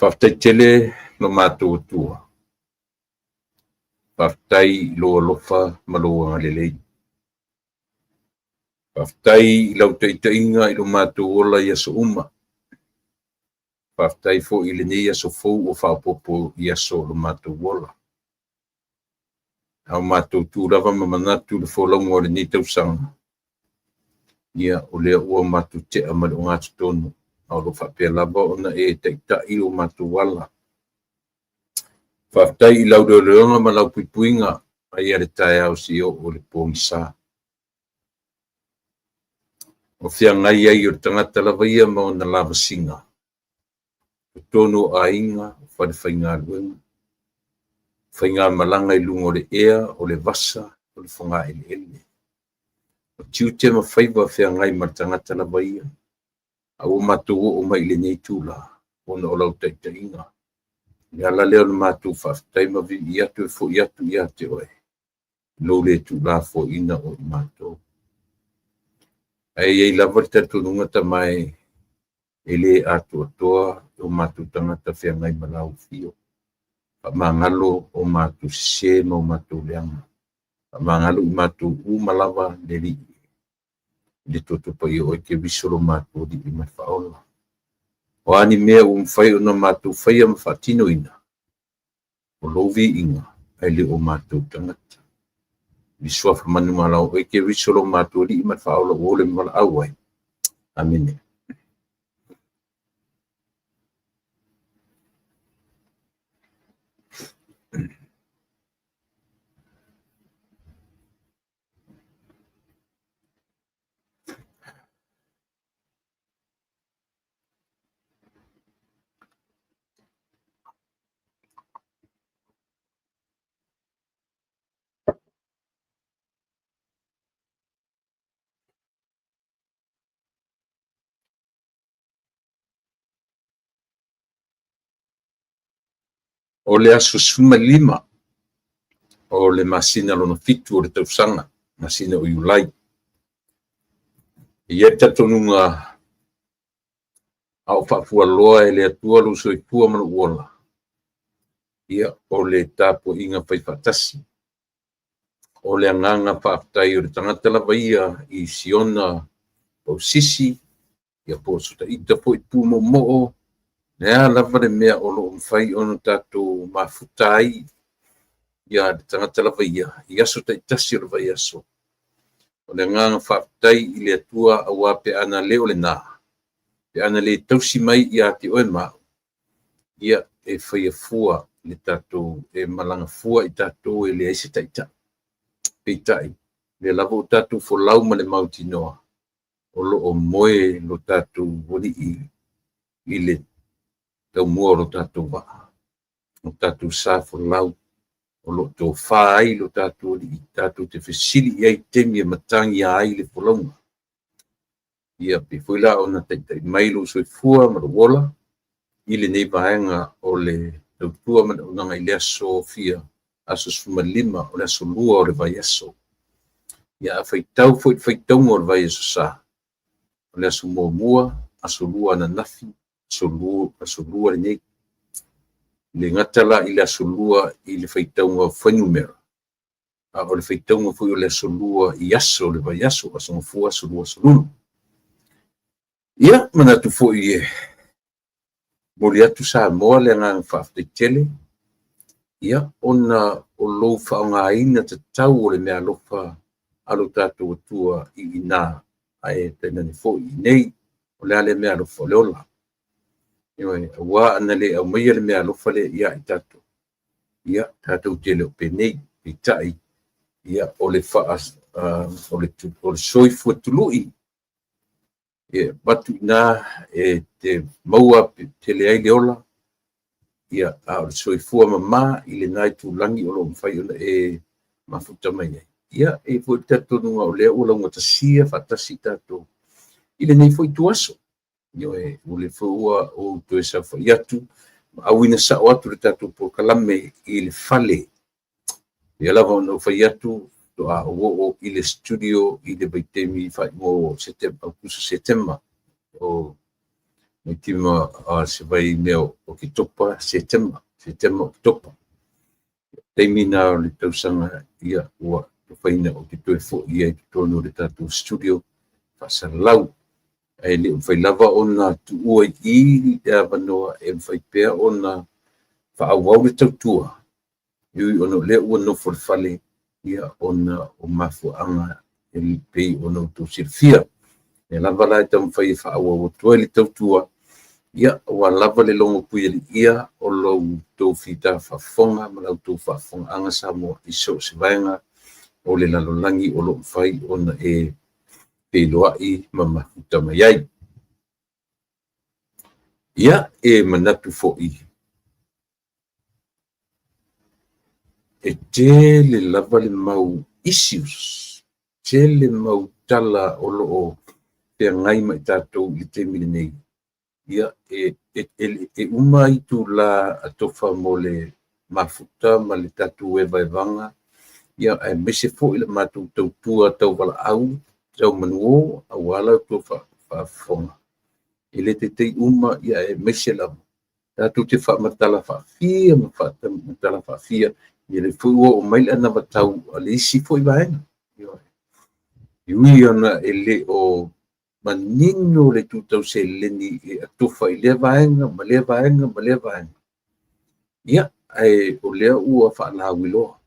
Faafetai tele lo matou Atua. Faafetai i lou alofa ma lou agalelei. Faafetai i lau taitaiga i lo matou ola i aso uma. Faafetai foi i lenei aso fou ua faaopoopo i aso o lo matou ola. A o matou tu lava ma manatu i le folauga o lenei tausaga, ia, o lea ua matou tea ma le ogatotonu, a o lo o faapea lava ona e taitai lo matou ala. Faafetai i lau leoleoga ma lau puipuiga mai lava i le taeao seia oo i le pogisa. O feagai ai o le tagata lava ia ma ona lavasiga, totonu o aiga, o falefaigaluega, faigamalaga i luga o le ea, o le vasa, o le fogaeleele. O tiute ma faiva feagai ma le tagata lava ia, a ua matou oo mai i lenei itula ona o lau taitaiga. O le ala lea o le matou faafetai ma viivii atu e foi atu ia te oe, lou le tuulafoaiina o i matou. Ae i ai lava le talitonuga Tama e, e le atoatoa o matou tagata feagai ma lau afio. Faamagalo o matou sese ma o matou leaga. Faamagalo i matou uma lava le Alii i le toto paia o oe Keriso lo matou Alii ma le Faaola. O a ni mea ua mafai ona matou faia ma faatinoina, o lou viiga ae le o matou tagata. I le suafa manumalo o oe Keriso lo matou Alii ma le Faaola ua ola ma valaau ai. Amene. O le aso 15 o le masina lona 7 o le tausaga, masina o Iulai. E i ai le talitonuga a o faafualoa e le Atua lou soifua ma lou ola, ia, o le tapuaiga faifaatasi, o le agaga faafetai o le tagata lava ia i siona pausisi, ia po o sota ita foi pumoomoo, le a lava le mea o lo o mafai ona tatou mafuta ai ia le tagata lava ia i aso taitasi o le vaiaso. O le agaga faafetai i le Atua aua pe ana le o lena, pe ana le tausi mai ia te oe ma au, ia e faia fua le tatou, e malaga fua i tatou e leai se taitai. Peitai, o lea lava ua tatou folau ma le mautinoa o lo o moe lo tatou Alii i le taumua o lo tatou vaa, lo tatou sa folau, o lo o tofa ai lo tatou Alii tatou te fesili i ai i taimi e matagia ai le folauga. Ia pei foi la ona taitai mai lou soifua ma lou ola i lenei vaega o le tautua ma le auaunaga i le aso fia, aso 15 o le aso 2 o le vaiaso. Ia a faitau foi i le faitauga o le vaiaso sa, o le aso muamua, aso 2 ananafi, aso 2 lenei. E le gata la i le aso 2 i le faitauga o fuainumera, a o le faitauga foi o le aso 2 i aso o le vaiaso, aso Gafua, aso Lua, aso Lulu. Ia, manatu foi e momoli atu Samoa le agaga faafetai tele, ia, ona o lou faaaogaina tatau o le meaalofa a lo tatou Atua i ina ae tainane foi i inei. O le a lea meaalofa? O le ola. Ioe, aua ana le aumaia le meaalofa lea ia i tatou, ia tatou te le o penei. Peitai, ia, o le soifua tului e avatu i ina e te maua tele ai le ola, ia, a o le soifua mama i lena itulagi o lo o mafai ona e mafuta mai ai. Ia, e i ai foi le talitonuga o lea ua laugatasia faatasi tatou i lenei foi ituaso. Ioe, o lea foi ua ou toe saofai atu ma auina sao atu le tatou polokalame i le fale. Pei lava ona ou fai atu, faatoa ou oo i le studio i le vaitaimi faaiuga o Aokuso Setema o Mai tima se vaimea o Oketopa, Setema, Setema, Oketopa. Taimi na o le tausaga, ia, ua tofaina ou te toe fo'i ai i totonu o le tatou studio faasalau. Ae le o mafai lava ona tuua i i le avanoa e mafai pea ona faaauau le tautua, e ui ona o lea ua nofo i le fale, ia, ona o mafuaaga e pei ona outou silafia. Lea lava la e taumafai e faaauau atu ai le tautua, ia, aua lava le logo puialiia o lo outou fita faafofoga ma la outou faafofogaaga Samoa i so o se vaega o le lalolagi o lo o mafai ona e feiloai ma mafuta mai ai. Ia, e manatu foi e tele lava le mau issues, tele mau tala o lo o feagai ma i tatou i le taimi lenei. Ia, e uma itulā atofa mo le mafuta ma le tatou evaevaga, ia, aemaise foi le matou tautua tauvalaau, taumanuō, aua la outou faafofoga. E le taitai uma, ia, aemaise lava tatou te faamatala faafia ma faamatala faafia, ia lea foi ua oo mai le anavatau a le isi foi vaega. E ui ona e le o manino le itu tau seleni e atofa i lea vaega ma lea vaega ma lea vaega, ia, ae o lea ua faalauiloa.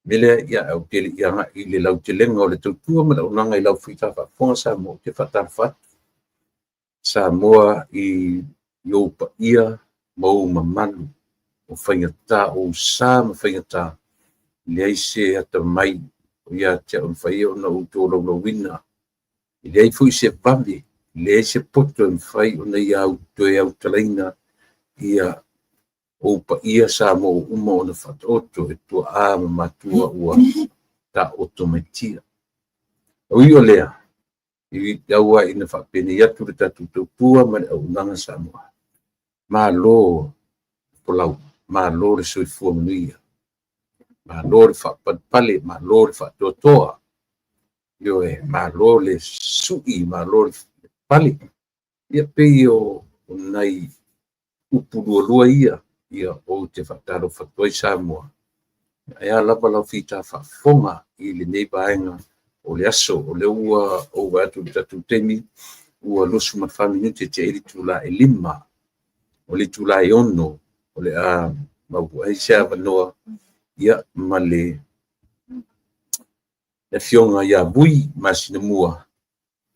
Mea lea, ia, ou te le i agai i le lautelega o le tautua ma le auaunaga i lau fita faafofoga Samoa, ou te faatalofa atu Samoa i ou paia ma ou mamalu, o faigata, o ou sa ma faigata, leai se atamai o ia te au e mafai ona ou tolaulauina. E leai foi se vave, leai se poto e mafai ona ia toe autalaina ia ou paia Samoa ua uma ona faataoto e tuaa ma matua ua taoto mai tia. Ui o lea, i tau lava ina faapenei atu le tatou tautua ma le auaunaga Samoa, malo folau, malo le soifua manuia, malo le faapalepale, malo le faatoatoa, ioe, malo le sui, malo le pale. Ia pei o nai upu lualua ia, ia, ou te faatalofa atu ai Samoa. Ae a lava lau fita faafofoga i lenei vaega o le aso. O lea ua ou vaai atu i le tatou taimi, ua 24 minute tea ai le itula e 5. O le itula e 6 o le a maua ai se avanoa, ia, ma le afioga ia Vui Masinamua,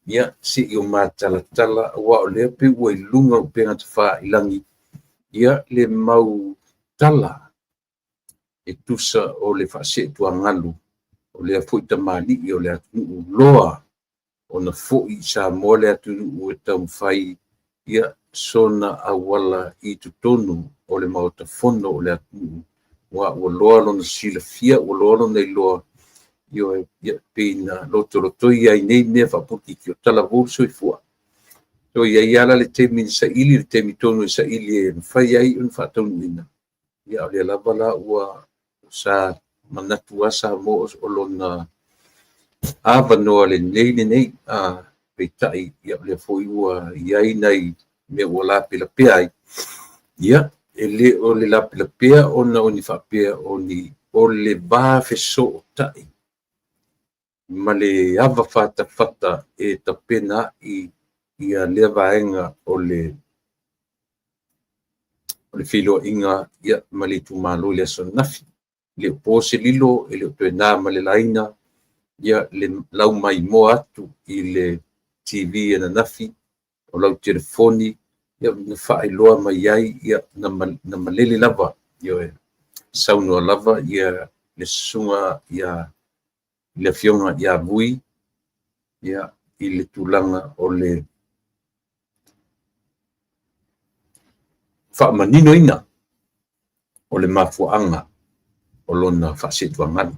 ia, se i o matalatala, aua o lea pei ua i luga o upega tafailagi, ia, le mau tala e tusa o le faaseetuagalu o lea foi tamalii o le atunuu loa ona foi i Samoa le atunuu e taumafai, ia, sona auala i totonu o le Maota Fono o le atunuu, ua loa lona silafia, ua loa lona iloa, ioe, ia, pei na lotolotoi ai nei mea faapolokiki o talavou le soifua. So i ai ala le taimi na saili, le taimi tonu e saili e mafai ai ona faataunuuina, ia, o lea lava la ua sa manatu lava Samoa o lona avanoa lenei, peitai, ia, o lea foi ua i ai nai mea ua lapelapea ai. Ia, e le o le lapelapea ona o ni faapea o ni o le va fesootai ma le ava fatafata e tapena ai ia lea vaega o le feiloaiga, ia, ma le itumalo i le aso ananafi. E le o po se lilo, e le o toe na ma le laina, ia, le laumaimoa atu i le TV ananafi, o lau telefoni, ia, na faailoa mai ai, ia, na malele lava, ioe, saunoa lava ia le susuga ia le afioga ia Vui, ia, i le tulaga o le faamaninoina o le mafuaaga o lona faaseetuagalu.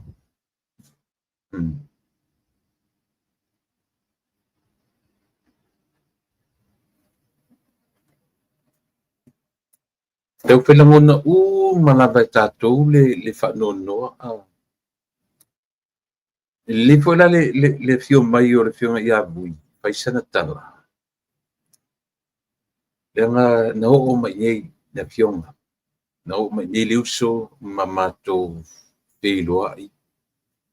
Taufai lagona uma lava e tatou le faanoanoa. E lelei foi la le afio mai o le afioga ia Vui, fai sana tala. Leaga na oo mai nei le afioga, na oo mai nei le uso ma matou feiloai,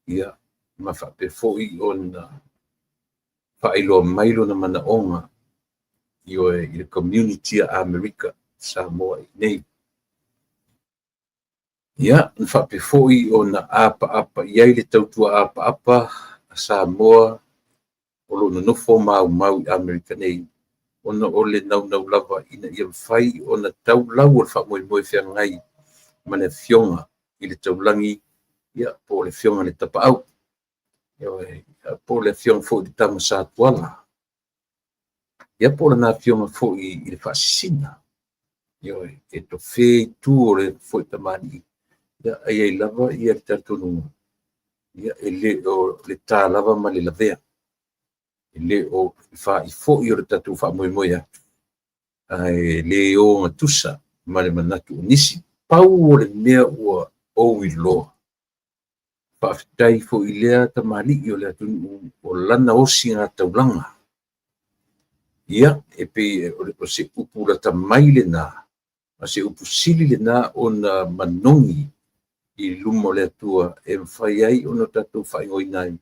ia, ma faapea foi ona faailoa mai lona manaoga, ioe, i le community a Amerika Samoa i inei. Ia, na faapea foi ona apaapa i ai le tautua apaapa a Samoa o lo o nonofo ma aumau i Amerika nei, ona o le naunau lava ina ia mafai ona tau lau o le faamoemoe feagai ma le Afioga i le Taulagi, ia, po o le Afioga i le Tapaau, po o le Afioga foi i le Tama Sa Tuala, ia po o lana Afioga foi i le Faasisina. Ioe, e tofe itu o le foi tamalii, ia, e i ai lava ia le talitonuga, ia, e le o le ta lava ma le lavea, e le o le faai foi o le tatou faamoemoe atu, ae le ogatusa ma le manatu o nisi. Pau o le mea ua ou iloa, faafetai foi i lea tamalii o le atunuu o lana osigataulaga. Ia, e pei o se upu lata mai lena, ma se upu sili lena ona manogi i luma o le Atua e mafai ai ona tatou faaigoaina ai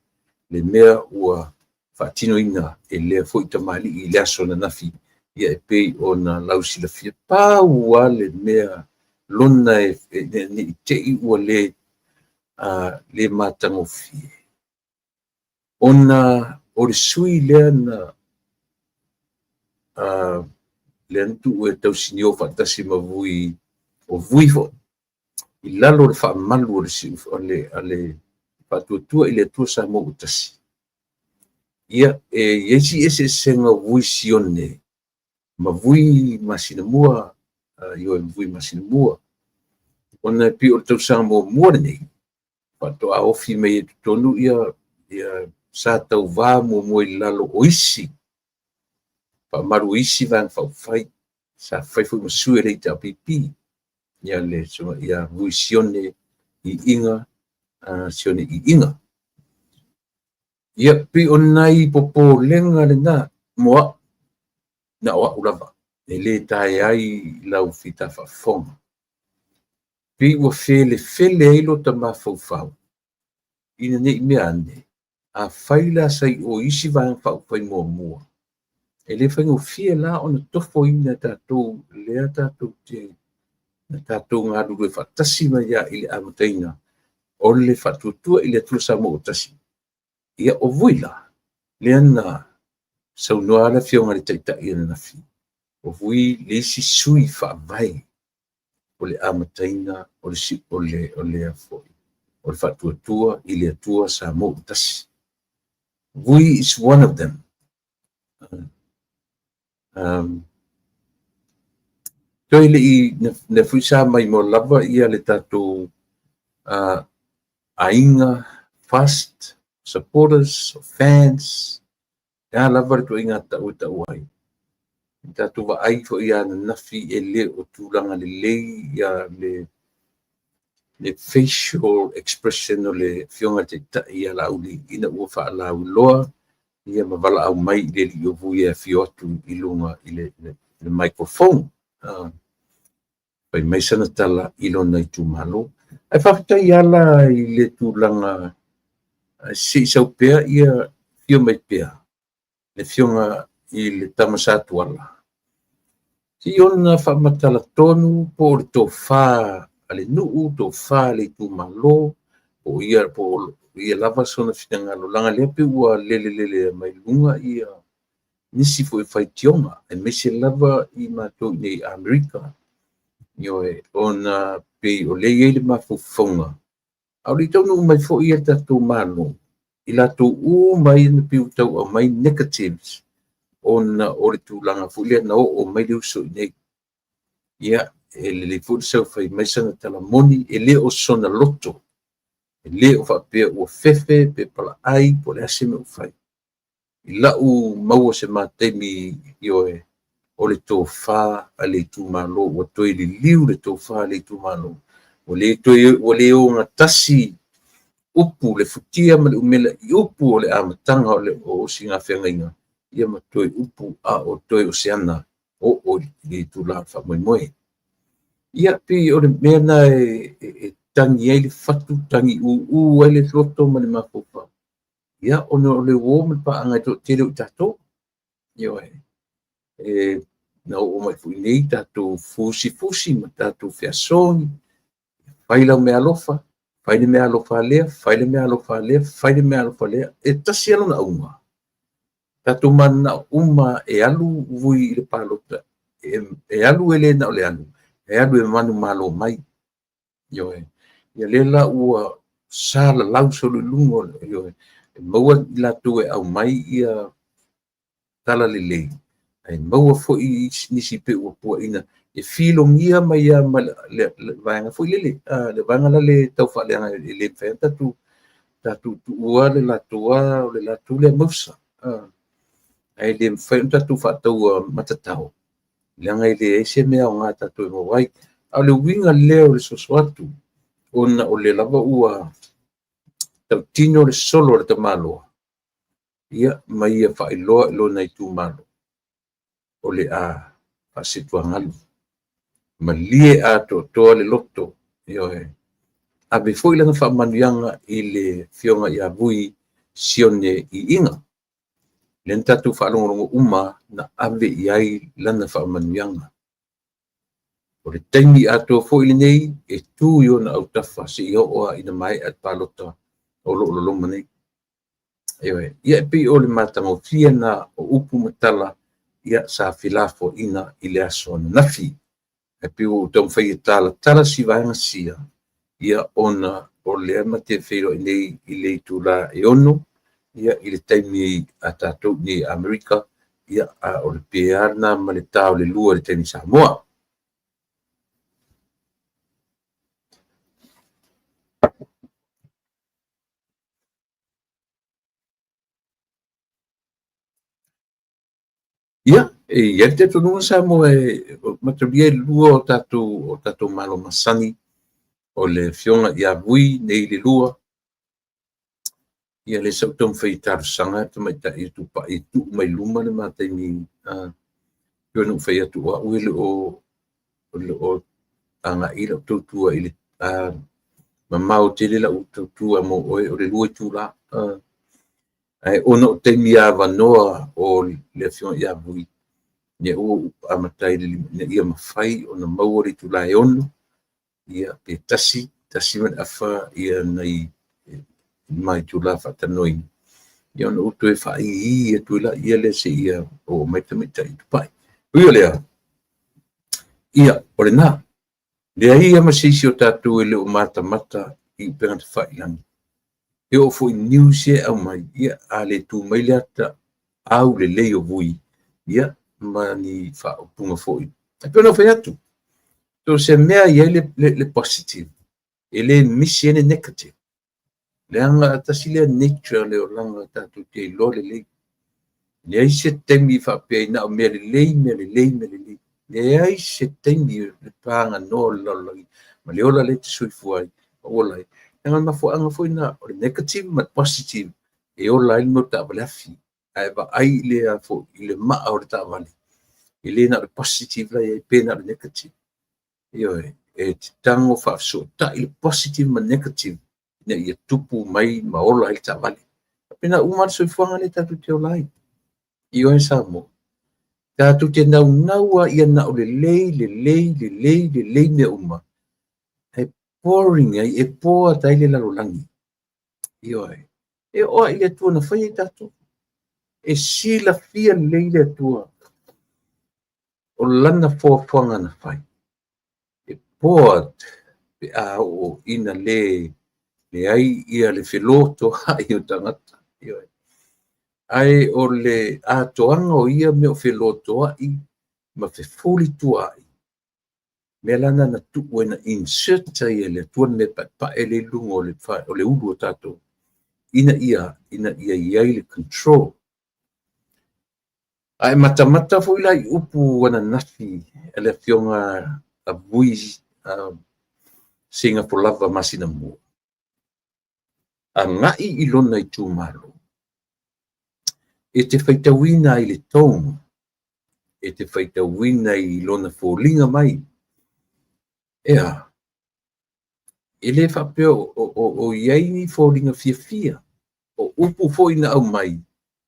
le mea ua faatinoina e lea foi tamalii i le aso ananafi, ia e pei ona lausilafia. Pau lava le mea lona ne i te i ua le matagofie, ona o le sui lea na lea na tuu e tausinio faatasi ma Vui, o Vui foi, i lalo o le faamalu o le, a le Faatuatua i le Atua Samoa ua Tasi. Ia, e i ai si eseesega o Vui Sione ma Vui masina mua, ioe, ma Vui masina mua, ona e pei o le tausaga muamua lenei faatoa ofi mai ai i totonu ia sa tauvā muamua i lalo o isi faamalu o isi Vaega Faaupufai, sa fai foi ma sui o le HRPP, ia le ia Vui Sione Iiga, Sione Iiga. Ia, pei o nai popolega lena mo au, na o au lava, e le taea ai lau fita faafofoga. Pei ua felefele ai lota mafaufau, ina ne i mea ane, afai la sa i o i isi Vaega Faaupufai muamua, e le faigofie la ona tofoina e tatou lea tatou te na tatou galulue faatasi mai lava i le amataina o le Faatuatua i le Atua Samoa ua Tasi. Ia, o Vui la, lea na saunoa le Afioga i le Taitai ananafi, o Vui le isi sui faavae o le amataina o le o le o le foi o le Faatuatua i le Atua Samoa ua Tasi. Vui is one of them. Toe le i na foi sa mai mo lava ia le tatou aiga FAST supporters, fans, e a lava le ituaiga tau e tau ai. Na tatou vaai foi ananafi e le o tulaga lelei ia le facial expression o le Afioga i le Taitai ia Laauli ina ua faalauiloa ia ma valaau mai i le alii o Vui e afio atu i luga i le microphone. Fai mai sana tala i lona itumalo. Ae faafetai ala i le tulaga se i sau pea ia afio mai pea le Afioga i le Tama Sa Tuala, se i ona faamatala tonu po o le tofa a le nuu, tofa a le itumalo, po o ia lava sona finagalo, leaga lea pei ua lelelele mai luga ia nisi foi faitioga, aemaise lava i matou i nei Amerika. Ioe, ona pei o lea e i ai le mafaufauga, a o le i taunuu mai foi le tatou Malo, i latou uma ia na pei ua tau aumai negatives ona o le tulaga foi lea na oo mai le uso i inei. Ia, e lelei foi le sau fai mai sana tala moni, e le o sona loto, e le o faapea ua fefe pe palaai po o le a se mea ua fai. I lau maua se ma taimi, ioe, o le tofa a le itumalo, ua toe liliu le tofa a le itumalo, ua le toe ua le ogatasi upu le futia ma le umela i upu o le amataga o le o osigafeagaiga, ia ma toe upu a o toe o se ana oo i le itula o le faamoemoe. Ia, pei o le mea lena e tagi ai le fatu, tagi ūū ai le loto ma le mafaufau, ia, ona o le uō ma le paaga e toatele o i tatou. Ioe. E, na oo mai foi nei tatou fusifusi ma tatou feasogi, fai lau meaalofa, fai le meaalofa a lea, fai le meaalofa a lea, fai le meaalofa a lea. E tasi lava lona auga, tatou mananao uma e alu Vui i le palota, e alu e le na o le alu, e alu e manumalo mai. Ioe. Ia lea la ua salalau solo i luga, ioe, e maua i latou e aumai ia tala lelei, ae maua foi nisi pei ua puaina e filogia mai lava ma le vaega foi lele, le vaega la le tau faaleaga e le mafai ona tatou tuua le latou a, o le latou lea mausa. Ae le mafai ona tatou faataua matatao, leaga e leai se mea aoga tatou e maua ai. A o le uiga lea o le soso atu, ona o lea lava ua tautino le solo a le tamaloa, ia, ma ia faailoa i lona itumalo, o le a faasetuagalu. Malie atoatoa le loto, ioe, ave foi lana faamanuiaga i le Afioga ia Vui Sione Iiga. Lea na tatou faalogologo uma na ave i ai lana faamanuiaga. O le taimi atoa foi lenei e tu i ona autafa seia oo lava ina maea le palota o lo o loloma nei. Ioe. Ia e pei o le matagofie lena o upu ma tala ia sa filafoaiina i le aso ananafi. Ae pei ua ou taumafai e talatala si vaega sia, ia ona o lea ma te feiloai nei i le itula e 6 ia i le taimi a tatou i Amerika, ia a o le pe lava lena ma le ta o le 2 i le taimi Samoa. Ia, e i ai le talitonuga Samoa e mataulia e lua o tatou malo masani, o le Afioga ia Vui nei le lua. Ia lea sa ou taumafai e talosaga le tamaitai o Tupai e tuu mai luma le ma taimi, pei ona ou fai atu o au e le o agai lau tautua i le mamao tele lau tautua mo oe o le 2 itula. Ae ona o taimi avanoa o le Afioga ia Vui, lea ua ou amata ai ina ia mafai ona maua le itula e 6, ia pe 1, 1:30 ia nai ma itula faatalanoaina, ia ona ou toe faai'i atu ai lea seia oo mai le tamaitai Tupai. Ui o lea, ia, o lena. Leai lava ma se isi o tatou e le o matamata i upega tafailagi. E oo foi i news ia e aumai, ia a le tu mai le ata aulelei o Vui, ia ma ni faaupuga foi. E pei ona ou fai atu, so o se mea e i ai le positive, e le misi ai le negative. Leaga tasi lea nature o le olaga tatou te iloa lelei. Leai se taimi faapea na o mea lelei, mea lelei, mea lelei. Leai se taimi le paganoa o le lalolagi ma le ola lea e te soifua ai ma ola ai. Leaga o le mafuaaga foi lena o le negative ma le positive e ola ai le mea o taavale afi. Ae vaai i le, i le maa o le taavale, e le na o le positive la e i ai pe na o le negative. Ioe, e te tago faafesootai le positive ma le negative ina ia tupu mai ma ola ai le taavale. Faapena uma lava le soifuaga lea tatou te ola ai. Ioe Samoa. Tatou te naunau lava ia na o lelei, lelei, lelei, lelei mea uma. E boring ai, e bored ai le lalolagi. Ioe. E oo lava i le Atua na faia i tatou. E silafia lelei le Atua o lana foafoaga na fai. E bored pe a oo ina le leai ia le felotoai o tagata. Ioe. Ae o le atoaga o ia mea o felotoai ma fefulituaai, mea la na na tuu ai na insert ai e le Atua le mea paepae lea i luga o le ulu o tatou, ina ia i ai le control. A e matamata foi la i upu ananafi a le Afioga a Vui Seigafolava Masinamua, agai i lona itumalo, e te faitauina ai le tone. E te faitauina i lona foliga mai. E a? E le faapea o i ai ni foliga fiafia. O upu foi na aumai,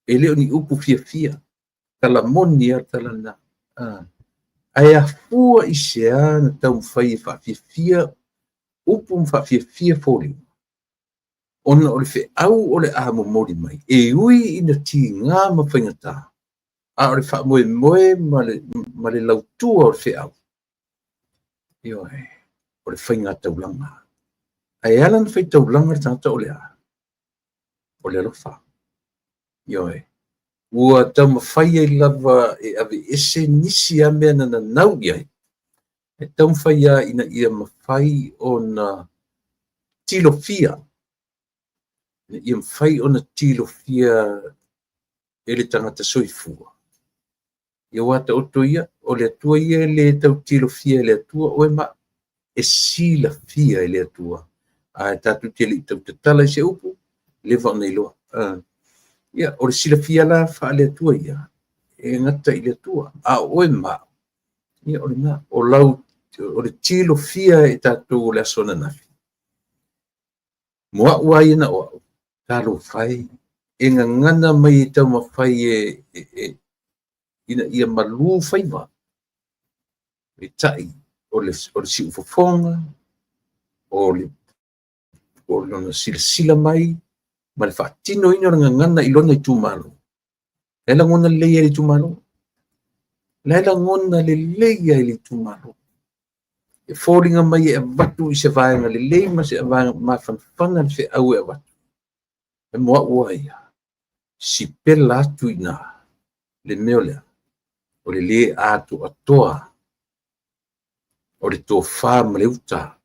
e le o ni upu fiafia. Tala moni lava tala na. Ae afua i se a na taumafai e faafiafia upu ma faafiafia foliga? Ona o le feau o le a momoli mai, e ui ina tiga ma faigata, a o le faamoemoe ma le lautua o le feau, ioe, o le faigataulaga. Ae ala ona faitaulaga le tagata o le a? O le alofa. Ioe. Ua taumafai ai lava e aveese nisi lava mea na nanau i ai, e taumafai lava ina ia mafai ona tilofia, ina ia mafai ona tilofia e le tagata soifua. Ia aua taoto ia, o le Atua ia e le tau tilofia e le Atua oe ma au, e silafia e le Atua. Ae tatou te le i tau tatala i se upu, leva ona iloa. Ia, o le silafia la faale-Atua ia, e gata i le Atua. A o oe ma au, ia o lena, o lau, o le tilofia e tatou o le aso ananafi, mo au lava ia na o au, talofa e, e gagana mai e taumafai e ina ia malu faiva, peitai o le siufofoga, o lona silasila mai ma le faatinoina o le gagana i lona itumalo. La e lagona lelei ai le itumalo. La e lagona lelei ai le itumalo. E foliga mai e avatu i se vaega lelei ma se vaega mafanafana le feau e avatu. E mo au lava ia, sipela atu i ina le mea o le a? O le lē atoatoa o le tofa ma le uta,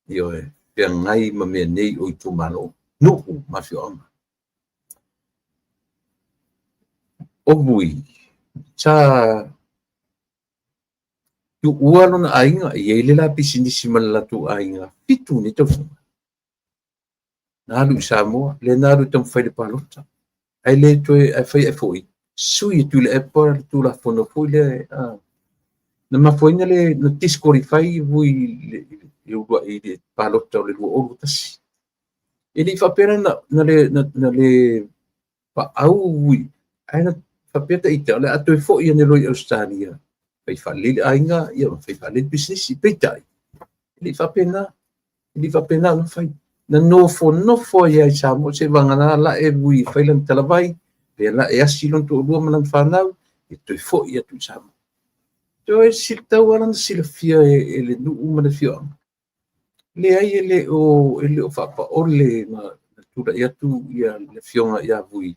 ioe, feagai ma mea nei o itumalo, nuu ma afioaga. O Vui, sa tuua lona aiga, e i ai le la pisinisi ma le latou aiga, 7 nei tausaga. Na alu i Samoa, lea na alu e taumafai le palota. Ae le toe, ae fai ae foi, sui e Tuilaepa le Tulafono foi lea, na mafuaina le, na disqualify Vui i le uluai i le palota o le 2021. E le i faapea na le paau Vui, ae na faapea ta ita, o le a toe foi ane loa i Ausetalia, fai faalelei le aiga, ia ma fai faalelei le pisinisi. Peitai, e le i faapena, e le i faapena ona fai. Na nofonofo ai lava i Samoa, seivagana lae Vui e fai lana talavai, pe lae asi lona toalua ma lana fanau, e toe foi atu i Samoa. Toe tau lava lana silafia e le nuu ma le afioaga. Leai, e le o faapaole na tulai atu ia le afioga ia Vui,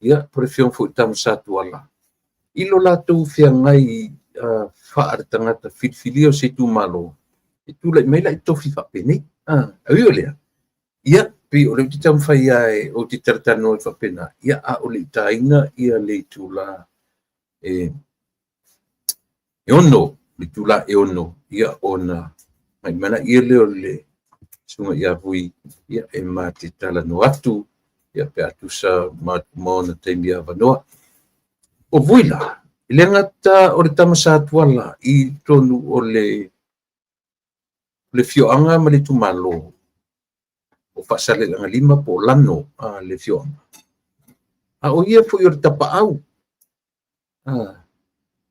ia po o le afioga foi i le tama Sa Tuala, i lo latou feagai faaletagata filifilia o se itumalo, e tulai mai la i tofi faapenei. Ae ui o lea, ia, pei o lea ou te taumafai lava ou te talatalanoa atu faapena, ia, a o le i taina ia le itula e 6, le itula e 6, ia, ona agai mai lea lea o le susuga ia Vui, ia, e ma te talanoa atu, ia, pe a tusa ma ona taimi avanoa. O Vui la, e le gata o le tama Sa Tuala i totonu o le afioaga ma le itumalo o Faasaleleaga 5 po o Lano le afioaga, a o ia foi o le tapaau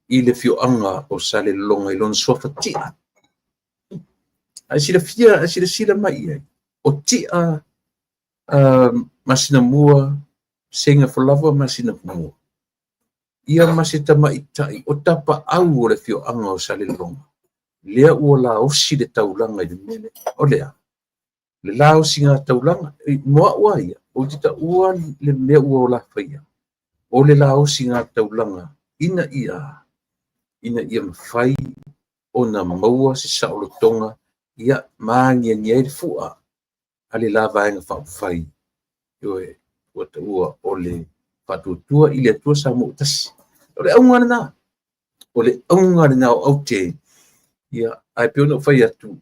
i le afioaga o Salelologa i lona suafa Tia. Ae silafia, ae silasila mai i ai, o Tia Masinamua, Seigafolava Masinamua, ia ma se tamaitai o tapaau o le afioaga o Salelologa, lea ua laosi le taulaga i le mea lea. O lea, le laosiga taulaga, mo au lava ia, ou te taua le mea ua la faia, o le laosiga taulaga ina ia mafai ona maua se saolotoga, ia ma agiagi ai le fua a le la vaega faaupufai, ioe, ua taua o le faatuatua i le Atua Samoa ua tasi. O le auga lena, o le auga lena o aute, ia, ae pei ona ou fai atu,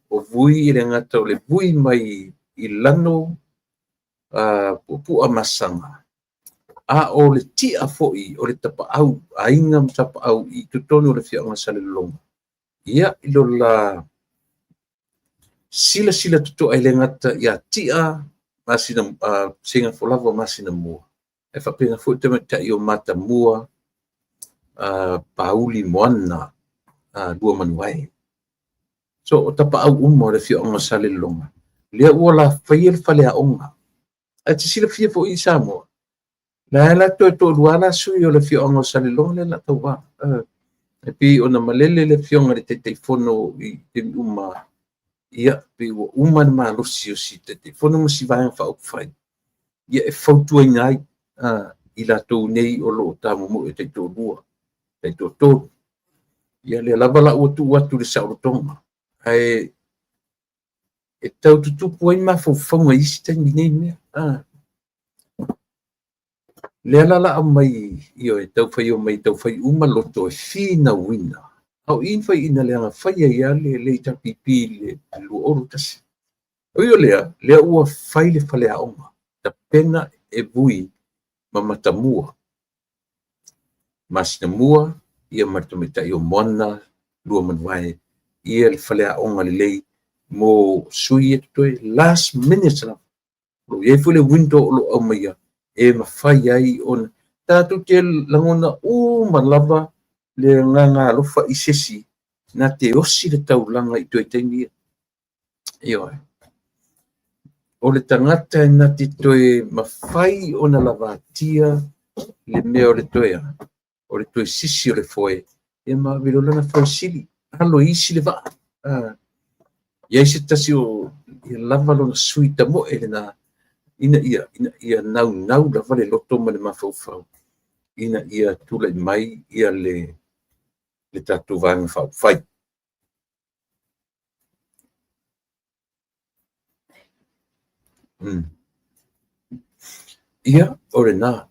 o Vui e le gata o le Vui mai i Lano, Puapua Masaga, A o le ti'a foi o le tapaau, aiga ma tapaau i totonu o le afioaga o Salelologa, ia i lo la silasila toto'a e le gata ia Ti'a masina, Seigafolava masina mua, e faapena foi tamaitai o Matamua, Pauli Moana, Luamanuae. So o tapaau uma o le afioaga o Salelologa, lea ua la faia le faleaoga. Ae te silafia foi i Samoa, la la toe toalua la sui o le afioaga o Salelologa lea la tauva. E pei ona malele le afioga i le Taitaifono i taimi uma, ia pei ua uma le malosi o si Taitaifono ma si Vaega Faaupufai, ia e fautuaina ai i latou nei o lo o tamomoe e taitoalua, taitoatolu. Ia lea lava la ua tuu atu i le saolotoga, ae e tau tutupu ai mafaufauga i isi taimi nei mea. Lea la la aumai, ioe, tau fai o mai tau fai uma loto e finauina. A o i na faiaina leaga fai ai lava le HRPP i le 2021. Ui o lea, lea ua fai le faleaoga, tapena e Vui ma Matamua, Masinamua, ia ma le tamaitai o Moana Luamanuae, ia le faleaoga lelei mo sui e totoe last minute lava. O lo o i ai foi le window o lo o aumaia e mafai ai ona tatou te lagona uma lava le agaga alofa i se isi na te osi le taulaga i toe taimi ia. Ioe. O le tagata e na te toe mafai ona lavatia le mea o le toe a, o le toe sisi o le foe, ia ma ave loa lana foe sili, alo e isi le vaa. Iai se tasi o ia lava lona sui tamoe lena, ina ia naunau lava le loto ma le mafaufau, ina ia tulai mai ia le tatou Vaega Faaupufai. Ia, o lena.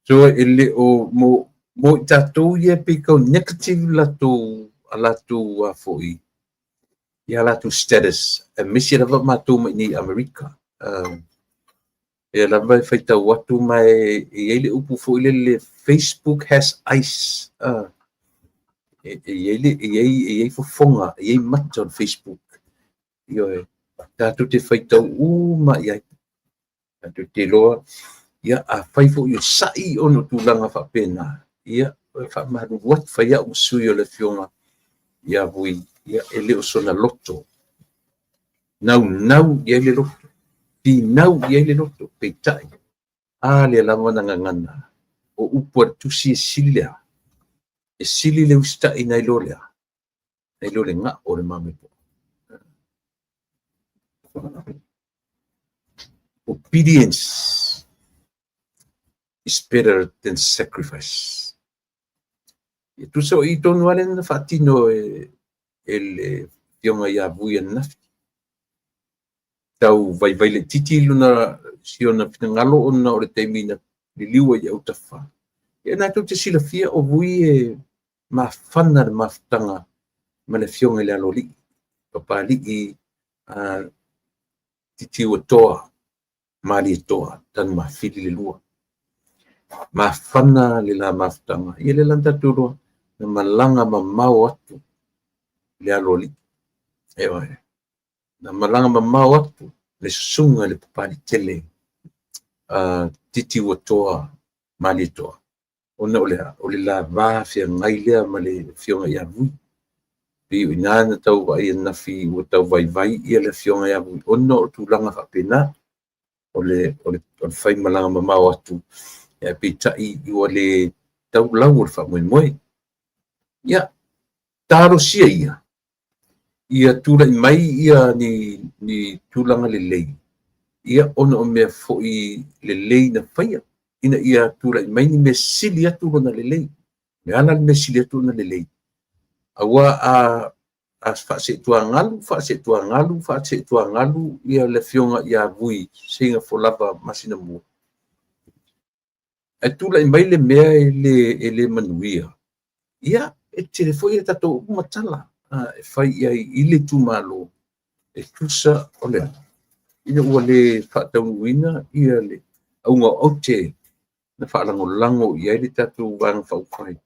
So e le o mo i tatou ia pei tau negative latou a latou a foi ia latou status, aemaise lava matou mai nei Amerika. E lava e faitau atu ma e i ai le upu foi lele, "Facebook has eyes." E i ai le e i ai e i ai fofoga, e i ai mata o le Facebook. Ioe, tatou te faitau uma i ai. Tatou te iloa, ia a fai foi o sa'i ona o tulaga faapena, ia e faamalulu atu, fai au ma sui o le afioga ia Vui, ia e le o sona loto. Naunau i ai le loto, finau i ai le loto, peitai, a lea lava na gagana, o upu a le tusi e sili le a, e sili le usitai nai lo le a, nai lo le ga'o o le mamoe. Obedience is better than sacrifice. E tusa o i tonu lava lea na faatino e le afioga ia Vui ananafi. Tau vaivai laitiiti lona si ona finagalo ona o le taimi na liliu ai i autafa. Ia na tou te silafia o Vui e mafana le mafutaga ma le afioga i le Aloalii, Papalii Titiuatoa, Malietoa, Tanumafili le lua. Mafana le la mafutaga. Ia lea la na tatou iloa, na malaga mamao atu le Aloalii. Ioe. Na malaga mamao atu le susuga i le Papaliitele Titiuatoa Malietoa, ona o le a? O le la va feagai lea ma le afioga ia Vui. Pei o i ina na tau vaai ananafi ua tau vaivai ia le afioga ia Vui ona o tulaga faapena. O le fai malaga mamao atu, ae peitai ua le tau lau o le faamoemoe. Ia, talosia ia, ia tulai mai ia ni tulaga lelei, ia ona o mea foi lelei na faia, ina ia tulai mai ni mea sili atu lona lelei. O le a la le mea sili atu lona lelei? Aua a faaseetuagalu, faaseetuagalu, faaseetuagalu ia le afioga ia Vui Seigafolava Masinamua, ae tulai mai le mea e le manuia, ia e tele foi a tatou upu ma tala e fai i ai i le itumalo e tusa o le a, ina ua le faataunuuina ia le auga o aute. na faalagolago i ai le tatou Vaega Faaupufai,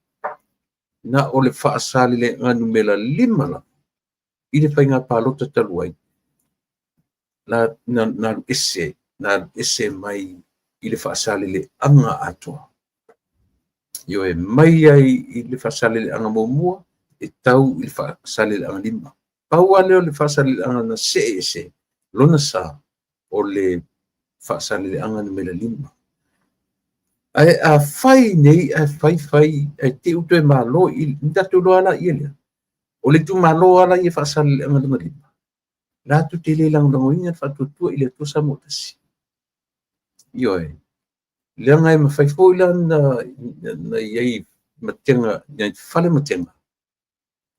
na o le Faasaleleaga numera 5 lava i le faiga palota talu ai, na alu ese, na alu ese mai i le Faasaleleaga atoa. Ioe, mai ai i le Faasaleleaga muamua e tau i le Faasaleleaga 5. Pau lava lea o le Faasaleleaga na see ese lona sa o le Faasaleleaga numera 5. Ae a fai nei, ae fai fai, ae te i ua toe malo i le tatou iloa lava lea, o le itumalo lava ia Faasaleleaga lona 5, latou te le lagolagoina le Faatuatua i le Atua Samoa ua tasi. Ioe, leaga e mafai foi la ona i ai matega, nai fale matega,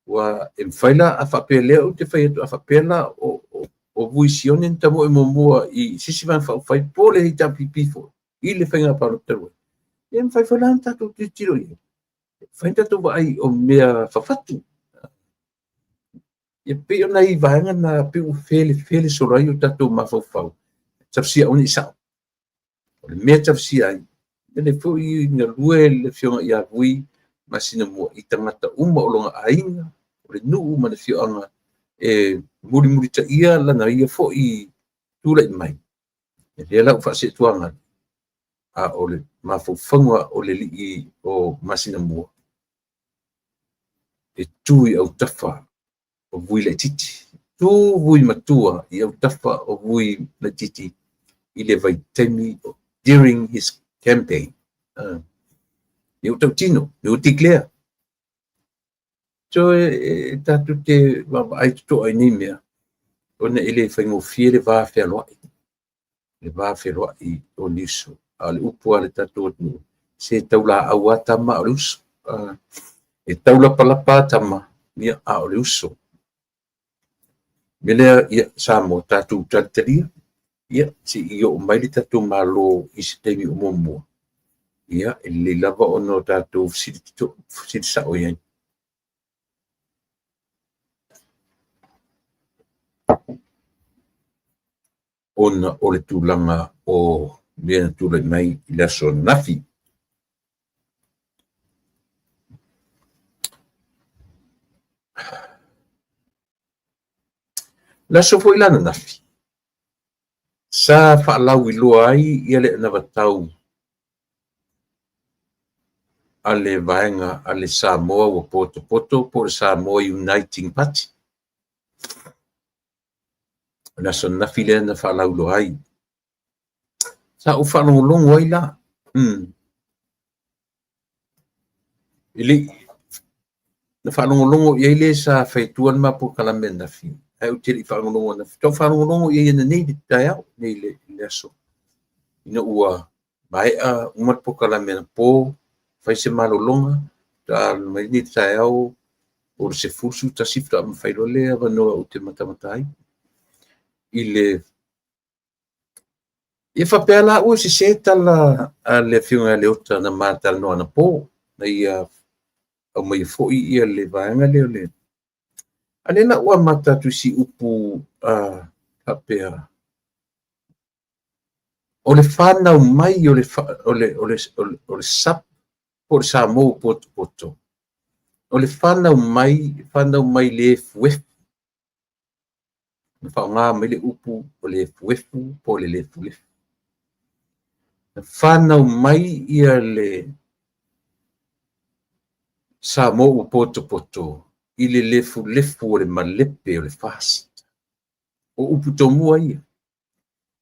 ua e mafai la, a faapea lea ou te fai atu, a faapea la o Vui Sione na tamoe muamua i se isi Vaega Faaupufai po o le HRPP foi i le faiga palota talu ai, e mafai foi la ona tatou tilotilo i ai, e mafai ona tatou vaai o mea fafatu. E pei o nai vaega na pei ua felefele solo ai o tatou mafaufau, talosia aua ne i sao. O le mea e talosia ai, e lelei foi galue le afioga ia Vui Masinamua i tagata uma o lona aiga, o le nuu ma le afioaga e mulimulitaia lana ia foi tulai mai. E lea la ua faasee atu, a o le mafaufauga o le alii o Masinamua, e tu i autafa o Vui Laitiiti. Tu Vui Matua i autafa o Vui Laitiiti i le vaitaimi during his campaign. Ia ua tautino, ua declare. So e tatou te vaavaai totoa i nei mea, ona e le faigofie le va fealoai, le va fealoai o ni uso. A o le upu a le tatou atunuu, se taulaau lava tama a o le uso. E taulapalapa tama, ia, a o le uso. O le mea lea, ia, Samoa, tatou talitalia, ia, se i oo mai le tatou Malo i se taimi o muamua, ia, e lelei lava ona o tatou fesili sao i ai. Ona o le tulaga o mea na tulai mai i le aso ananafi. O le aso foi la ananafi, sa faalauiloa ai ia le anavatau a le vaega a le Samoa ua potopoto po o le Samoa Uniting Party. O le aso ananafi lea na faalauiloa ai. Sa ou faalogologo ai la. E le na faalogologo i ai le sa fai atua le ma polokalame ananafi, ae ou te le i faalogologo ananafi. Tau faalogologo i ai ananei i le taeao, nei le aso. Ina ua maea uma le polokalame anapo, fai se malologa, faatoa alu mai nei i le taeao o le 10:11 faatoa mafai loa le avanoa ou te matamata ai. I le Ia faapea la ua sese tala a le afioga ia Leota na ma talanoa anapo, na ia aumaia foi ia le vaega lea o le... A lea la ua amata atu i si upu faapea, o le fanau mai o le SUPP po o le Samoa ua potopoto, o le fanau mai le efuefu. Na faaaoga mai le upu o le efuefu po o le lefulefu. Na fanau mai ia le Samoa ua potopoto i le lefulefu o le malepe o le FAST. O upu tomua ia.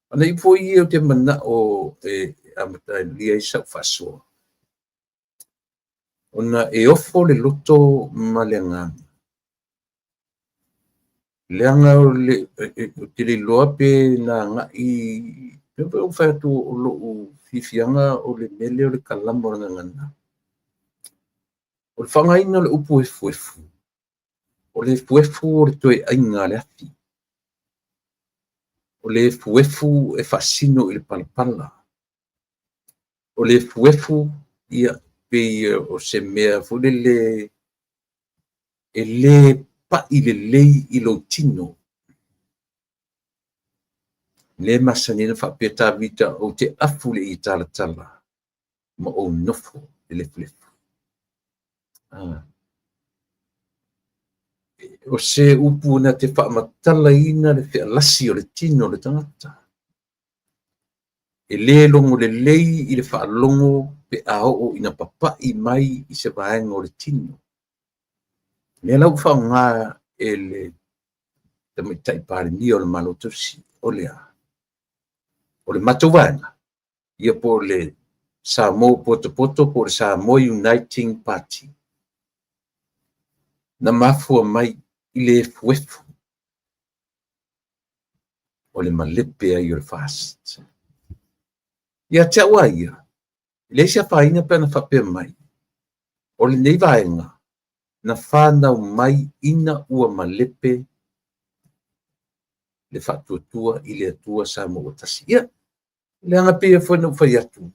O nai upu foi ia ou te manao e amatalia ai sau faasoa, ona e ofo le loto ma le agaga. Leaga ou te le iloa pe na agai, pei foi ona fai atu o lou fiafiaga o le mea lea o le kalama o le gagana. O le faaaogaina o le upu efuefu, o le efuefu o le toeaiga a le afi. O le efuefu e faasino i le palapala. O le efuefu, ia, pei o se mea foi lele e le pai lelei i lou tino. Le masani ai ona faapea Tavita, ou te afu i le ie talatala. Ma ou nofo i le lefulefu. Ah. O se upu na te faamatalaina le fealasi o le tino o le tagata. E lē logo lelei i le faalogo pe a oo ina papa'i mai i se vaega o le tino. Lea la ua faaaoga e le Tamaitai Palemia o le Malo Tausi, o le a? O le matou vaega, ia po o le Samoa Potopoto po o le Samoa Uniting Party, na mafua mai i le efuefu o le malepe ai o le FAST. Ia te au a ia, e leai se afaina pe ana faapea mai, o lenei vaega na fanau mai ina ua malepe le Faatuatua i le Atua Samoa ua Tasi. Ia, leaga pei foi ona ou fai atu,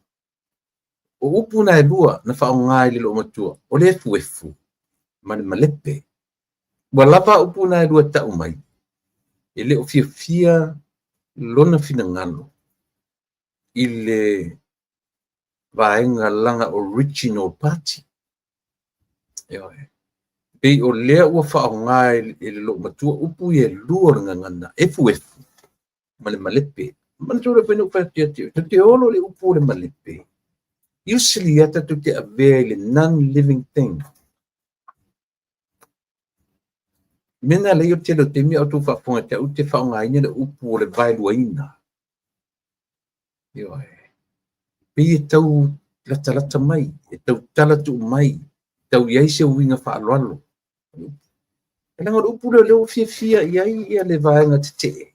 o upu na e lua na faaaoga i le loomatua, o le efuefu ma le malepe. Ua lava upu na e lua e tau mai, e le o fiafia lona finagalo i le vaega lana original party. Ioe. Pei o lea ua faaaoga e le loomatua upu ia e lua o le gagana, efuefu ma le malepe. Manatua lea foi na ou fai atu ia te oe, tatou te olo i le upu o le malepe. Usually ia tatou te avea i le non-living thing. Mea na lei o le tele o taimi a outou faafofoga te au te faaaogaina le upu o le vaeluaina. Ioe. Pei e tau latalata mai, e tau tala tuu mai, tau i ai se uiga faaaloalo. E leaga o le upu lea o lea ua fiafia i ai ia le vaega tetee.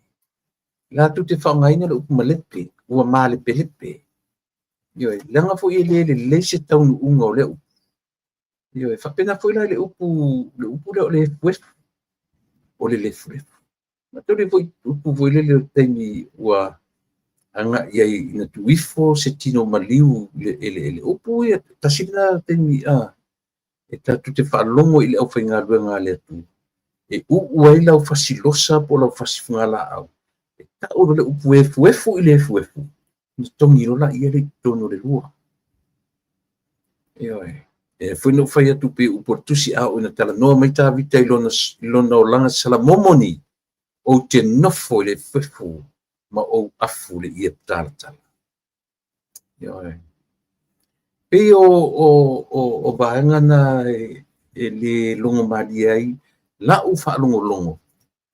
Latou te faaaogaina le upu malepe, ua malepelepe. Ioe, leaga foi e le lelei se taunuuga o lea upu. Ioe, faapena foi la i le upu, le upu lea o le efuefu, o le lefulefu. Manatua foi upu foi lele o le taimi ua agai ai ina tuu ifo se tino maliu i le eleele. Upu ia, tasi lena taimi a e tatou te faalogo i le aufaigaluega a le Atua, e uu ai lau fasilosa po o lau fasifugalaau, e tau loa le upu efuefu i le efuefu, ona togi loa laia lea i totonu o le lua. Ioe. E foi na ou fai atu pei upu o le tusi a oo ina talanoa mai Tavita i lona, i lona olaga Salamomoni, ou te nofo i le efuefu ma ou afu le ie talatala. Ioe. Pei o vaega na e le logomalie ai la'u faalogologo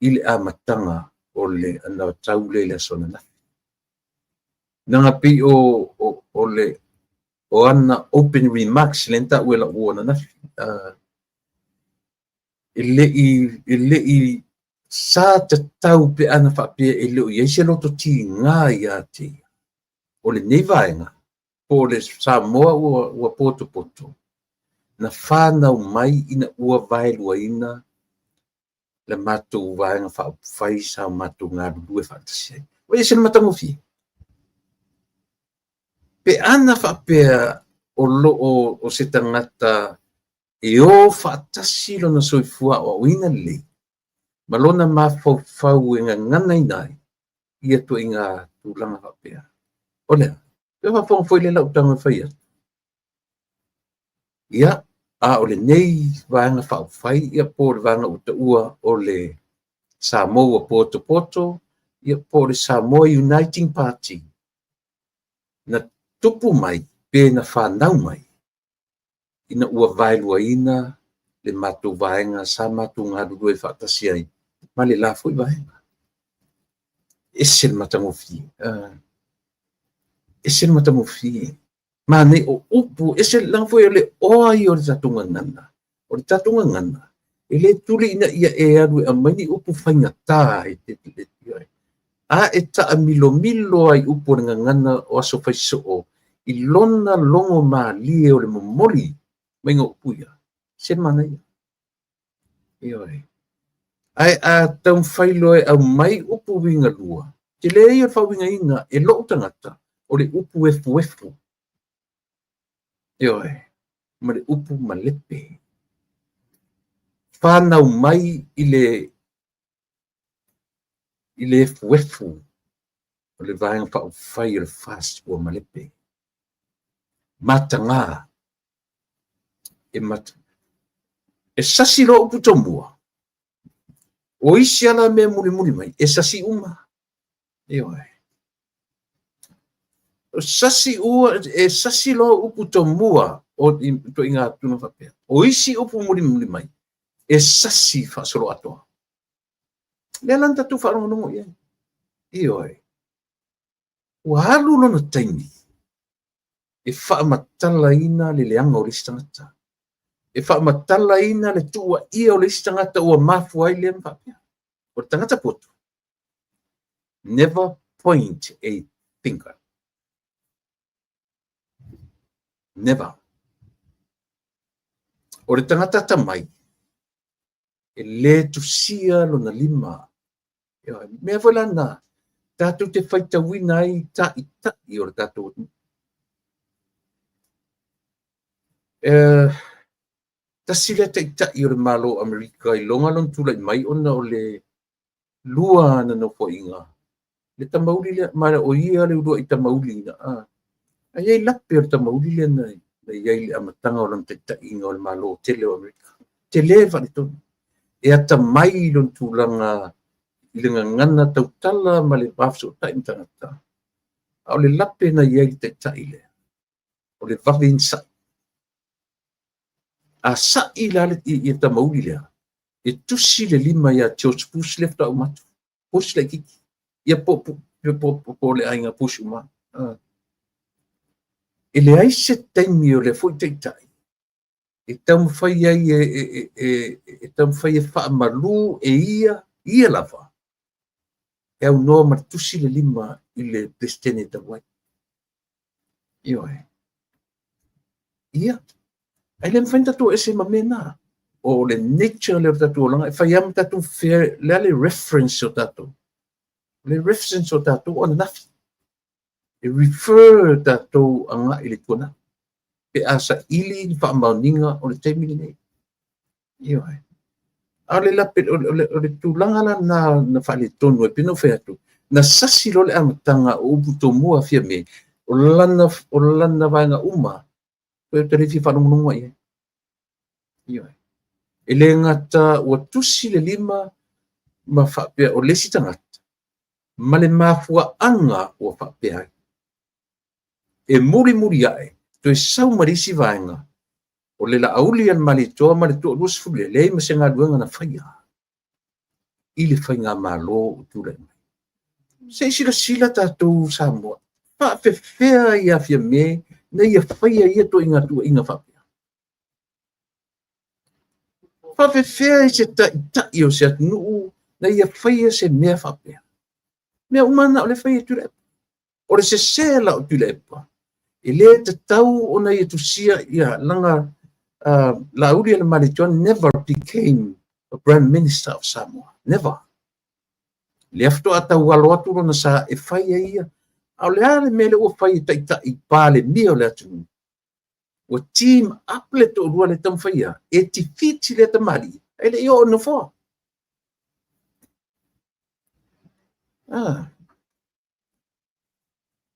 i le amataga o le anavatau lea i le aso ananafi. Leaga pei o le o ana open remarks lea na taua e lau uo ananafi. E le i sa tatau pe ana faapea e le o i ai se loto tiga ia te ia. O lenei vaega, po o le Samoa ua potopoto, na fanau mai ina ua vaeluaina le matou Vaega Faaupufai sa o matou galulue faatasi ai. Ua ese le matagofie. Pe ana faapea o lo o se tagata e o faatasi lona soifua aoaoina lelei ma lona mafaufau e gaganaina ai ia ituaiga tulaga faapea. O le a? Pe faafofoga foi lea lau tago e fai atu. Ia, a o lenei Vaega Faaupufai, ia po o le vaega ua taua o le Samoa ua potopoto, ia po o le Samoa Uniting Party, na tupu mai pe na fanau mai ina ua vaeluaina le matou vaega sa matou galulue faatasi ai ma le la foi vaega. Ese le matagofie. Ese le matagofie. Manaia o upu, ese leaga foi o le oa ia o le tatou gagana. O le tatou gagana, e le tuli ina ia e alu e aumai ni upu faigata e te a e taamilomilo ai upu o le gagana o aso faisoo i lona logo malie o le momoli maiga o upu ia. Se manaia. Ioe. Ae a taumafai loa e aumai upu uiga lua, tele ia o le faauigaina e lou tagata o le upu efuefu. Ioe. Ma le upu malepe. Fanau mai i le efuefu o le Vaega Faaupufai o le FAST ua malepe. Mataga e mat e sasi loa upu tomua, o isi ala mea mulimuli mai, e sasi uma. Ioe. O sasi ua, e sasi loa upu tomua o ituaiga tulaga faapea. O isi upu mulimuli mai, e sasi faasoloatoa. Lea la na tatou faalogologo i ai. Ioe. Ua alu lona taimi e faamatalaina le leaga o le isi tagata, e faamatalaina le tuuaia o le isi tagata ua mafua ai lea ma faapea. O le tagata poto, never point a finger. Never. O le tagata atamai, e le tusia lona lima. Mea foi la na, tatou te faitauina ai taʻitaʻi o le tatou atunuu. Tasi lea taitai o le Malo o Amerika i loga lona tulai mai ona o le lua ana nofoaiga, le tamauli lea, ma o ia le uluai tamauli na, a i ai lape o le tamauli lea na i ai i le amataga o lona taitaiga o le Malo tele o Amerika. Tele le faaletonu. E atamai i lona tulaga i le gagana tautala ma le va fesootai ma tagata, a o le lape na i ai i le taitai lea, o le vave ona sa'i. A sa'i la le tamauli lea, e tusi le lima ia George Bush lea faatoa uma atu. Bush laitiiti. Ia po o le aiga Bush uma. E leai se taimi o lea foi taitai e taumafai ai e taumafai e faamalu e ia, ia lava, e aunoa ma le tusi le lima i le Peresetene talu ai. Ioe. Ia, ae le mafai ona tatou ese ma mea na. O le nature lea o le tatou olaga, e fai lava ma tatou fair, le a le reference o tatou. O le reference o tatou o ananafi. E refer tatou agai i le tuanai pe a saili ni faamaoniga o le taimi lenei. Ioe. A o le lape, o le tulaga la na na faaletonu ai, pei ona ou fai atu, na sasi loa le amataga o upu tomua Fiame, o lana vaega uma, ou te le fia faalogologo i ai. Ioe. E le gata ua tusi le lima ma faapea o le isi tagata, ma le mafuaaga ua faapea ai. E mulimuli ae, toe sau ma le isi vaega, o le Laaulialemalietoa ma le toa 20 lea, leai ma se galuega na faia i le faigamalo o tulai mai. Se i silasila tatou Samoa, faafefea ia Fiame na ia faia ia ituaiga tuuaiga faapea? Faafefea i se taitai o se atunuu na ia faia se mea faapea? Mea uma na o le fai e Tuilaepa. O le sese la o Tuilaepa, e le tatau ona ia tusia ia lana Laaulialemalietoa never became a Prime Minister of Samoa. Never. Lea faatoa taualo atu lona sa e fai ai ia. A o le a le mea lea ua fai e taitai Palemia o le atunuu? Ua team up le toalua le taumafai e defeat le tamalii, e le i oo i le nofoa.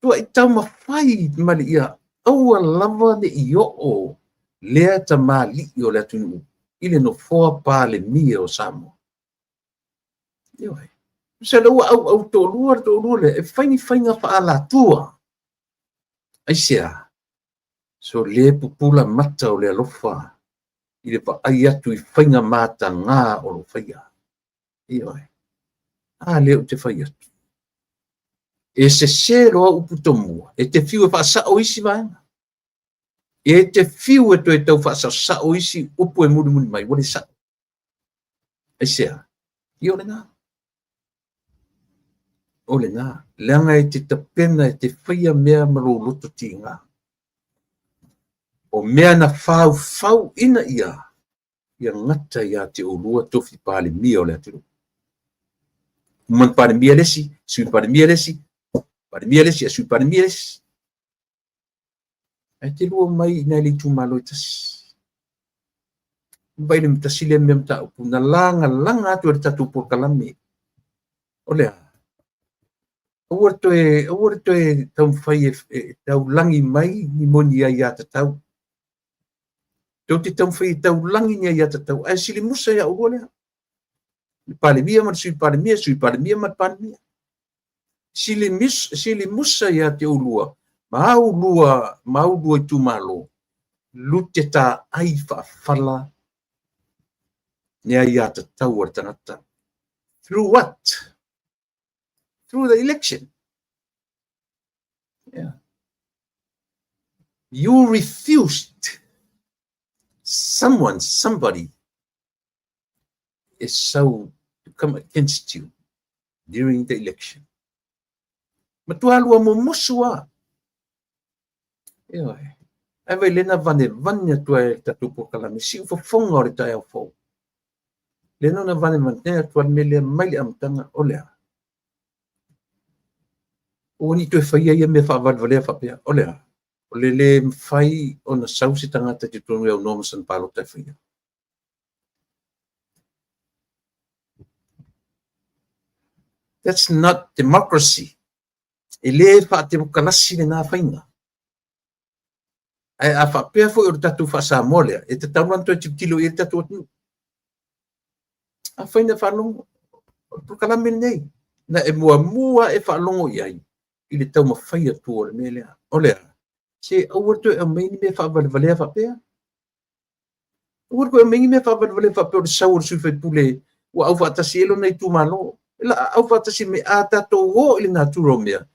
Tuai taumafai ma le ia aua lava ne i oo lea tamalii o le atunuu i le nofoa Palemia o Samoa. Ioe. Se le ua auau toalua le toalua lea e fai ni faiga faaalatua. Aisea? So le pupula mata o le alofa i le vaai atu i faiga mataga o lo faia. Ioe. A lea ou te fai atu. E sese loa upu tomua, e te fiu e faasao isi vaega. E te fiu e toe tau faasaosao isi upu e mulimuli mai, ua le sao. Aisea? Ia o lena. O lena. Leaga e te tapena e te faia mea ma lou loto tiga. O mea na faufau ina ia, ia gata ia te oulua tofi Palemia o le atunuu. Uma na Palemia le isi, Sui Palemia le isi, Palemia le isi, Sui Palemia le isi. Ae te lua mai i nai le itumalo e tasi. Vai le tasi lea mea mataupu, na lagalaga atu e le tatou polokalame. O lea. Aua le toe, aua le toe taumafai e, e taulagi mai ni moni aiatatau. Tou te taumafai e taulagi ni aiatatau, ae silimusa ia oulua lea. Le Palemia ma le Sui Palemia, Sui Palemia ma le Palemia. Silimusa ia te oulua, ma au lua, ma au lua itumalo, lute taai faafala ni aiatatau a le tagata. Through what? Through the election. Yeah. You refused someone, somebody is so to come against you during the election. Matua lua mumusu a. Ioe. Ae vai lena vane vane atu ai le tatou polokalame, siu fofoga o le taeao fou. Lena na vane vane atu ai le mea lea mai le amataga o le a. Ua ni toe faia ia mea faavalevalea faapea, o le a? O le lē mafai ona sau se tagata i totonu e aunoa ma sana palota e faia. That's not democracy. E lē faatemokalasi lena faiga. Ae a faapea foi o le tatou faa-Samoa lea, e tatau la ona toe tilotilo i ai le tatou atunuu. Afai na faalogo, o le polokalame lenei, na e muamua e faalogo i ai i le taumafai atu o le mea lea. O le a? Se aua le toe aumai ni mea faavalevalea faapea. Aua le toe aumai ni mea faavalevalea faapea o le sau o le sui faipule ua aufaatasi ai lona itumalo. E la aufaatasi mai a tatou o i le natura o mea,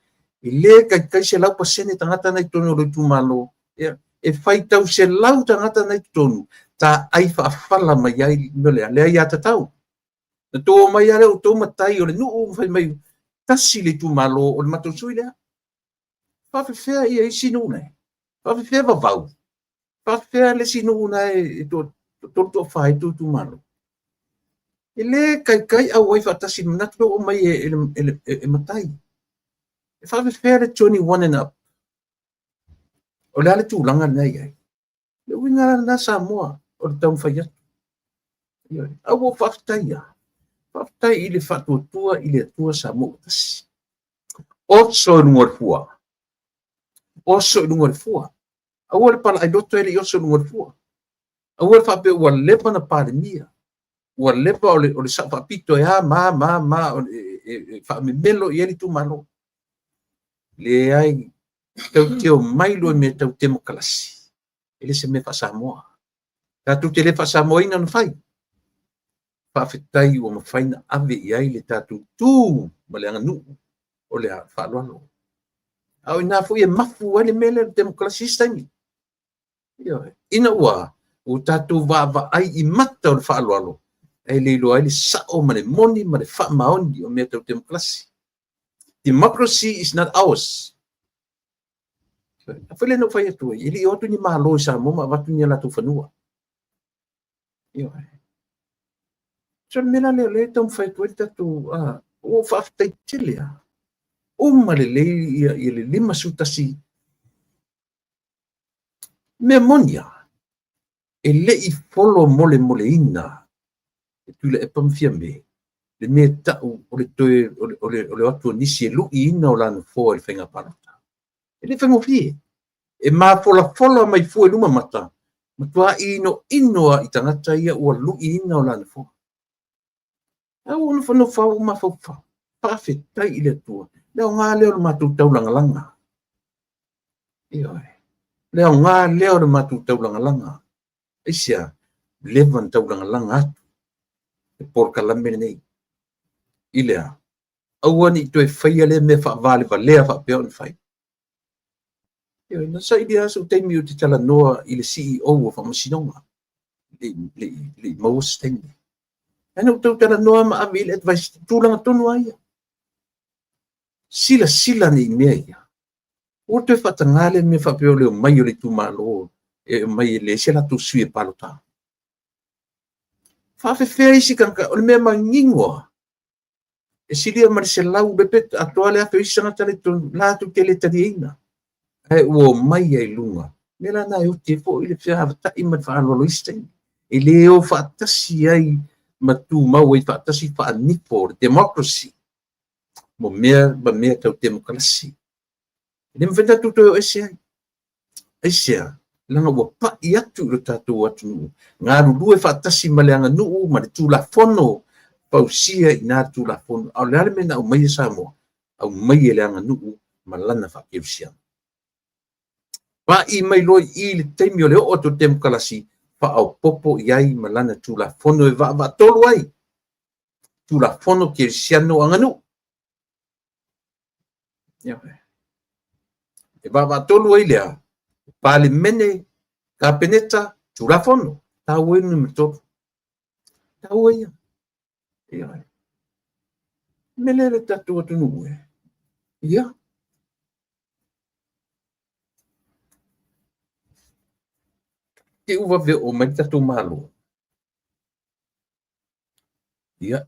e le taitai 100% tagata na i totonu o lou itumalo. Ia, e faitau 100 tagata na i totonu, taai faafala mai ai le mea lea, le aiatatau. Na tou omai lava lea o outou matai o le nuu ma fai mai, tasi le itumalo o le matou sui lea. Faafefea ia isi nuu nei? Faafefea Vavau? Faafefea le isi nuu na e toatolu toafa ai tou itumalo? E le taitai auai faatasi i le manatu lea ua aumai e matai. E faafefea le 21 and up? O le a le tulaga lena e i ai? Le uiga la lena Samoa o le taumafai atu. Ioe. A ua ou faafetai lava. Faafetai i le faatuatua i le Atua Samoa ua tasi. Oso i luga o le fua. Oso i luga o le fua. Aua le palaai loto e le i oso i luga o le fua. Aua le faapea ua leva na Palemia. Ua leva o le sao faapito e a ma ma ma o le, e faamemelo i ai le itumalo. Leai, tau te omai loa i mea tau temokalasi. E le se mea faa-Samoa. Tatou te le faa-Samoaina ona fai. Faafetai ua mafai na ave i ai le tatou tu ma le aganuu o le faaaloalo. A o ina foi e mafu ai le mea lea o le temokalasi isi taimi. Ioe. Ina ua ua tatou vaavaai i mata o le faaaloalo, ae le iloa ai le sao ma le moni ma le faamaoni o mea tau temokalasi. Democracy is not ours. A foi lea na ou fai atu ai, e le i o atu ni Malo i Samoa ma avatu ni a latou fanua. Ioe. So le mea la lea o lea e taumafai atu ai le tatou, ua ou faafetai tele lava. Uma lelei ia le 51 mea moni lava, e le i folo molemoleina e Tuilaepa ma Fiame le mea tau o le toe o le o atu o nisi e luiina o la nofoa i le faiga palota. E le faigofie. E mafolafola mai fua i luma mata, matua inoino lava i tagata ia ua luiina o la nofoa. A ua nofonofo lava ua mafaufau. Faafetai i le Atua. Le aoga lea o le matou taulagalaga. Ioe. Le aoga lea o le matou taulagalaga. Aisea? Leva na taulagalaga atu le polokalame lenei. I le a? Aua ne i toe faia lea mea faavalevalea faapea ona fai. Ioe, na saili lava sou taimi ou te talanoa i le CEO o Faamasinoga. Le i maua se taimi. Ae na ou tau talanoa ma ave i le advice, tulaga tonu lava ia. Silasila nei i mea ia. Ua toe faataga lea mea faapea o le omai o le itumalo e omai e leai se latou sui e palota. Faafefea isi tagata, o le mea manino lava, e silia ma le 100 le pe atoa le 1000 o isi tagata la i totonu, latou te le taliaina. Ae ua omai ai i luga. Mea la na e oti ai foi le feavatai ma le faaaloalo i isi taimi. E le o faatasi ai ma tumau ai faatasi faanifo o le democracy. mo mea ma mea tau temokalasi. E le mafai ona tatou toe o ese ai. Aisea? Leaga ua pai atu i lo tatou atunuu, galulue faatasi ma le aganuu ma le Tulafono, fausia i ina le Tulafono. A o le a le mea na aumaia Samoa? Aumai e le aganuu ma lana faakerisiano. Pai mai loa i i le taimi o le oo atu o le temokalasi, faaopoopo i ai ma lana Tulafono e vaavaatolu ai, Tulafono Kerisiano Aganuu. E vaavaatolu ai lea, Palemene, Kapeneta, Tulafono. Taua ia numera 3. Taua ia. Ia. Me le le tatou atunuu e. Ia. Te u vave o mai le tatou Malo. Ia,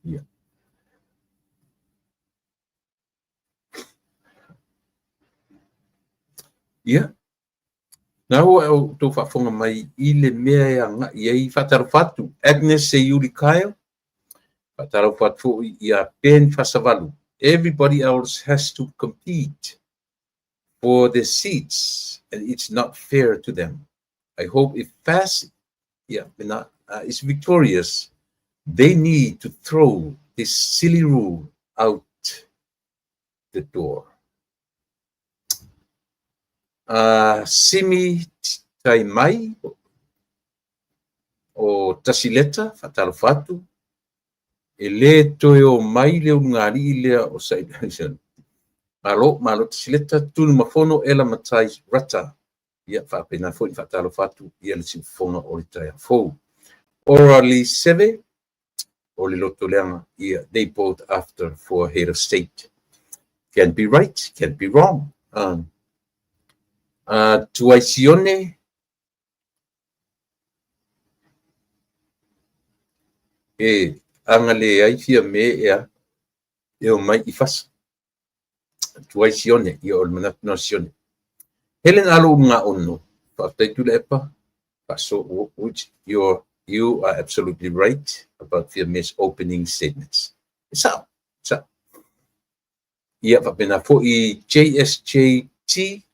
Ia. Ia, na ua outou faafofoga mai i le mea e agai ai. Faatalofa atu Agnes Seiuli Kyle, faatalofa atu foi ia Ben Fasavalu. Everybody else has to compete for the seats and it's not fair to them. I hope if FAS, yeah, is victorious, they need to throw this silly rule out the door. Simi Tai Mai o Tasileta, faatalofa atu, e le toe o mai le ulugalii lea o Sailele. Malo, malo Tasileta, Tunumafono Ela Matai Rata. Ia, faapena foi faatalofa atu ia le siufofoga o le taeao fou. Orally Seve, o le lotoleaga, ia, they both after for head of state. Can be right, can be wrong. Tuai Sione, e aga le ai fia me ea, e o mai i fasa. Tuai Sione, ia o le manatu na Sione. Helen Alo Unga Ono, faafetai Tuilaepa, so which you are absolutely right about Fiame's opening statements. E sao, sao. Ia faapena foi JSJT,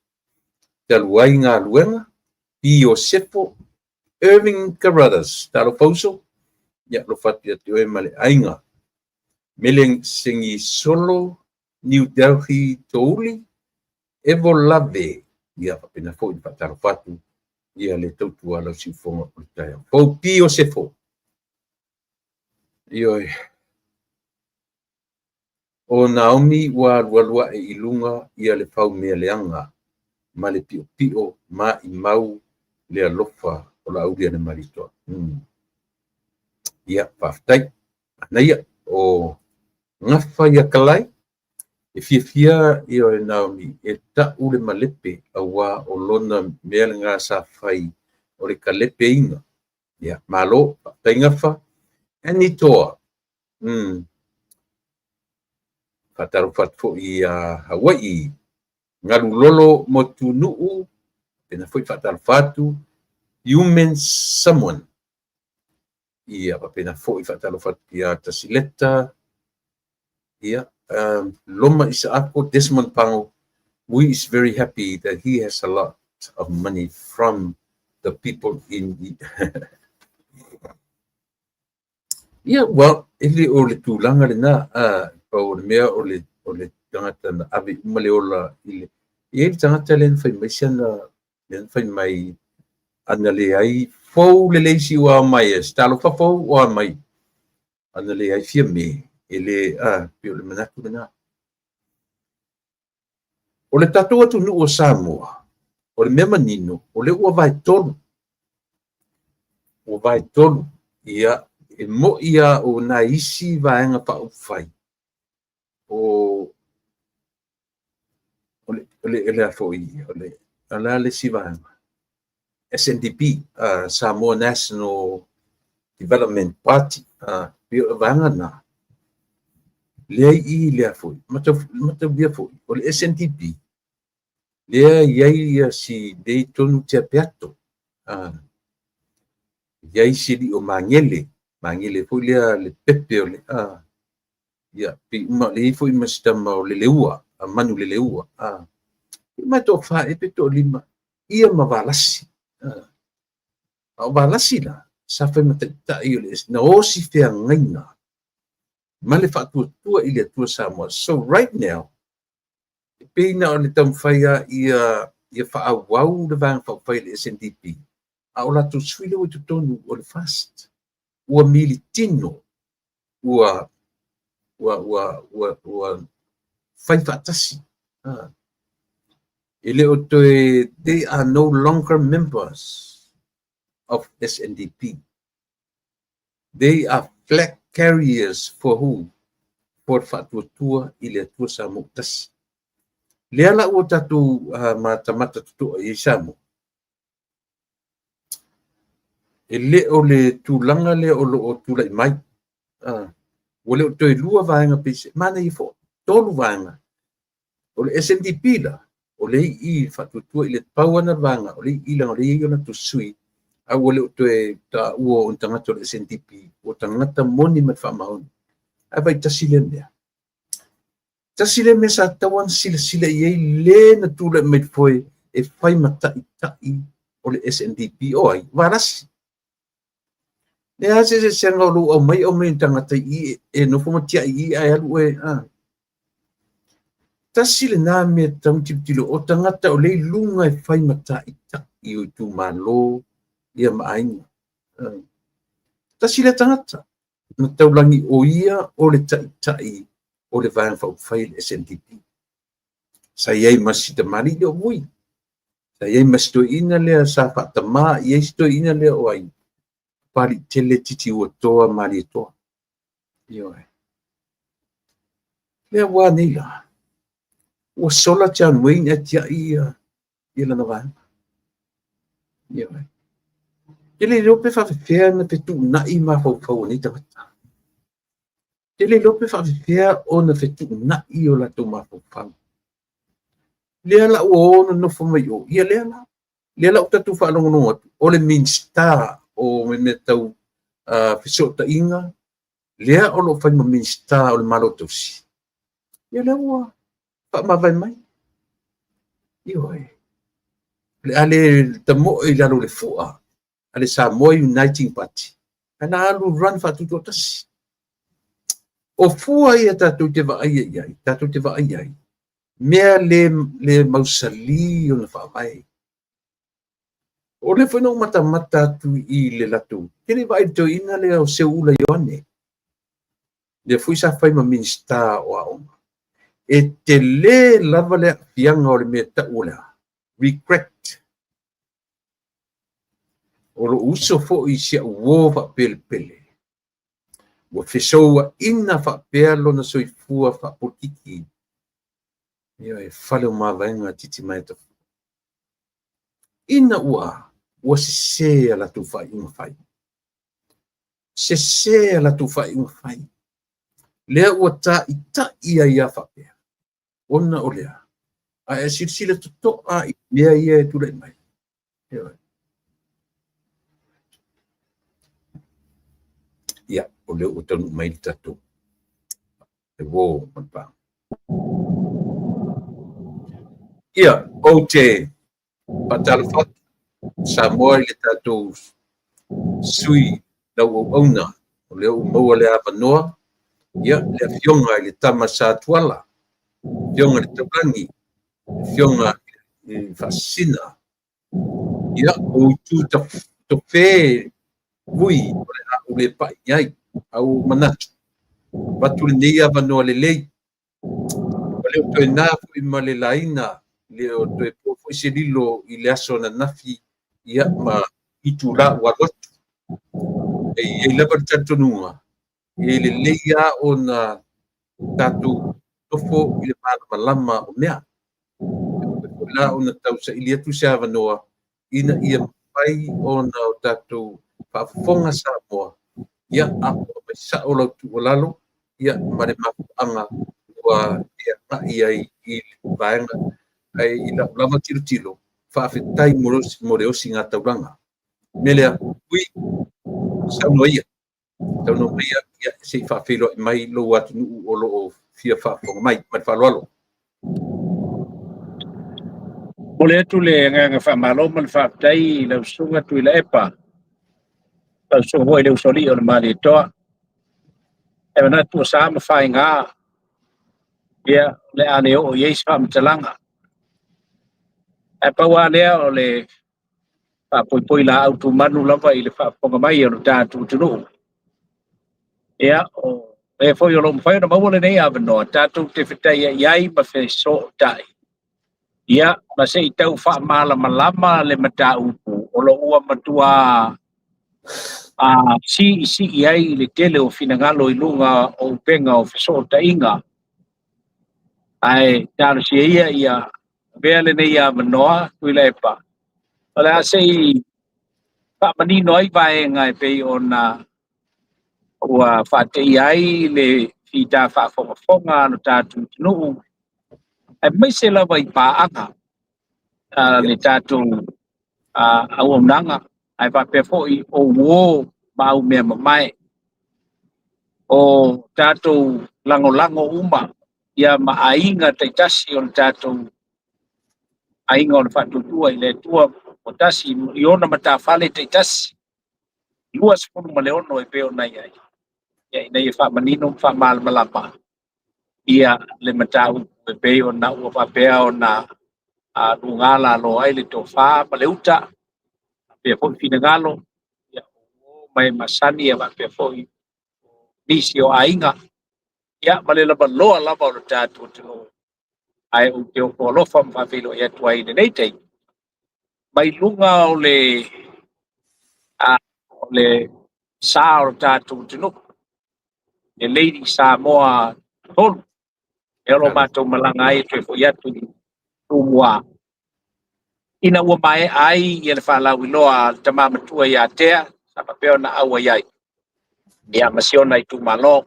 talu ai galuega, P. Iosefo, Irving Carruthers, talofa uso, ia alofa atu ia te oe ma le aiga. Mele Sengisolo, New Delhi Touli, Evo Lave, ia faapena foi faatalofa atu ia le tautua lau siufofoga o le taeao fou. P. Iosefo. Ioe. O Naomi ua alualu ae i luga ia le faumea leaga ma le piopio ma i mau le alofa o Laauli Alemalietoa. Ia, faafetai. Manaia, o Gafa ia Kalai, e fiafia ia Naomi e tau le malepe auā o lona mea lena sa fai o le kalepeiga. Ia, malo, faafetai Gafa. Annie Toa, faatalofa atu foi ia Hawaii, Galulolo Motunuu, pena foi faatalofa atu, Human Someone. Ia, faapena foi faatalofa atu ia Tasileta, ia, Loma Isaako, Desmond Pango, we is very happy that he has a lot of money from the people in the... Yeah, well, e le o le tulaga lena, pau o le mea o le tagata na ave uma le ola i le... E i ai le tagata lea na fai mai siana, lea na fai mai ana leai fou lelei si ua mai e, talofa fou o mai, ana leai fia me, e le, pe o le manatu lena. O le tatou atunuu o Samoa, o le mea manino, o le ua vae tolu. Ua vaetolu, ia, e mo'i lava o nai isi vaega faaupufai o le a foi, o le a le isi vaega? SNDP, Samoa National Development Party, pei o le vaega lena, lea i i lea foi, mataulia foi, o le SNDP, lea e i ai ia si lea i totonu Tea Peato, e i ai si alii o Magele, Magele foi lea le pepe o le, ia, pei uma, lea e i ai foi ma si tama o Leleua, Manu Leleua, pei uma e toafa ea pe toalima, ia ma Valasi. A o Valasi la, sa fai ma taitai o le, na osi feagaiga ma le Faatuatua i le Atua Samoa. So right now, e pei na o le taumafai lava ia faaauau le Vaega Faaupufai a le SNDP, a o latou sui lea ua i totonu o le FAST, ua militino, ua fai faatasi. E le o toe, they are no longer members of SNDP. They are flag carriers for who? For Faatuatua i le Atua Samoa ua tasi. Lea la ua tatou matamata totoa i ai Samoa. E le o le tulaga lea o lo o tulai mai. Ua le o toe lua vaega pe se, manaia foi, tolu vaega. O le SNDP la, o lea i i Faatuatua i le pau ana vaega, o lea i i leaga o lea e i ai o latou sui, a ua le o toe taua o ni tagata o le SNDP, ua tagata moni ma le faamaoni. Ae vaai tasi lea mea. Tasi lea mea sa tatau ona silasila i ai le na tulai mai foe e fai ma taitai o le SNDP o ai? Valasi. Le a se eseesega o lou aumai aumai o tagata i i e nofo ma tiai i i ae alu oe. Tasi lena mea tatau ona tilotilo, o tagata o lea i luga e fai ma taitai o itumalo ia ma aiga. Tasi lea tagata na taulagi o ia o le taitai o le Vaega Faaupufai le SNDP. Sa i ai ma si tamalii lea o Vui. Sa i ai ma si toeaina lea sa faatamā i ai si toeaina lea o ai? Papaliitele Titiuatoa Malietoa. Ioe. Lea ua nei la, ua sola John Wayne ae tiai ia lana vaega. Ioe. Ke le iloa pe faafefea ona fetuunai mafaufau o nei tagata. Ke le iloa pe faafefea ona fetuunai o latou mafaufau. Lea la ua o nonofo mai o, ia lea la. Lea la ua tatou faalogologo atu, o le Minisita o mea tau fesootaiga, lea o lo o fai ma Minisita o le Malo Tausi. Ia lea ua faamavae mai. Ioe. O le a le tamoe i lalo o le fua a le Samoa Uniting Party, ae la alu run faatutoatasi. O fua ia tatou te vaaia i ai, tatou te vaai ai, mea le mausali ona faavae. O lea foi na ou matamata atu i le latou, ke le vaai i le toeaina lea o Seuula Ioane, lea foi sa fai ma Minisita o Aoga. E tele lava le aafiaga o le mea tau o le a? Regret. O lou uso foi si au uo faapelepele, ua fesouaina faapea lona soifua faapolokiki, ia e fale o mavaega Titimaea. Ina ua sese a latou faaiuga fai. Sese a latou faaiuga fai. Lea ua taitai ai a faapea, ona o lea, ae silasila totoa i mea ia e tulai mai. Ia, o lea ua taunuu mai le tatou le uo ma le paga. Ia, ou te faatalofa atu Samoa i le tatou sui lauauauna, o lea ua maua le avanoa, ia, le afioga i le tama Sa Tuala, afioga i le Taulagi, afioga i le Faasisina, ia, o itu tofe vui o le a ou le pai i ai, a ua ou manatu, avatu lenei avanoa lelei, ua le o toe na foi ma le laina, le o toe po foi se lilo i le aso ananafi, ia, ma itula ua alu atu. E i ai lava le talitonuga, e lelei lava ona tatou nofo i le malamalama o mea. E mafai foi la ona tausaili atu se avanoa ina ia mafai ona o tatou faafofoga Samoa, ia, a o aumai sao lau tuualalo, ia, ma le mafuaaga ua e agai ai i le vaega. Ae i lau lava tilotilo, faafetai mo le osiga taulaga. O le mea lea, Vui, saunoa ia, saunoa maia, ia, se i faafeiloai mai lou atunuu o lo o fia faafofoga mai. Ma le faaaloalo. Momoli atu le agaga faamalo ma le faafetai i lau Susuga Tuilaepa, lau Susuga foi i le Usoalii o le Malietoa. E manatu ua sa ma faiga, ia, o le a le oo i ai se faamatalaga. Ae pau lava lea o le faapoipoi laau tumanu lava i le faafofoga mai o le tatou atunuu. Ia, o e foi o lo o mafai ona maua lenei avanoa tatou te fetaiai ai ma fesootai, ia, ma se i tau faamalamalama le mataupu o lo o ua matua siisii ai le tele o finagalo i luga o upega o fesootaiga. Ae talosia ia ia avea lenei avanoa Tuilaepa, o le a se i faamanino ai vaega e pei ona ua faateia ai le fita faafogafoga a lo tatou atunuu, aemaise lava i paaga a le tatou auaunaga, ae faapea foi o uo ma au mea mamae o tatou lagolago uma ia ma aiga taitasi o le tatou aiga o le Faatuatua i le Atua ua tasi i ona matafale taitasi 26 e pei ona i ai, ia, ina ia faamanino ma faamalamalama ia le mataupu e pei ona ua faapea ona luga lalo ai le tofa ma le uta, faapea foi finagalo, ia, o mai masani, ia faapea foi nisi o aiga, ia, ma le lavaloa lava o le tatou atunuu. Ae ou te ofo alofa ma faafeiloai atu ai i lenei taimi mai luga o le sa o le tatou atunuu, le Lady Samoa 3, e o lo o matou malaga ai e toe foi atu i Tumua, ina ua maea ai ia le faalauiloa a le tama matua ia Tea, sa faapea ona auai ai, ia, ma si ona itumalo.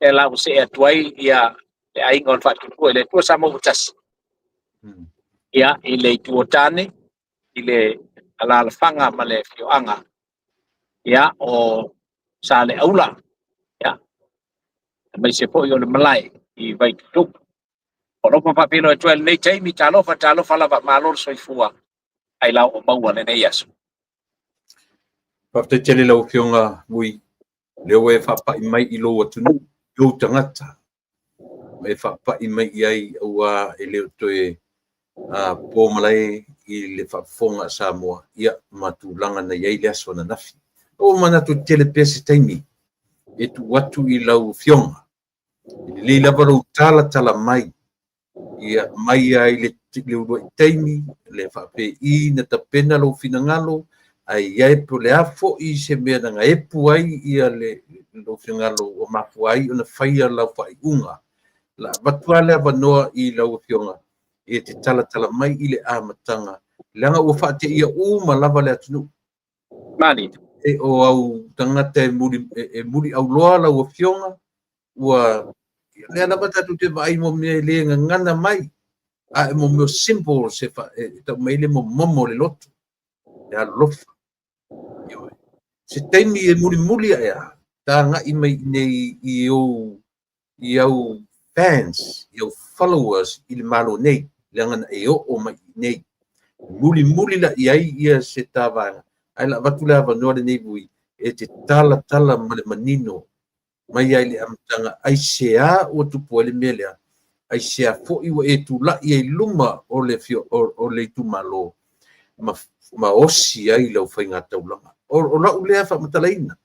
E la ua see atu ai ia le aiga o le Faatuatua i le Atua Samoa ua tasi, ia, i le itu o Tane, i le alalafaga ma le afioaga, ia, o Saleaula, ia, aemaise foi o le malae i Vaitutupu. O alofa faafeiloai atu ai lenei taimi, talofa, talofa lava, malo le soifua, ai lau o maua lenei aso. Faafetai tele lau Afioga Vui, lea ua e faapai mai i lou atunuu, i ou tagata, ma e faapai mai i ai aua e le o toe po malae i le faafofoga a Samoa, ia, ma tulaga na i ai le aso ananafi. Ua manatu tele pea se taimi e tuu atu i lau Afioga. E lelei lava lou talatala mai, ia, mai ai le uluai taimi, le faapei na tapena lou finagalo, ae i ai po o le a foi se mea na gaepu ai ia le lou finagalo ua mafua ai ona faia lau faaiuga. La avatu lava le avanoa i lau Afioga e te talatala mai i le amataga, leaga ua faateia uma lava le atunuu. Mali. E o au tagata e muli, e muli auloa lau Afioga, ua lea lava tatou te vaai mo mea e le gagana mai, a e mo mea simple se e tau mai le momomo o le loto, le alolofa. Se taimi e mulimuli ae a, tagai mai nei i ou i au fans, i au followers i le Malo nei, leaga na e oo mai i nei. Mulimuli la i ai ia se ta vaega, ae la avatu le avanoa lenei Vui e te talatala ma le manino mai ai le amataga ai se a ua tupu ai le mea lea, ai se a foi ua e tulai ai luma o le, o le itumalo ma osi ai lau faiga taulaga. O lau lea faamatalaina,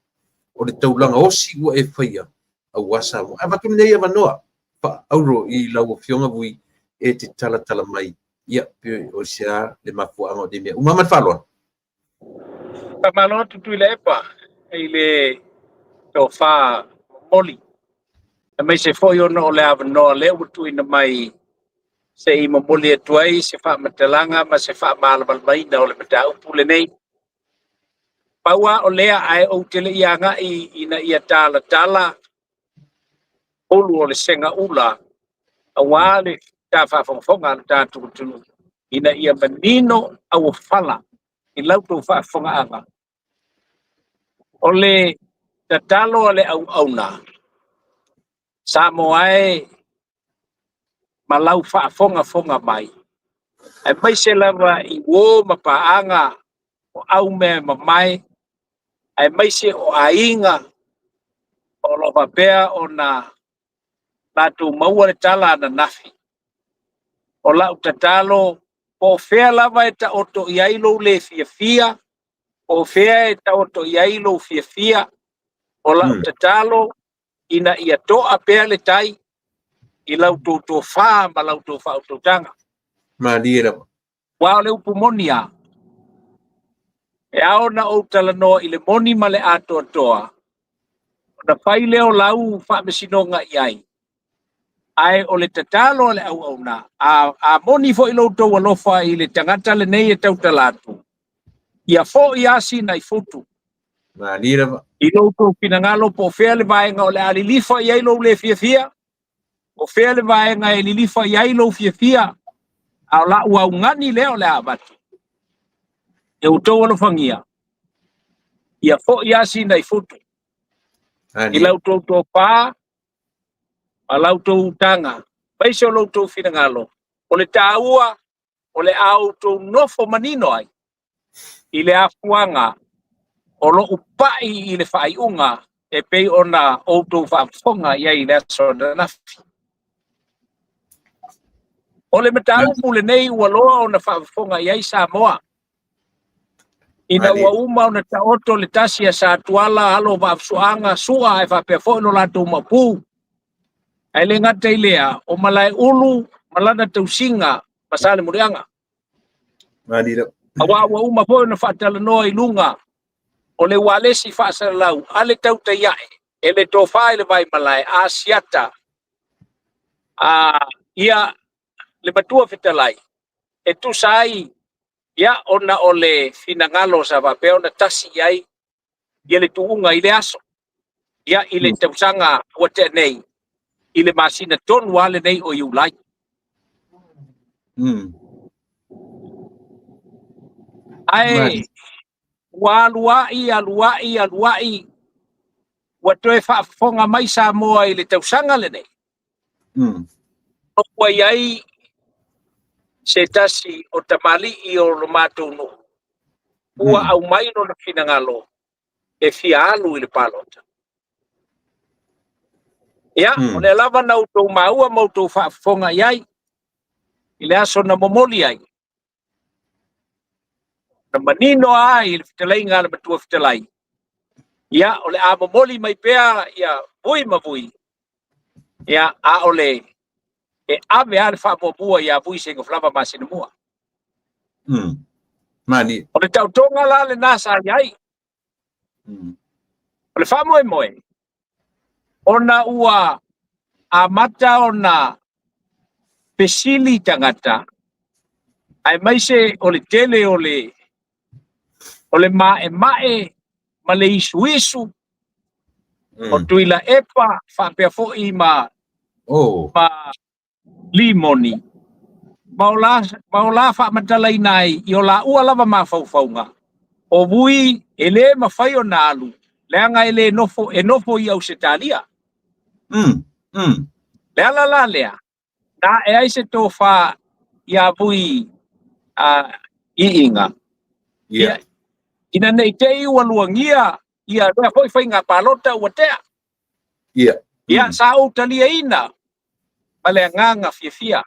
o le taulaga osi ua e faia aua Samoa. Avatu lenei avanoa faaauuro i lau Afioga Vui e te talatala mai, ia, pe o se a le mafuaaga o nei mea uma. Ma le faaaloalo. Faamalo atu Tuilaepa. i le tofa momoli, aemaise foi ona o le avanoa lea ua tuuina mai se i momoli atu ai se faamatalaga ma se faamalamalamaina o le mataupu lenei. Pau lava o lea, ae ou te le i agai ina ia talatala ulu o le segaula aua le faafogafoga a le tatou atunuu, ina ia manino auofala i la outou faafofogaaga. O le tatalo a le auauna, Samoa e ma lau faafogafoga mai, aemaise lava i uo ma paaga o aumea mamae, aemaise o aiga o lo o faapea ona latou maua le tala ananafi. O lau tatalo, po o fea lava e taoto i ai lou le fiafia, po o fea e taoto i ai lou fiafia, o lau tatalo ina ia toa pea le tai i lau tou tofa ma lau tou faautautaga. Malie lava. Aua o le upu moni lava, e ao ona ou talanoa i le moni ma le atoatoa, ona fai lea o lau faamasinoga i ai. Ae o le tatalo a le auauna, a moni foi lo outou alofa i le tagata lenei e tautala atu, ia foi lava sina i futu. Malie lava. I lo outou finagalo, po o fea le vaega o le a lilifa i ai lou le fiafia, o fea le vaega e lilifa i ai lou fiafia, a o lau augani lea o le a avatu. E outou alofagia, ia foi lava sina i futu. I la outou tofa ma la outou utaga, aemaise o lo outou finagalo, o le taua o le a outou nofo manino ai i le afuaga o lou pai i le faaiuga e pei ona outou faafofoga i ai i le aso ananafi. O le mataupu lenei ua loa ona faafofoga i ai Samoa, ina ua uma ona taoto le tasi a Satuala, alo o Vaafusuaga, Sua, ae faapea foi lo latou maopu. Ae le gata i lea, o Malaeulu ma lana tausiga ma Salemuliaga. Aua ua uma foi ona faatalanoa i luga o le ualesi faasalalau a le tautai ae e le tofa i le Vaimalae Asiata ia le Matua Fetalai e tusa ai ia ona o le finagalo sa faapea ona tasi i ai ia le tuuga i le aso ia i le tausaga ua tea nei i le masina tonu lava lenei o Iulai. Ae ua alu ai, alu ai, alu ai, ua toe faafofoga mai Samoa i le tausaga lenei. Ua i ai se tasi o tamalii o lo matou nuu ua aumai lona finagalo e fia alu i le palota. Ia, o lea lava na outou maua ma outou faafofoga i ai i le aso na momoli ai, na manino ai i le fetalaiga a le Matua Fetalai, ia, o le a momoli mai pea ia vui ma vui, ia, a o le e ave lava le faamuamua ia Vui Seuga Masinamua. Mani. O le tautoga la lena sa i ai. O le faamoemoe, ona ua amata ona fesili tagata, aemaise o le tele o le maemae ma le isuisu o Tuilaepa faapea foi ma Limoni, ma o la faamatalaina ai i o laua lava mafaufauga, o Vui e le mafai ona alu, leaga e le nofo, e nofo i Ausetalia. Le ala la lea, na ae ai se tofa ia Vui Iiga. Yeah. Ina nei te i ua luagia ia lea foi faiga palota ua tea. Yeah. Ia, sa ou taliaina ma le agaga fiafia.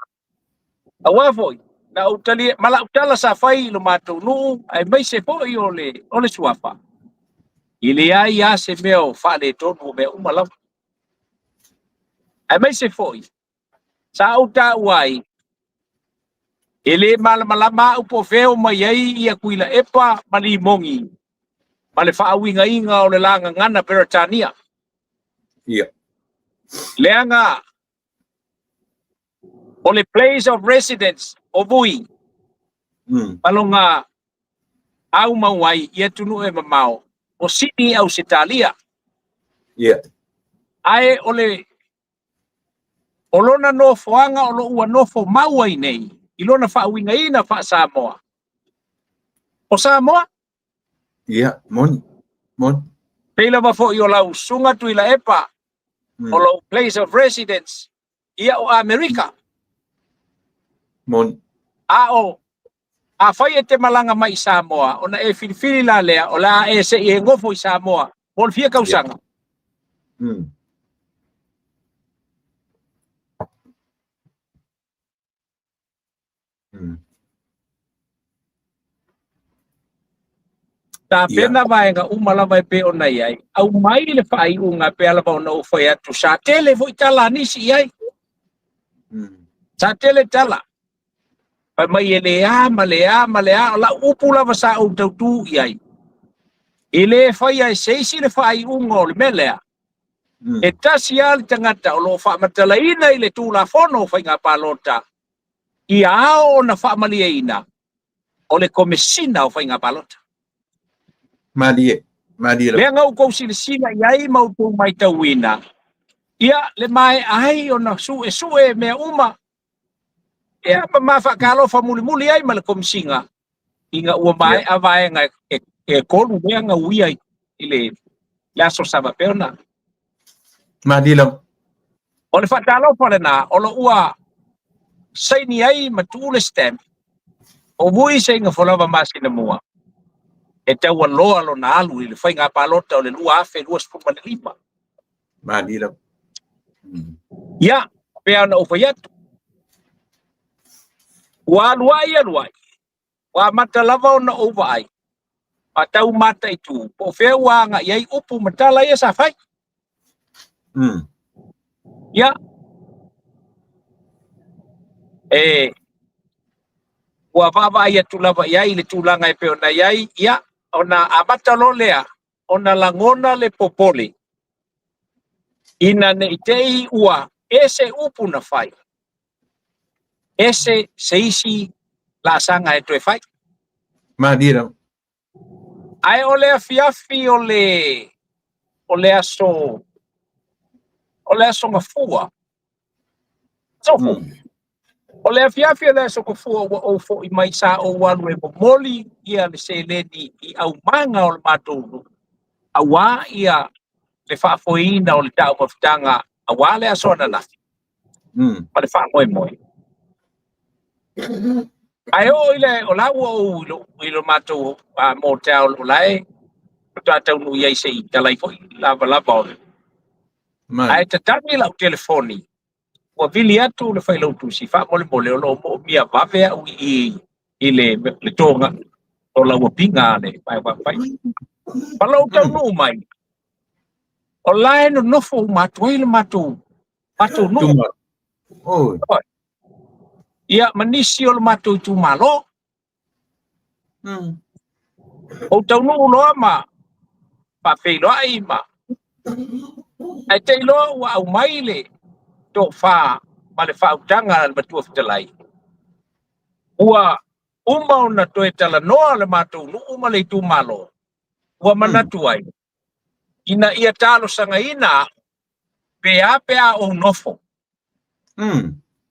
Aua foi, na ou talia, ma lau tala sa fai i lo matou nuu, aemaise foi o le suafa. I leai lava se mea o faaletonu o mea uma lava. Aemaise foi, sa ou taua ai, e le malamalama au po o fea o mai ai ia Tuilaepa ma Limogi. ma le faauigaina o le la gagana Peretania. Ia. Leaga o le place of residence o Vui ma lona aumau ai i atunuu e mamao o Sini Ausetalia. Ia. Ae o le o lona nofoaga o lo o ua nofo mau ai nei i lona faauigaina faa-Samoa, o Samoa. Ia, moni, moni. Pei lava foi o lau Susuga Tuilaepa, o lou place of residence, ia o Amerika. Moni. A o, afai e te malaga mai i Samoa, ona e filifili la lea, o le a e se i e nofo i Samoa mo le fia tausaga. Tapena vaega uma lava e pei ona i ai, aumai le faaiuga e pei lava ona ou fai atu, sa tele foi tala a nisi i ai. Sa tele tala. Fai mai e le a ma le a ma le a, o lau upu lava sa ou tautū i ai. E le faia e se isi le faaiuga o le mea lea. E tasi lava le tagata o lo o faamatalaina i le Tulafono o Faiga Palota ia ao ona faamalieina, o le Komesina o Faiga Palota. Malie, malie. Lea na outou silasila i ai ma outou matauina, ia le maea ai ona suesue mea uma, ia ma ma faatalofa mulimuli ai ma le Komesina, ina ua maea vaega e tolu lea na uia i le aso sa faapea ona. Malie lava. O le faatalofa lena, o lo ua saini ai ma tuu le stamp, o Vui Seigafoa lava masina mua, e taualoa lona alu i le faiga palota o le 2025. Malie lava. Ia, pei ona ou fai atu, ua alu ai alu ai, ua amata lava ona ou vaai, ma tau mataitu, po o fea ua agai ai upu ma tala ia sa fai. Ia, e ua vaavaai atu lava i ai i le tulaga e pei ona i ai, ia, ona amata loa lea ona lagona le popole, ina ne i te i ua ese upu na fai, ese se isi laasaga e toe fai. Malie lava. Ae o le afiafi o le o le aso o le aso Gafua. Sofu. O le afiafi o le aso Gafua ua ou foi mai sa ou alu e momoli ia le seleni i aumaga o le matou nuu, aua ia le faafoeina o le taumafataga aua le aso ananafi ma le faamoemoe. Ae oo i le o la ua ou i lo matou motel o la e faatoa taunuu i ai se i talai foi lavalava o le. Ae tatagi lau telefoni, ua vili atu le failautusi, faamolemole o lo o moomia vave au i i le toga o lauapiga a le vae. Ma lou taunuu mai, o la e nonofo uma atu ai le matou nuu. Ia, ma nisi o le matou itumalo. Ou taunuu loa ma faafeiloai ma ae te i loa ua aumai le tofa ma le faautaga a le Matua Fetalai. Ua uma ona toe talanoa le matou nuu ma le itumalo, ua manatu ai, ina ia talosagaina au, pe a pe a ou nofo.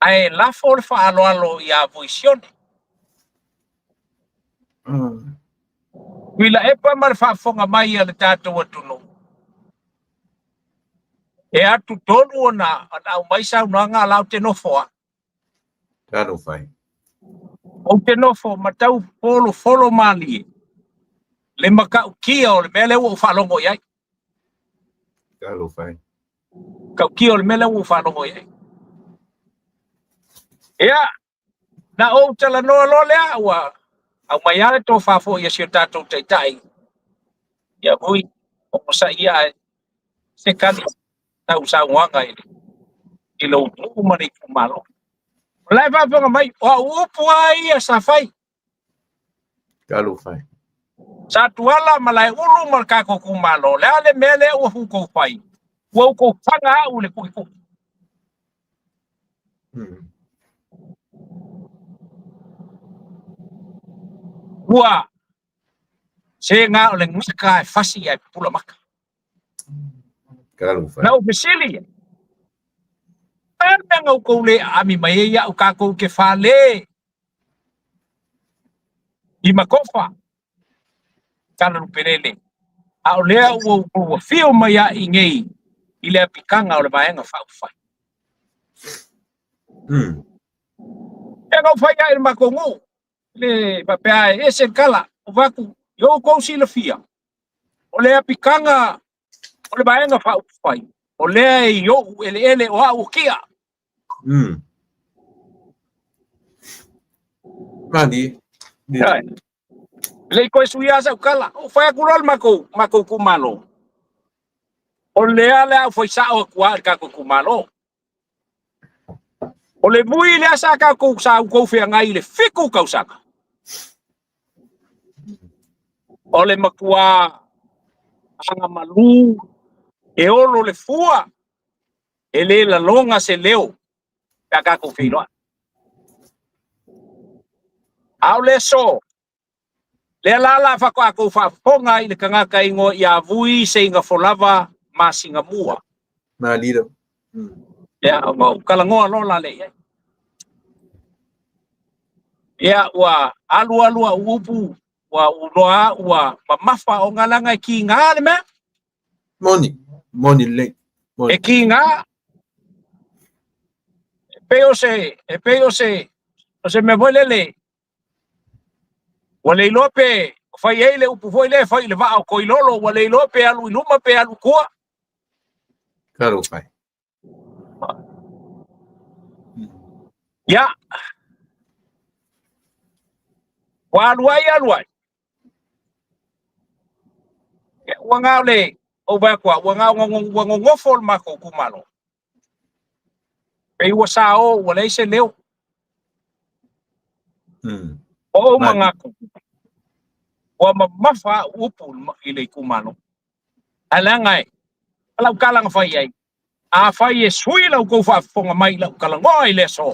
Ae lafo le faaaloalo ia Vui Sione. Tuilaepa ma le faafofoga mai a le tatou atunuu, e atu tonu ona aumai saunoaga a la ou te nofo au. Talofa. Ou te nofo ma tau folofolo malie le matautia o le mea lea ua ou faalogo i ai. Talofa. Tautia o le mea lea ua ou faalogo i ai. Ia, na ou talanoa loa lea, ua aumai lava le tofa foi a si o tatou taitai. Ia Vui, onosai ia se tali tau saunoaga i lou nuu ma le itumalo. O la e faafofoga mai, o au upu lava ia sa fai. Talofa. Satuala ma Laeulu ma le tatou itumalo, o le a le mea lea ua outou fai? Ua outou faga au i le tuitui. Ua sega o le gata e fasi ae pupula maka. Na ou fesili, e a le mea na outou le aami mai ai au tatou te fale i Makofa, Kalalupe lele, a o lea ua outou afio mai ai i nei i le apitaga o le Vaega Faaupufai. E na ou fai ai i le matou nuu, le faapea e ese le tala, ou fai atu, i outou silafia, o le apitaga o le Vaega Faaupufai, o lea e i ou eleele o au o tia. Mani. Le i toe suia sau tala, ou fai atu loa le matou itumalo, o lea le a ou fai sao atu lava i le tatou itumalo. O le mui lea sa tatou sa outou feagai i le 7 tausaga, o le matua agamalu e olo le fua, e le laloga se leo pe a tatou feiloai. A o le aso, lea la la faatoa tou faafofoga i le tagata e igoa ia Vui Seigafolava Masingamua. Ma leader. Ia, ona ou talanoa loa la lea i ai. Ia, ua alu alu au upu, ua uloa ua mamafa ona leaga e kiga le mea. Moni, moni lelei. E kiga. E pei o se, e pei o se, o se mea foi lele, ua le iloa pe fai ai le upu foi lea e fai i le vaa o Toilolo, ua le iloa pe alu i luma pe alu i tua. Talo fai. Ia. Ua alu ai, alu ai. Ua na o le, ou vaai atu ua na ua nonofo le matou itumalo. Pei ua sao, ua leai se leo. O ou manatu, ua mamafa au upu i le itumalo. Ae leaga e, o lau tala na fai ai, afai e sui la outou faafofoga mai i lau talanoa i le aso,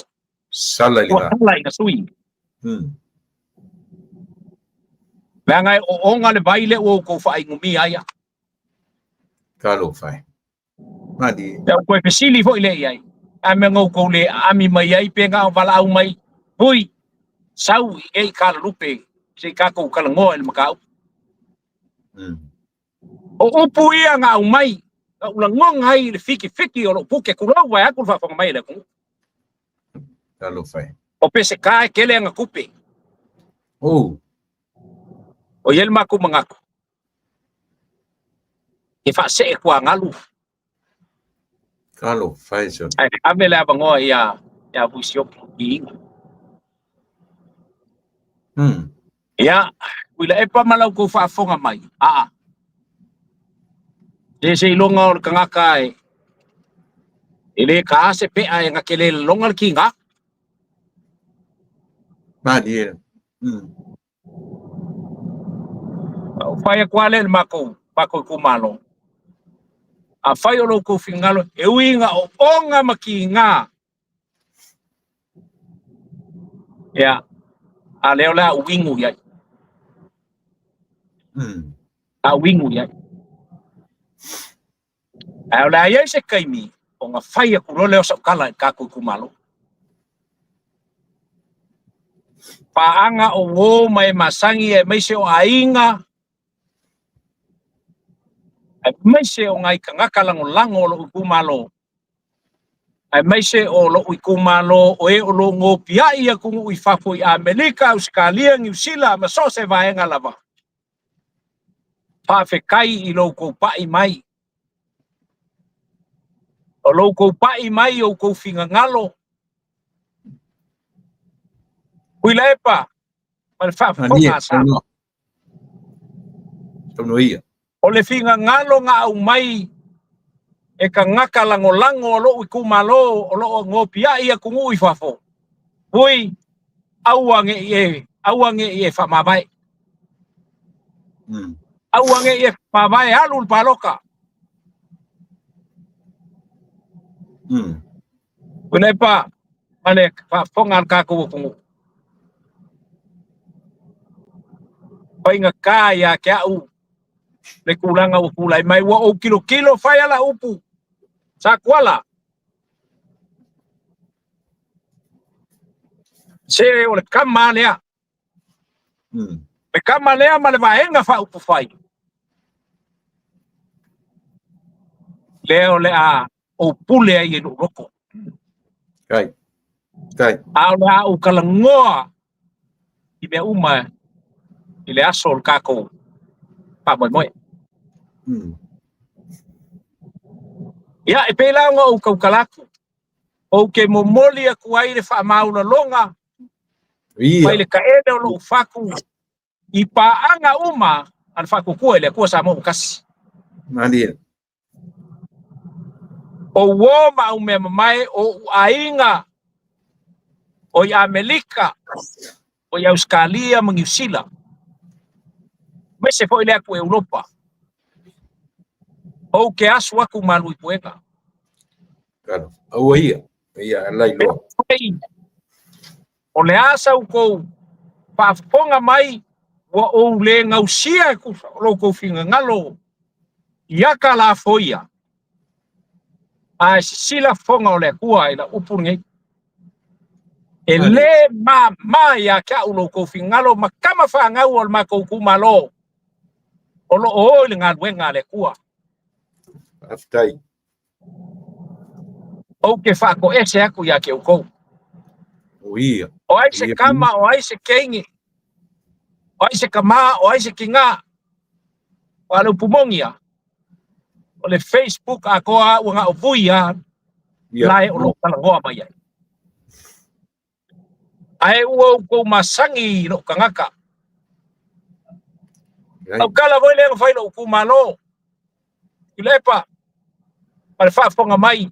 Sala i ua le sala ina sui. Leaga e ooga le vai lea ua outou faainumia ai au. Talo fai. Mali. Ia ou toe fesili foi lea i ai, a mea na outou le aami mai ai pe na o valaau mai, Hui, sau i nei Kalalupe se i tatou talanoa i le mataupu. O upu ia na aumai, na ou lagona ai i le fitifiti o lou pute, tulou vaeatu le faafofoga mai a le atunuu. Talo fai. O Peseta e tele ana tupe. Oh. O i ai le matou manatu, e faasee tuagalu. Talo fai so. Ae ave le avanoa ia Vui Sioki i iga. Ia, Tuilaepa ma la outou faafofoga mai. Aa. Se seiloga o le tagata e le ta se pea e na te le laloga le kiga. Malie. Ou fai atu lava lea i le matou itumalo. Afai o lo outou finagalo, e ui ina ooga ma kiga. Ia, a lea o le a ou inu i ai. A ou inu i ai. Ae o le a i ai se taimi ona fai atu loa lea o sau tala i le tatou itumalo. Paaga o uo ma e masani aemaise o aiga, aemaise o nai tagata lagolago o lou itumalo, aemaise o lou itumalo o e o lo o nopiai atunuu i fafo i Amerika, Ausetalia, Niu Sila ma so o se vaega lava. Faafetai i lo outou pai mai. O lo outou pai mai i outou finagalo. Tuilaepa ma le faafofoga a Samoa. Taunoa ia. O le finagalo na aumai e tagata lagolago o lou itumalo o lo o nopiai atunuu i fafo, ui, aua ne i e, aua ne i e faamavae. Aua ne i e mavae alu le paloka. Tuilaepa ma le faafofoga a le tatou atunuu. Faigata ia te au le tulaga ua tulai mai, ua ou tilotilo fai ala upu Satuala. Se o le kama lea. Le kama lea ma le vaega faaupufai. Lea o le a ou pule ai i lou loto. Kai. Kai. A o le a ou talanoa i mea uma i le aso o le tatou faamoemoe. Ia, e pei la ona ou tautala atu, ou te momoli atu ai le faamaualaloga mai le taele o lou fatu i paaga uma a le Faatuatua i le Atua Samoa ua tasi. Malie. O uo ma au mea mamae o ou aiga o i Amelika, o i Ausetalia ma Niu Sila, aemaise foi le atu Europa. Ou te asu atu malu i puega. Aua ia, ia alai loa. O le a sa outou faafofoga mai ua ou le gausia e lo outou finagalo i aka lafoia, ae sisila fofoga o le Atua i lau upu lenei. E le māmā ia te au lo outou finagalo ma tama fanau o le matou itumalo o lo o o i le galuega a le Atua. Faafetai. Ou te faatoese atu ia te outou. O ia. O ai se kama, o ai se keini, o ai se kamā, o ai se kinā, o a le upu moni a, o le Facebook atoa ua na o vui a, lae o lo o talanoa mai ai. Ae ua outou masani i lou tagata. Lau tala foi lea na fai i lou itumalo, Tuilaepa, ma le faafofoga mai.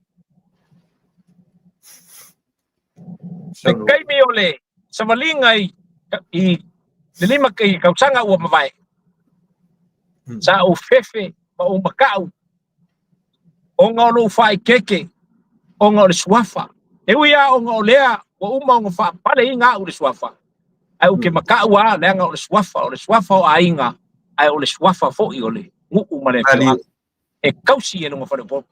Le taimi o le savaliga i le 5 tausaga ua mavae, sa ou fefe ma ou mataʻu ona o lou faaeteete, ona o le suafa. E ui lava ona o lea ua uma ona faapaleina au i le suafa, ae ou te mataʻu lava leaga o le suafa, o le suafa o aiga, ae o le suafa foi o le nuu ma le afioaga e tausi e lona faleupolu.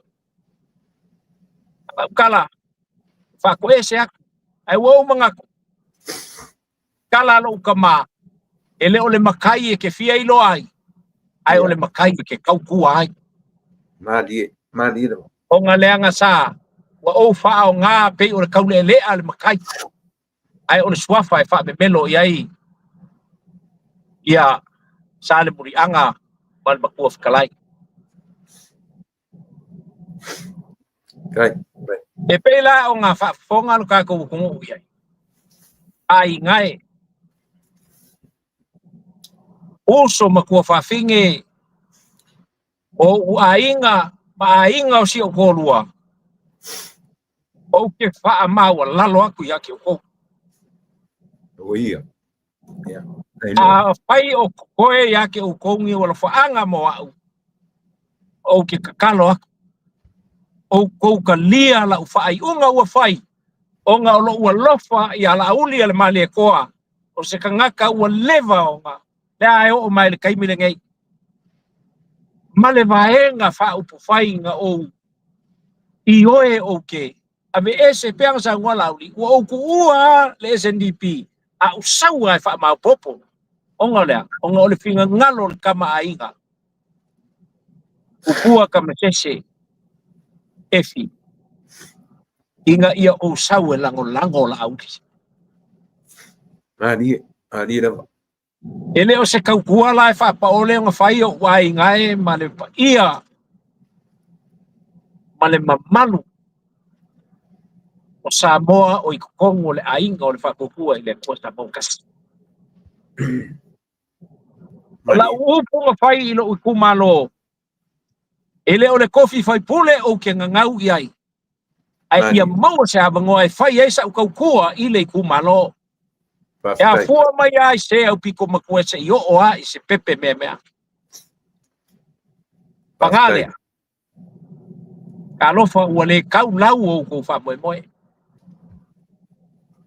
Lau tala, faatoese atu, ae ua ou manatu, tala a lou tama, e le o le matai e te fia iloa ai, ae o le matai e te tautua ai. Malie, malie lava. Ona leaga sa, ua ou faaaoga pei o le taulealea le matai, ae o le suafa e faamemelo i ai ia Salemuliaga ma le Matua Fetalai. Kai. E pei la ona faafofoga lo tatou atunuu i ai. Aiga e, uso ma tuafafine, o ou aiga ma aiga o si ou toalua, ou te faamaualalo atu ia te outou. O ia. Afai o koe ia te outou ni alofaaga mo au, ou te tatalo atu, outou talia lau faaiuga ua fai, ona o lou alofa ia Laauli a le Malietoa, o se tagata ua leva ona lea e oo mai le taimi lenei, ma le vaega faaupufai na ou ioe ou te aveese pei ona saunoa Laauli, ua ou tuua le SNDP a ou sau lava e faamaopoopo, ona o le a? Ona o le finagalo o le tama a aiga, Tupua Tamasese Efi, ina ia ou sau e lagolago Laauli. Malie, malie lava. E le o se tautua la e faapaole ona fai ou aiga e ma le paia ma le mamalu o Samoa o i totonu o le aiga o le Faatuatua i le Atua Samoa ua tasi. O lau upu na fai i lou itumalo, e le o le tofi faipule ou te gagau i ai, ae ia maua se avanoa e fai ai sau tautua i le itumalo. E afua mai lava i se aupito matua seia oo lava i se pepe meamea. Paga lea, talofa ua le tau lau o outou faamoemoe.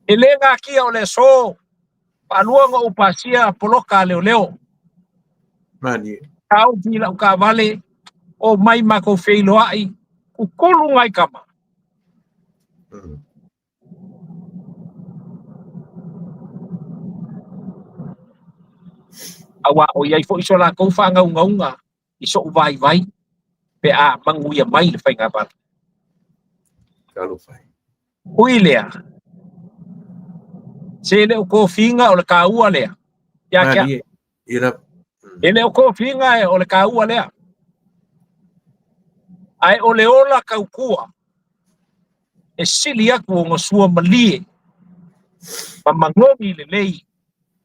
E le natia o le aso faalua na ou pasia poloka a leoleo. Malie. Taofi i lau taavale, omai matou feiloai, kukulu nai tama. Aua o i ai foi so latou faanaunauga i so'u vaivai pe a manuia mai le faigamalo. Talofa e. Ui lea, se le o tofiga o le taua lea ia te au. E le o tofiga o le taua lea, ae o le ola tautua e sili atu ona sua malie ma manogi lelei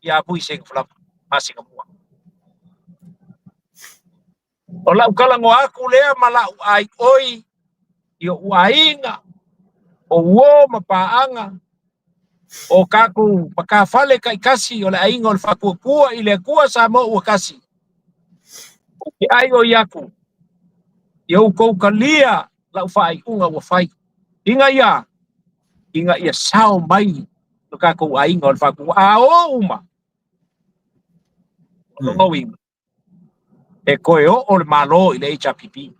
ia Vui Seugalava masina mua. O lau talanoa atu lea ma lau aioi i o'u aiga, o uo ma paaga, o tatou matafale taitasi o le aiga o le Faatuatua i le Atua Samoa ua tasi. Ou te aioi atu ia outou talia lau faaiuga ua fai, ina ia sao mai lo tatou aiga o le Faatuatua. A o uma, o lona uiga, e toe oo le Malo i le HRPP.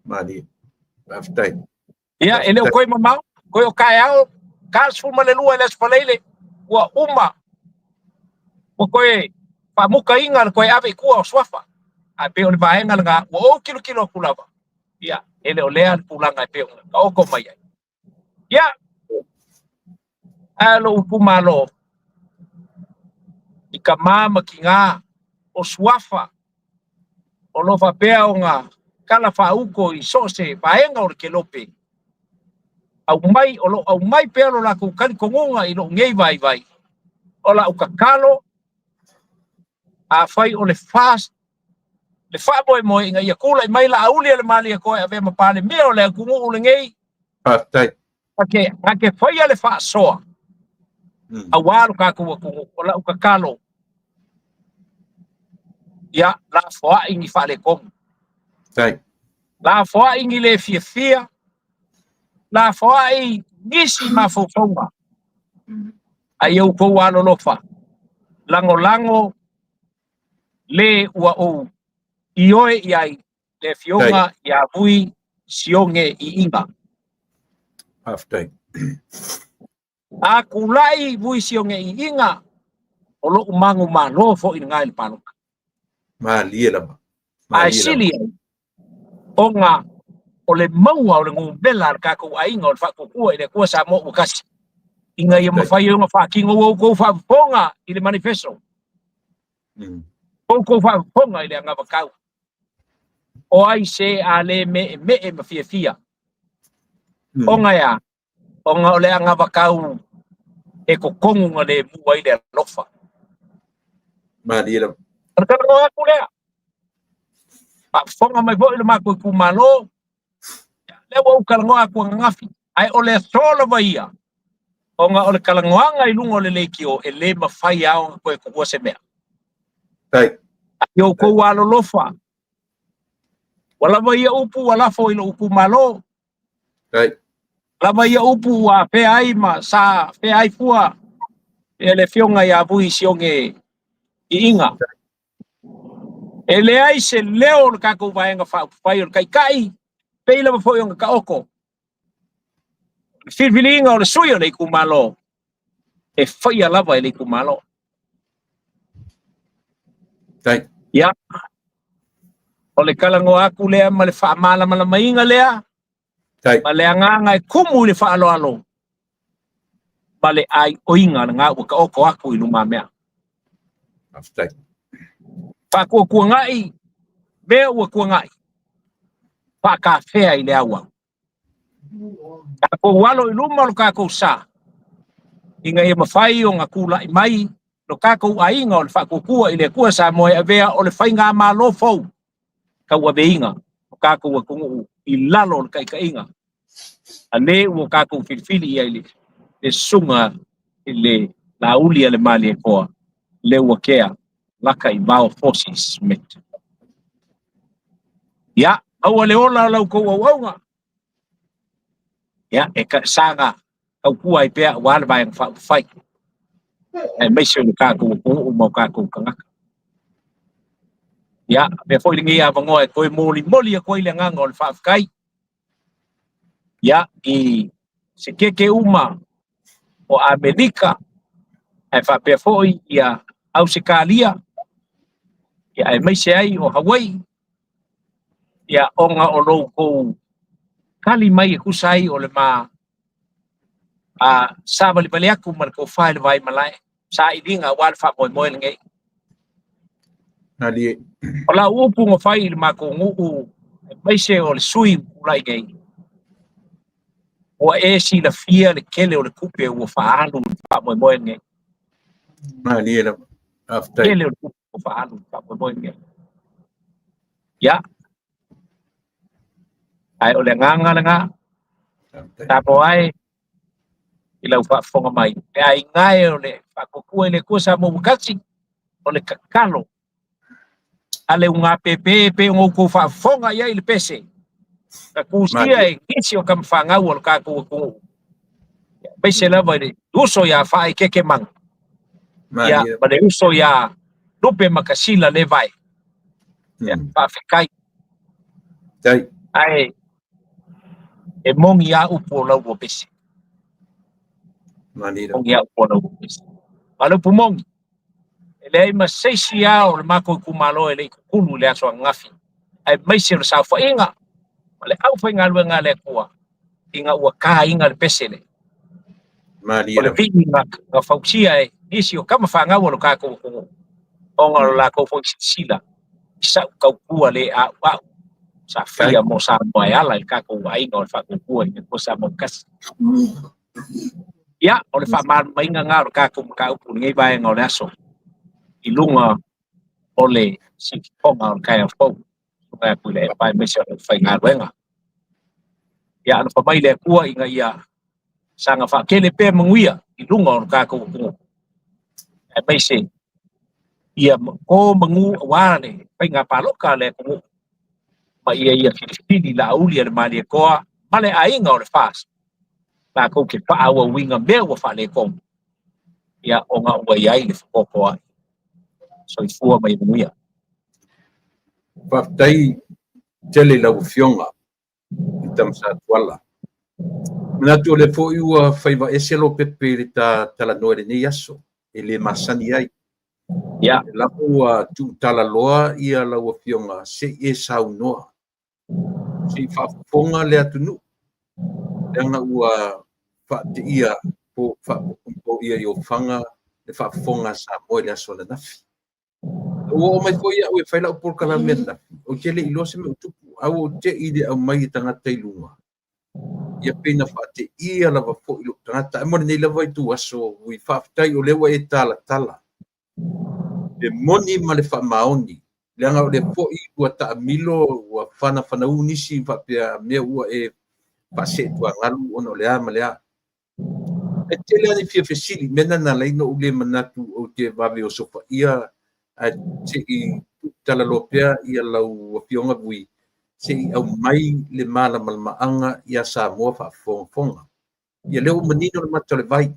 Malie. Faafetai. Ia, e le o toe mamao, toe o taeao, 42 i le Aso Faraile, ua uma, ua toe faamukaina le toe ave i tua o suafa. Ae pei o le vaega lena, ua ou tilotilo atu lava, ia, e le o lea le tulaga e pei ona taoto mai ai. Ia, ae lou itumalo, i tama ma tina o suafa, o lo o faapea ona tala faauto i so o se vaega o le kelope, aumai, o lo o aumai pea lo latou talitonuga i lou nei vaivai, o lau tatalo, afai o le FAST, le faamoemoe ina ia tulai mai Laauli a le Malietoa e avea ma Palemia o le atunuu lenei. Faafetai. Na te faia le faasoa aua lo tatou atunuu. O lau tatalo, ia lafoai ni faaletonu. Lafoai ni le fiafia, lafoai nisi mafaufauga. Ai outou alolofa, lagolago le ua ou ioe i ai le afioga ia Vui Sioge Iiga. Faafetai. A tulai Vui Sioge Iiga, o lou manumalo foi lena i le palota. Malie lava. Ae sili ai, ona o le maua o le numera a le tatou aiga o le Faatuatua i le Atua Samoa ua tasi, ina ia mafai ai ona faatino ua outou faafofoga i le manifesto, outou faafofoga i le anavatau. O ai se a le meemee ma fiafia, ona e a, ona o le anavatau e totonu na le mu ai le alofa. Malie lava. O le talanoa atu lea, faafofoga mai foi le matou itumalo, lea ua ou talanoa atu ananafi, ae o le aso lava ia, ona o le talanoaga i luga o le leitio, e le mafai lava ona toe tuua se mea. Ai outou alolofa, ua lava ia upu ua lafo i lou itumalo, lava ia upu ua afea ai ma sa afea ai fua e le afioga ia Vui Sioge Iiga. E leai se leo o le tatou vaega faaupufai o le Taitai, pei lava foi ona taoto le filifiliga o le sui o le itumalo, e faia lava e le itumalo. Ia, o le talanoa atu lea ma le faamalamalamaina lea, ma le agaga e kumu i le faaaloalo ma le aioiga lena ua taoto atu i lumamea. Faafetai. Faatuatuanai mea ua tuanai, faatafea i le auau. Tatou alo i luma o lo tatou sa, ina ia mafai ona tulai mai lo tatou aiga o le Faatuatua i le Atua Samoa e avea o le faigamalo fou tauaveina o tatou atunuu i lalo o le taitaiga a le ua tatou filifili i ai le susuga i le Laauli a le Malietoa, le ua kea laka i vao forces Smith. Ia, maua le ola o la outou auauna. Ia, e saga tautua ai pea aua le Vaega Faaupufai, aemaise o le tatou atunuu ma o tatou tagata. Ia, avea foi lenei avanoa e toe molimoli atu ai le agaga o le faafetai, ia, i sekeke uma o Amerika, ae faapea foi ia Ausetalia, ia, aemaise ai o Hawaii, ia, ona o lo outou tali mai e tusa ai o le ma savalivali atu ma le tofa i le Vaimalae, sailiga aua le faamoemoe lenei. Malie. O lau upu na fai i le matou nuu, aemaise o le sui ua tulai nei, ua e silafia le tele o le tupe ua faaalu i le faamoemoe lenei. Malie lava. Faafetai. Tele o le tupe ua faaalu i le faamoemoe lenei. Ia, ae o le agaga lena, Samoa e, i lau faafofoga mai, le aiga e o le faatuatua i le Atua Samoa ua tasi, o le tatalo a le ugāpēpē pei ona outou faafofoga i ai i le pese, na tusia e nisi o tamafanau o le tatou atunuu, aemaise lava i le uso ia Faaikekemanu, ia, ma le uso ia Lupe Makasila Levae. Ia, faafetai. Ae e moni a upu o lau pese. Moni a upu o lau pese. A o le upu moni, e leai ma se isi lava o le matou itumalo e le i tutulu i le aso ananafi, aemaise o le saofaiga ma le aufaigaluega a le Atua ina ua taina le pese lea. O le viiga na fausia e nisi o tamafanau o le tatou atunuu, ona o le latou foi silasila i sa'u tautua le a'ua'u sa faia mo Samoa e ala i le tatou aiga o le Faatuatua i le Atua Samoa Tasi. Ia, o le faamalamalamaina lena o le tatou mataupu i lenei vaega o le aso i luga o le siufofoga o le taeao fou. Susuga ia Tuilaepa aemaise o le aufaigaluega. Ia alofa mai le Atua ina ia saga faatele pea manuia i luga o le tatou atunuu, aemaise ia to manu aua le faiga palota a le atunuu, ma ia ia filifili laauli a le Malietoa ma le aiga o le FAST latou te faaauauina mea ua faaletonu, ia ona ua i ai le fetotoai. Soifua ma ia manuia. Faafetai tele i lau Afioga i Tama Satuala. Manatu o lea foi ua faiva ese Lopepe i le ta talanoa i lenei aso e le masani ai. Ia. E lava ua tuutalaloa ia lau Afioga se i e saunoa, se i faafofoga le atunuu, leaga ua faateia po faapopoia i ofaga le faafofoga a Samoa i le aso ananafi. Ua oo mai foi au e fai lau polokalame ananafi, ou te le i iloa se mea o tupu, ae ua ou te i le aumai e tagata i luga. Ia pei na faateia lava foi lou tagata. Ae mo lenei lava ituaso, ui faafetai o lea ua e talatala le moni ma le faamaoni, leaga o lea foi ua taamilo, ua fanafanau nisi faapea mea ua e faaseetuagalu ona o le a ma le a. E tele lava ni fia fesili, mea na na ala ai ona ou le manatu ou te vave osofaia, ae se i talaloa pea ia lau Afioga Vui, se i aumai le malamalamaaga ia Samoa faafogafoga. Ia lea ua manino le mata o le vai,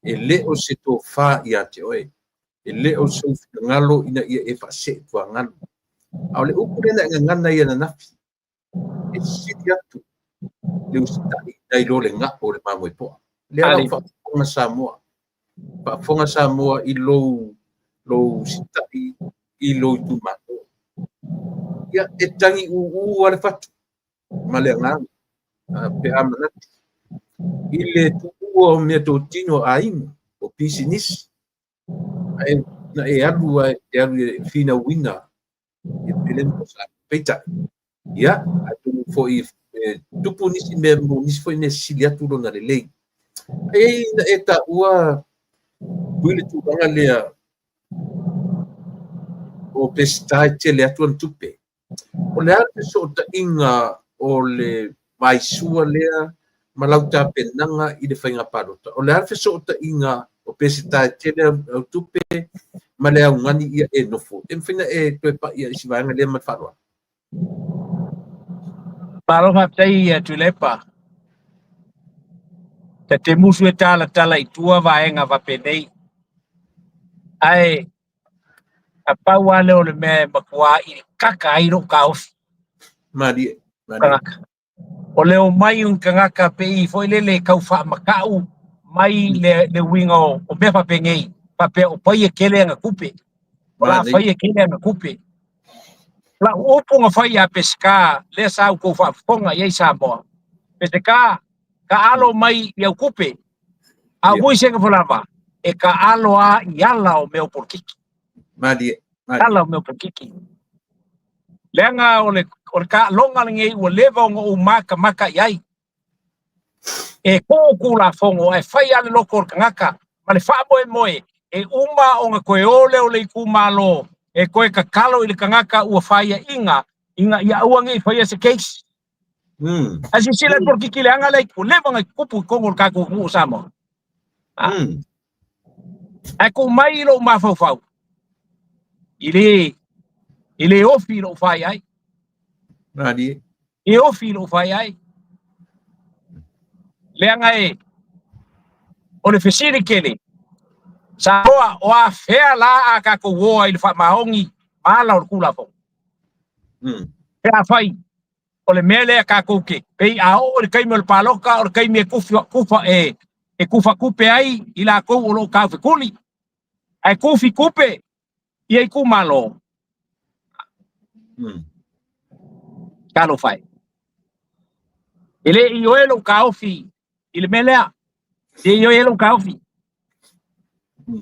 e le o se tofa ia te oe, e le o sou finagalo ina ia e faaseetuagalu. A o le upu lea na e gagana ai ananafi, e sili atu le usitai nai lo le gao o le mamoe poa. Lea la ua faafofoga Samoa, faafofoga Samoa i lou usitai i lou itumalo. Ia, e tagi uu lava le fatu ma le agaga pe a manatu i le tuua o meatotino a aiga, o pisinisi, ae na e alu lava e alu e finauina ia pele mo sa peitai. Ia, atonu foi e tupu nisi mea mo nisi foi mea sili atu lona lelei. Ai na e taua pui le tulaga lea o Peseta e tele atu ana tupe. O le a le fesootaiga o le vaisua lea ma lau tapenaga i le faiga palota? O le a le fesootaiga o Peseta e tele au tupe ma le augani ia e nofo? E mafai ona e toe pai i si vaega lea ma le faaaloalo. Malo faafetai ia Tuilaepa. Ta te musu e talatala i tua vaega faapenei. Ae a pau lava lea o le mea e matua ilikaka ai lou taofi. Malie, malie. Tagata. O le omai o ni tagata pei foi lele e tau faamata'u mai le uiga o mea faapenei, faapea o pai e tele ana tupe, o la fai e tele ana tupe. Lau upu na fai ia Peseta, lea sa outou faafofoga i ai Samoa, Peseta, taalo mai i au tupe, a o sega lava, e taalo a i ala o mea o polokiki. Malie, malie. Ala o mea o polokiki. Leaga o le taaloga lenei ua leva ona ou matamata i ai. E kō Tulafono ae fai lava le loto o le tagata ma le faamoemoe e uma ona toe o lea o le itumalo e toe tatalo i le tagata ua faiaina ina ia aua ne i faia se case. Ae silasila i le polokiki leaga lea ua leva ona tupu i totonu o le tatou atunuu o Samoa. Ae tuu mai i lou mafaufau, i le ofi i lou faiai. Malie. E ofi i lou faiai. Leaga e, o le fesili tele, Samoa, o afea la a tatou o ai i le faamaoni ma ala o le Tulafono? Pe afai o le mea lea tatou te, pei a oo i le taimi o le palota, o le taimi e kufa, e kufa tupe ai i latou o lo o taufetuli, ae kufi tupe ia itumalo. Talofa e. E le ioe lou taofi i le mea lea. E le ioe lou taofi.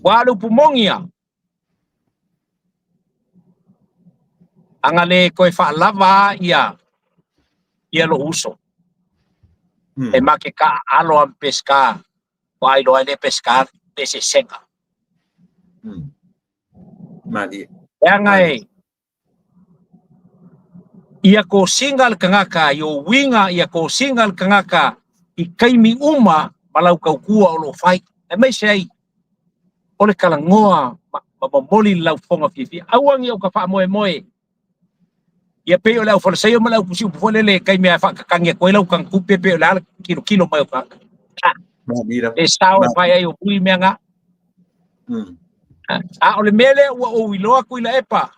Ua le upu moni ia. Aga le toe faalava ia lou uso. E ma ke taaalo a ma Peseta, ua iloa ai le Peseta le eseesega. Malie. Leaga e ia kosiga le tagata i o uiga, ia kosiga le tagata i taimi uma ma lau tautua o lo o fai. Aemaise ai o le talanoa ma momoli le laufofoga fiafia. Aua ne i o ta faamoemoe ia pei o le aufalesaio ma le aupusiupu foi lele e taimi lava e faakakagi atu ai lau tagatupe pei o le a le kilokilo mai o tagata. E sao e fai ai o mui mea na. A o le mea lea ua ou iloa Tuilaepa,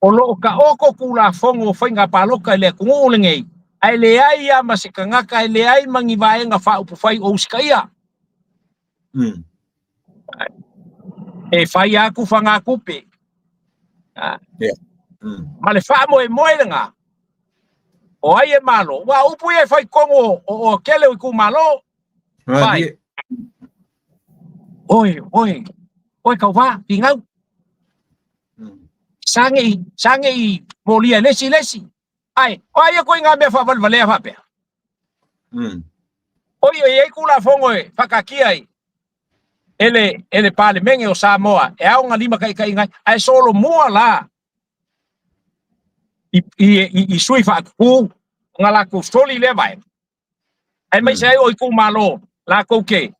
o lo o taoto Tulafono o faiga palota i le atunuu lenei, ae leai lava ma se tagata, e leai ma ni vaega faaupufai o usitaia. E fai atu fagatupe. Ma le faamoemoe lena, o ai e malo, aua o upu ia e fai i totonu o tele o itumalo. Fai. Oi, oi, oi kauvā, finau. Sa ne i molia e le isi le isi. Ae, o ai e koe i ngā mea faavalevalea faapea? Oi, e i ai Tulafono e faataatia ai e le Palemene o Samoa e ao ona limataitaiina ai, ae solomua la i sui faatupu ona latou soli lea vaega. Aemaise ai o itumalo latou te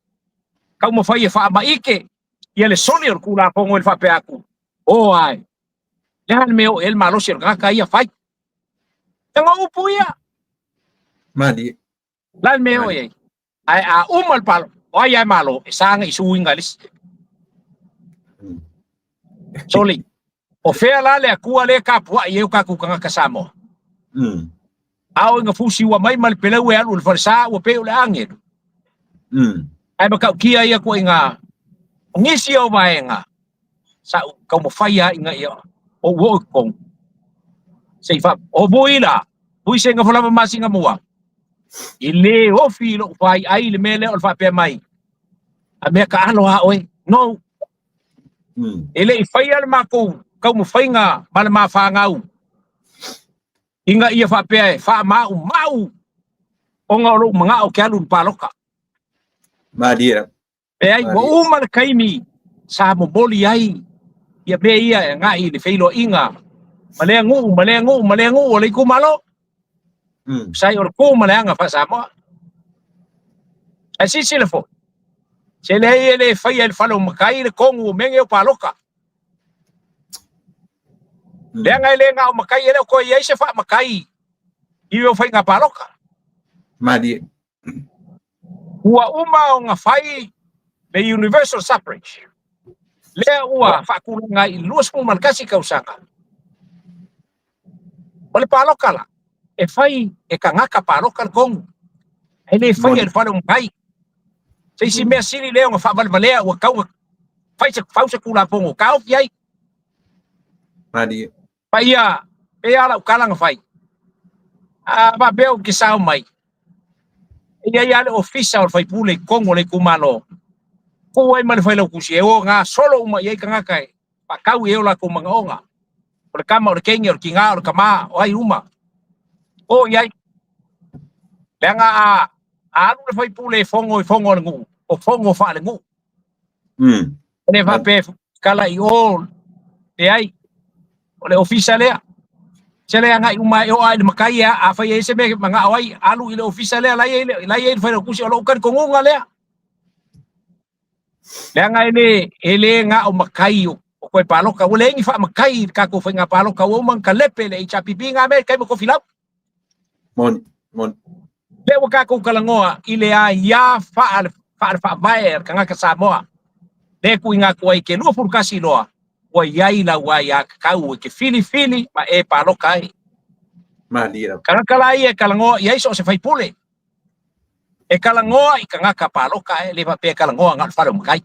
taumafai e faamaite ia le soli o le Tulafono i le faapea atu, o ae, le a le mea o i ai le malosi o le tagata ia fai. Leaga o upu ia. Malie. La le mea o i ai. Ae a uma le palo, o ai ae malo, e saga i suiga i le isi. Soli. O fea la le Atua lea e tapuai ai o tatou tagata Samoa? A oo ina fusi ua mai ma le pelau e alu i le falesa ua pei o le agelu. Ae matautia ia ituaiga o nisi o vaega sa ou taumafai lava ina ia ou oo i totonu. Se i fa o vui la, vui se nofo lava masina mua. I le ofi i lou faiai le mea lea o le faapea mai, a mea taalo a oe. No. E le i faia le matou taumafaiga ma le mafanau ina ia faapea e faamaumau ona o lou manao ou te alu i le palota. Malie. Leai, ua uma le taimi sa momoli ai ia mea ia e agai i le feiloaiga ma lea nuu, ma lea nuu, ma lea nuu o le itumalo. Sai o le tu ma le aga faa-Samoa. Ae silasila foi, se leai e le faia e le fale o matai le tonu o mea nei o palota. Leaga e le na o matai, e le o toe i ai se faamatai. I o faiga paloka. Malie. Ua uma ona fai le universal suffrage. Lea ua faatulaga i 21 tausaga. O le paloka la, e fai e tagata paloka le tonu. E le faia e le fale o matai. Se isi mea sili lea ona faavalevalea ua tau fai se fau se Tulafono taofi ai. Malie. Paia, pei lava lau tala na fai. A faapea ou te sao mai, e i ai lava le ofisa o le faipule i totonu o le itumalo, tuu ai ma le failautusi e o gasolo uma i ai tagata e faatau i ai o latou manaoga. O le tama, o le teine, o le tina, o le tama, o ai uma. O i ai. Leaga a alu le faipule e fono i fono a le nuu, o fono faalenuu. E le faapea e kala i o, leai. O le ofisa lea. Se le agai uma e oo lava i le matai, afai e i ai se mea e manao ai, alu i le ofisa lea, la e i ai le failautusi, o lou talitonuga lea. Leaga e le na o matai o toe palota. Ua leai ni faamatai i le tatou faiga palota, ua uma ona talepe le HRPP na mea i taimi o Tofilau. Moni, moni. Lea ua tatou talanoa i le aia faale-faavae a le tagata Samoa. Lea e tuuina atu ai ke 21 loa, ua i ai lau aiatatau e te filifili ma e palota ai. Malie lava. Tagata la ia e talanoa i ai so o se faipule. E talanoa i tagata palota e le faapea e talanoa na o le fale o matai.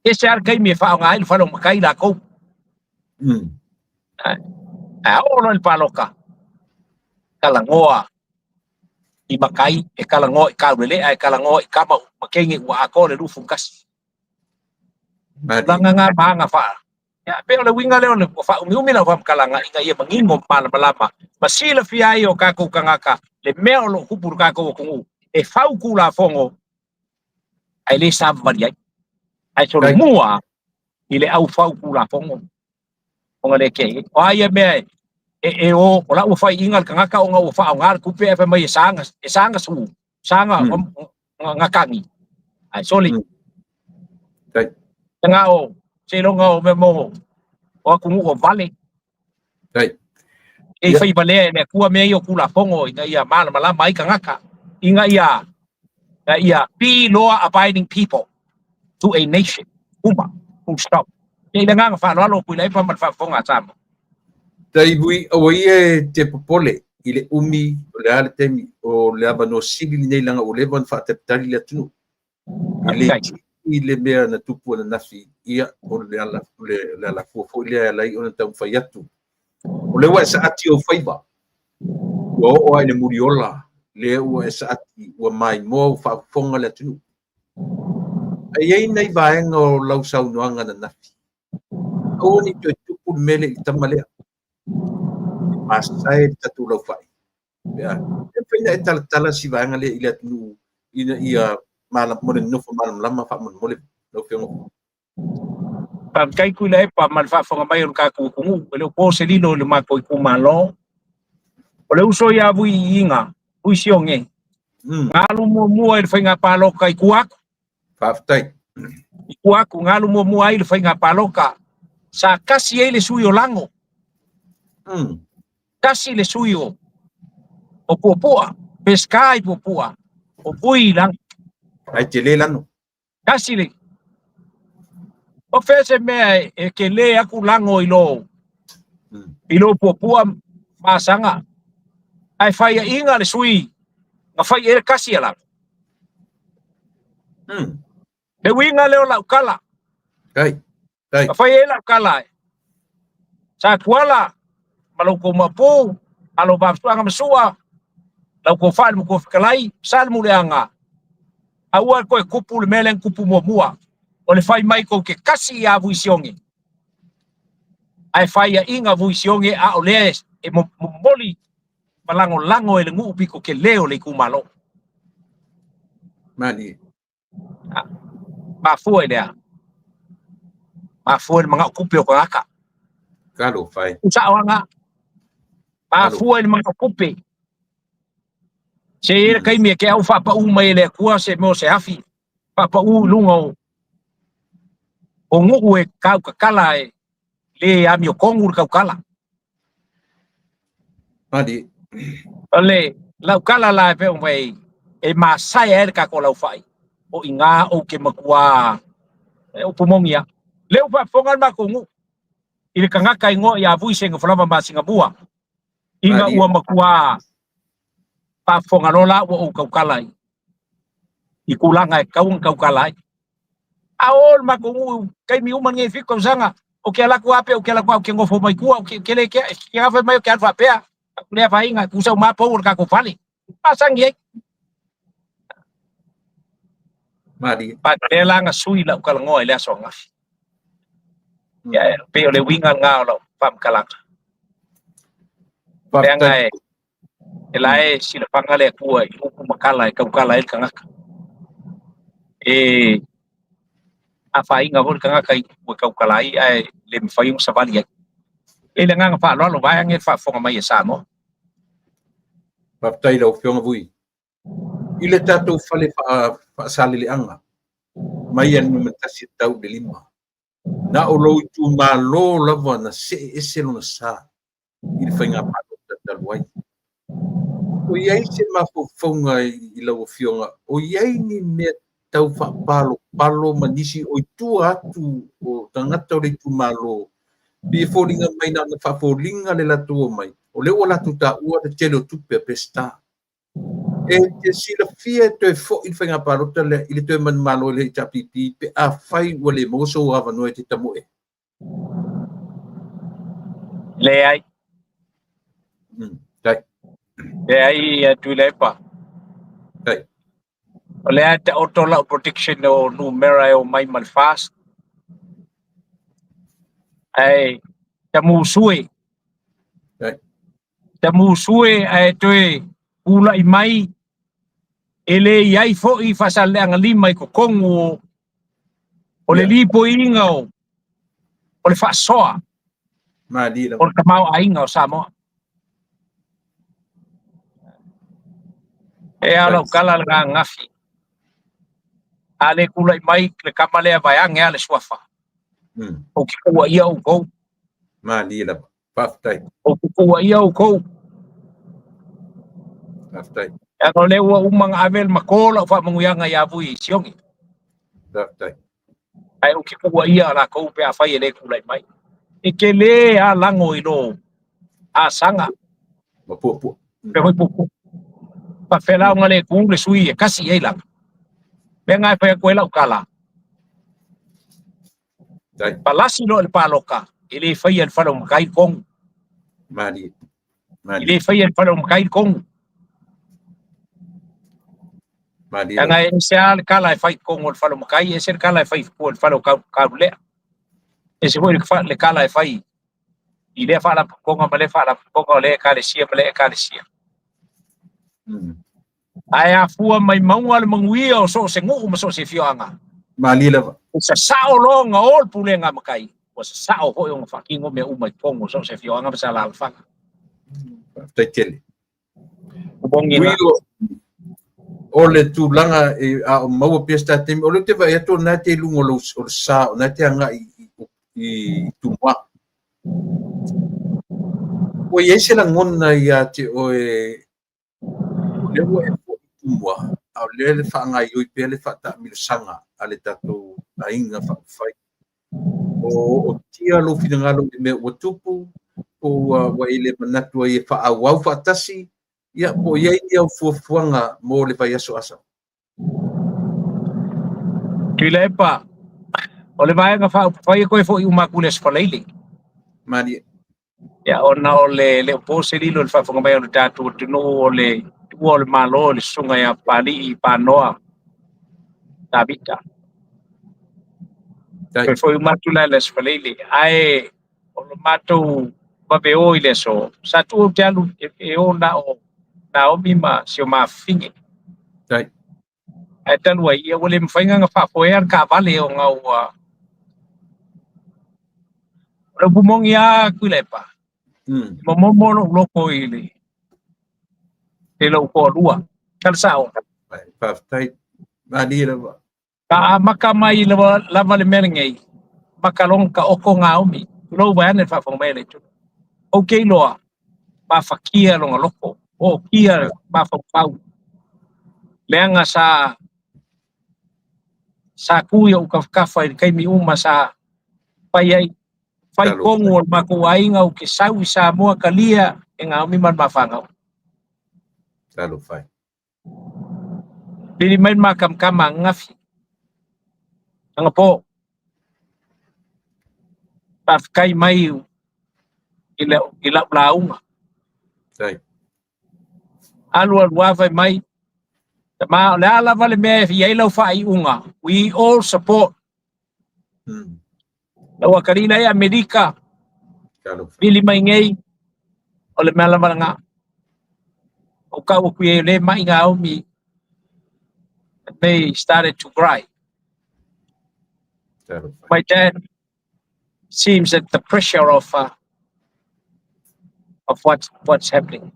E ese lava le taimi e faaaoga ai le fale o matai latou. Ae oo loa i le palota, talanoa i matai, e talanoa i taulelea, e talanoa i tama ma teine ua atoa le 21. Tulaga na ma aga faa. Ia, pei o le uiga lea o le ua faaumiumi lau faamatalaga ina ia manino malamalama ma silafia ai o tatou tagata le mea o lo o tupu i le tatou atunuu, e fau Tulafono ae le savavali ai, ae solomua i le au fau Tulafono ona le kei. O a ia mea e o, o la ua faiina le tagata ona ua faaaoga le tupe ae fai mai e saga, e saga su, saga gatagi. Ae soli. Nga o, seiloga o mea mo o atunuu o vale. E fai valea e le Atua mea ia o Tulafono ina ia malamalama ai tagata, ina ia be law abiding people to a nation. Uma, full stop. Ia i le agaga faaaloalo Tuilaepa ma le faafofoga a Samoa. Taivui, aua ia e te popole i le umi o le a le taimi o le avanoa sili lenei leaga ua leva ona faatalitali le atunuu. E le i le mea na tupu ananafi, ia o le ala, o le alafua foi lea e ala ai ona taumafai atu. O lea ua e saati ou faiva, ua oo lava i le muliola, lea ua e saati, ua maimoa, ua faafofoga le atunuu. Ae i ai nai vaega o lau saunoaga ananafi, aua ne i toe tupu le mea lea i le tama lea. E masae le tatou laufai. Pe a, e mafai ona e talatala si vaega lea i le atunuu ina ia mo le nofo malamalama faamolemole lau Afioga. Faafetai Tuilaepa ma le faafofoga mai o le tatou atunuu. E le o po se lilo i le matou itumalo. O le uso ia Vui Iiga, Vui Sioge, na alu muamua i le faiga palota i tua atu. Faafetai. I tua atu, na alu muamua ai i le faiga palota. Sa tasi ai le sui o Lago. Tasi le sui o Puapua, Peseta i Puapua, o Vui i Lago. Ai tele Lano. Tasi le. O fea se mea e tele atu Lago i lo i lo Puapua ma Asaga. Ae faiaina le sui na fai i ai le tasi a Lago. Le uiga lea o lau tala. Tai. Na fai ai lau tala e. Sa Tuala ma lo outou maopu, alo Vavasuaga ma Sua, la outou fale ma outou fetalai, sa le muliaga. Aua e toe tupu le mea lea na tupu muamua, o le fai mai tou te tasi ia Vui Sioge, ae faiaina Vui Sioge a o lea e momoli ma lagolago e le nuu pito tele o le itumalo. Malie. Mafua i le a? Mafua i le manao tupe o tagata. Talofa e. Sao aga. Mafua i le manao tupe. Se i ai le taimi e te au faapau mai e le Atua se mea o se afi faapau i luga o nuu e tautatala e le amiotonu le tautala. Malie. O le laukala la e pei mai e masae ai le tatou laufai, o i ina ou te matua e upu moni lava. Lea ua faafofoga le matou nuu i le tagata igoa ia Vui Seigafolava Masingamua, ina ua matua faafofoga loa la ua ou tautala i tulaga e tatau ona tautala ai. A o le matou nuu taimi uma lenei 7 tausaga, ou te alu atu lava pe ou te alu atu lava ou te nofo mai tua, ou te le kea, e fai mai ou te alu faapea, lea afaina, tusa uma lava pou o le tatou fale. Masani ai. Malie. Lea la na sui lau talanoa i le aso ananafi. Ia, pei o le uiga lena o lau faamatalaga. Leaga e la e silafaga le Atua i upu ma tala e tautala ai le tagata. E afaina foi le tagata i upu e tautala ai, ae le mafai ona savali ai. E le agaga faaaloalo, vaeane le faafofoga mai e Samoa. Faafetai i lau Afioga Vui. I le tatou fale faasaleleaga mai le numera 1 e tau i le 5, na o lou itumalo lava na see ese lona sa i le faiga palota talu ai. O i ai se mafaufauga i lau Afioga, o i ai ni mea tau faapalopalo ma nisi o i tua atu o tagata o le itumalo, pei e foliga mai na ona faafoliga le latou omai, o lea ua latou taua le tele o tupe a Peseta. E te silafia e toe foi le faiga palota lea i le toe manumalo i le HRPP pe afai ua le maua sou avanoa e te tamoe? Leai. Tai. Leai, Tuilaepa. Tai. O lea e taoto lau prediction o numera e o mai ma le FAST. Ae tamusue. Tai. Tamusue ae toe pulai mai e le iai foi Faasaleleaga 5 i totonu o le lipoiina o le faasoa o le tamaoaiga o Samoa. E ao lau tala le gagafi. A le tulai mai le kama lea vaeage a le suafa. Ou te tuua ia outou. Malie lava. Faafetai. Ou te tuua ia outou. Faafetai. Leaga o lea ua uma ona ave le mato lau faamanuiaga ia Vui i Sione. Faafetai. Ae ou te tuua ia latou pe afai e le tulai mai. E te le alago i lo asaga. Ma puapua. Pe hoi puapua. Faafela ona le tu le sui e kasi i ai lana. Mea nga e fai atu ai lau tala. Palasi loa le paloka, e le faia le fale o matai le kogu. Malie. E le faia le fale o matai le kogu. Malie. Leaga e ese lava le tala e fai i totonu o le fale o matai, ese le tala e fai i tua i le fale o Kaulea. Ese foi le tala e fai i lea faalapotopotoga ma lea faalapotopotoga o lea ekalesia ma lea ekalesia. Ae afua mai mauga le manuia o so o se nuu ma so o se afioaga. Malie lava. Ua sasao loa ona o le pulega a matai, ua sasao foi ona faatino mea uma i totonu o so o se afioaga ma se alaalafaga. Faafetai tele. Moni na. O le tulaga e a o maua pea se ta taimi, o lea ou te vaai atu o lena e te i luga o le sa, o lena e te agai i Tumua. Ua i ai se lagona ia te oe, o lea ua e foi i Tumua, a o lea le faagaoioi pea le faataamilosaga a le tatou aiga faaupufai. O tia lou finagalo i le mea ua tupu, po ua e le manatu ai e faaauau faatasi, ia, po o i ai ni au fuafuaga mo le vaiaso asa. Tuilaepa, o le vaega faaupufai e toe foi uma atu i le Aso Faraile. Malie. Ia, ona o le le o po se lilo i le faafofoga mai o le tatou atunuu o le tuua o le Malo i le susuga ia Papalii Panoa Tavita. Toe foi uma atu la i le Aso Faraile. Ae o le matou vave o i le aso, sa tuu ou te alu e o na o Naomi ma si o mafafine. Ae talu ai, ia ua le mafai ona faafoea le taavale ona ua o le upu moni lava Tuilaepa, momomo lou loto i le lou toalua. Tala sao. Faafetai. Malie lava. Ka amata mai lava le mea lenei, maka loga taoto Naomi, tulou vaeane le faafofoga mai a le atunuu. Ou te iloa, Mafakia lona loto, ootia le mafaufau, leaga sa sa tu i ou tafatafa i le taimi uma sa fai ai fai tonu o le matou aiga ou te sau i Samoa talia e Naomi ma le ma fanau. Talofa e. Vili mai le makamakama ananafi, anapo. Faafetai mai i lau lauga. Alu alu lava fai mai, tama, o le a lava le mea e i ai lau faaiuga, we all support. Lau akalila e Amerika, vili mai nei, o le mea lava lena. O kau aku e le mai Naomi, and they started to cry. My dad seems that the pressure of what's happening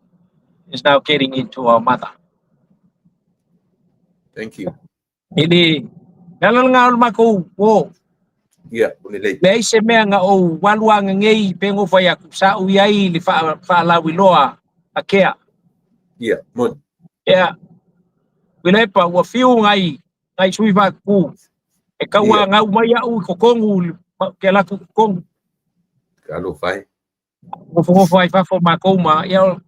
is now getting into our mother. Thank you. Ili le nga o le makou o. Ia, o lelei. Leai se mea na ou alu agagei pe go fai atu sa ou i ai i le faalauiloa a Kea. Ia, moni. Ia, Wilepa, ua fiu nai nai sui faatupu e tauagau mai au i totonu ke alu atu i totonu. Talofa e. Nofonofo ai fafo makou ma, ia,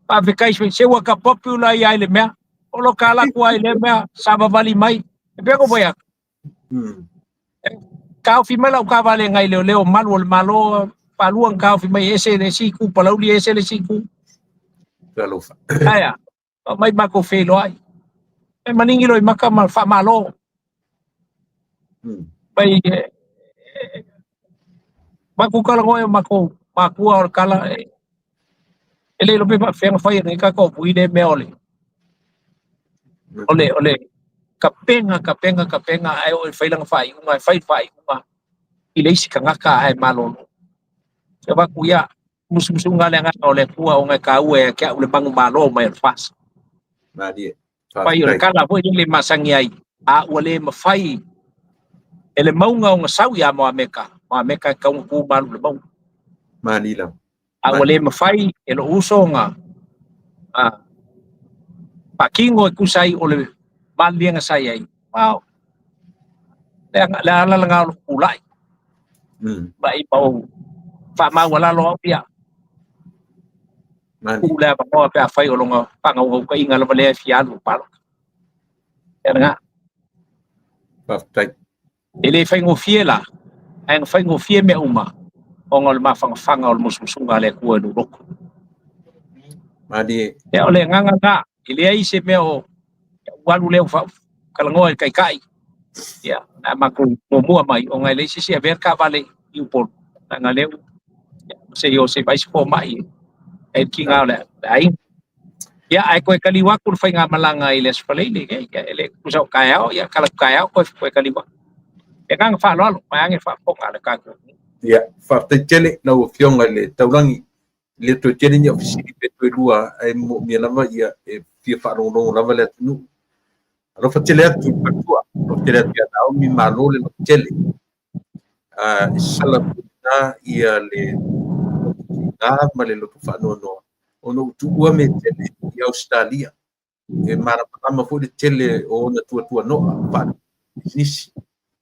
faafetai sui, se ua ka popular ia i le mea. O lo ka ala atu ai le mea, savavali mai. E pei ona fai atu. Taofi mai lau taavale nai leoleo malu o le Malo, faalua ona taofi mai, ese le isi itu Palauli, ese le isi itu. Talofa. Aia, aumai matou feiloai. E manigi loa i maka ma faamalo. Mai matou talanoa e matou makua o le tala e le iloa pe faapefea ona fai e lenei tatou vui lea mea o le o le o le tapena tapena tapena ae oo e fai lana faaiuga e fai le faaiuga i le isi tagata ae malolo. Se avatu ia musumusuga le agaga o le Atua ona e taua ia te au le manumalo mai o le FAST. Malie. Fai o le tala foi lele masani ai, a ua le mafai e le mauga ona sau ia Moameka, Moameka e tatau ona tu ma alu i le mauga. Malie lava. A ua le mafai e lou uso ona faatino e tusa ai o le maliliega sa i ai, ma le ala lena o lou tulai. Ma i ma ou faamaualalo au ia. Tuu le avanoa pe afai o lona faanaunautaiga lava lea e fia alu i le palota. Ia lena. Faafetai. E le faigofie la, ae na faigofie mea uma ona o le mafanafana o le musumusuga a le Atua i lou loto. Malie. Ia o le agaga lena, e leai se mea o ua alu lea ua talanoa i le Taitai, ia, na matou muamua mai ona e leai se isi e avea le taavale i Upolu, leaga lea ua se i o se i vaai se fomai e le tiga o le aiga. Ia, ae toe taliu atu le faigamalaga i le Aso Faraile, ia, e le tusa o taeao, ia, tala atu taeao toe toe taliu atu. Le agaga faaaloalo, vaeane le faafofoga a le tatou. Ia, faafetai tele lau Afioga i le Taulagi. E le toe tele ni au fesili pe toe lua, ae moomia lava ia e fia faalogologo lava le atunuu. Alofa tele atu i le faletua, alofa tele atu ia Naomi, malo le lototele. E sala foi lena ia le loto tiga ma le loto faanoanoa ona ua tuua mea tele i Ausetalia. E malamalama foi le tele o ona tuatuanoa faale-pisinisi,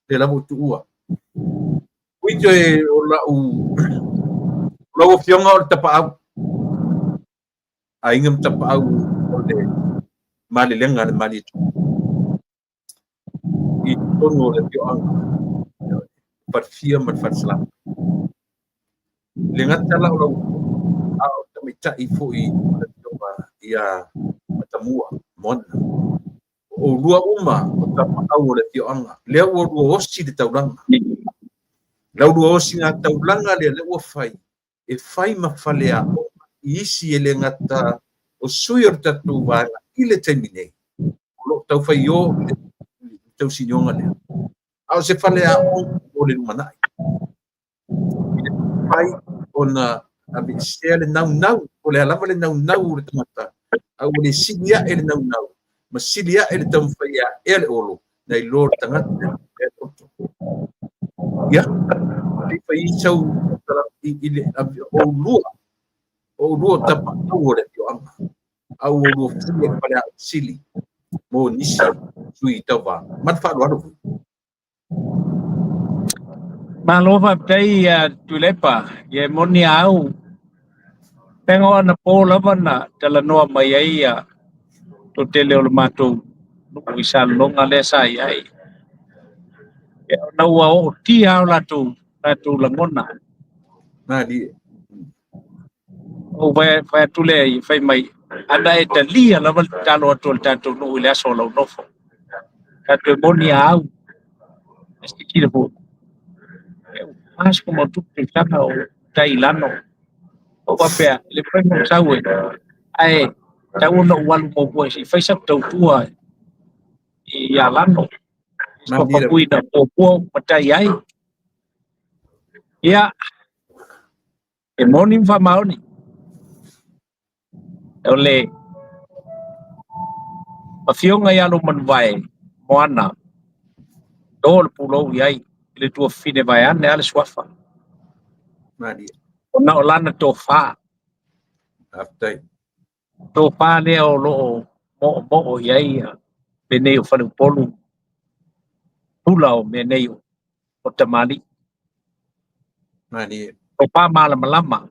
lea lava ua tuua. Ui toe o lau lau afioga o le tapaau, aiga ma tapaau o le malelega a le Malietoa i totonu o le afioaga Falefia ma le Falesalama. Le gata la o lau a o le tamaitai foi o le afioga ia Matamua Moana. O oulua uma o tapaau o le afioaga, lea ua lua osi le taulaga. Lau lua osiga taulaga lea, lea ua fai, e fai ma faleaoga i isi e le gata o sui o le tatou vaega i le taimi nei, o lo o taufai o i le tausinioga lea. A o se faleaoga mo le lumanai. I le mafai ona aveesea le naunau, po o le a lava le naunau o le tagata, a ua le sili ae le naunau, ma sili ae le taumafai e aea le olo, nai lo le tagata e le loto. Ia, se i fai sau i le oulua, O oulua o tapaau o le afioaga, a ua oulua faia le faleaoga sili mo nisi sui tauva. Ma le faaaloalo foi. Malo faafetai ia Tuilaepa, ia e moni a au, pega o anapo lava na talanoa mai ai ia toatele o le matou nuu i Salelologa lea sa i ai. Ia, ona ua ootia lava o latou lagona. Malie. Ou fai atu lea i fai mai, ana e talia lava le tatalo atu a le tatou nuu i le aso o lau nofo. Tatou e moni a au, e silasila foi, e ua 47 tausaga o tai i lalo. Ou faapea, e le mafai ona ou sau e, ae tatau ona ou alu muamua se i fai sau tautua ia Lano. Malie lava. Papuina muamua ou matai ai. Ia, e moni ma faamaoni. O le afioga ia Lumanuvae, Moana, to le pulou i ai i le tuafafine vaeane a le suafa. Malie. Ona o lana tofa. Faafetai. Tofa lea o lo o moomoo i ai mea nei o faleupolu, pula o mea nei o tamalii. Malie. Tofa malamalama.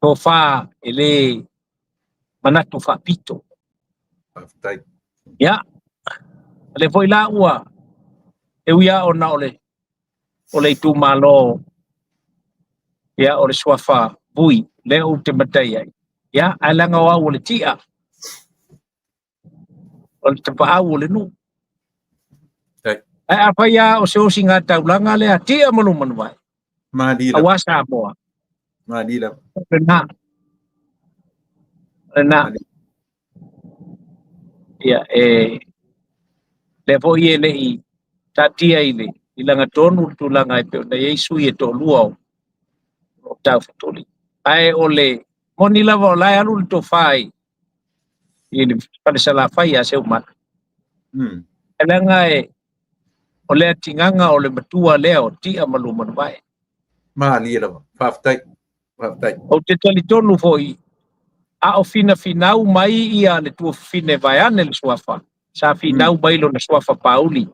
Tofa e le manatu faapito. Faafetai. Ia, o lea foi la ua e ui lava ona o le itumalo, ia, o le suafa Vui, lea ou te matai ai. Ia, ae leaga o au o le tia, o le tapaau o le nuu. Faafetai. Ae afai lava o se osiga taulaga lea, tia ma Lumanuvae, Malie lava. aua Samoa. Malie lava. Lena. Lena. Malie. Ia, e lea foi e le i taatia i le i lagatonu le tulaga e pei ona i ai sui e toalua o Taufatoli. Ae o le moni lava o la e alu le tofa i le fale Salafai ia Seumanu. E leaga e o le atigaga o le matua lea o Tia ma Lumanuvae. Malie lava. Faafetai. Faafetai. Ou te talitonu foi, a o finafinau mai ia le tuafafine vaeane le suafa, sa finau mai lona suafa Pauli.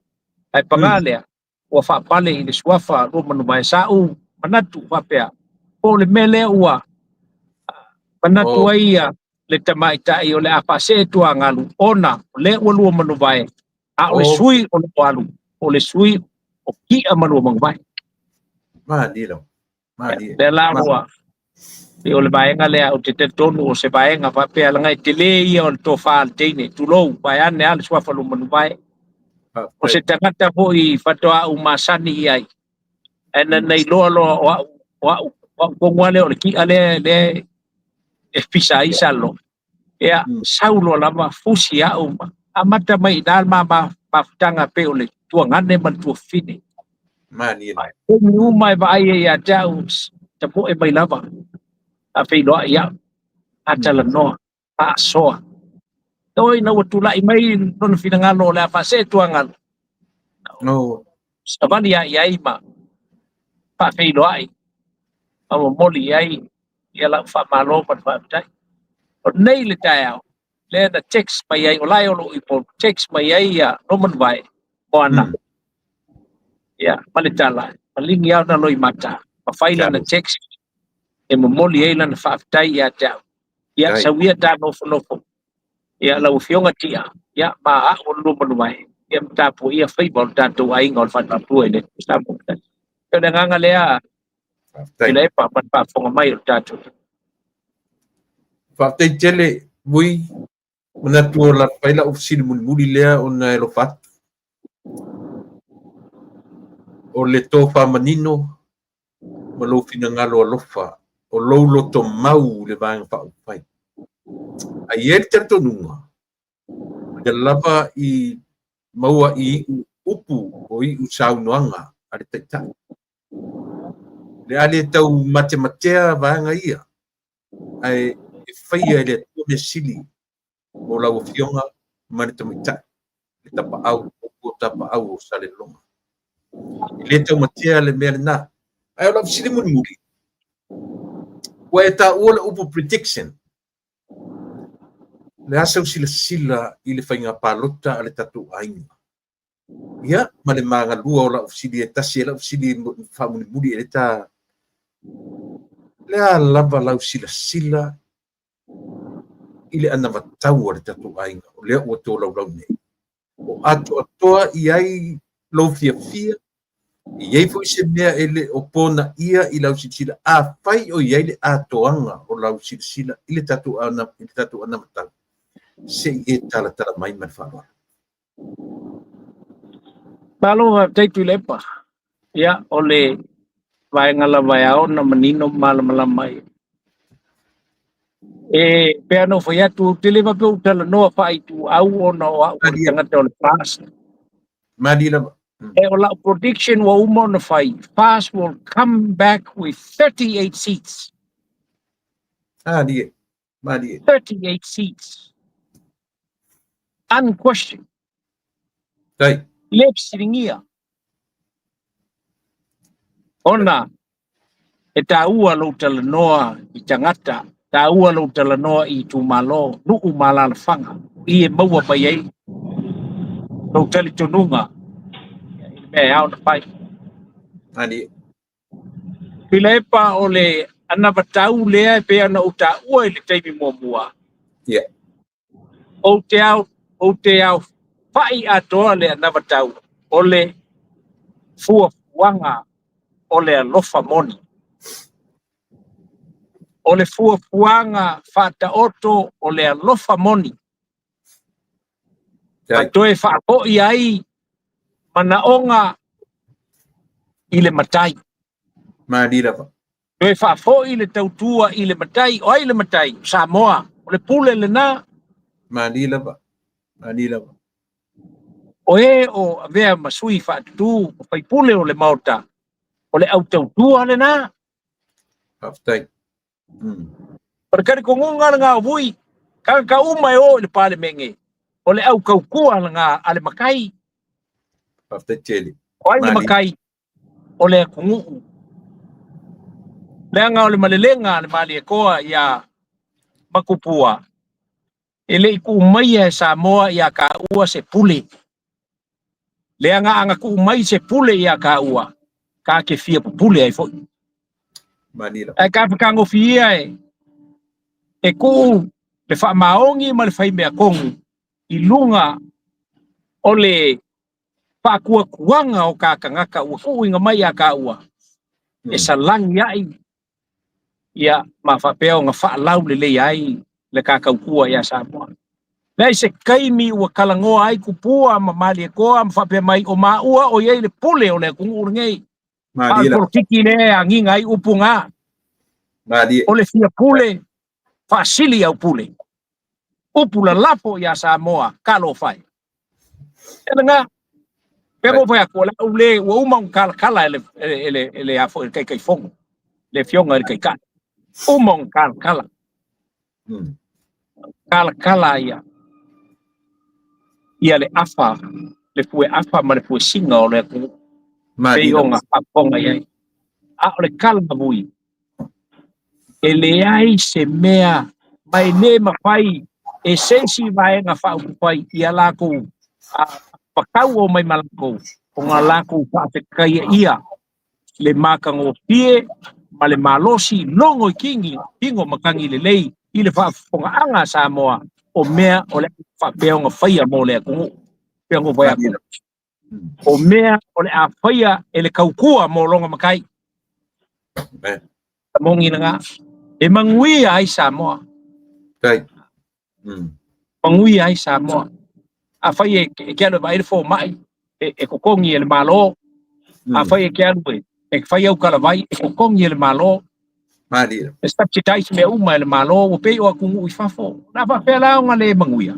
Ae paga lea, ua faapale i le suafa Lumanuvae. Sa ou manatu faapea, po o le mea lea ua manatu ai ia le tamaitai o le a faasee tuagalu, ona o lea ua Lumanuvae, a o le sui o lo alu, o le sui o Tia ma Lumanuvae. Malie lava. Malie. Lea la ua o le vaega lea ou te talitonu o se vaega faapea leaga e tele ia o le tofa a le teine, tulou, vaeane lava le suafa Lumanuvae. O se tagata foi faatoa ou masani i ai, ae na iloa loa o au tonu lava lea o le tia lea e pisa ai Salelologa. Ia, sau loa lava fusi au ma amata mai i ina le mafutaga pei o le tuagane ma le tuafafine. Malie. Taimi uma e vaai ai ia te au, tapoe mai lava, a feiloai au, a talanoa, faasoa. Oi ina ua tulai mai lona finagalo o le a faasee tuagalu. Savali lava i ai ma faafeiloai, ma momoli i ai ia lau faamalo ma le faafetai. O nei le taeao, lea na text mai ai, o la e o lou iPhone, text mai ai ia Lumanuvae, Moana. Ia, ma le tala, maligi lava ona loimata, ma fai lana text, e momoli ai lana faafetai ia te au. Ia, sau ia ta nofonofo, ia, lau afioga Tia, ia, ma au o le Lumanuvae, ia, ma tapuaia faiva o le tatou aiga o le faatuatua i le Samoa. O le agaga lea, Tuilaepa, ma le faafofoga mai o le tatou. Faafetai tele, Vui, manatu o la fai lau fesili mulimuli lea ona e alofa atu. O le tofa manino ma lou finagalo alofa, o lou loto mau i le Vaega Faaupufai. Ae i ai le talitonuga, ia lava i maua i iu upu o iu saunoaga a le Taitai. Le a le tau matematea vaega ia, ae e faia e le Atua mea sili mo lau afioga ma le tamaitai, le tapaau, o tapaau o Salelologa. E le taumatea le mea lena. Ae o lau fesili mulimuli, Ua e taua le upu prediction. Le a sau silasila i le faiga palota a le tatou aiga? Ia, ma le magalua o lau fesili e tasi e lau fesili faamulimuli e le ta. Le a lava lau silasila i le anavatau a le tatou aiga o lea ua tolaulau nei? O atoatoa i ai lou fiafia, e i ai foi se mea e le o ponaia i lau silasila, afai o i ai le atoaga o lau silasila i le tatou anavatau, se i e talatala mai ma le faaaloalo. Malo faafetai Tuilaepa. Ia, o le vaega lava e ao ona manino ma malamalama ai. E pei ona ou fai atu, ou te le faapea ua ou talanoa faaituau ona o au o le tagata o le FAST. Malie lava. E o lau prediction ua uma ona fai, FAST will come back with 38 seats. Malie, malie. 38 seats. Unquestioned. Tai. Le fesiligia. Ona e taua lou talanoa i tagata, taua lou talanoa i itumalo, nuu ma alaalafaga, o i e maua mai ai lou talitonuga i le mea e ao ona fai. Malie. Tuilaepa, o le anavatau lea e pei ona ou taua i le taimi muamua. Yeah. Ou te aofa'i atoa le anavatau o le fuafuaga o le alofa moni. O le fuafuaga faataoto o le alofa moni. Ma toe faafo'i ai manaoga i le matai. Malie lava. Toe faafo'i le tautua i le matai. O ai le matai? Samoa. O le pule lena. Malie lava. Malie lava. O e o avea ma sui faatutu o faipule o le maota. O le au tautua lena. Faafetai. O le talitonuga lena o Vui, tagata uma e o i le Palemene, o le au tautua lena a le matai. Faafetai tele. O ai le matai? O le atunuu. Leaga o le malelega a le Malietoa ia Makupua, e le i tuu maia e Samoa ia taua se pule. Leaga ana tuu mai se pule ia taua, ta te fia pupule ai foi. Ae ka fetagofia e tuu le faamaoni ma le faimea tonu i luga o le faatuatuaga o ka tagata ua tuuina mai ia taua, e salagi ai ia ma faapea ona faalaulelei ai le ka tautua ia Samoa. Leai se taimi ua talanoa ai Tupua ma Malietoa ma faapea mai o maua o iai le pule o le atunuu lenei. A o le polokiki lea e agiga ai upu na. O le fia pule, faasili au pule. Upu lalafo ia Samoa, talofa e. E lena, pe mo fai atu, o le au le, ua uma ona talatala e le afo e le Taitaifono, le afioga i le Taitai. Uma ona talatala. Talatala ia. Ia le afa, le fue afa ma le fue singa o le atunuu. Pei ona faafofoga i ai. A o le tala Vui, e leai se mea ma e le mafai e se isi vaega faaupufai ia latou fatau o mai ma latou, ona latou faafetaia ia le matagofie ma le malosi logo i kingi, tino matagi lelei i le faafofogaaga a Samoa o mea o le faapea ona faia mo le atunuu. Pei ona ou fai atu, o mea o le a faia e le tautua mo lona matai. Moni lena. E manuia ai Samoa. Manuia ai Samoa. A fai e ke alu e vaai le fomai, e totogi e le Malo. A fai e ke alu e fai au kalavai, e totogi e le Malo. E subsidize mea uma e le Malo, ua pei o atunuu i fafo. Na faapea la ona le manuia.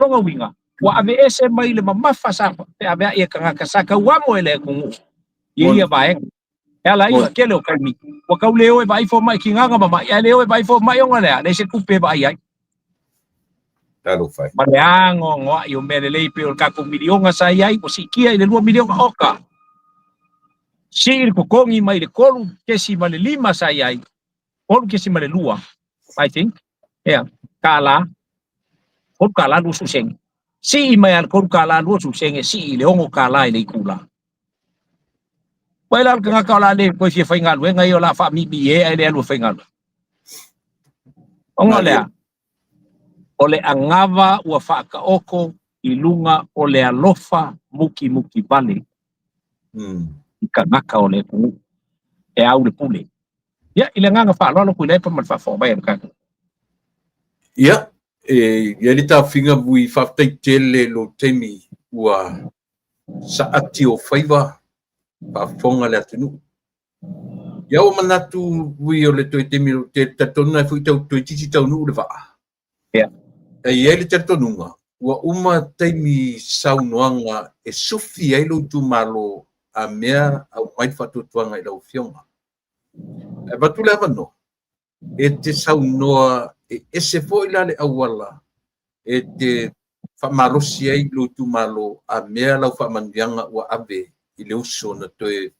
Lona uiga, ua aveese mai le mamafa sa feaveai e tagata sa tauamo e le atunuu i ia vaega. E ala ai o le tele o taimi, ua tau le o e vaai fomai kinaga ma mai, ae le o e vaai fomai ona lea, leai se tupe e vaai ai. Ma le anoanoai o mea lelei pei o le tatou miliona sa i ai, ua siitia i le 2 miliona oka. Sii le totogi mai le 3.5 sa i ai. 3.2, I think, ia, $3, $3.20. Sii mai lava i le $3.20, sii i le $6 i le itula. Vaai la o le tagata o le a le toe fia faigaluega ia o le a faamiimii e ae le alu e faigaluega. Ona o le a? O le anava ua faataoto i luga o le alofa mutimuti vale i tagata o le atunuu e au le pule. Ia, i le agaga faaaloalo Tuilaepa ma le faafofoga mai a le tatou. Ia, e i ai le taofiga Vui, faafetai tele lou taimi ua saati o faiva faafofoga le atunuu. Ia ua manatu Vui o le toe taimi o te talitonu ai foi tau toeitiiti taunuu le vaa. Ia. E i ai le talitonuga ua uma taimi saunoaga e sufi ai lou itumalo a mea aumai le faatuatuaga i lau Afioga. E avatu le avanoa e te saunoa e ese foi la le auala e te faamalosi ai lou itumalo a mea lau faamanuiaga ua ave i le uso na toe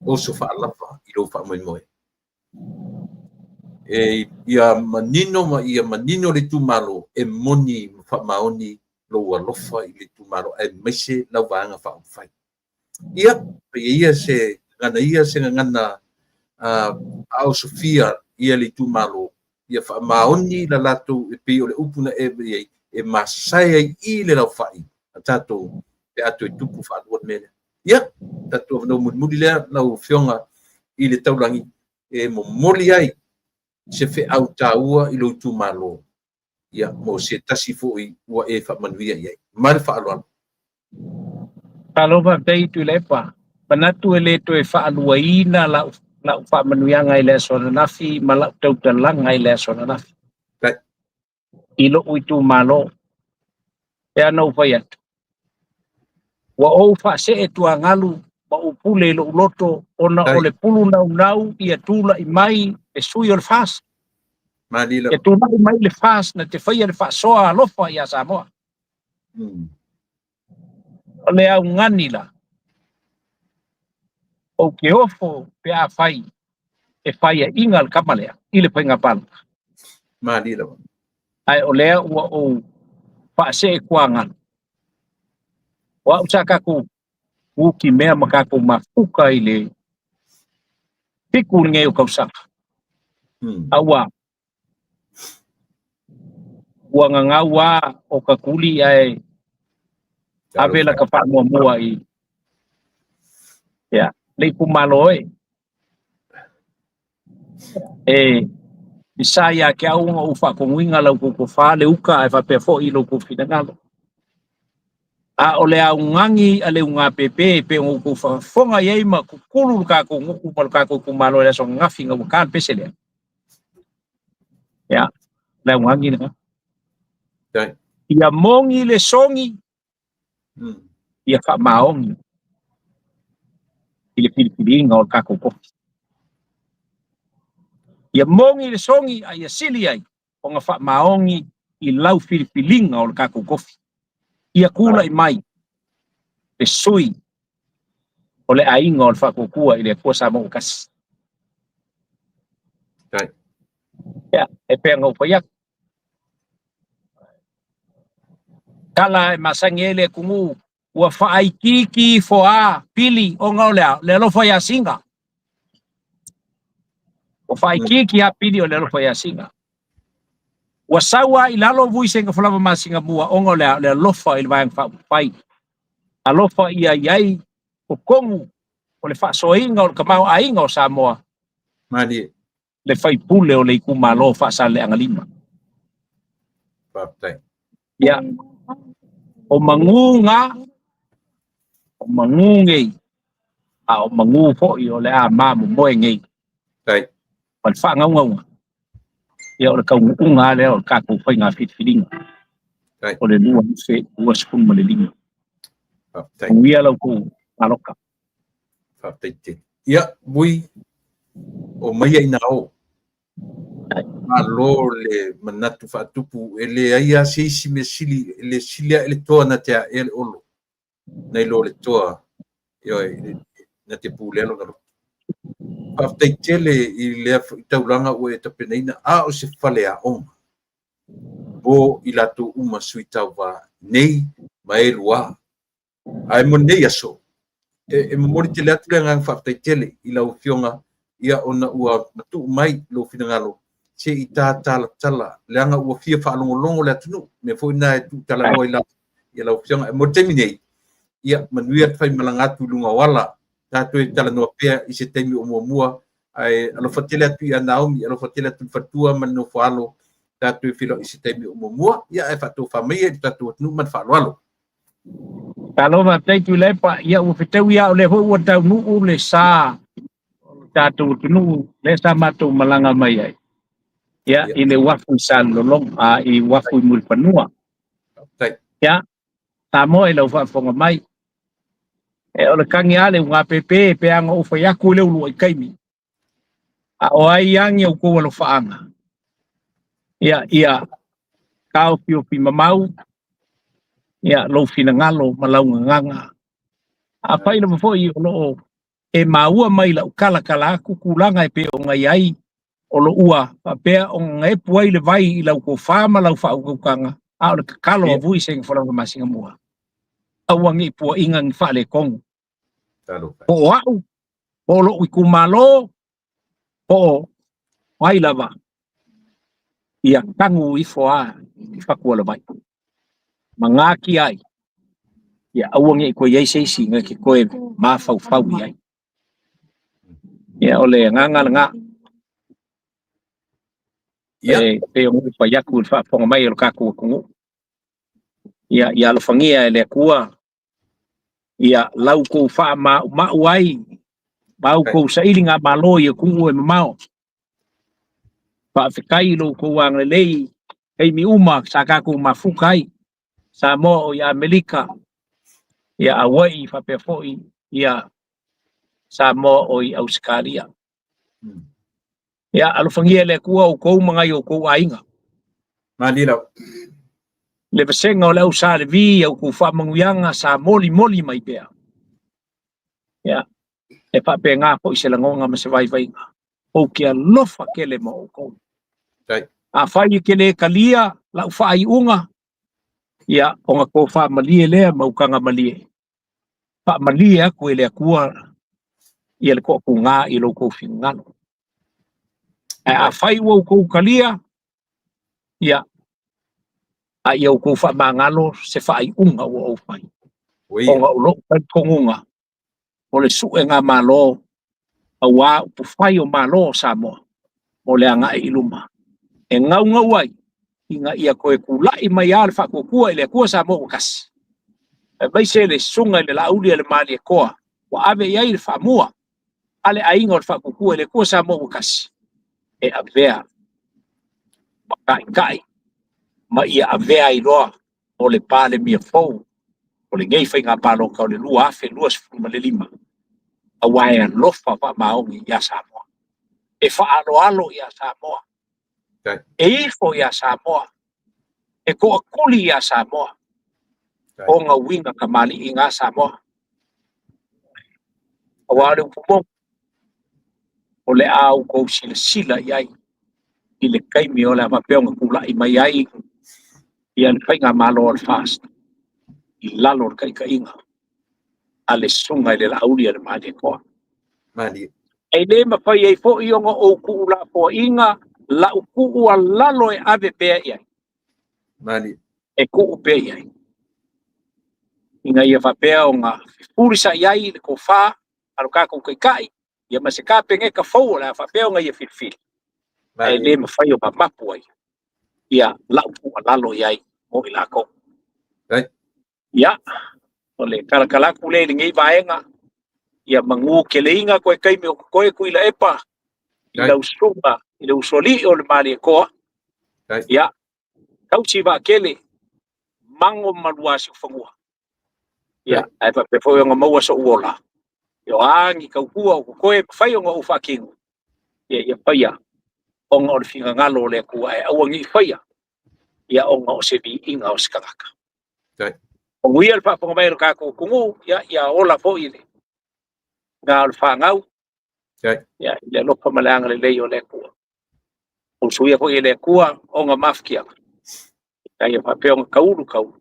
oso faalava i lou faamoemoe. E ia manino ma ia manino le itumalo e moni ma faamaoni lou alofa i le itumalo aemaise lau vaega faaupufai. Ia, paia ia se gagana ia se gagana faaosofia ia le itumalo ia faamaoni la latou e pei o le upu na e i ai e masae ai i le laufai a tatou pe a toe tupu faalua le mea lea. Ia, tatou avanoa mulimuli lea lau Afioga i le Taulagi e momoli ai se feau taua i lou itumalo ia mo se tasi foi ua e faamanuia i ai. Ma le faaaloalo. Malo faafetai Tuilaepa. Manatu e le toe faaluaina lau faamanuiaga i le aso ananafi ma lau tautalaga i le aso ananafi i lou itumalo. E ana ou fai atu, ua ou faasee tuagalu ma ou pule i lou loto ona o le pulu naunau ia tulai mai le sui o le FAST. Ia tulai mai le FAST na te faia le faasoa alofa ia Samoa. O le augani la, ou te ofo pe a fai e faiaina le tama lea i le faiga palota. Ae o lea ua ou faasee tuagalu. O au sa tatou utimea ma tatou mafuta i le 7 lenei o tausaga. A ua gagau a o tatuli ae ave la ta faamuamua i ia le itumalo e. E sa ia te au ona ou faatonuina lau tou tofa le uta ae faapea foi lou tou finagalo. A o le augani a le ugapepe pe ona outou faafofoga i ai ma tutulu le tatou nuu ma le tatou itumalo i le aso ananafi ina ua ta le pese lea. Ia, le augani lena. Ia mogi le sogi, ia faamaoni i le filifiliga o le tatou tofi. Ia mogi le sogi a ia sili ai ona faamaoni i lau filifiliga o le tatou tofi. Ia tulai mai le sui o le aiga o le Faatuatua i le Atua Samoa ua tasi. Ia, e pei ona ou fai atu. Tala e masani ai le atunuu ua faaitiiti ifo a pili ona o le a? Le alofa ia Siga. Ua faaitiiti a pili o le alofa ia Siga. Ua sau a i lalo vui sega falava masina mua ona o le a? O le alofa i le Vaega Faaupufai. Alofa ia i ai totonu o le faasoaina o le tamaoaiga o Samoa. Malie. Le faipule o le itumalo Faasaleleaga 5. Faafetai. Ia, o magu na, o magu nei, a o magu foi o le a mamomoe nei. Faafetai. Ma le faagaugauga, ia o le taunuuga lea o le tatou faiga filifiliga o le 2025. Faafetai. Manuia lau tou palota. Faafetai tele. Ia, Vui, o maia ina o. Malo le manatu faatupu, e leai lava se isi mea sili, e le sili ae le toa na te aea le olo, nai lo le toa, ioe, na te pulea lona loto. Faafetai tele i lea foi taulaga ua e tapenaina, a o se faleaoga mo i latou uma sui tauva nei ma e lua. Ae mo lenei aso, e momoli tele atu le agaga faafetai tele i lau Afioga, ia ona ua matuu mai lou finagalo se i tatalatala, leaga ua fia faalogologo le atunuu. Mea foi na e tuutalanoa i lau Afioga. Mo le taimi nei, ia manuia le faimalaga atu i luga o ala, tatou e talanoa pea i se taimi o muamua, ae alofa tele atu ia Naomi, alofa tele atu i le faletua ma le nofoalo, tatou e feiloai i se taimi o muamua, ia ae faatofa maia i le tatou atunuu ma le faaaloalo. Talo faafetai Tuilaepa, ia ua fetaui lava o lea foi ua taunuu le sa o le tatou atunuu lea sa matou malaga mai ai. Ia i le uafu i Salelologa, i uafu i Mulifanua. Ia, Samoa i lau faafofoga mai. E o le kagi lava le ugapepe pe a na ou fai atu i le uluai taimi. A o ai agi outou alofaaga, ia, ia taofiofi mamau, ia lou finagalo ma lau gagana. Afai lava foi o lo o e maua mai lau talatala atu tulaga e pei ona i ai, o lo o ua faapea ona gaepu ai le vai i lau tofa ma lau faautautaga, a o le tatalo a Vui Seigafolauga Masingamua, aua ne i puaina ni faaletonu. Po o au, po o lou itumalo, po o ai lava, ia tanu ifo lava i fatu o le vai. Ma natia ai, ia aua ne i toe i ai se isi na te toe mafaufau i ai. Ia o le agaga lena. E pei ona ou fai atu i le faafofoga mai o le tatou atunuu. Ia, ia alofagia e le Atua ia lau tou faamaumau ai ma outou sailigamalo i atunuu e mamao. Faafetai i lo outou agalelei i taimi uma sa tatou mafuta ai, Samoa o i Amerika, ia Hawaii faapea foi ia Samoa o i Ausetalia. Ia alofagia e le Atua outou ma nai outou aiga. Malie lau. Le vasega o le au Sa Levi i a outou faamanuiaga sa molimoli mai pea. Ia, e faapena foi se lagona ma se vaivaiga. Ou te alofa tele ma outou. Afai e te le talia lau faaiuga, ia, ona tofa malie lea ma utaga malie. Faamalie atu e le Atua ia le toatuga i lo outou finagalo. Ae afai ua outou talia, ia, a ia outou faamagalo se faaiuga ua ou fai. Ona o lou talitonuga, o le suegamalo aua upufai o Malo o Samoa mo le agai i luma, e gaugau ai ina ia toe tulai mai lava le faatuatua i le Atua Samoa ua tasi, aemaise le susuga i le Laauli a le Malietoa ua ave i ai le faamua a le aiga o le faatuatua i le Atua Samoa ua tasi, e avea ma taitai ma ia avea ai loa o le Palemia fou o lenei faiga palota o le 2025, aua e alofa faamaoni ia Samoa, e faaaloalo ia Samoa, e ifo ia Samoa, e toatuli ia Samoa, ona uiga kamali'i na Samoa. Aua o le upu moni, o le a outou silasila i ai i le taimi o le a faapea ona tulai mai ai ia le faigamalo a le FAST i lalo o le taitaiga a le susuga i le Laauli a le Malietoa. E le mafai ai foi ona ou tuulafoaiina lau tuualalo e ave pea i ai. E tuu pea i ai. Ina ia faapea ona fefulisai ai le tofa a lo tatou taitai, ia ma se Kapeneta fou o le a faapea ona ia filifili, ae le mafai ona mapu ai ia lau tuualalo i ai mo i latou. Ia, o le talatala atu lea i lenei vaega, ia manu keleina koe taimi o totoe Tuilaepa i lau susuga i le usoalii o le Malietoa. Ia, tausi vaatele, mago ma Luasiufanua. Ia, ae faapea foi ona maua sou ola. Ia, o a ni tautua o totoe mafai ona ou faatino, ia, ia faia ona o le finagalo o le Atua, ae aua ne i faia ia ona o se viiga o se tagata. Manuia le faafofoga mai o le tatou atunuu, ia, ia ola foi le na o le fanau. Ia, i le alofa ma le agalelei o le Atua. Usuia foi e le Atua ona mafatiaga, ina ia faapea ona taulu taulu,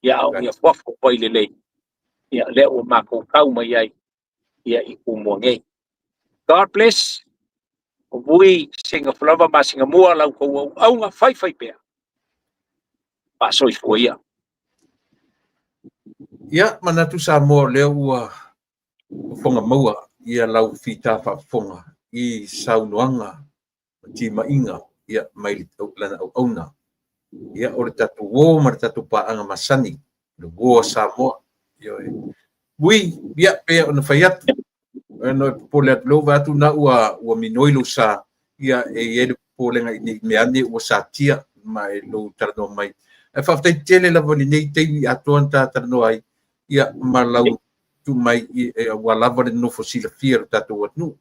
ia a o ni afuafu vai lelei, ia lea ua matou tau mai ai ia i Tumua nei. God bless. O Vui Seigafualava ma Seigamua la outou auauna faifaipea. Faasoifua ia. Ia, manatu Samoa o lea ua fofoga maua ia lau fita faafofoga i saunoaga ma timaiga ia mai lana auauna. Ia, o le tatou uō ma le tatou paaga masani, le uō a Samoa. Ioe. Ui, ia, pei ona fai atu, no e popole atu lou vaai atu na ua minoi lou sa, ia e i ai le popolega i nei mea ane ua satia ma e lou talanoa mai. Ae faafetai tele lava i lenei taimi atoa na ta talanoa ai, ia ma lau tu mai aua lava le nofo silafia o le tatou atunuu.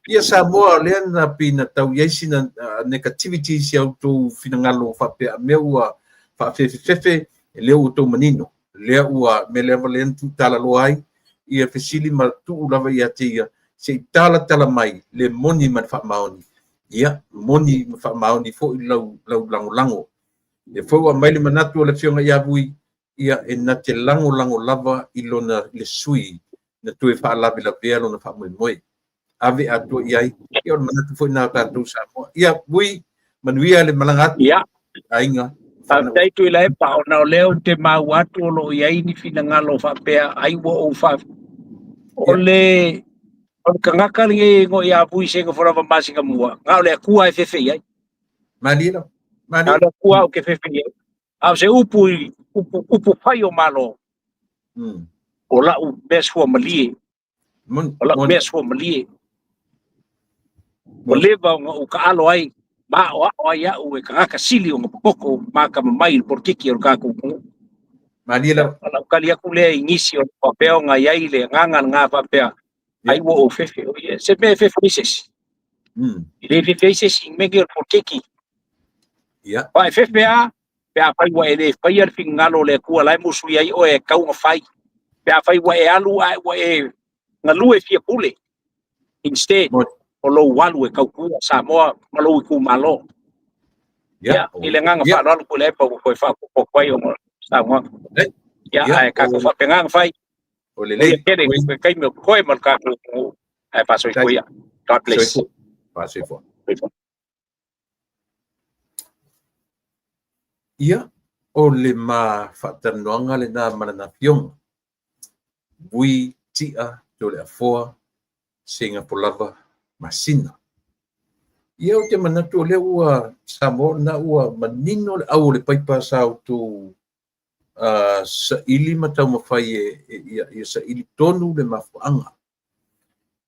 Ia Samoa, o lea na pei na tau i ai sina negativity si a outou finagalo faapea a mea ua faafefefefe, e lea ua outou manino. Lea ua mea lava lea na tuutalaloa ai ia fesili ma tuu lava ia te ia se i talatala mai le moni ma le faamaoni. Ia, moni ma faamaoni foi lau lagolago. Lea foi ua aumai le manatu o le Afioga ia Vui, ia e na te lagolago lava i lona le sui na toe faalavelavea lona faamoemoe. Ave atoa i ai, ia o le manatu foi na o tatou Samoa. Ia, Vui, manuia le malaga atu. Ia. Aiga. Faafetai Tuilaepa, ona o lea ou te maua atu o lo o i ai ni finagalo faapea ai ua ou faa... O le tagata lenei e igoa ia Vui Seigafualava ma Seigamua, na o le Atua e fefe i ai. Malie lava. Na o le Atua ou te fefe i ai. A o se upu i upu fai o Malo, o lau mea suamalie. O lau mea suamalie. Ua leva ona ou taalo ai ma aoao ai au e tagata sili ona popoto ma atamamai i le polokiki o le tatou atunuu. Malie lava. O lau tali atu lea i nisi o faapea ona i ai le agaga lena faapea, ai ua ou fefe. Se mea e fefe ai se isi. E le fefe ai se isi i mea nei o le polokiki. Ia. Aua e fefe lava pe afai ua e le faia le finagalo o le Atua la e musui ai oe e tatau ona fai. Pe afai ua e alu ae ua e galue fia pule instead o lou alu e tautua Samoa ma lou itumalo. Ia, i le agaga faaaloalo Tuilaepa ua toe faaopoopo atu ai ona saunoaga. Ia, ae tatou faapena ona fai. O lelei. Tele le taimi o totoe ma le tatou atunuu. Ae faasoifua ia. God bless. Faasoifua. Ia, o le ma faatalanoaga lena ma lana afioga. Vui Tia Toleafoa Seigafualava Masina. Ia, ou te manatu o lea ua Samoa na ua manino le au o le paipa sa outou saili ma taumafai e ia saili tonu le mafuaaga.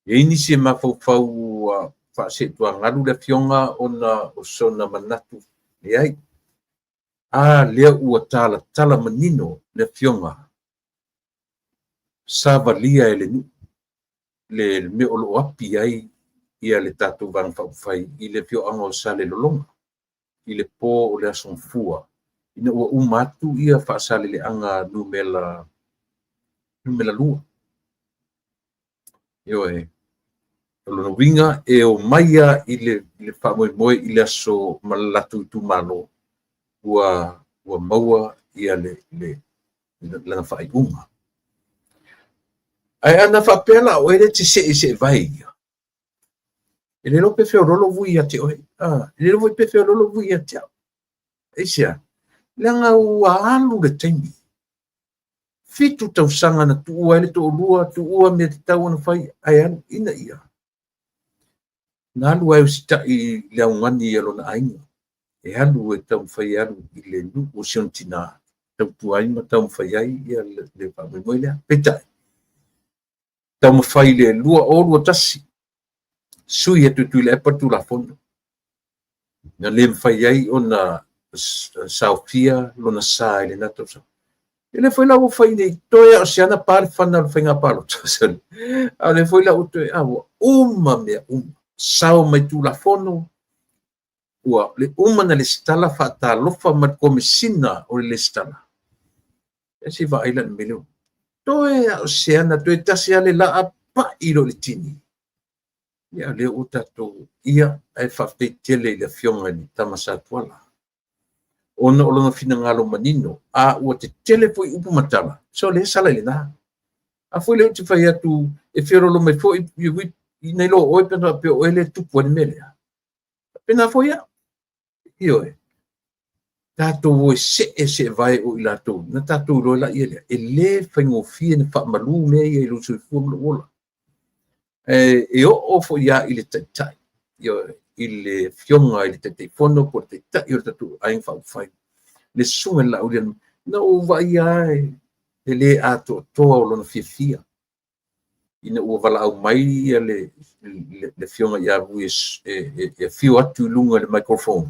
E i ai nisi e mafaufau ua faasetuagalu le afioga ona o sona manatu leai. A lea ua talatala manino le afioga savalia e le nuu le mea o lo o api ai ia le tatou Vaega Faaupufai i le afioaga o Salelologa i le po o le Aso Gafua ina ua uma atu ia faasaleleaga numera 2. Ioe, o lona uiga e o mai lava i le faamoemoe i le aso ma le latou itumalo ua maua ia le lana faaiuga. Ae ana faapea la oe le te see se vai ia, e le iloa pe feoloolo Vui ia te oe, e le iloa foi pe feoloolo Vui ia te au. Aisea? Leaga ua alu le taimi. 7 tausaga na tuua ai le toalua, tuua mea tatau ona fai, ae alu ina ia. Na alu ai o sita'i i le augani a lona aiga. E alu e taumafai e alu i le nuu o si ona tina, tautua ai ma taumafai ai ia le faamoemoe lea. Peitai, taumafai i le 2021, sui atu e Tuilaepa le Tulafono, na le mafai ai ona saofia lona sa i lena tausaga. E le foi la ua fai nei, toe a o se ana pa le fana o le faiga palota. A o lea foi la ua toe, a ua uma mea uma. Sao mai Tulafono, ua le uma na lesitala faatalofa ma le komesina o le lesitala. E se vaai la le mea lea. Toe a o se ana, toe tasi a le laa, pai lo le tini. Ia, lea ua tatou, ia, ae faafetai tele i le Afioga i le Tama Sa Tuala, ona o lona finagalo manino, a ua tetele foi upu ma tala, so lea e sala i lena. A foi lea ou te fai atu, e feoloolo mai foi nai lo oe pe ana faapea o oe lea e tupu ai le mea lea. Faapena foi au. Ioe. Tatou o e see seevae o i latou, na tatou iloa laia lea, e le faigofie ona faamalu mea ia i lou soifua ma lou ola. E oo foi lava i le Taitai, ioe, i le Afioga i le Taitaifono po o le Taitai o le tatou Aiga Faaupufai, le Susuga i le Laaulialemalietoa, na ou vaaia lava le le atoatoa o lona fiafia ina ua valaau mai le Afioga ia Vui e afio atu i luga i le microphone.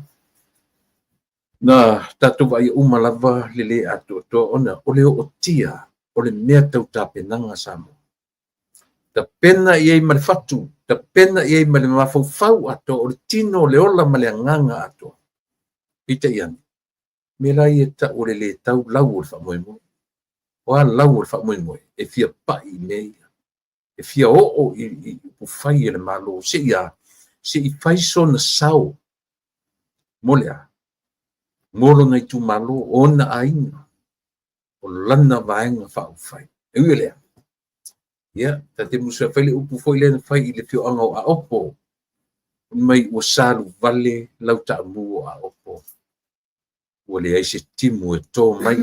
Na tatou vaaia uma lava le le atoatoa ona o le ootia o le mea tau tapenaga a Samoa. Tapena i ai ma le fatu, tapena i ai ma le mafaufau atoa, o le tino, o le ola ma le agaga atoa. Peitai ane, mea la ia e tau o le le tau lau o le faamoemoe. O a lau o le faamoemoe? E fia pai i mea ia. E fia oo i upufai a le Malo se i a? Se i fai sona sao mo le a? Mo lona itumalo, o ona aiga, o lana vaega faaupufai. E ui o lea, ia, ta te musu e fai le upu foi lea na fai i le afioaga o Aopo, mai ua saluvale lau taamu o Aopo, ua leai se timu e to mai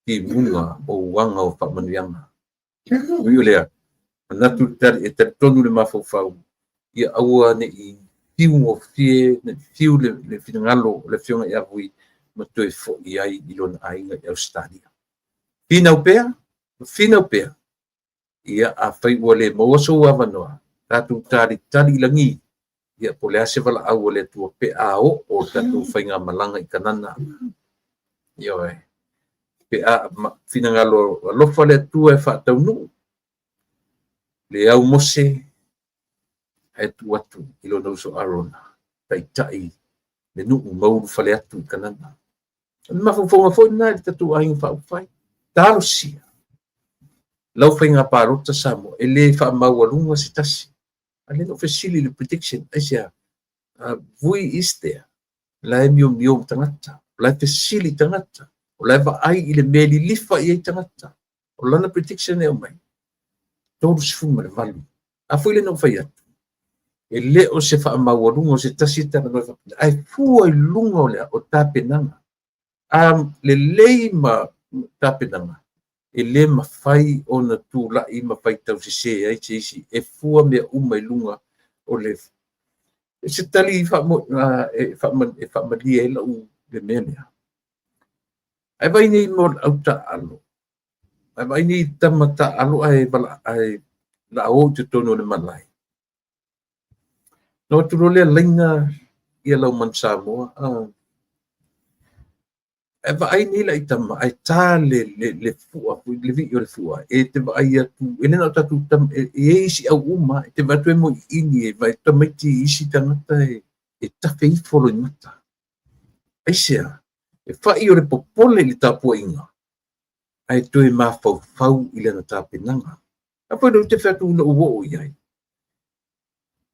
timuga o uaga o faamanuiaga. Ui o lea, manatu e talitonu le mafaufau, ia aua ne i fiu gofie, ne i fiu le finagalo o le Afioga ia Vui ma toe foi ai i lona aiga i Ausetalia. Finau pea, finau pea, ia afai ua le maua sou avanoa, tatou talitali i lagi, ia po o le a se valaau a le Atua pe a oo le tatou faigamalaga i Kanana. Ioe. Pe a finagalo alofa le Atua e faataunuu le au Mose ae tuu atu i lona uso Arona, taitai le nuu ma ulufale atu i Kanana. O le mafaufauga foi lena i le tatou aiga faaupufai. Talosia lau faiga palota Samoa, e le faamaualuga se tasi. A lea na ou fesili i le prediction, aisea? Vui is there. La e miomio ma tagata, o la e fesili tagata, o la e vaai i le mea e lilifa i ai tagata. O lana prediction e aumai, 38. A foi lea na ou fai atu, e le o se faamaualuga o se tasi e talanoa faapena, ae fua i luga o le o tapenaga. A lelei ma tapenaga, e le mafai ona tulai ma faitau sese ai se isi, e fua mea uma i luga o le se tali e faamalie ai lau le mea lea. Ae vaai nei mo le au taaalo, ae vaai nei tama taaalo ae ae la o i totonu o le malae. Na o atu loa lea laina ia lau manu Samoa. Ae vaai nei la i tama, ae ta le fua, le vii o le fua, e te vaai atu, e le na o tatou tama, e i ai isi au uma, e te vaai atu e moiini, e vaai tamaiti i isi tagata e tafe ifo loimata. Aisea? E fai o le popole i le tapuaiga, ae toe mafaufau i lana tapenaga. A foi lea ou te fai atu na ou oo i ai.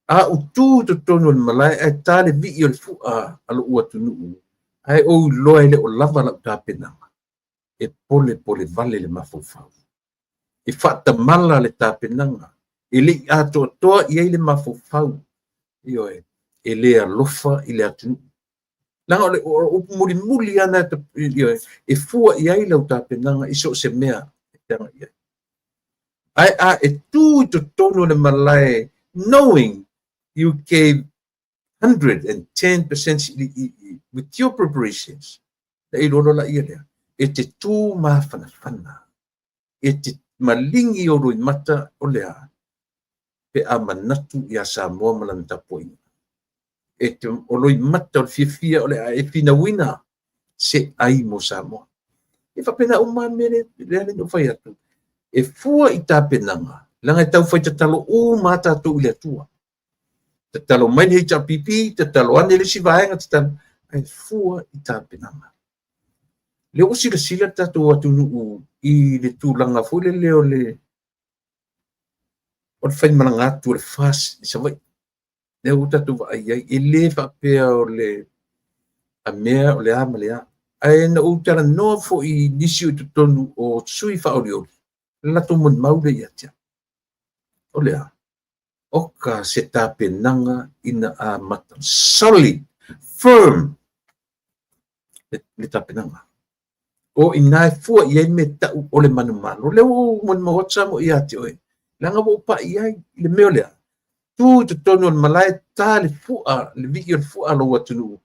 A ou tu i totonu o le malae ae ta le vii o le fua a lou atunuu, ae ou iloa e le o lava lau tapenaga, e polepole vale le mafaufau. E faatamala le tapenaga, e le i atoatoa i ai le mafaufau, ioe, e le alofa i le atunuu. Leaga o le upu mulimuli lava na, ioe, e fua i ai lau tapenaga i so o se mea e te agai i ai. Ae a e tu i totonu o le malae knowing you gave 110% with your preparations, na e iloa loa laia lea, e te tu mafanafana, e te maligi o loimata o le a, pe a manatu ia Samoa ma lana tapuaiga. E te o loimata o le fiafia o le a e finauina se ai mo Samoa. E faapena uma mea lea lea na ou fai atu. E fua i tapenaga, leaga e taufai tatalo uma tatou i le Atua. Tatalo mai le HRPP, tatalo ane le isi vaega, tatalo, ae fua i tapenaga. Lea ua silasila le tatou atunuu i le tulaga foi lele o le faimalaga atu o le FAST i Savaii. Lea ua tatou vaai ai, e le faapea o le a mea o le a ma le a. Ae na ou talanoa foi i nisi o i totonu o sui faaolioli, le latou molimau lea ia te au. O le a? Oka se tapenaga ina amata solid, firm le tapenaga. O i ina e fua i ai le mea e tau o le manumalo. O lea ua ou molimau atu Samoa ia te oe, leaga ua ou pai i ai i le mea o lea. Tu i totonu o le malae, ta le fua, le vii o le fua a lou atunuu,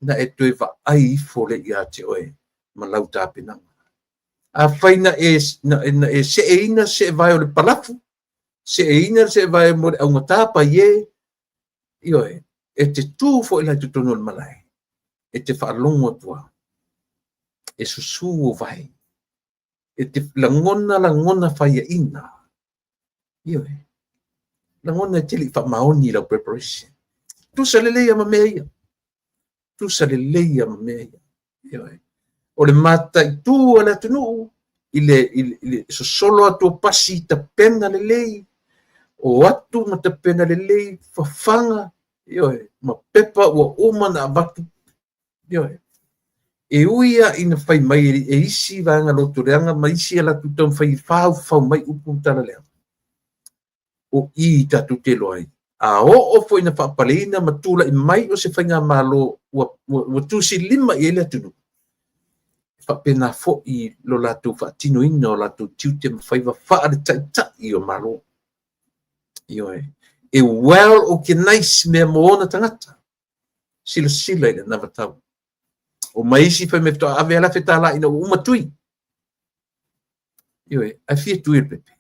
na e toe vaai ifo lea ia te oe ma lau tapenaga. Afai na e, na, na e seeina seevae o le palafu, seeina le seevae mo le augata paie, ioe, e te tu foi la i totonu o le malae, e te faalogo atu lava, e susu ou vae, e te lagona lagona faiaina, ioe, lagona e te le i faamaoni i lau preparation. Tusa lelei lava ma mea ia, tusa lelei lava ma mea ia. Ioe. O le mataitu a le atunuu i le, i le, i le sosolo atu o pasi tapena lelei, o atu ma tapena lelei, fafaga, ioe, ma pepa ua uma ona avatu, ioe. E ui lava ina fai mai e isi vaega lotoleaga ma isi a latou taumafai e faufau mai upu ma tala leaga, o i tatou te iloa ai. A oo foi ina faapaleina ma tulai mai o se faigamalo ua, ua, ua tusilima i ai le atunuu, e faapena foi lo latou faatinoina o latou tiute ma faiva faale-taitai o Malo. Ioe. E well organized mea mo ona tagata. Silasila i le anavatau. O mai isi fai mai faatoa ave lava le $1,000 ina ua uma tui. Ioe, ae fia tui o le pepe?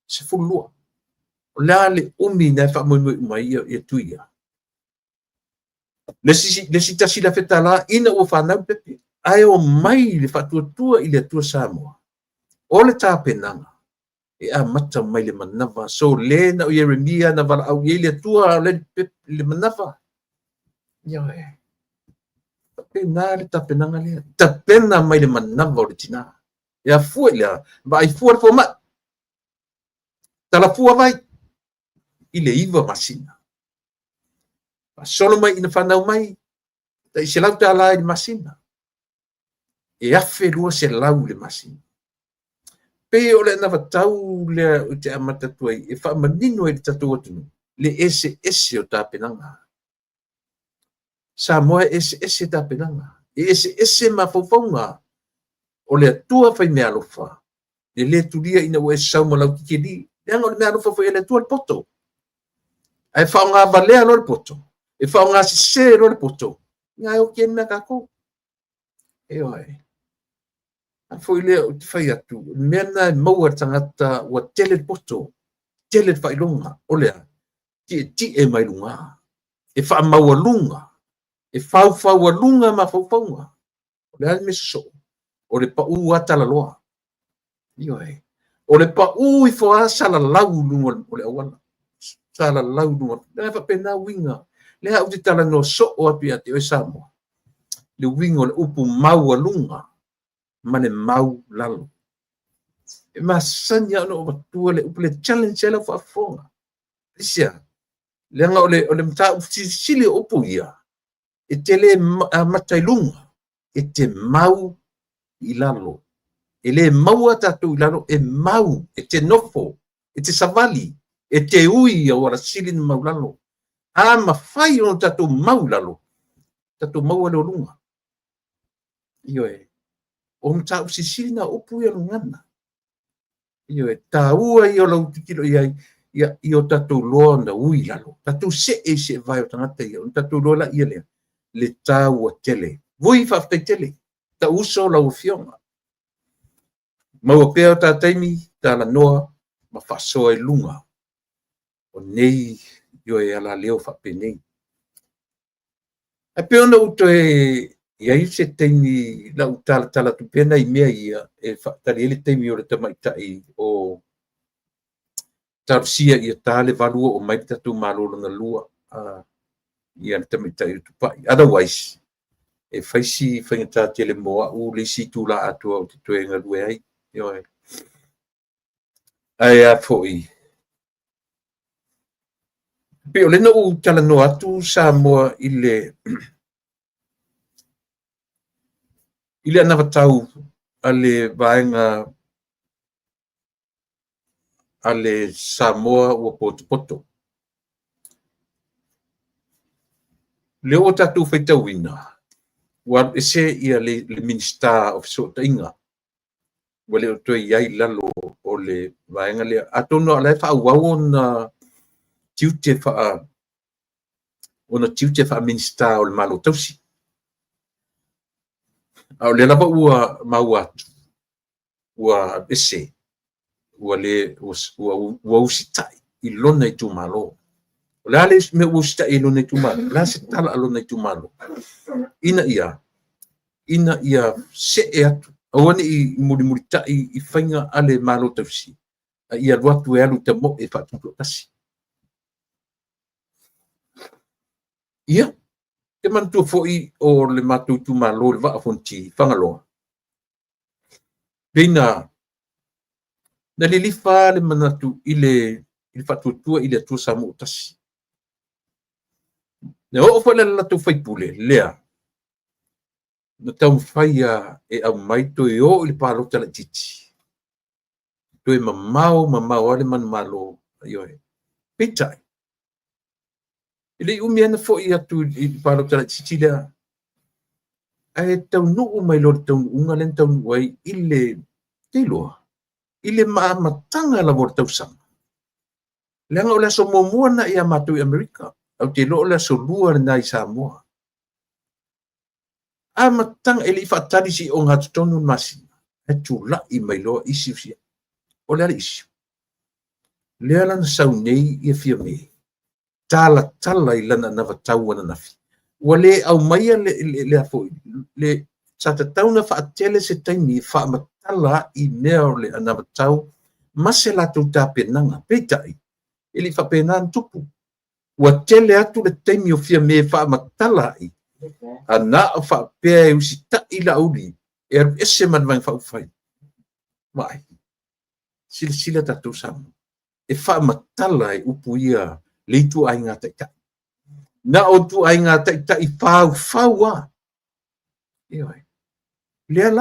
12. O le a le umi na e faamoemoe uma ai ia tui ia? Le isi $1,000 ina ua fanau le pepe. Ae omai le faatuatua i le Atua Samoa. O le tapenaga e amata mai le manava. So le na o Ieremia na valaau i ai le Atua le, le manava. Ioe. Faapena le tapenaga lea. Tapena mai le manava o le tina. E afua i le a? Vaai fua le fomai. Talafua vai i le 9 masina. Faasolo mai ina fanau mai, tai $100 i le masina. E $1,200 i le masina. Pei o le anavatau lea ou te amata atu ai e faamanino ai le tatou atunuu le eseese o tapenaga. Samoa e eseese tapenaga, e eseese mafaufauga. O le Atua fai meaalofa, e le tulia ina ua e sau ma lau kikeli, leaga o le meaalofa foi a le Atua le poto. Ae faaaoga valea loa le poto, e faaaoga sese loa le poto, ia ae oki ai le mea a tatou. Ioe. A foi lea ou te fai atu, o le mea lena e maua e le tagata ua tele le poto, tele le faailoga, o le a? Tietie mai luga, e faamaualuga, e faufaualuga mafaufauga. O le a le mea sosoo? O le pau lava talaloa. Ioe. O le pau ifo lava salalau i luga o le auala. Salalau i luga. Lea faapena uiga. Lea ou te talanoa soo atu ia te oe Samoa. Le uiga o le upu maualuga ma le mau lalo. E masani lava ona ou avatua le upu le challenge ai lau faafofoga. Aisea? Leaga o le, o le mataupu silisili o upu ia, e te le amata i luga, e te mau i lalo. E le maua tatou i lalo, e mau, e te nofo, e te savali, e te ui i auala sili na mau lalo. A mafai ona tatou mau i lalo, tatou maua lea o luga. Ioe. O mataupu silisili na upu ia o le gagana. Ioe, taua ia o lau tilotilo i ai, ia, ia o tatou loa ona ui i lalo. Tatou see i seevae o tagata ia, ona tatou iloa laia lea, le taua tele. Vui, faafetai tele. Tau uso lau Afioga. Maua pea o ta taimi, talanoa ma faasoa i luga o nei ioe alaleo faapenei. Ae pei ona ou toe i ai se taimi lau talatala atu pea nai mea ia e faatali ai le taimi o le tamaitai o talosia ia ta le valu oo mai le tatou Malo lona lua, ia le tamaitai o Tupai. Otherwise, e fai si faigata tele mo au le isi itula atoa ou te toe galue ai. Ioe. Ae a foi, Pei o lea na ou talanoa atu Samoa i le anavatau a le vaega a le Samoa ua potopoto. Lea ua tatou faitauina, ua alu ese le Minisita o Fesootaiga, ua le o toe i ai i lalo o le vaega lea. Atonu o la e faaauau ona tiute faa-Minisita o le Malo Tausi. A o lea lava ua maua atu, ua alu ese, ua usitai i lona itumalo. O le a le mea ua usitai i lona itumalo? O le a se tala a lona itumalo? Ina ia see atu, aua ne i mulimulitai i faiga a le Malo Tausi, a ia alu atu e alu i tamoe e faatutoatasi. Ia, te manatua foi o le matou itumalo i le Vaa o Fonoti, Fagaloa, pei na lilifa le manatu i le faatuatua i le Atua Samoa ua tasi. Na oo foi la i le latou faipule lea, na taumafai lava e aumai toe o i le palota laitiiti, toe mamao mamao lava le manumalo. Ioe. Peitai, e le i umi lava na foi atu i le palota laitiiti lea, ae taunuu mai loa i le taunuuga lea na taunuu ai i le teiloa, i le amataga lava o le tausaga, leaga o le aso muamua lena ia matou i Amerika, ou te iloa o le aso 2 lena i Samoa. Amataga, e le i faatali se i ogatotonu le masina, ae tulai mai loa issues ia. O le a le issue? Lea la na sau nei ia Fiame, talatala i lana anavatau ananafi. Ua le aumaia le foi, le sa tatau ona faatele se taimi e faamatala ai mea o le anavatau ma se latou tapenaga. Peitai, e le i faapena ona tupu. Ua tele atu le taimi o Fiame e faamatala ai, a na o faapea e usitai Laauli e alu ese ma le Vaega Faaupufai. Vaai, silasila tatou Samoa, e faamatala e upu ia le ituaiga taitai. Na o ituaiga taitai faufau lava. Ioe. Lea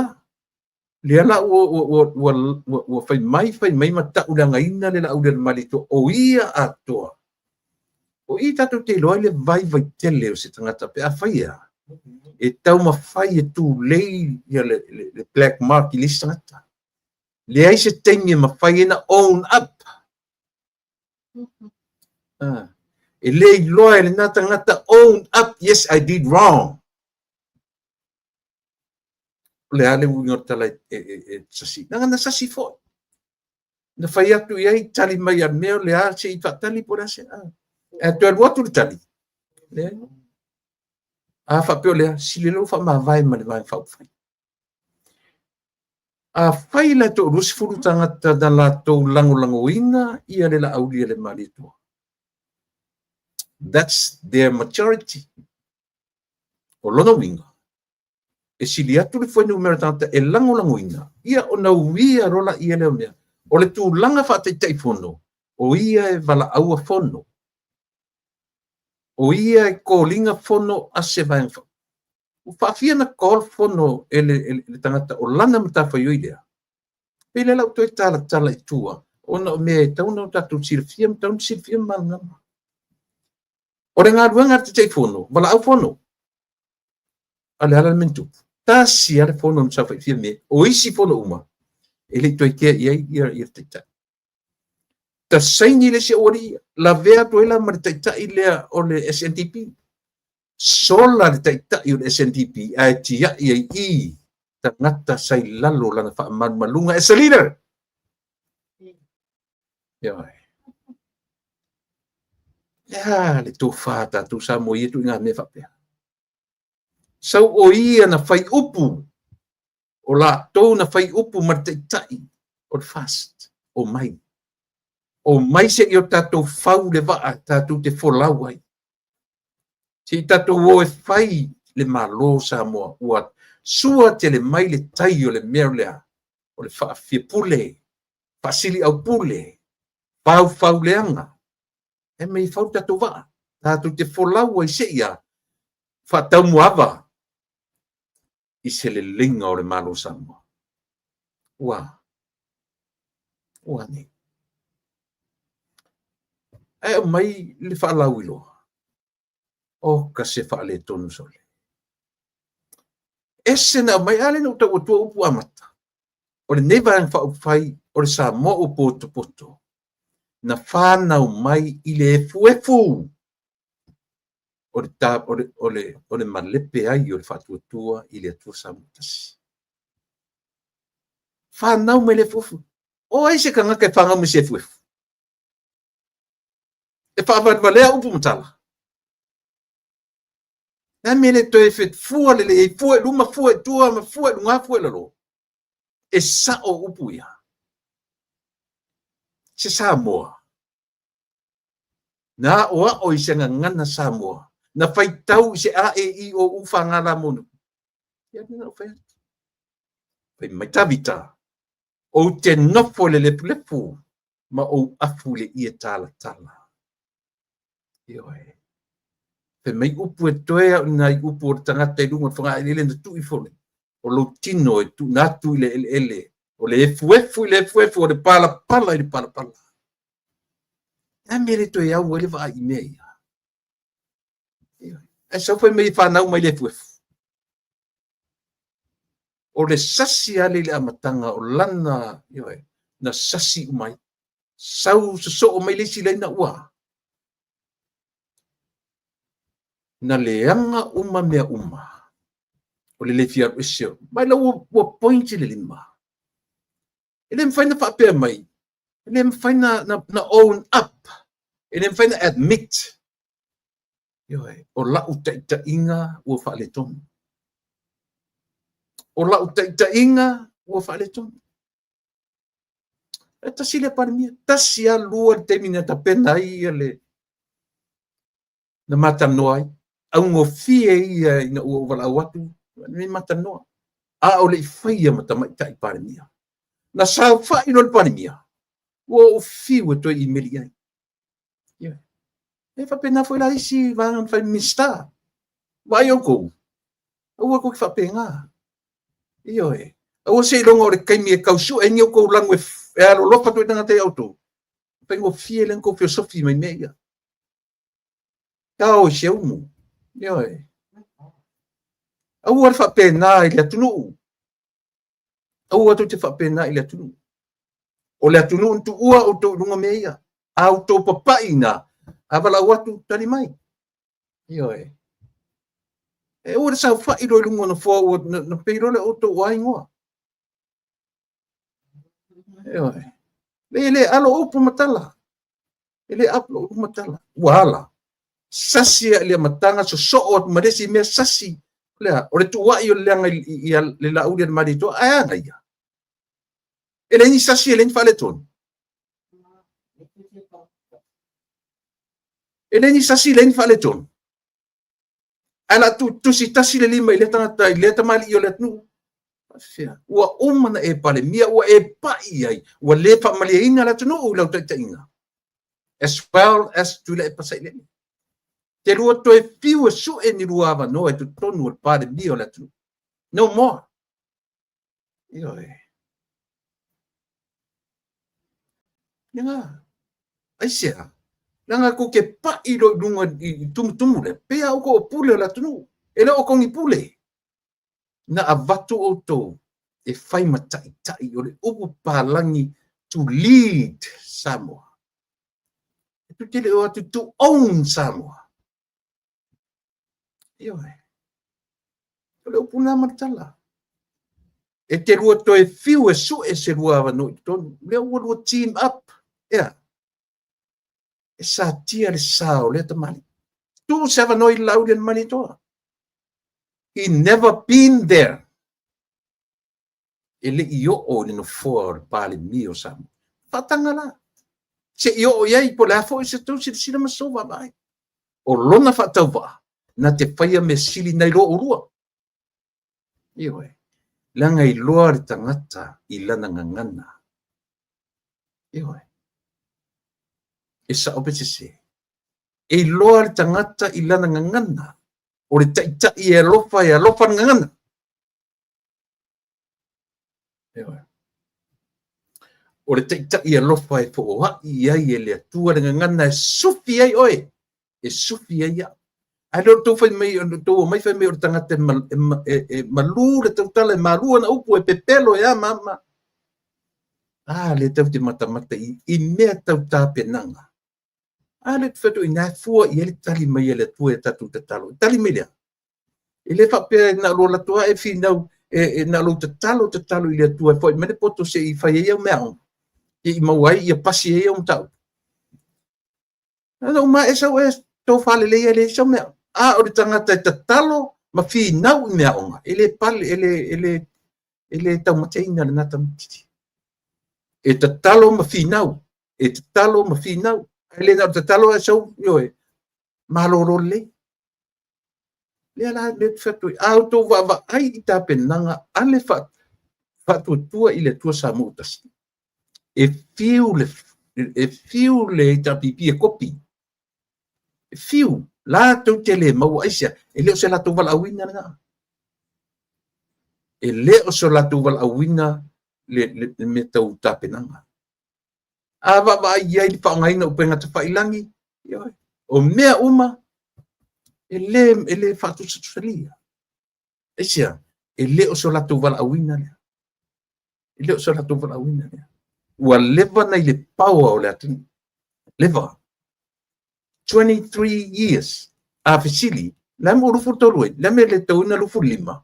la ua fai mai fai mai ma tauleagaina le Laauli a le Malietoa, o ia atoa. O i tatou te iloa ai le vaivai tele o se tagata pe a fai e taumafai e tulei ia le black mark i le isi tagata. Leai se taimi e mafai ai na own up. Ah. E le iloa e lena tagata own up, yes, I did wrong. O le a le uiga o le tala e sasi? Leaga na sasi foi. Na fai atu i ai tali mai a le mea o le a se i faatali po o le a se. Ae toe alu atu le tali. Leai. A faapea o lea, sili lou faamavae ma le Vaega Faaupufai. A fai la e 20 tagata na latou lagolagoina ia le Laauli a le Malietoa, that's their majority. O lona uiga, e sili atu le fuainumera tagata e lagolagoina, ia ona uia loa laia lea o mea. O le tulaga faataitaifono, o ia e valaauina fono. O ia e koliga fono a se vaega. Ua faafia na call fono e le tagata o lana matafaioi lea. Pe lea la ua toe talatala i tua, ona o mea e tatau ona tatou silafia ma tatau ona silafia ma malamalama. O le galuega a le Taitaifono, valaau fono. A le ala le mea na tupu. Tasi lava le fono na saofai Fiame. O isi fono uma, e le i toe kea i ai ia le taitai. Ta saini le isi aualii, lavea atu ai la ma le taitai lea o le SNDP. Sola le taitai o le SNDP ae tiai ai i tagata sa i lalo lana faamalumaluga as a leader. Ia Lea le tofa tatou Samoa ia tuuina mea faapea. Sau o ia na fai upu, o latou na fai upu ma le taitai o le FAST, o mai. O mai se i o tatou fau le vaa tatou te folau ai. Se i tatou o e fai le Malo Samoa ua sua tele mai le tai o le mea lea, o le faafiapule, faasili aupule, faufau leaga. E mei fau tatou vaa. Tatou te folau ai seia faataumuaava i se leleiga o le Malo Samoa. Ua ua nei. Ae aumai le faalauiloa. O ka se faaletonu sole. Ese na aumai, a lea na ou tau atua upu amata. O lenei Vaega Faaupufai o le Samoa ua potopoto, na fanau mai i le efuefu o le, ta, o le, o le, o le malepe ai o le faatuatua i le Atua Samoa tasi. Fanau mai le efuefu. O ai se tagata e fanau mai se efuefu? E faavalevalea upu ma tala. Le a le mea e le toe fua lelei ai, fua i luma, fua i tua, ma fua i luga, fua i lalo. E sao upu ia. Se Samoa. Na aoao i se gagana Samoa. Na faitau i se A E I O U fa ga la mo nu. Ia na ou fai atu. Fai mai Tavita, ou te nofo i le lefulefu ma ou afu i le ie talatala. Ioe. Fai mai upu e toe au nai upu o le tagata i luga o le fogaeleele na tuu ifo le o lou tino e tuuina atu i le eleele, o le efuefu i le efuefu, o le palapala i le palapala. A mea le toe au ai le vaai i mea ia. Ae sau fai mai e fanau mai le efuefu. O le sasi lava lea i le amataga o lana, ioe, na sasi uma ai. Sau sosoo mai le isi laina ua. Na leaga uma mea uma. O le le fia alu ese. Mai la ua point i le lima. E le mafai na faapea mai. E le mafai na own up. E le mafai na admit. Ioe, o lau taitaiga ua faaletonu. O lau taitaiga ua faaletonu. E tasi lea Palemia, tasi lava lua le taimi na tapena ai ia le na ma talanoa ai. Augofie ia ina ua ou valaau atu, le ma talanoa. A o le i faia ma tamaitai Palemia. Na saofai loa le Palemia, ua ou fiu e toe imeli i ai. Ia. E faapena foi la isi vaega na fai Minista. Vaai outou, aua tou te faapena. Ioe. Aua seiloga o le taimi e tau sue ai ni outou lanu e alolofa atu ai tagata ia outou. Faigofie lea na tou feosofi mai mea ia. Tao i se umu. Ioe. Aua le faapena i le atunuu. Aua tou te faapena i le atunuu. O le atunuu na tuua outou i luga mea ia. A outou papai ina, a valaau atu, tali mai. Ioe. E aua le saofai loa i luga o nofoa ua na pei loa lea o outou o a igoa. Ioe. E le alo upu ma tala. E le alo upu ma tala. Ua ala. Sasi i le amataga sosoo atu ma le isi mea sasi. Lea, o le tuuai o le leaga i le Laauli a le Malietoa, ae a ia? E leai ni sasi, e leai ni faaletonu. E leai ni sasi, leai ni faaletonu. Ae la tusi tasi le lima i lea tagata, i lea tamalii o le atunuu. Faafefea? Ua uma na e Palemia, ua e pai ai, ua le faamalieina le atunuu i lau taitaiga. As well as Tuilaepa Sailele. Te lua toe fiu e sue ni lua avanoa i totonu o le Palemia o le atunuu. No more. Ioe. Leaga, aisea? Leaga tou te pai loa i luga i tumutumu lea, pei lava outou o pule o le atunuu. E le o outou ni pule. Na avatu outou e fai ma taitai o le upu palagi to lead Samoa. E tou te le o atu to own Samoa. Ioe. O le upu lena ma le tala. E te lua toe fiu e sue se lua avanoa i totonu. Lea ua lua team up. Ea. E satia le sa o lea tamalii. Tuu se avanoa i le Laauli a le Malietoa. He never been there. E le i oo i le nofoa o le Palemia o Samoa. Faataga la. Se i oo i ai, po o le a foi se tou silasila ma se tou vaavaai. O lona faatauvaa, na te faia mea sili nai lo oulua. Ioe. Leaga e iloa le tagata i lana gagana. Ioe. E sao pe sese. E iloa le tagata i lana gagana, o le taitai e alofa, e alofa le gagana. O le taitai alofa e foai i ai e le Atua le gagana e sufi ai oe, e sufi ai au. Ae le o tou fai mai, o tou omai fai mai o le tagata e malu le tautala, e malu ana upu, e pepelo, e a ma a ma. A, lea tatou te matamata i mea tau tapenaga. A lea ou te fai atu i ina e fua i ai le tali mai a le Atua i a tatou tatalo. E tali mai lea. E le faapea na o lou alu atu lava e finau, e na o lou tatalo tatalo i le Atua e foai mai le poto se i fai ai au meaaoga, se i maua ai ia pasi ai au mataupu. Na uma ae sau e tofa lelei e leai sau mea. A o le tagata e tatalo ma finau i meaaoga, e le pale, e le taumateina lena tamaitiiti. E tatalo ma finau, e tatalo ma finau. E le na o le tatalo ae sau, ioe, malolo lelei. Lea la lea ou te fai atu ai, a outou vaavaai i tapenaga a le Faatuatua i le Atua Samoa ua Tasi, e fiu le, e fiu le HRPP e kopi, e fiu, latou te le maua. Aisea? E le o se latou valaauina lena. E le o se latou valaauina le mea tau tapenaga. A vaavaai i ai i le faaaogaina o upega tafailagi, o mea uma e le faatusatusalia. Aisea? E le o so latou valaauina lea. E le o so latou valaauina lea. Ua leva na i le power o le atunuu. Leva. 23 years. A fesili, le a le mea ua 23 ai? Le a le mea e le tatau ai ona 25?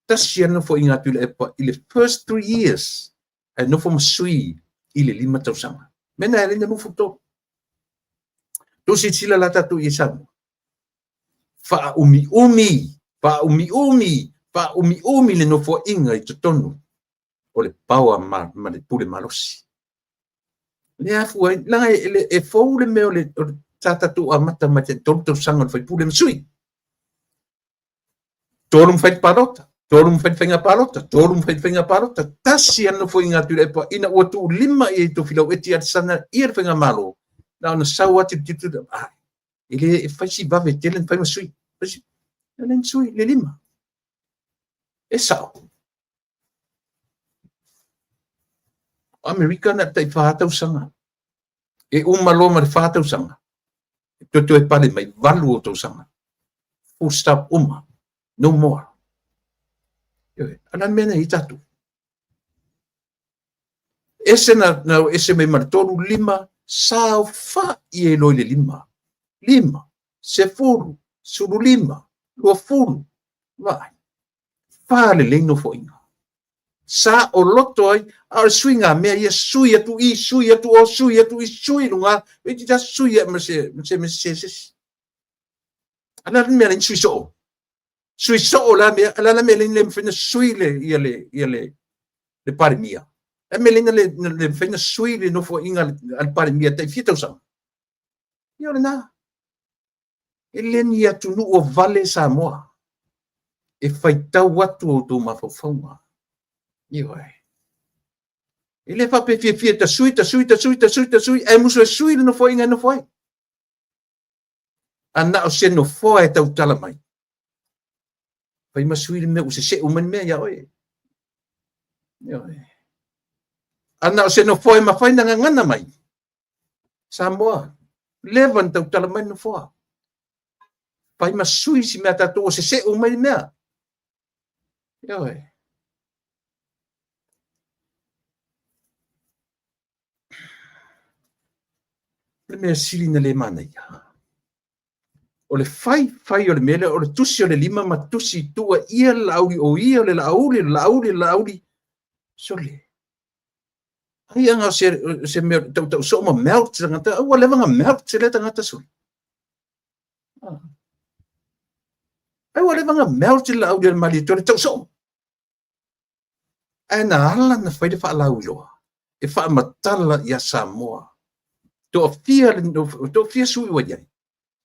Tasi lava le nofoaiga a Tuilaepa i le first 3 years ae nofo ma sui i le 5 tausaga. Mea na e ala ai ona 23. Tou silasila la tatou i ai Samoa. Faaumiumi, faaumiumi, faaumiumi le nofoaiga i totonu o le power ma le pule malosi. Lea afua ai, leaga e fou le mea o le sa tatou amata mai le 3 tausaga o le faipule ma sui. Tolu ma fai le palota, tolu ma fai le faiga palota, tolu ma fai le faiga palota. Tasi lava le nofoaiga a Tuilaepa ina ua tuulima i ai Tofilau Eti Alesana ia le faigamalo, na ona sau lava tilotilo, ah, e le e fai si vave tele na fai ma sui. E le sui le lima. E sao. O Amerika na tai 4 tausaga. E uma loa ma le 4 tausaga. E toe toe pale mai 8 o tausaga. Full stop uma. No more. Ioe, a le mea na i tatou. Ese na ese mai ma le 3, 5, saofa'i ai loa i le 5. 5, 10, 15, 20, vaai. Fa lelei nofoaiga. Saoloto ai, a o le suiga mea ia, sui atu i, sui atu o, sui atu i, sui luga, toeitiiti lava sui ai ma se mea sese se isi. A o le a le mea e ala ai ona sui soo? Sui soo la mea, a o le a le mea e ala ai ona le mafai ona sui le, ia le, ia le, le Palemia? Le a le mea e ala ai ona le mafai ona sui le nofoaiga a le Palemia tai fia tausaga? Ia o lena. E le ni atunuu o vale Samoa. E faitau atu outou mafaufauga. Ioe. E le faapea fiafia ta sui, ta sui, ta sui, ta sui, ta sui, ae musu e sui le nofoaiga e nofo ai. A na o se nofoa e tautala mai. Fai ma sui le mea ua sesee uma le mea ia oe. Ioe. A na o se nofoa e mafai na gagana mai. Samoa, leva na tautala mai le nofoa. Fai ma sui si mea tatou ua sesee uma le mea. Ioe. O le mea sili na le manaia. O le fai fai o le mea lea, o le tusi o le lima ma tusi tua ia le Laauli, o ia o le Laauli, le Laauli, le Laauli. Sole. Ai anga o se mea tautau soo ma melt le tagata, ua leva na melt lea tagata sole. Ai ua leva na melt le Laauli o le Malietoa le tau soo. Ae na ala na fai le faalauiloa e faamatala ia Samoa. Toafia toafia sui ua i ai.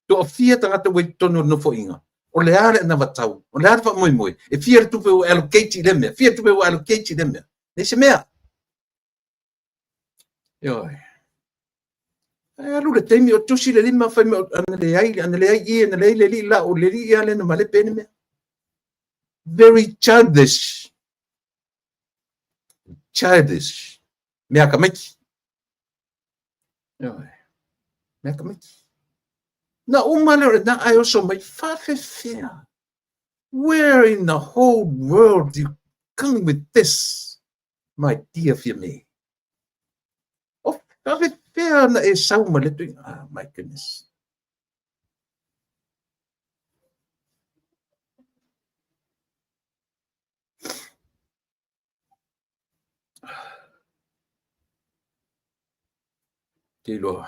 Toafia tagata ua i totonu o le nofoaiga. O le a le anavatau, o le a le faamoemoe, e fia le tupe ua allocate i lea mea, fia le tupe ua allocate i lea mea. Leai se mea. Ioe. Ae alu le taimi o tusi le lima fai mai ana leai, ana leai i, ana leai le alii la, o le alii lava lea na malepe ai le mea. Very childish. Childish. Mea tamaiti. Ioe. Mea tamaiti. Na uma lea o lena ae oso mai faafefea. Where in the whole world you come with this, my dear Fiame? O faafefea na e sau ma le tuiga? Ah, my goodness. Te iloa.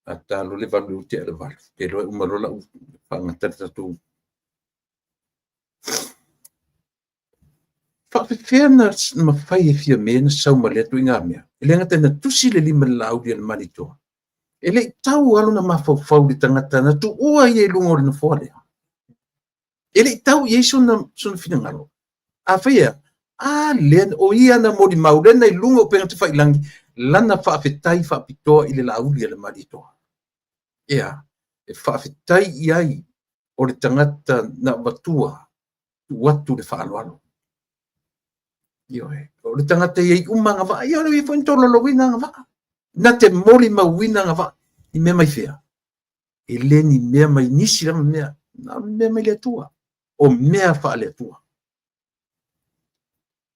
A talo le valu i tea le valu. Te iloa e uma loa lau faagata le tatou. Faafefea na mafai e Fiame na sau ma lea ituaiga mea? E le gata ina tusi le lima i le Laauli a le Malietoa, e le i tau lava lona mafaufau i le tagata na tuua ia i luga o le nofoa lea. E le i tau i ai sona, sona finagalo. Afai e a? A lea, o ia na molimau lea na i luga o upega tafailagi lana faafetai faapitoa i le Laauli a le Malietoa. E a? E faafetai i ai o le tagata na avatua tuu atu le faaaloalo. Ioe. O le tagata e i ai uma agavaa, ia o ia foi na tolaulauina agavaa. Na te molimauina agavaa i mea mai fea? E le ni mea mai nisi lava mea, na o mea mai le Atua, o mea faale-Atua.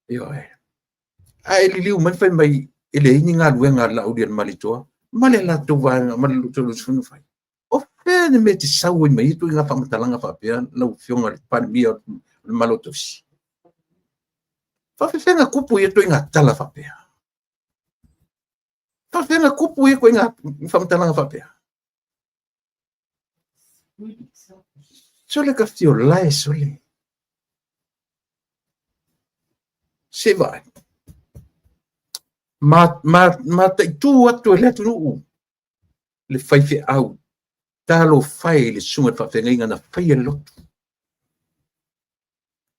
Ioe. Ae liliu mai fai mai e leai ni galuega a le Laauli a le Malietoa ma le latou vaega ma le latou fai. O fea le mea e te sau ai ma ia ituaiga faamatalaga faapea lau Afioga i le Palemia o le Malo Tausi? Faafefea na tupu ia ituaiga tala faapea? Faafefea na tupu ia ituaiga faamatalaga faapea? Sole ka fiolae sole. Se vaai. Ma, ma, mataitu atu e le atunuu le faifeau talofa e i le susuga i le faafeagaiga na faia le lotu.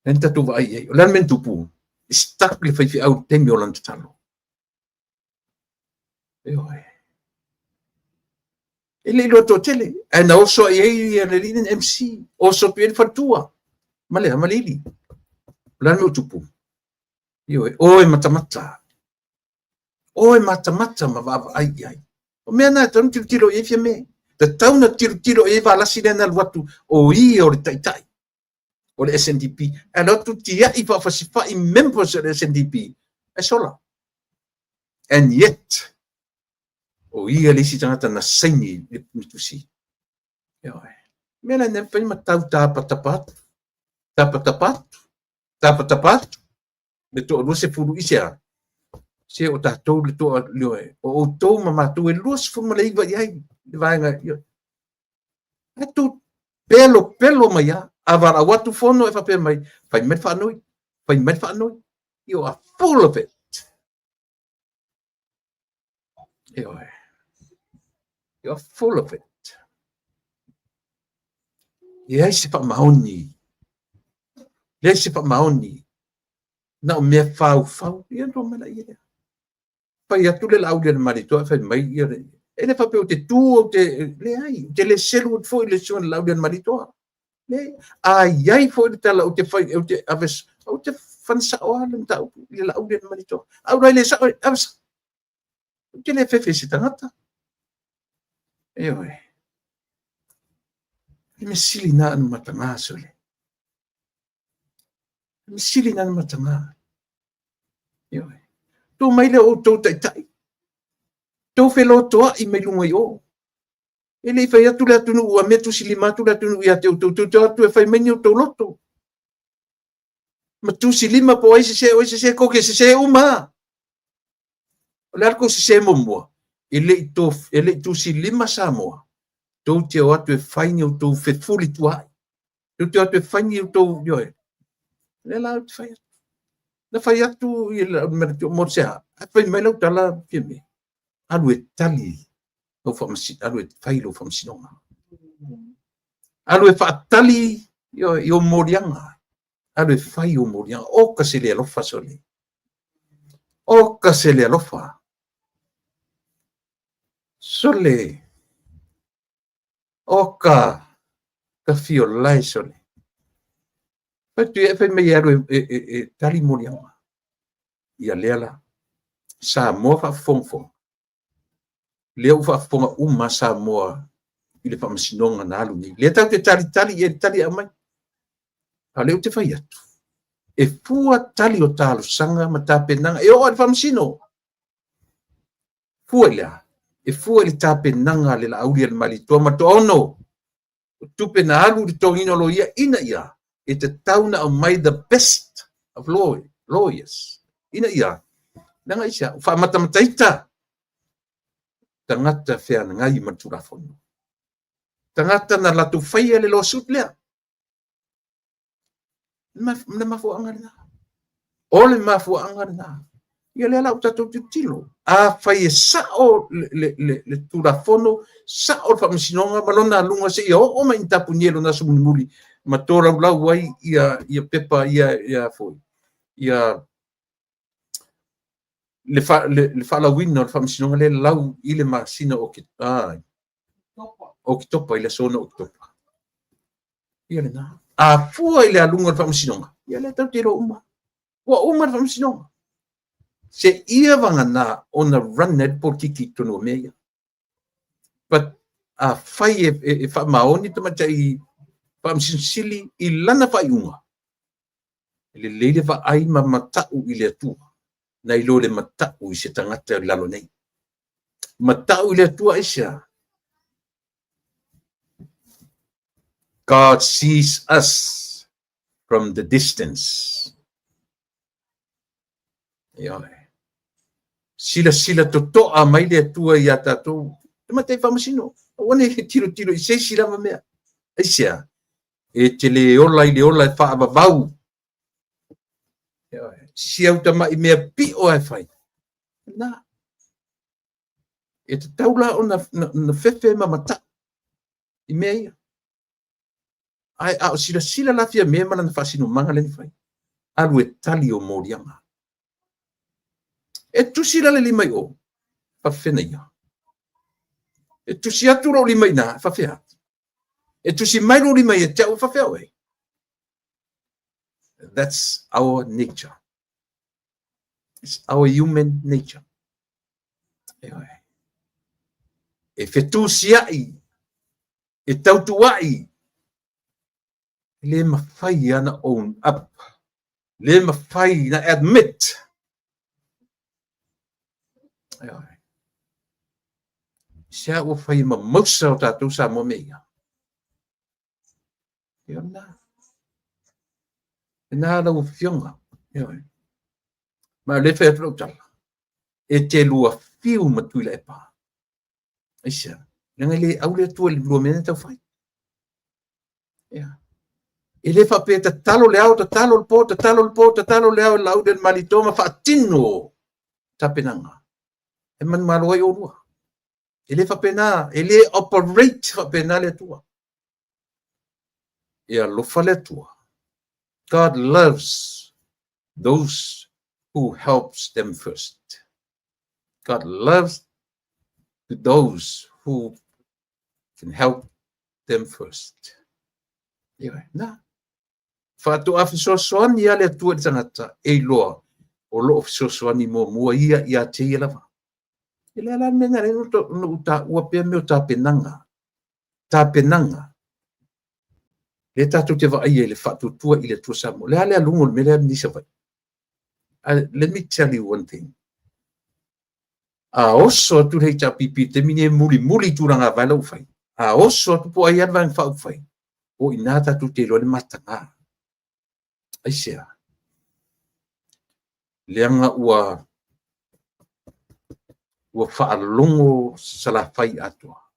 Lea na tatou vaai i ai. O le a le mea na tupu? E stuck le faifeau i le taimi o lana tatalo. Ioe. E le i iloa toatele, ae na oso ai ai le alii le MC, oso atu i ai le faletua, ma le, ma le ili. O le a le mea ua tupu? Ioe, o e matamata. O e matamata ma vaavaai i ai. O mea na e tatau ona tilotilo i ai Fiame. Tatau ona tilotilo i ai Valasi lea na alu atu o ia o le taitai o le SNDP. Ae alu atu tiai faafasifai members o le SNDP. Ae sola. And yet, o ia le isi tagata na saini le tusi. Ioe. Mea la ne fai ma tau tapatapa atu. Tapatapa atu. Tapatapa atu. Le toa 20 i se a. Se o tatou le toa, ioe, o outou ma matou e 29 i ai le vaega, ioe. Ae tou pelo pelo mai a, a valaau atu fono e faapea mai, fai mai le faanoi, fai mai le faanoi. You are full of it. Ioe. You are full of it. Leai se faamaoni. Leai se faamaoni. Na o mea faufau. Ia tua mai laia lea. Fai atu le Laauli a le Malietoa ae fai mai ia le... E le faapea ou te tu ou te... Leai, ou te le selu atu foi i le susuga i le Laauli a le Malietoa. Leai. A i ai foi le tala ou te fai, ou te ave, ou te fana sao lava le mataupu i le Laauli a le Malietoa. A ua le sao, ave sao. Ou te le fefe i se tagata. Ioe. Le mea sili na na mataga sole. Le mea sili na na mataga. Ioe. Tu mai lea o outou taitai. Tou felotoai mai luga i o. E le i fai atu le atunuu a mea tusilima atu le atunuu ia te outou, tou te o atu e fai mai ni outou loto. Ma tusilima po o ai sese, o ai sese, tou te sese uma lava. O le a le tou sese muamua? E le i to, e le i tusilima Samoa, tou te o atu e fai ni outou fefulituaai. Tou te o atu e fai ni outou, ioe. O lea la ou te fai atu. Na fai atu i le mo se a? Ae fai mai lau tala Fiame. Alu e tali lau faamasinoga, alu e fai lau faamasinoga. Alu e faatali i ou moliaga. Alu e fai ou moliaga. Oka se le alofa sole. Oka se le alofa. Sole, oka, ka fiolae sole. Fai atu ia, fai mai e alu e tali moliaga. Ia lea la, Samoa faafofogafoga, lea ua faafofoga uma Samoa i le faamasinoga na alu nei. Lea tatou te talitali i ai i le tali e aumai. A o lea ou te fai atu, e fua tali o talosaga ma tapenaga e oo lava i le faamasino. Fua i le a? E fua i le tapenaga a le Laaulialemalietoa ma le Toaono. O tupe na alu i le totogiina o loia ina ia e tatau ona aumai the best of lawyers. Ina ia, leaga aisea? Ua faamatamataita tagata feagai ma le Tulafono. Tagata na latou faia le lawsuit lea. Le mafuaaga lena. O le mafuaaga lena. Ia lea la ua tatou tilotilo. Afai e sao le Tulafono, sao le faamasinoga ma lona aluga seia oo mai i tapunia i lona aso mulimuli ma tolaulau ai ia pepa ia foi ia le faalauina o le faamasinoga lea lau i le masina o Oketopa, i le aso 6 o Oketopa. Ia lena. A fua i le aluga o le faamasinoga, ia lea tatou te iloa uma. Ua uma le faamasinoga. Se ia vagana ona run ai le polokiki i totonu o mea ia. But afai e faamaoni tamaitai Faamasino Sili i lana faaiuga, e lelei le vaai ma mata'u i le Atua, nai lo le mata'u i se tagata i lalo nei. Mata'u i le Atua aisea? God sees us from the distance. Ioe. Silasila totoa mai le Atua iā tatou. Tamaitai Faamasino, aua ne i tilotilo i se isi lava mea. Aisea? E te le ola i le ola e faavavau. Ioe. Si au tama'i mea pi'o e fai. Na. E tatau la ona fefe ma mata'u i mea ia. Ae a o silasila la Fiame ma lana faasinomaga lea na fai, alu e tali o moliaga. E tusi la le lima i o, faafefea ia. E tusi atu lou lima i ina, faafefea. E tusi mai lou lima ia te au, faafefea oe. That's our nature. It's our human nature. E fetusiai, e tautuai, e le mafai ona own up, le mafai na admit. Se ua fai ma mausa o tatou Samoa mea ia. Ia na. Lena lau afioga. Ma le fai atu lau tala. E te lua fiu ma Tuilaepa. Aisea? Leaga e le au le Atua i le lua mea na taufai. Ia. E le faapea tatalo le ao, tatalo le po, tatalo le po, tatalo le ao e Laaulialemalietoa ma faatino tapenaga. E manumalo ai oulua. E le faapena, e le operate faapena le Atua. E alofa le Atua. God loves those who helps them first. God loves those who can help them first. Ia, na. Faatoa fesoasoani a le Atua i le tagata e iloa o loo fesoasoani muamua ia ia te ia lava. E le ala mea na le no u taua pea mea o tapenaga. Tapenaga. Le tatou te vaaia i le faatuatua i le Atua Samoa. Le a le aluga o le mea lea ni Savaii. Let me tell you one thing. A oso atu le HRPP i le taimi nei e mulimuli i tulaga vae lau fai. A oso atu po ai a le vaega faaupufai, o i ina tatou te iloa le mataga. Aisea? Leaga ua faalogo Salafai atoa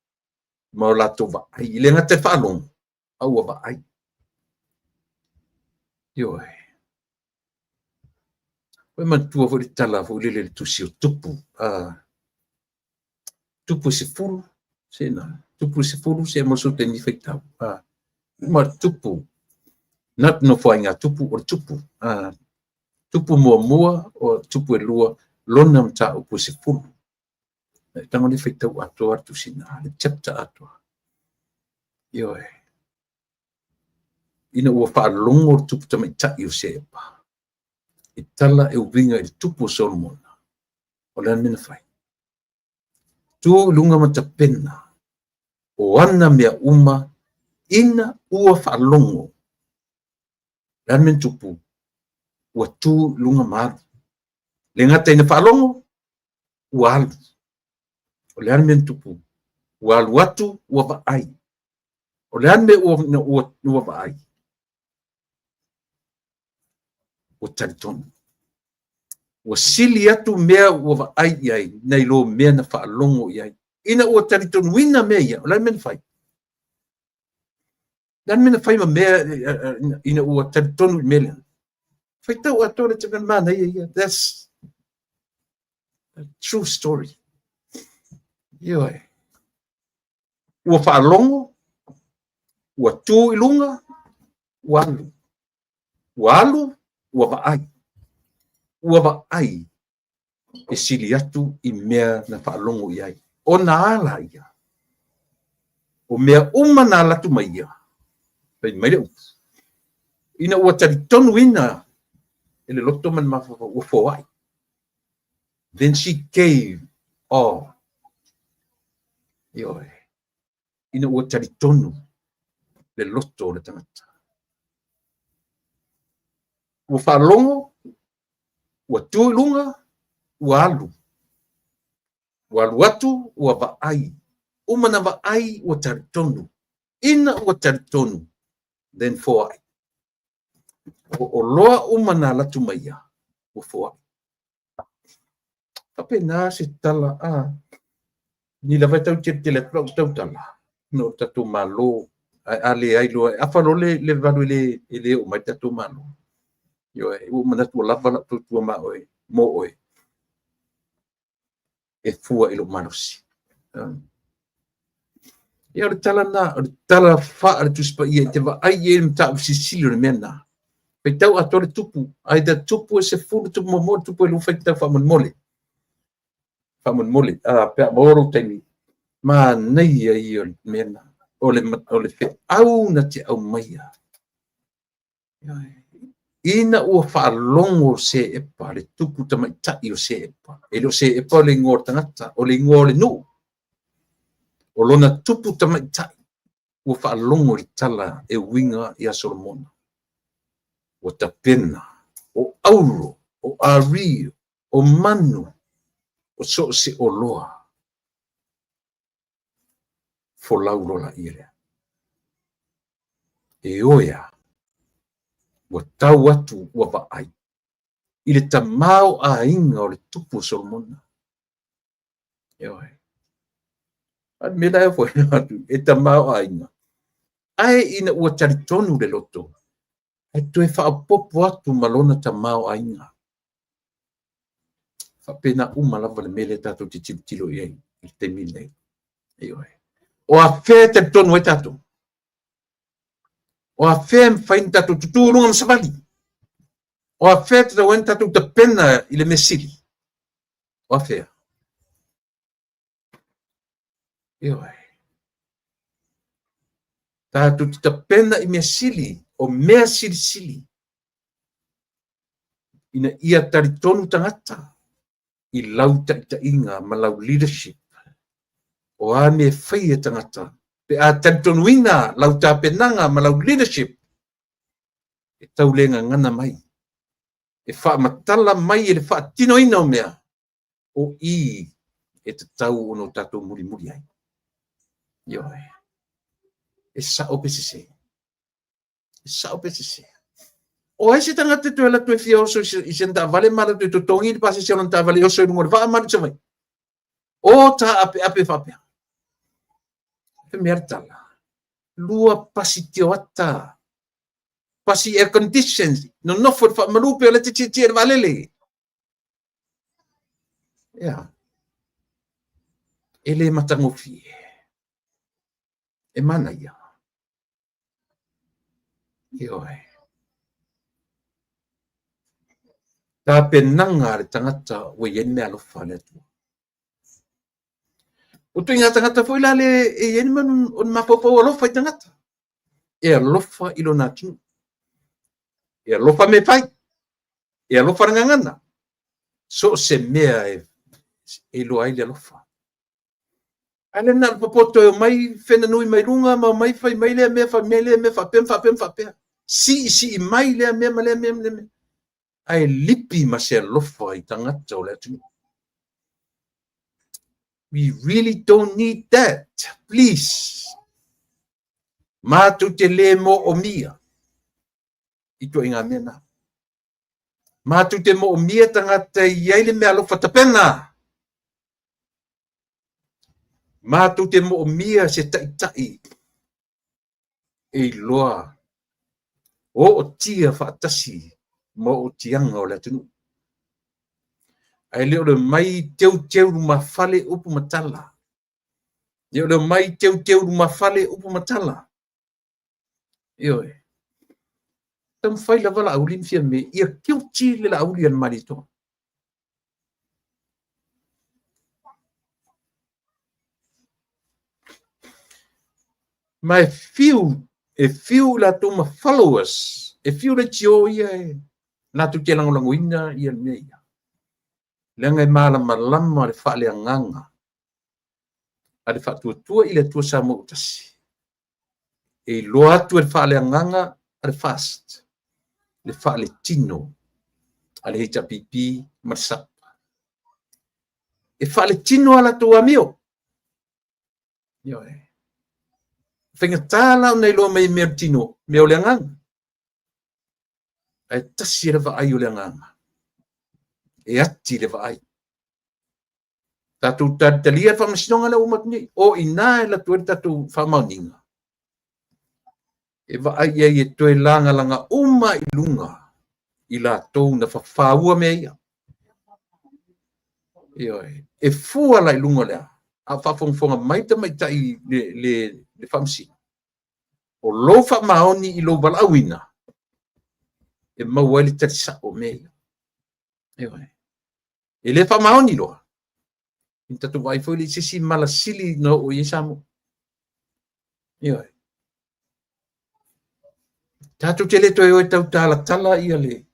ma o latou vaai. E le gata i faalogo, a ua vaai. Ioe. Ua manatua foi le tala foi lele le tusi o Tupu. Tupu 10, sena. Tupu 10, se mo so te ni faitau. Ma Tupu. Not no whainga Tupu o le Tupu. Tupu muamua o Tupu e lua, lona mataupu 10. E tago le faitau atoa le tusi na, le chapter atoa. Ioe. Ina ua faalogo le tupu tamaitai o Sepa i tala e uiga i le tupu o Solomona, o le a le mea na fai? Tu i luga ma tapena o ana mea uma ina ua faalogo. O le a le mea na tupu? Ua tu i luga ma alu. Le gata ina faalogo, ua alu. O le a le mea na tupu? Ua alu atu, ua vaai. O le a le mea ua vaai? Ua talitonu. Ua sili atu mea ua vaai i ai nai lo mea na faalogo i ai. Ina ua talitonuina mea ia, o le a le mea na fai? O le a le mea na fai ma mea ina ua talitonu i mea lea? Faitau atoa le tala manaia ia. That's a true story. Ioe. Ua faalogo, ua tu i luga, ua alu. Ua alu, ua vaai. Ua vaai e sili atu i mea na faalogo i ai. Ona ala ia. O mea uma na alu atu ma ia, fai mai le upu, ina ua talitonuina e le loto ma le mafaufau, ua foai. Then she gave all. Ioe. Ina ua talitonu le loto o le tagata. Ua faalogo, ua tu i luga, ua alu. Ua alu atu, ua vaai. Uma na vaai, ua talitonu. Ina ua talitonu, then foai. O oloa uma na alu atu ma ia, ua foai. Faapena se tala a ni lava e tau teletele atu lau tautala no o tatou Malo, ae a leai loa e afa loa le valu e le oo mai le tatou Malo. Ioe, ua ou manatu ua lava lau tautua ma oe, mo oe, e fua i lou malosi. Ia, o le tala na, o le tala faa le Tusi Paia i te vaai i ai le mataupu silisili o le mea lena. Faitau atoa le tupu, either tupu e 10, tupu muamua, tupu e 2, faitau faamolemole. Faamolemole, pe a maua lou taimi, manaia ia o le mea lena. O le feau na te aumaia. Ina ua faalogo Sepa, le tupu tamaitai o Sepa. E le o Sepa o le igoa o le tagata, o le igoa o le nuu. O lona tupu tamaitai ua faalogo i le tala e uiga ia Solomona. Ua tapena, o auro, o ario, o manu, o so o se oloa. Folau loa laia lea. E oe a, ua tau atu ua vaai i le tamaoaiga o le tupu o Solomona. Ioe. A le mea la e foi atu, e tamaoaiga. Ae ina ua talitonu le loto, e toe faaopoopo atu ma lona tamaoaiga. Faapena uma lava le mea lea tatou te tilotilo i ai i le taimi lenei. Ioe. O afea e talitonu ai tatou? O afea e mafai ona tatou tutū i luga ma savali? O afea e tatau ai ona tatou tapena i le mea sili? O afea? Ioe. Tatou te tapena i mea sili, o mea silisili, ina ia talitonu tagata i lau taitaiga ma lau leadership. O a mea e fai e tagata, pe a talitonuina lau tapenaga ma lau leadership, e tau le gagana mai, e faamatala mai e le faatinoina o mea, o i e tatau ona o tatou mulimuli ai. Ioe. E sao pe sese. E sao pe sese. O ai se tagata e toe alu atu e fia oso i sina taavale ma alu atu e totogi le pasese o lona taavale e oso i luga o le vaa ma alu i Savaii. O taapeape faapea. Fai mai le tala. 2 pasi tioata. Pasi air conditions. Nonofo i le faamalu pe o le te tietie i le vaalele. Ia. E le matagofie. E manaia. Ioe. Tapenaga a le tagata ua i ai le meaalofa a le Atua. O ituaiga tagata foi la le e i ai ni o ni mafaufau alofa i tagata. E alofa i lona atunuu. E alofa mea fai. E alofa le gagana. So o se mea e iloa ai le alofa. Ae le na o le popoto e omai fenanui mai luga ma omai fai mai lea mea, fai mai lea mea, faapea ma faapea ma faapea. Siisii mai lea mea ma lea mea ma lea mea. Ae lipi ma se alofa i tagata o le atunuu. We really don't need that. Please. Matou te le moomia i ituaiga mea na. Matou te moomia tagata e i ai le meaalofa tapena. Matou te moomia se taitai e iloa ootia faatasi ma ootiaga o le atunuu. Ae le o le omai teuteu lumafale upu ma tala. Le o le omai teuteu lumafale upu ma tala. Ioe. Taumafai lava Laauli ma Fiame ia guilty le Laauli a le Malietoa. Ma e fiu, e fiu i latou ma followers, e fiu leitio ia e latou te lagolagoina ia mea ia. Leaga e malamalama le faaleagaga a le Faatuatua i le Atua Samoa ua Tasi. E iloa atu e le faaleagaga a le FAST le faaletino a le HRPP ma le SUP. E faaletino a latou amio. Ioe. Faigata la ona iloa mai e mea o le tino, mea o le agaga. Ae tasi le vaai o le agaga. E ati le vaai. Tatou talitalia le faamasinoga lea ua uma atu nei. O i ina e alu atu ai le tatou faamaoniga. E vaai i ai e toe lagalaga uma i luga i latou na fafaua mea ia. Ioe. E fua la i luga o le a? A o faafogafoga mai le tamaitai le faamasino, o lou faamaoni i lou valaauina e maua ai le tali sao o mea ia. Ioe. E le faamaoni loa, ina tatou vaai foi lea i se isi mala sili na oo i ai Samoa. Ioe. Tatou te le toe o e tautalatala ia le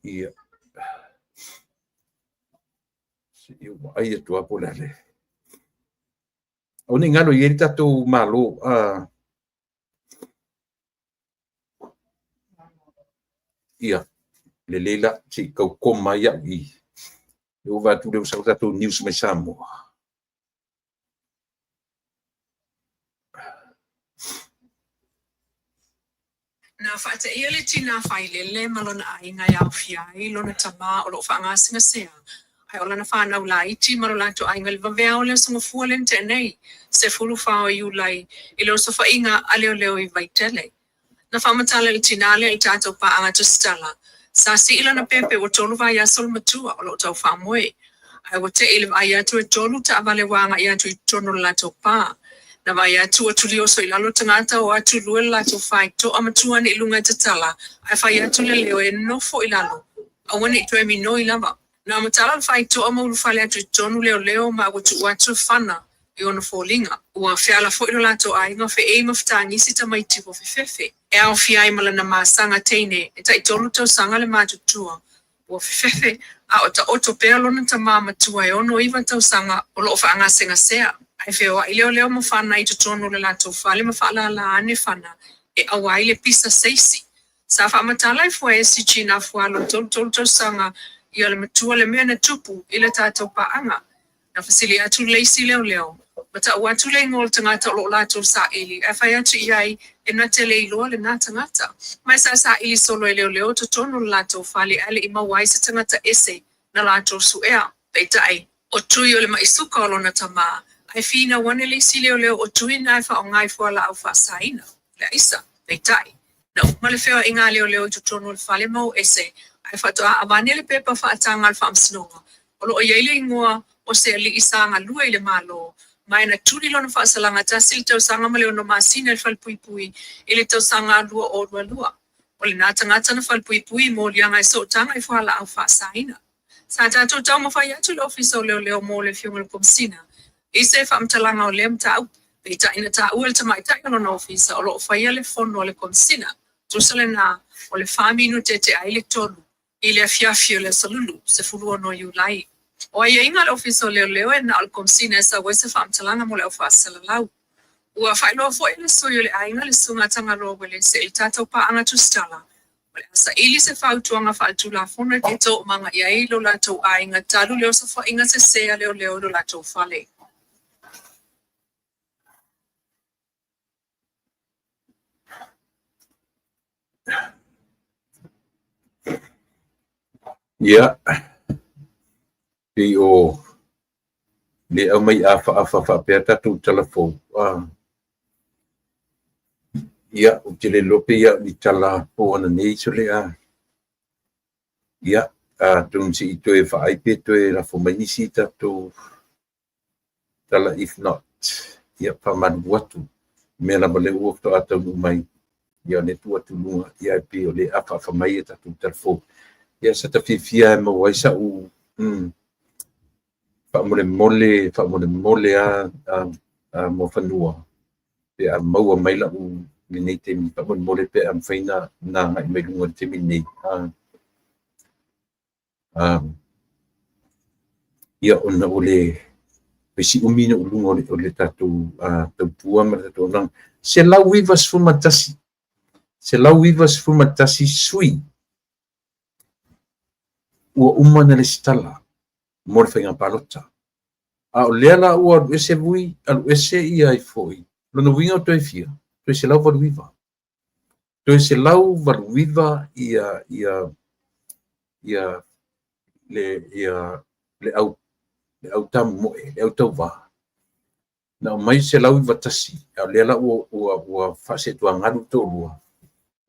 ia. Se i ou vaai atu lava po o le a le. Aua ne i galo i ai le tatou Malo. Ia, lelei la, se i tau koma ai au i. E ova atu lea ua sau tatou news mai Samoa. Na faateia le tinā failele ma lona aiga e aofia ai lona tama o lo o faagasegasea, ae o lana fanau laiti ma lo latou aiga i le vaveao o le Aso Gafua lea na tea nei, 14 o Iulai, i le osofaiga a leoleo i Vaitele. Na faamatala e le tinā lea i le tatou paaga tusitala, sa sii lana pepe ua tolu vaiaso le matua o lo o tau faamoe, ae ua tei i le vaai atu e tolu taavale ua agai atu i totonu o le latou pa. Na vaai atu ua tulioso i lalo tagata o atu lue le latou faitoa ma tu ane i luga e tatala, ae fai atu le leo e nofo i lalo, aua ne i toe minoi lava. Na matala le faitoa ma ulufale atu i totonu leoleo ma ua tuu atu e fana i ona foliga. Ua feala foi lo latou aiga feei ma fetagisi tamaiti ua fefefe. E aofia ai ma lana masaga teine e taitolu tausaga le matutua. Ua fefefe, a o taoto pea lona tama matua e 69 tausaga o lo o faagasegasea. Ae feoai leoleo ma fana i totonu o le latou fale ma faalala ane fana e aua ai le pisa se isi. Sa faamatala e Fuaesi Gina Afualo e 33 tausaga ia le matua le mea na tupu i le tatou paaga. Na fesili atu le isi leoleo, ma tau atu le igoa o le tagata o lo o latou saili ae fai atu i ai e na te le iloa lena tagata. Ma sa saili solo e leoleo i totonu o le latou fale ae le i maua ai se tagata ese na latou suea. Peitai, o Tui o le maʻi suka o lona tama, ae finau ane le isi leoleo o Tui na e faaaoga i fualaau faasaina, le aisa. Peitai, na uma le feoaiga a leoleo i totonu o le fale ma o ese, ae faatoa avane le pepa faataga a le faamasinoga o lo o i ai le igoa o se alii sa galue i le Malo, ma e na tuli lona faasalaga tasi le tausaga ma le ono masina i le falepuipui i le tausaga 2022. O lena tagata na falepuipui i moliaga e sootaga i fualaau faasaina. Sa tatou taumafai atu i le Ofisa o Leoleo mo le Afioga i le Komesina i se faamatalaga o lea mataupu, peitai na taua e le tamaitai o lona ofisa o lo o faia le fono a le Komesina. Tusa lena o le 4 minute e tea ai le 3 i le afiafi o le Aso Lulu, 16 Iulai. O aiaiga a le Ofisa o Leoleo e na o le Komesina e sau ai se faamatalaga mo le au faasalalau. Ua faailoa foi e le sui o le aiga le Susuga a Tagaloa Uelese i le tatou paaga tusitala, o le a saili se fautuaga faaletulafono e toomaga i ai lo latou aiga talu le osofaiga sese a leoleo i lo latou fale. Ia, pei o le aumai afaafa faapea tatou tala fou. Ia, ou te le iloa pe ia o ni tala fou ananei sole a. Ia, atonu se i toe vaai pe toe lafo mai nisi tatou tala. If not, ia, faamalulu atu. Mea lava lea ua faatoa taunuu mai, ia o lea tuu atu i luga, ia ae pei o lea e afaafa mai e tatou tala fou. Ia sa ta fiafia e maua ai sa'u faamolemole, faamolemole a Muafanua pe a maua mai la'u lenei taimi, faamolemole pe a mafai na agai mai luga i le taimi lenei. Ia, ona o le siumi na uluga o le tatou tautua ma le tatou auaunaga. 191, 191 sui ua uma ona lesitala mo le faiga palota. A o lea la ua alu ese Vui, alu ese ia ai foi. Lona uiga o toe fia? Toe 189. Toe 189 ia le ia le au le au tamomoe, le au tauvā. Na aumai 191, a o lea la ua faasetuagalu le toalua.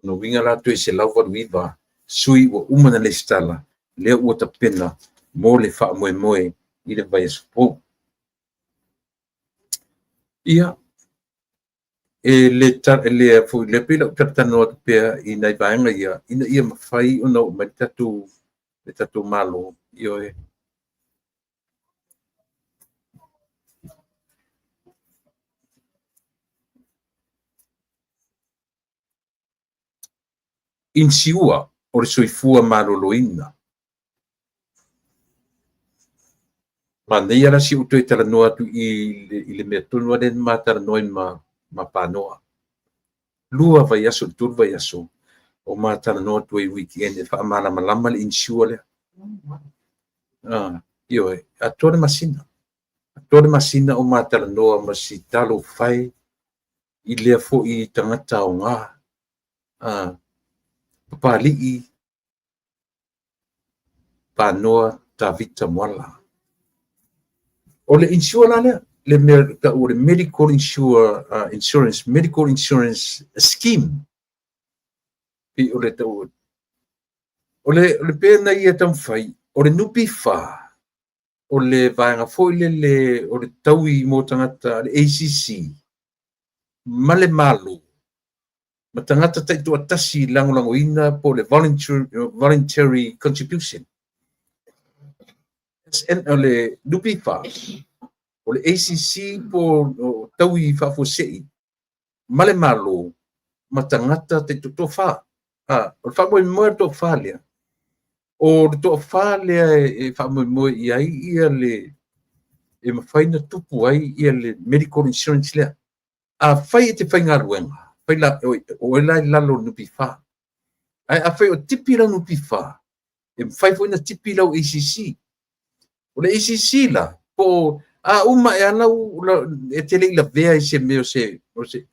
Lona uiga la toe 189 sui ua uma ona lesitala, lea ua tapena mo le faamoemoe i le vaiaso fou. Ia, e le le foi lea pei lau talatalanoa atu pea i nai vaega ia, ina ia mafai ona oo mai le tatou Malo. Ioe. Insure o le soifua maloloina. Manaia la si ou toe talanoa atu i le mea tonu lea na ma talanoa ai ma Panoa. 2 vaiaso i le 3 vaiaso o ma talanoa atu ai weekend e faamalamalama le insure lea. Ioe, atoa le masina. Atoa le masina o ma talanoa ma si talo fai i lea foi tagata aoga. Papalii Panoa Tavita Moala. O le insure la lea, le mea tau o le medical insurance, medical insurance scheme. Pei o le tau o le pea na ia taumafai, o le NPF, o le vaega foi lele o le taui mo tagata le ACC ma le Malo ma tagata taitoatasi lagolagoina po o le voluntary contribution. SN, o le NPF, o le ACC po o taui faafuasei ma le Malo ma tagata taitoafa. O le faamoemoe o le toafa lea, o le toafa lea e faamoemoe i ai ia le e mafai ona tupu ai ia le medical insurance lea. Afai e te faigaluega, fai la o la i lalo o le NPF. Ae afai o tipi lau NPF, e mafai foi ona tipi lau ACC. O le ACC la, po a uma e ala e te le i lavea i se mea o se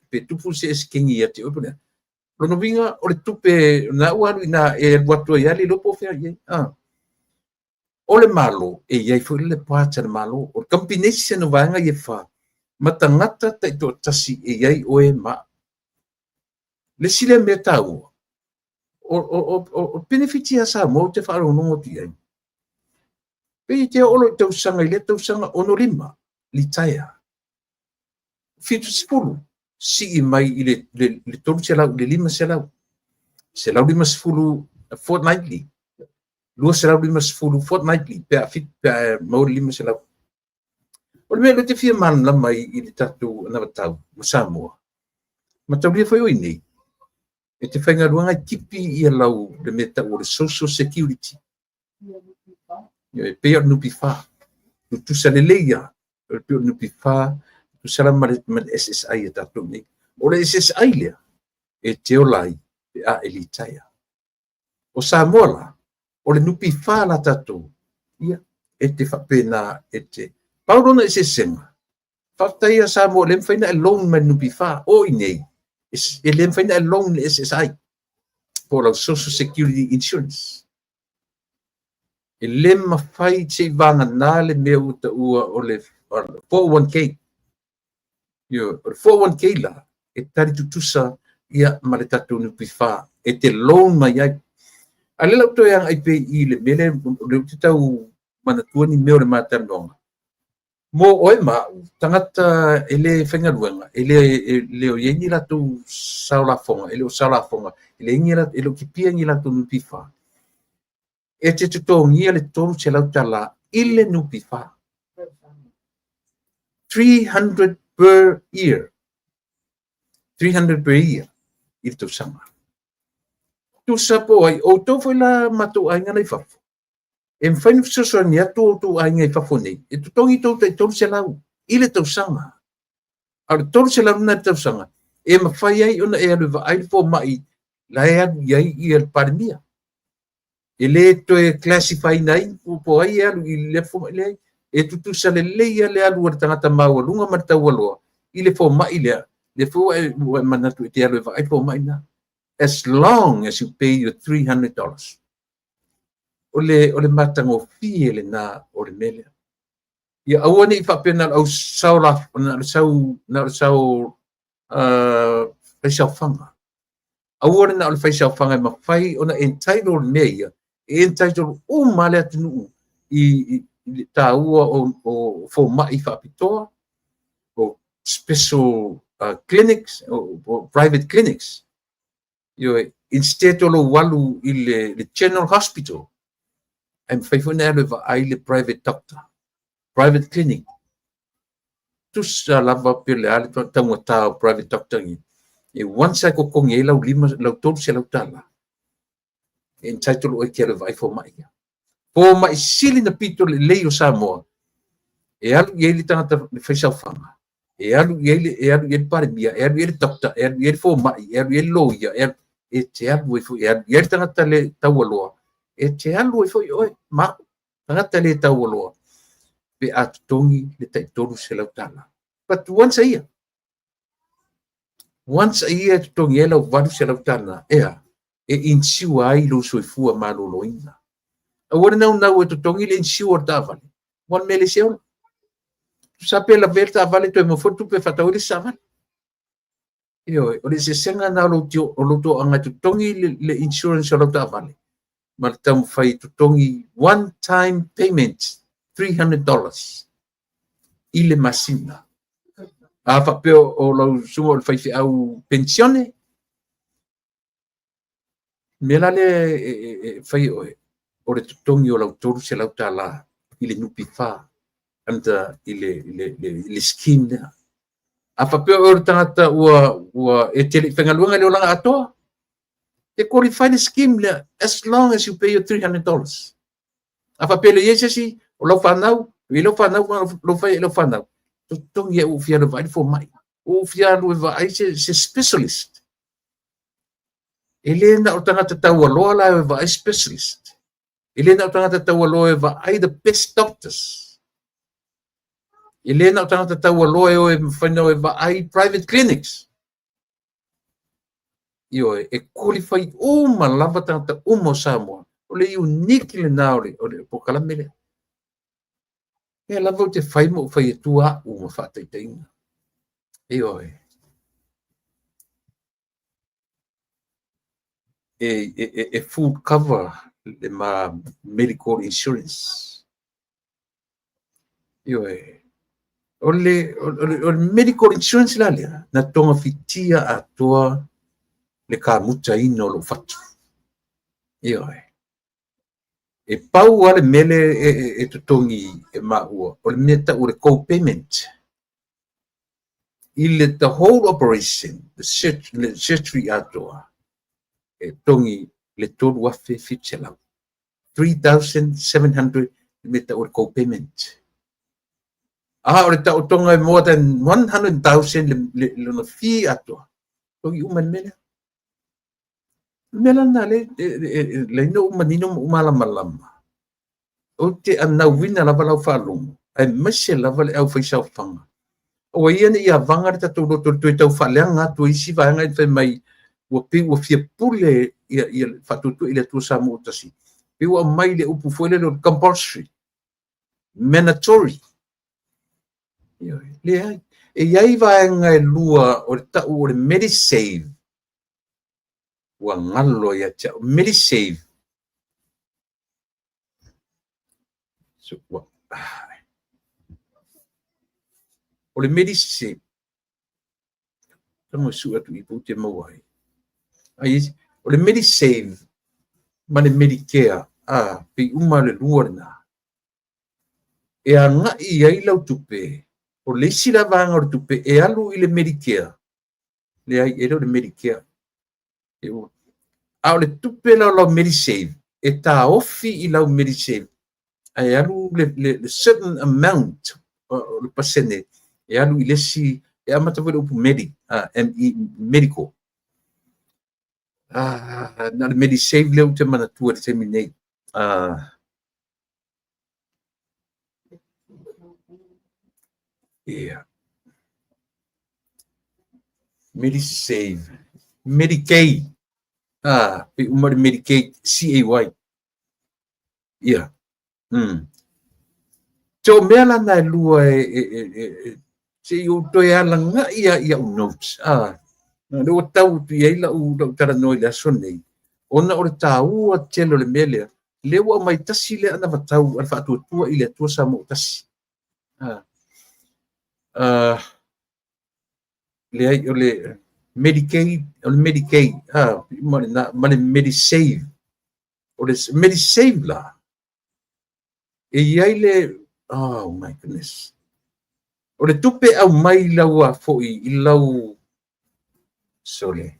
pe tupu se esekegi ia te oe po o le a. Lona uiga o le tupe na ua alu i ina e alu atu ai lava le iloa po o fea i ai. O le Malo, e i ai foi le part a le Malo. O le combination o vaega ia e fa, ma tagata taitoatasi e i ai oe ma au. Le isi lea mea taua, o penefiti a Samoa ou te faalogologo atu i ai. Pei te oo loa i tausaga i lea tausaga 65, litaea. 70, sii mai i le 300 i le 500. 150 fortnightly. 250 fortnightly pe a fit pe a maua le 500. O le mea lea ou te fia malamalama ai i le tatou anavatau ma Samoa, mataulia foi o i nei, e te faigaluega e tipi ia lau le mea tau o le social security. E pei o le NPF, tutusa lelei lava, e pei o le NPF, tutusa lava ma le SSI a tatou nei. O le SSI lea, e te ola ai pe a e litaea. O Samoa la, o le NPF la tatou, ia, e te faapena, e te... Pau lona eseesega, faafetai ia Samoa, le mafai ona e loan mai le NPF, o i nei, e le mafai ona e loan le SSI, po o lau Social Security Insurance. E le mafai se i vagana le mea ua taua o le 401k. Ioe, o le 401k la, e tali tutusa ia ma le tatou NPF, e te loan mai ai. A lea la ou toe agai pea i le mea lea, o lea ou te tau manatua ni mea o le ma talanoaga. Mo oe ma au, tagata e le faigaluega, e le o i ai ni latou sao lafoga, e le o sao lafoga, e le o tipia ni latou NPF, e te totogia le $300 i le NPF. 300 per year. 300 per year i le tausaga. Tusa po ai, outou foi la matou aiga na i fafo, e mafai ona fesoasoani atu outou aiga i fafo nei, e totogi tou tai 300 i le tausaga. A o le 300 lena i le tausaga, e mafai ai ona e alu e vaai le fomai la e alu i ai ia le Palemia. E le toe classify-ina ai po ai e alu i le fomai leai. E tutusa lelei lava le alu a le tagata maualuga ma le taualoa i le fomai lea, lea foi ua e manatu e te alu e vaai le fomai lena. As long as you pay your $300. O le matagofie lena o le mea lea. Ia aua ne i faapea na o le sao la, na o le sau, na o le sao faisaofaga. Aua le na o le faisaofaga e mafai ona entitle le mea ia, e entitle uma le atunuu i le taua o fomai faapitoa, o special clinics, o private clinics. Ioe, instead o lou alu i le general hospital, ae mafai foi ona alu e vaai le private doctor, private clinic. Tusa lava pe le a le taugata o private doctor ni. E once ai totogi ai lau lima, lau $300, e entitle oe te alu e vaai fomai ia. Fomai sili na pito lelei o Samoa, e alu i ai le tagata le faisaofaga, e alu i ai le, e alu i ai le Palemia, e alu i ai le doctor, e alu i ai le fomai, e alu i ai le loia, e alu, e te alu ai foi, e alu i ai le tagata le taualoa, e te alu ai foi oe, ma tagata le taualoa, pe a totogi le tai $300. But once a year, once a year e totogi ai lau $800, ea, e insure ai lou soifua maloloina. Aua le naunau e totogi le insure o le taavale, aua le mea le se ola. Tusa pe lavea le taavale toe maua foi le tupe e faatau ai le isi taavale. Ioe, o le eseesega lena o lou toaga e totogi le insurance o lau taavale, ma le taumafai e totogi one time payment $300 i le masina. A faapea o lau susuga o le faifeau penisione, mea la lea e fai e oe, o le totogi o lau $300 i le NPF under i le scheme lea. A faapea o le tagata ua e te le i faigaluega i le olaga atoa, e qualify le scheme lea as long as you pay your $300. A faapea le i ai se isi o lau fanau, i lau fanau, lou fai i lau fanau, totogi e ua fia alu e vaai le fomai, ua fia alu e vaai se specialist. E le na o tagata taualoa la e vaai specialist. E le na o tagata taualoa e vaai the best doctors. E le na o tagata taualoa e o e mafai ona o e vaai private clinics. Ioe, e qualify uma lava tagata uma o Samoa. O le unique lena o le polokalame lea. Lea lava ou te fai ma ou fai atua au ma faataitaiga. Ioe. E full cover le ma medical insurance. Ioe. O le medical insurance la lea, na togafitia atoa le kamutaina o lou fatu. Ioe. E pau lava le mea lea e totogi e maua, o le mea e tau o le co-payment. I le the whole operation, the surgery atoa, e totogi le $3,700. 3,700 le mea e tau o le co-payment. A o le taotoga e more than 100,000 lona fee atoa, totogi uma le mea lea. O le mea la lena lea e leai ona ou manino ma ou malamalama. Ou te anauina lava lau faalogo, aemaise lava le aufaisaofaga. Aua ia ne i avaga le tatou loto i le toe tau faaleaga atu e isi vaega ia fai mai ua pei ua fia pule ia le Faatuatua i le Atua Samoa ua Tasi. Pei ua aumai le upu foi lele o le compulsory, mandatory. Ioe, leai. E i ai vaega e lua o le tau o le Medisave, ua galo ia te au. Medisave. So, ua, o le Medisave, tago e sue atu i po te maua ai. Ai, o le Medisave ma le Medicare, a, pei uma le lua lena. E agai ai lau tupe, o le isi la vaega o le tupe e alu i le Medicare, leai, e le o le Medicare. A o le tupe la o lau Medisave, e taofi i lau Medisave, ae alu le certain amount, o le pasene, e alu i le isi, e amata foi le upu medi, M-E, medical. Na o le Medisave lea ou te manatua i le taimi nei. Yeah. Medisave. Medicaid. Pei uma le Medicaid, C-A-Y. Yeah. So, o mea la na e lua e se i ou toe alaga'i a i au notes. Na lea ua tau atu i ai lau talanoa i le aso nei, ona o le tāua tele o le mea lea, lea ua aumai tasi lea anavatau a le Faatuatua i le Atua Samoa ua Tasi. Leai, o le Medicaid, o le Medicaid, ma le, ma le Medisave. O le Medisave la, e i ai le, oh my goodness, o le tupe aumai lau a foi i lau, sorry,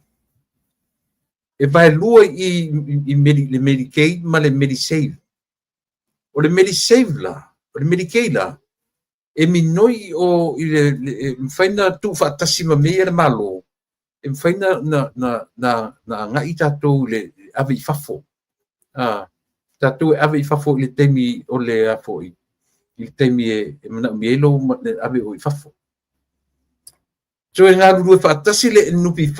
e vaelua i le Medicaid ma le Medisave. O le Medisave la, o le Medicaid la, e minoi o i le e mafai ona tuufaatasi ma mea ia le Malo, e mafai na agai tatou i le ave i fafo. Tatou e ave i fafo i le taimi o le a foi, i le taimi e manaomia ai lou ave o i fafo. So e galulue faatasi le NPF,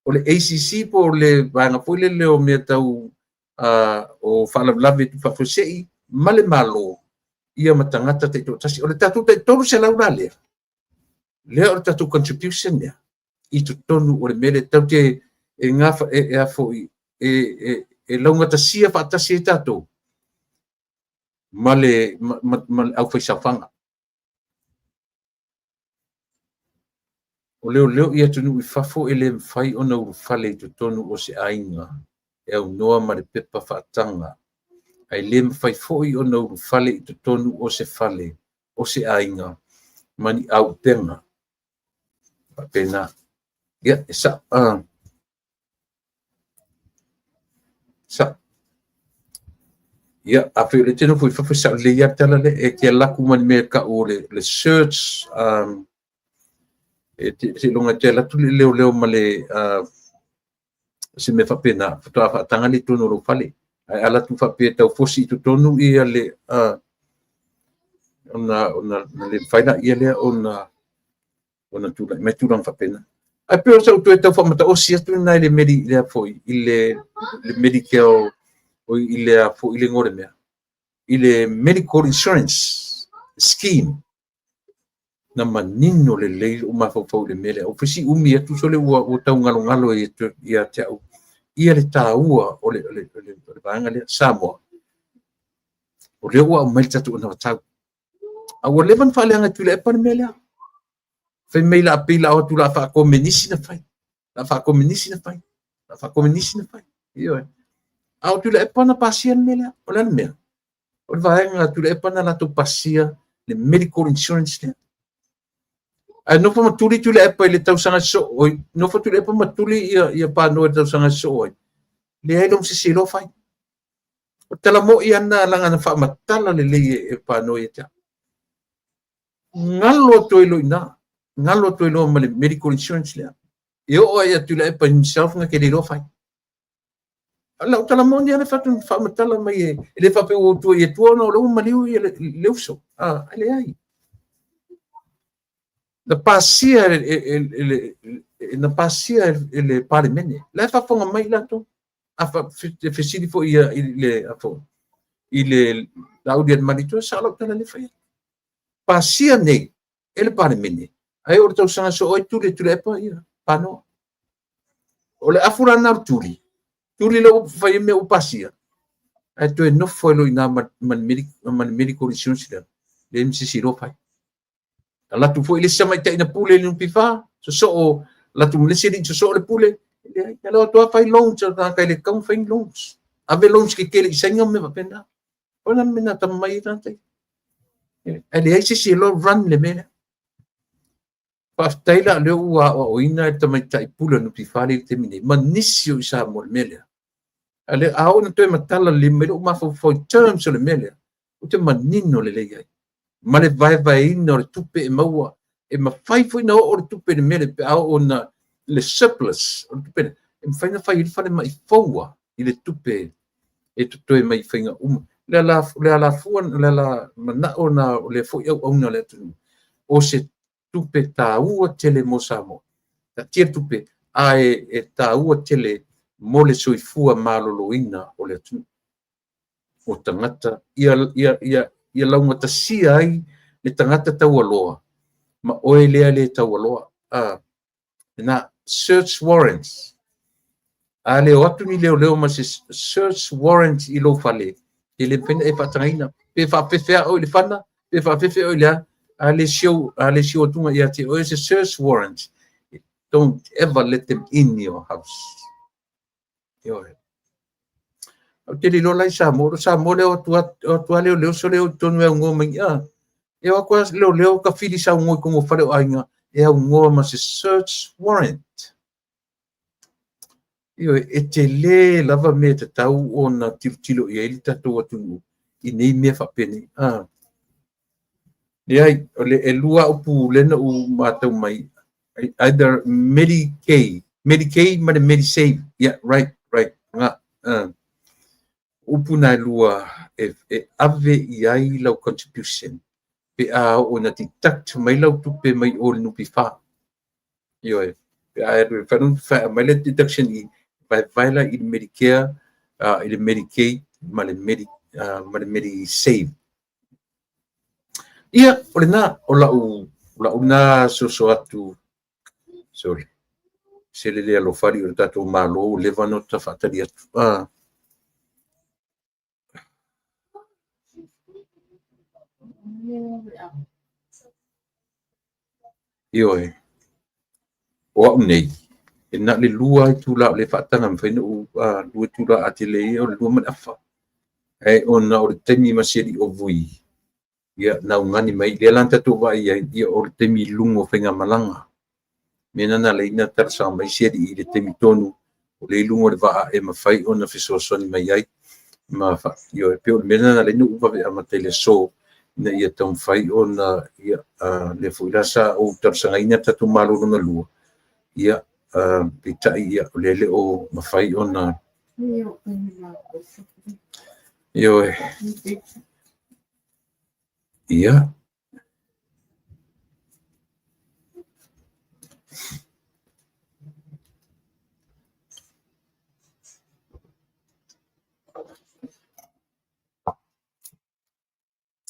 o le ACC po o le vaega foi lele o mea tau o faalavelave faafuasei ma le Malo ia ma tagata taitoatasi. O le tatou tai 300 la lea, lea o le tatou contribution lea i totonu o le mea lea tatou te e gafa e a foi e laugatasia faatasi ai tatou ma le ma le aufaisaofaga. O leoleo i atunuu i fafo e le mafai ona ulufale i totonu o se aiga e aunoa ma le pepa faataga, ae le mafai foi ona ulufale i totonu o se fale o se aiga ma ni aupega. Faapena. Ia, e sa, sa. Ia, afai o lea e te nofo i fafo, e sao lelei lava le tala lea, e te alu atu ma le mea e tau o le search, e te seiloga e te alu atu le leoleo ma le se mea faapena, faatoa faataga lea i totonu o lou fale. Ae alu atu faapea e tau fosi i totonu ia le ona le mafai laia lea ona tulai mai tulaga faapena. Ae pei o sau toe tau faamataosi atu lena i le medi, le foi, i le medical, o i le foi le igoa o le mea, i le medical insurance scheme. Na manino lelei lou mafaufau i le mea lea. O fasi umi atu sole ua tau galogalo ia te au ia le taua o le vaega lea Samoa. O lea ua aumai le tatou anavatau. A ua leva ona faaleaga e Tuilaepa le mea lea. Fai mai la pei la o atu la faakomenisi na fai. La faakomenisi na fai. La faakomenisi na fai. Ioe. A o Tuilaepa na pasia le mea lea. O le a le mea? O le vaega a Tuilaepa na latou pasia le medical insurance lea. Ae nofo ma tuli Tuilaepa i le tausaga sosoo ai, nofo Tuilaepa ma tuli ia Panoa i le tausaga sosoo ai, leai loa ma se isi e iloa fai. O le tala moi lava lena leaga na faamatala lelei e Panoa ia te au. Galo atu ai loa i ina, galo atu ai loa ma le medical insurance lea. E oo lava ia Tuilaepa himself na te le iloa fai. Lau tala moni lava le fatu faamatala mai e le faapea ua ou tuuaia i tua ona o lea ua maliu le uso. Ah, e leai. Na pasia na pasia e le Palemene. La e faafofoga mai i latou. A fesili foi i le i le Laaulialemalietoa, e sao lau tala lea e fai atu. Pasia nei e le Palemene, ae oo i le tausaga soo ai tuli e Tuilaepa ia Panoa. O le afu la lena o le tuli, tuli lea ua fai ai mea ua pasia, ae toe nofo ai loa i ina ma le medical insurance lea, leai ma se isi e iloa fai. Alu atu foi le isi tamaitai na pule i le NPF, sosoo, alu atu ma le isi alii sosoo le pule, leai, alu atu lava fai loans a tagata e le tatau ona fai ni loans. Ave loans tetele i Saina ma mea faapena. O le a le mea na atamamai ai tagata ia? Ae leai se isi e iloa run le mea lea. Faafetai la o lea ua aoaoina e le tamaitai pule o le NPF lea i le taimi nei, ma nisi o i Samoa i le mea lea. A lea, a oo ina toe matala lelei mai lou mafaufau i terms o le mea lea, ou te manino lelei ai. Ma le vaevaeina o le tupe e maua, e mafai foi ona oo le tupe i le mea lea pe a oo ina le surplus o le tupe lea, e mafai ona fai ai le falemai fou lava i le tupe e totoe mai i faiga uma. Le alafua, le ala manao lena o lea foi auauna a le atunuu, o se tupe taua tele mo Samoa. Taatia le tupe, ae e taua tele mo le soifua maloloina o le atunuu, o tagata, ia laugatasia ai le tagata taualoa ma oe lea le taualoa. Na search warrants. A le o atu ni leoleo ma se search warrant i lou fale, e le mafai ona e faatagaina. Pe faafefea oe i le fana, pe faafefea oe i le a, a le show, a le show atuga ia te oe se search warrant, don't ever let them in your house. Ioe. Ou te le iloa la i Samoa, o Samoa lea o atu lava leoleo sole o i totonu e aunoa mai ni, e o atu lava leoleo tafili saunoa i totonu o fale o aiga e aunoa ma se search warrant. Ioe, e tele lava mea e tatau ona tilotilo i ai le tatou atunuu i nei mea faapenei. Leai, o le e lua upu lea na ou matau mai, either Medicaid, Medicaid ma le Medisave. Yeah, right, right. Nga, upu na e lua e ave i ai lau contribution pe a oo ina deduct mai lau tupe mai o le NPF. Ioe, pe a e fai NPF aumai le deduction i vaevae la i le Medicare, i le Medicaid ma le Medisave. Ia, o lena, o lau lena soso atu, sorry, se le le alofali o le tatou Malo ua leva ona ta faatali atu. Ioe, o au nei, e na o le 2 itula o lea e faataga, mafai ona ou 2 itula a tele ia o le 2 ma le afa. Ae ona o le taimi ma si alii o Vui, ia na augani mai, lea la na tatou vaai ai, ia o le taimi i luga o faigamalaga. Mea na na alai na talosaga mai si alii i le taimi tonu o lea i luga o le vaa e mafai ona fesoasoani mai ai. Ma ioe, pei o le mea lena na alai na ou vave amata i le aso, ina ia taumafai ona, ia, lea foi la sa ou talosagaina le tatou Malo lona lua, ia, peitai, ia, o lea le o mafai ona, ioe, ia,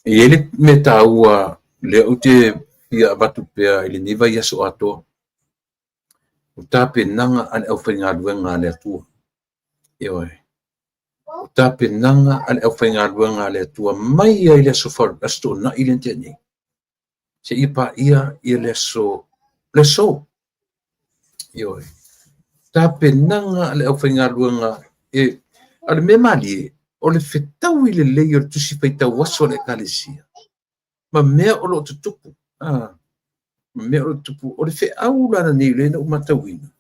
e i ai le mea taua lea ou te fia avatu pea i lenei vaiaso atoa, o tapenaga a le aufaigaluega a le Atua. Ioe. O tapenaga a le aufaigaluega a le Atua mai ai le aso Toonai lea na tea nei, seia paia ia le aso. Ioe. Tapenaga a le aufaigaluega e A o le mea malie, o le fetaui lelei o le tusi faitau aso a le ekalesia, ma mea o lo o tutupu, ma mea o lo o tutupu. O le feau la lenei lea na ou matauina,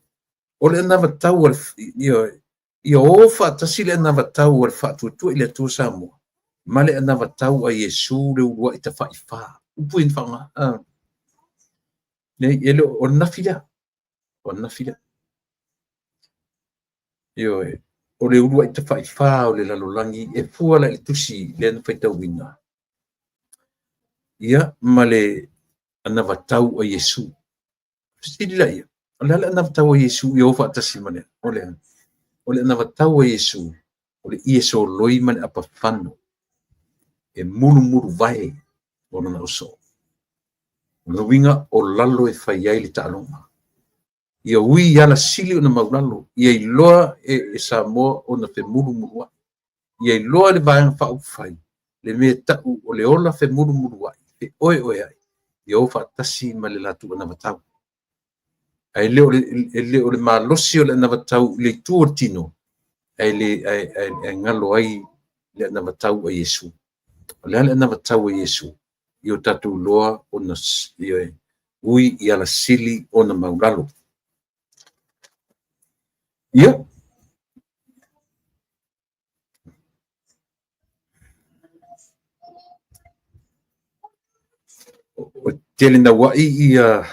o le anavatau a le, ioe, ia o faatasi le anavatau a le Faatuatua i le Atua Samoa ma le anavatau a Iesu le uluai tafaifa. Upu ia na faaaoga. Nei, e le o le nafi lea. O le nafi lea. Ioe, o le uluai tafaifa o le lalolagi e fua la i le tusi lea na faitauina. Ia, ma le anavatau a Iesu. Fesili laia, o le a le anavatau a Iesu ia o faatasi ma le, o le a? O le anavatau a Iesu, o le ie soloi ma le apafano e mulumuluvae o lona oso. O lona uiga, o lalo e fai ai le taaloga. Ia ui i ala sili ona maulalo, ia iloa e Samoa ona femulumuluai. Ia iloa le Vaega Faaupufai le mea tau o le ola femulumuluai, feoeoeai, ia o faatasi ma le latou anavatau. Ae le o le, e le o le malosi o le anavatau i le itu o le tino, ae le, ae, ae, ae galo ai le anavatau a Iesu. O le a le anavatau a Iesu? Ia o tatou iloa ona ia, ui i ala sili ona maulalo. Ia, o tele naua'i ia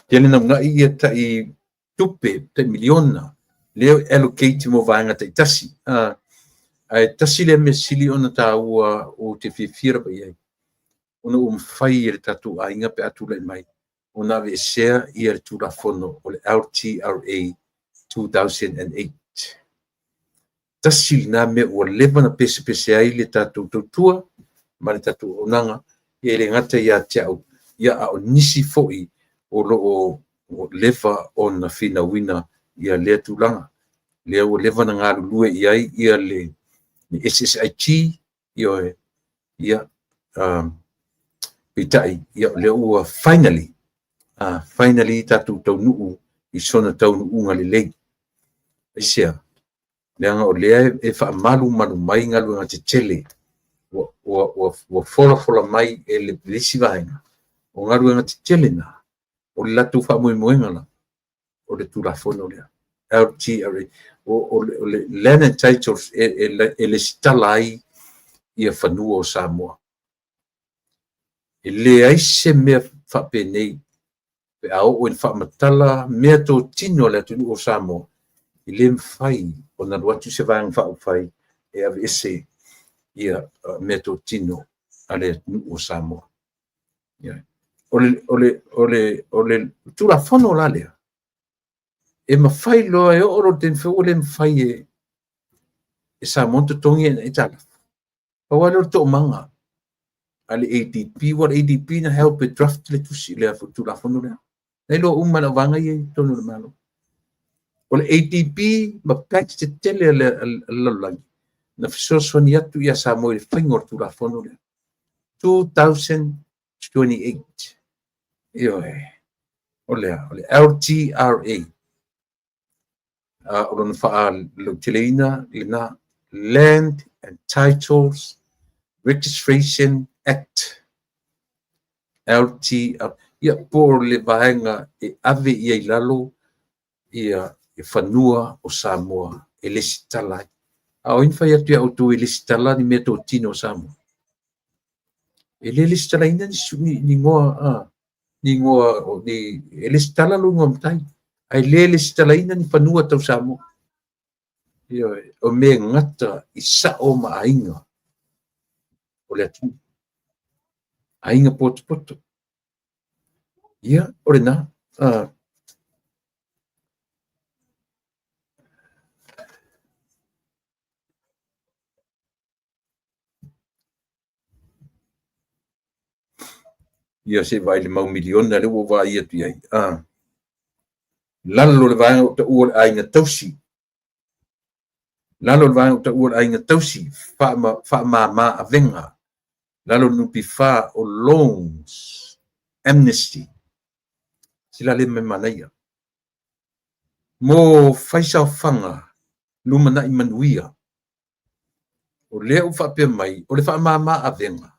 tele nauna'i ia ta'i tupe, tai miliona, lea e allocate mo vaega taitasi. Ae tasi lea mea sili ona taua ou te fiafia lava i ai, ona ua mafai e le tatou aiga pe a tulai mai ona aveesea ia le Tulafono o le LTRA 2008. Tasi lena mea ua leva ona pesepese ai le tatou tautua ma le tatou auaunaga, e le gata ia te au, ia a o nisi foi o lo o leva ona finauina ia lea tulaga. Lea ua leva ona galulue i ai ia le SSIT, ioe, ia, peitai, ia, lea ua finally, finally tatou taunuu i sona taunuuga lelei. Aisea? Leaga o lea e faamalumalu mai galuega tetele ua folafola mai e le isi vaega, o galuega tetele na, o le latou faamoemoega lava, o le Tulafono lea, LTRA, o le Land and Titles e lesitala ai ia fanua o Samoa. E leai se mea faapenei pe a oo ina faamatala meatotino a le atunuu o Samoa, e le mafai ona alu atu se Vaega Faaupufai e aveese ia meatotino a le atunuu o Samoa. O le Tulafono la lea, e mafai loa e oo loa i le taimi foi ua le mafai e Samoa ona totogi ana aitalafu. Pau lava lea o le toomaga a le ADB, aua o le ADB na help e draft le tusi le Tulafono lea. Na iloa uma e le auvaega ia i totonu o le Malo. O le ADB ma banks tetele a le lalolagi na fesoasoani atu ia Samoa i le faiga o le Tulafono lea. 2028. Ioe. O le a? O le LTRA. O lona faalauteleina lena, Land and Titles Registration Act. LTRA. Ia, po o le vaega e ave i ai lalo ia fanua o Samoa e lesitala ai. A o ai na fai atu ia outou e lesitala ni meatotino o Samoa? E le lesitalaina ni igoa, ni igoa, ni, e lesitala lou igoa matai, ae le lesitalaina ni fanua tau Samoa. Ioe, o mea e gata i sao ma aiga o le atunuu. Aiga potopoto. Ia, o lena. Ia, se i vaai i le mau miliona lea ua ou vaai atu i ai. Lalo o le vaega ua taua o le aiga tausi. Lalo o le vaega ua taua o le aiga tausi, faamama avega. Lalo o le NPF o loans, amnesty. Sila le mea manaia. Mo faisaofaga lumanai manuia, o lea ua faapea mai, o le faamama avega,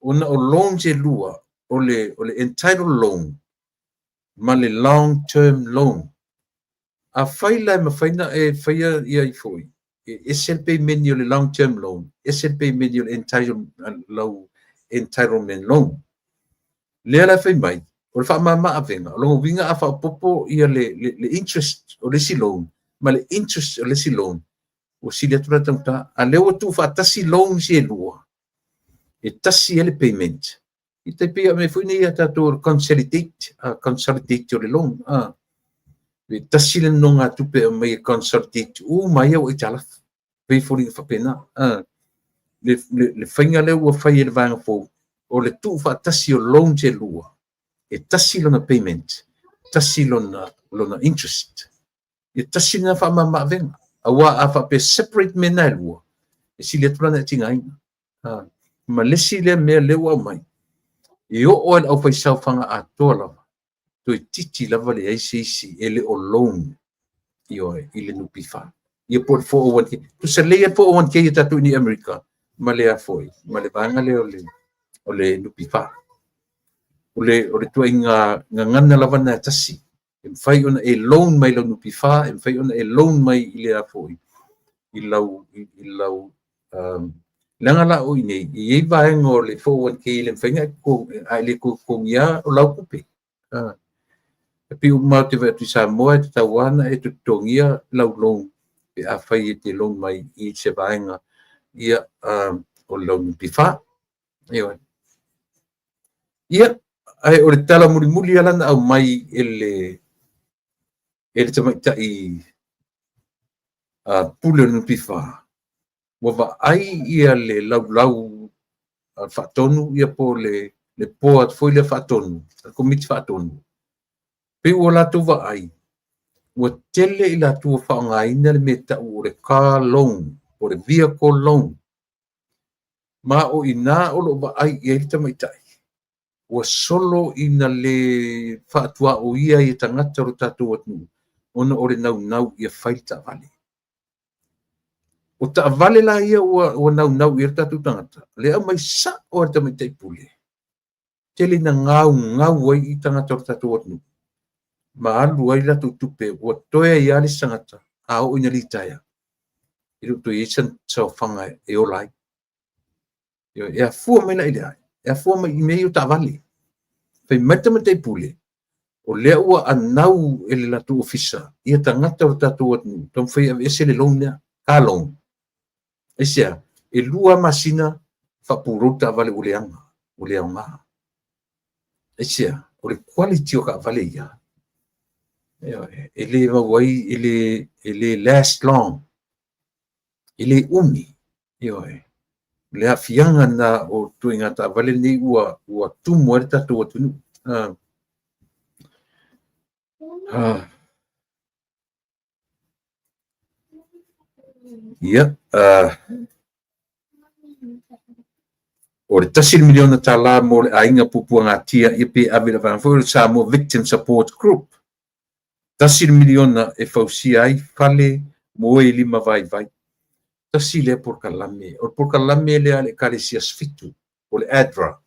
ona o loans e lua, o le entitled loan ma le long term loan. Afai la e mafai ona e faia ia ifo i, e ese le pemeni o le long term loan, ese le pemeni o le lau entitlement loan. Lea la fai mai, o le faamama avega, o lona uiga a faaopoopo ia le interest o le isi loan ma le interest o le isi loan, ua sili atu la taugata. A lea ua tuufaatasi loans e lua, e tasi ai le payment. I tai pei a mea foi nei a tatou consolidate, consolidate o le loan. E tasi le nonogatupe e aumai e consolidate uma ai au aitalafu. Pei foliga faapena. Le faiga lea ua fai e le vaega fou, o le tuufaatasi o loans e lua, e tasi lona payment, tasi lona interest. E tasi lena faamama avega. Aua a faapea separate mea na e lua, e sili atu lana e tigaina. Ma le isi lea mea lea ua aumai, e oo ai le aufaisaofaga atoa lava, toeitiiti lava leai se isi e le o loan ioe i le NPF. Ia po o le 401k. Tusa lelei le 401k a tatou i Amerika ma le a foi, ma le vaega lea o le NPF. O le tuaiga gagana lava na e tasi. E mafai ona e loan mai lau NPF, e mafai ona e loan mai i le a foi, i lau leaga la o i nei, e i ai vaega o le 401k le mafai ona e le totogia o lau tupe. E pei uma te vaai atu i Samoa e tatau lava ona e totogia lau loan pe afai e te loan mai i se vaega ia o lau NPF. Ioe. Ia, ae o le tala mulimuli lava na aumai e le tamaitai pule o le NPF, ua vaai ia le laulau faatonu ia po le board foi lea faatonu, le komiti faatonu. Pei ua latou vaai, ua tele i latou ua faaaogaina le mea tau o le car loan, o le vehicle loan. Ma o ina o lo o vaai i ai le tamaitai, ua solo ina le faatuaoia ia tagata o le tatou atunuu, ona o le naunau ia fai le taavale. O taavale la ia ua naunau i ai le tatou tagata, lea aumai sao a le tamaitai pule, tele ina gaugau ai i tagata o le tatou atunuu, ma alu ai latou tupe, ua toe ai lava le isi tagata, a oo ina litaea, e le o toe i ai saofaga e ola ai. E afua mai la i le a? E afua mai i mea ia o taavale. Fai mai le tamaitai pule, o lea ua anau e le latou ofisa ia tagata o le tatou atunuu, taumafai e aveese le loan lea, car loan. Aisea? E 2 masina faapulou taavale ua leaga, ua le aoga. Aisea? O le quality o taavale ia, e le mau ai, e le last long, e le umi. Ioe. O le aafiaga na o ituaiga taavale nei ua tumu ai le tatou atunuu. Ia, o le $1 miliona mo le aiga puapuagatia ia pe ave i le vaega foi o le Samoa Victim Support Group. $1 miliona e fausia ai fale mo e lima vaivai. Tasi lea polokalame. O le polokalame lea a le Ekalesia Asofitu, o le ADRA.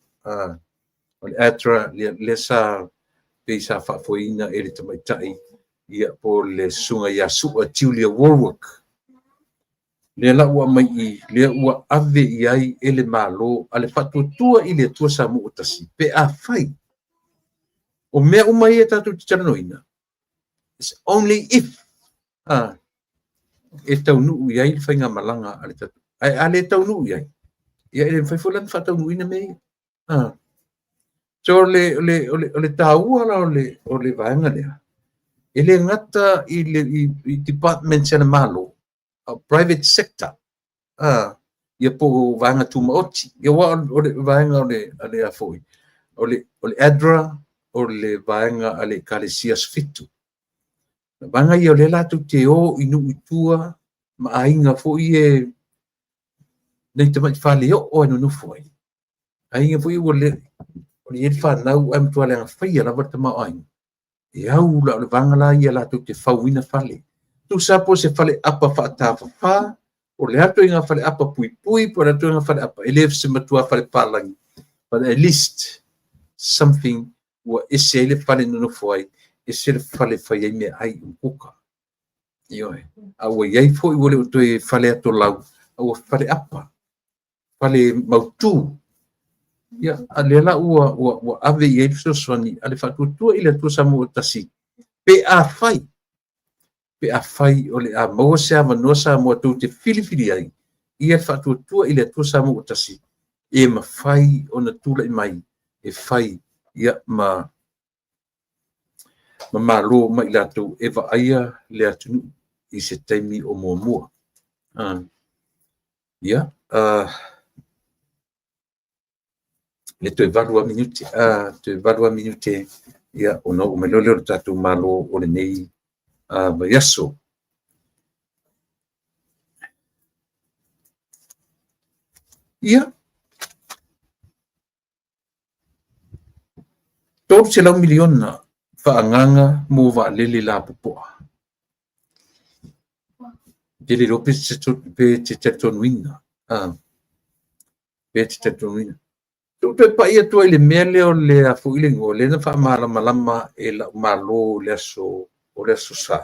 O le ADRA lea sa pei sa faafoeina e le tamaitai ia po le susuga ia Sua Julia Warwick. Lea la ua aumai i lea ua ave i ai e le Malo a le Faatuatua i le Atua Samoa Tasi pe afai. O mea uma ia tatou te talanoaina, it's only if e taunuu i ai le faigamalaga a le tatou. Ae a le taunuu i ai, ia e le mafai foi la ona faataunuuina mea ia. So o le taua la o le vaega lea, e le gata i departments a le Malo, o private sector, ia po o vaega tumaoti. Ia aua o le vaega o le, a le a foi, o le ADRA, o le vaega a le Ekalesia Asofitu. O vaega ia o lea latou te o i nuu i tua ma aiga foi e nei tamai faleoo e nonofo ai. Aiga foi ua le, o le i ai le fanau ae matua leaga faia lava le tamaoaiga. E au la o le vaega la ia latou te fauina fale. Tusa po o se faleapa faatafafa, o le a ituaiga faleapa puipui po o le a ituaiga faleapa, e le o se matua fale palagi, but at least something ua ese ai le fale nonofo ai, ese le fale e fai ai meaai o kuka. Ioe. A ua i ai foi ua le o toe fale atolau, a ua faleapa, fale mautu. Ia, a lea la ua, ua, ua ave i ai le fesoasoani a le Faatuatua i le Atua Samoa ua Tasi, pe afai, pe afai o le a maua se avanoa Samoa tou te filifili ai, ia le Faatuatua i le Atua Samoa ua Tasi, e mafai ona tulai mai e fai ia ma ma malo ma i latou e vaaia le atunuu i se taimi o muamua. Ia, le toe 8 lava minute, toe 8 lava minute, ia, ona oo mai loa lea o le tatou Malo o lenei vaiaso. Ia, $300 miliona faaagaaga mo vaalele lapopoa. Ou te le iloa pe te talitonuina. Pe te talitonuina. Se i ou toe pai atu ai i le mea lea o le a foi le igoa, lea na faamalamalama e lau Malo i le aso, o le aso Sa.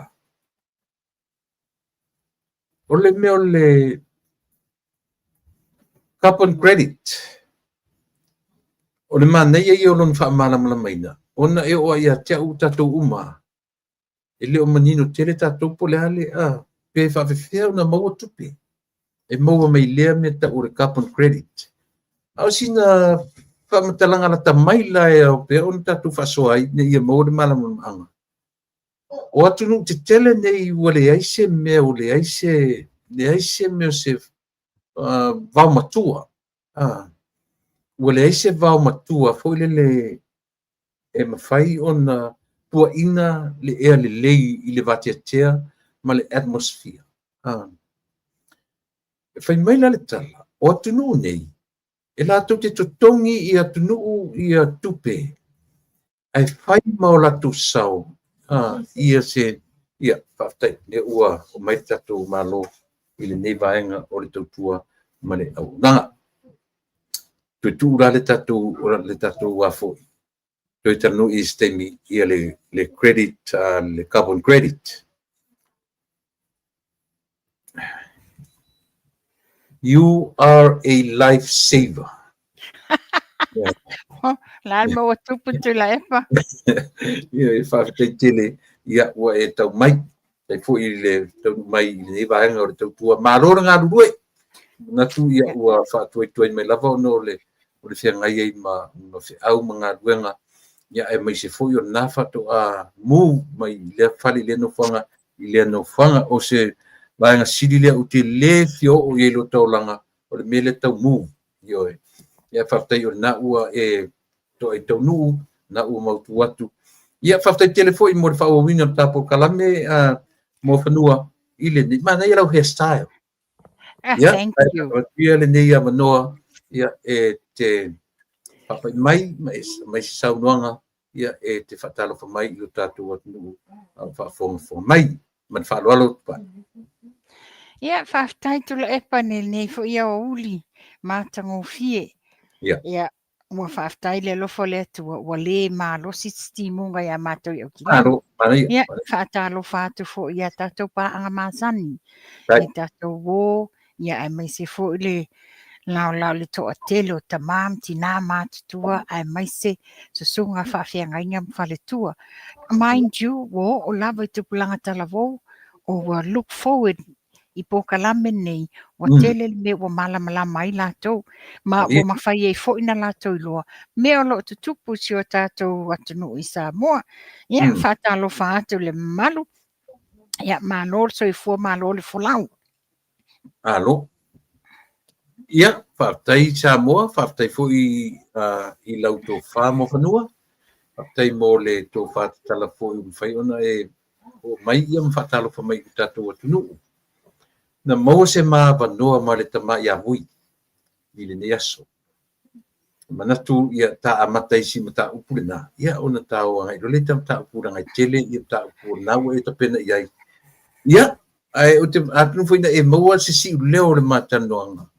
O le mea o le carbon credit, o le manaia ia o lona faamalamalamaina, ona e oo lava ia te au tatou uma, e le o manino tele tatou po o le a le, a, pe faapefea ona maua tupe e maua mai lea mea tau o le carbon credit. A o sina faamatalaga lata mai la e ao pea ona tatou faasoa ai ina ia maua le malamalamaaga. O atunuu tetele nei ua leai se mea, ua leai se, leai se mea o se vaomatua. Ua leai se vaomatua foi lele e mafai ona puaina le ea lelei i le vateatea ma le atmosphere. E fai mai la le tala, o atunuu nei, e latou te totogi i atunuu ia tupe, ae fai ma o latou sao ia se, ia, faafetai, lea ua oo mai le tatou Malo i lenei vaega o le tautua ma le auaunaga. Toe tuu la le tatou, le tatou a foi, toe talanoa i se taimi ia le credit, le carbon credit. You are a life saver. La le maua tupu Tuilaepa. Ia, e faafetai tele, ia, ua e tau mai. Tai foi i le taunuu mai i lenei vaega o le tautua. Malo le galulue. Manatu ia ua faatuaituai mai lava ona o le o le feagai ai ma feau ma galuega, ia aemaise foi o lena faatoa move mai i lea fale i lea nofoaga i lea nofoaga. O se vaega sili lea ou te le fia oo i ai i lota olaga, o le mea lea tau move. Ioe. Ia faafetai o lena ua e toa i taunuu, na ua mautu atu. Ia faafetai tele foi mo le faaauauina o le ta polokalame Muafanua i lenei. Manaia lau hairstyle. Ia, thank you. Ia lenei avanoa, ia e te faapai mai ma e mai se saunoaga, ia e te faatalofa mai i lo tatou atunuu a o faafogafoga mai. Ma le faaaloalo atu. Ia, faafetai Tuilaepa i lenei foi aoauli matagofie. Ia. Ia, ua faafetai le alofa o le Atua, ua le malosi se timuga ia matou i Aukilani. Malo, manaia. Ia, faatalofa atu foi ia tatou paaga masani, Right. i tatou uo, ia aemaise foi le laolao le toatele o tama ma tina matutua, aemaise susuga faafeagaiga ma faletua. Mind you, ua oo lava i tupulaga talavou, o ua look forward i polokalame nei, ua tele le mea ua malamalama ai latou, ma ua mafai ai foi na latou iloa mea o lo o tutupu i si o tatou atunuu i Samoa. Ia, faatalofa atu i le mamalu, ia malo le soifua, malo le folau. Malo. Ia, faafetai Samoa, faafetai foi i lau tofa Muafanua, faafetai mo le tofa tatala foi ua mafai ona e oo mai ia ma faatalofa mai i lo tatou atunuu. Na maua se ma avanoa ma le tama ia Vui i lenei aso. Manatu ia ta amata i si mataupu lena, ia ona ta o agai loa lea i ta mataupu leaga e tele ia mataupu o lena ua e tapena i ai. Ia, ae ou te atonu foi na e maua se siuleo o le ma talanoaga,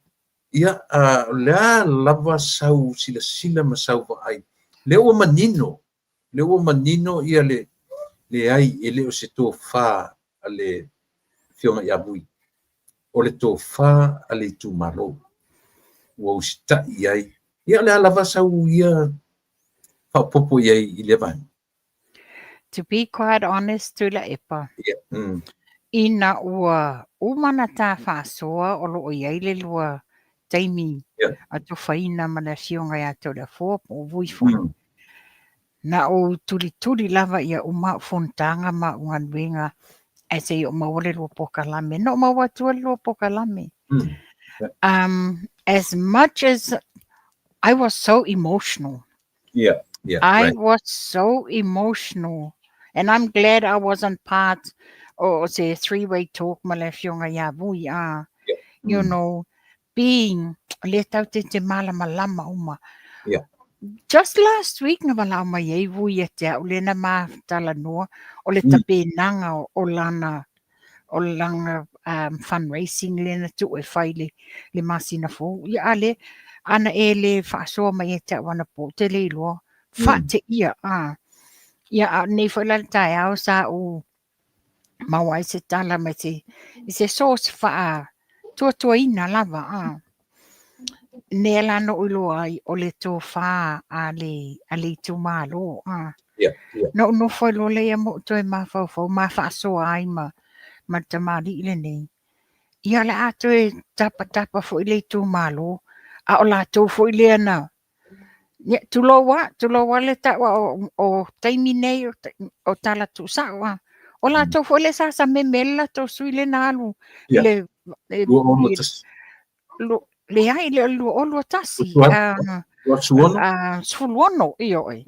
ia, o le a lava sau silasila ma sau vaai, lea ua manino, lea ua manino ia le leai e le o se tofa a le Afioga ia Vui, o le tofa a le itumalo ua usitai i ai. Ia o le a lava sau ia faaopoopo i ai i lea vaega? To be quite honest, Tuilaepa, ina ua uma ona ta faasoa o lo o i ai le lua taimi atofaina ma le Afioga ia Toleafoa po o Vui foi, Na ou tulituli lava ia uma au fonotaga ma au galuega ae se i ou maua le lua polokalame. Na ou maua atua le lua polokalame. As much as I was so emotional. Yeah, I right. was so emotional. And I'm glad I wasn't part o se three-way talk ma le afioga ia Vui. You know, being lea tau te te malamalama uma. Just last week na walao mai ai Vui ia te au lea na ma talanoa o le tapenaga o lana fundraising lea na tuu e fai le masina fou. Ia a lea, ana e le faasoa mai ia te au anapo, te le iloa. Faateia. Ia a o lenei foi la le taeao sa ou maua ai se tala mai se i se source faatuatuaina lava a. Nea la na ou iloa ai o le tofa a le itumalo a. Yeah. Na ou nofo ai loa lea ma ou toe mafaufau ma faasoa ai ma le tamalii lenei. Ia o le a toe tapatapa foi le itumalo, a o latou foi lea na ia, tulou a, tulou a le tau o taimi nei o tala tuusao a. O latou foi lea sa sameme ai le latou sui lea na alu i le 2061. Leai, le o le 2021. 16. 16, ioe.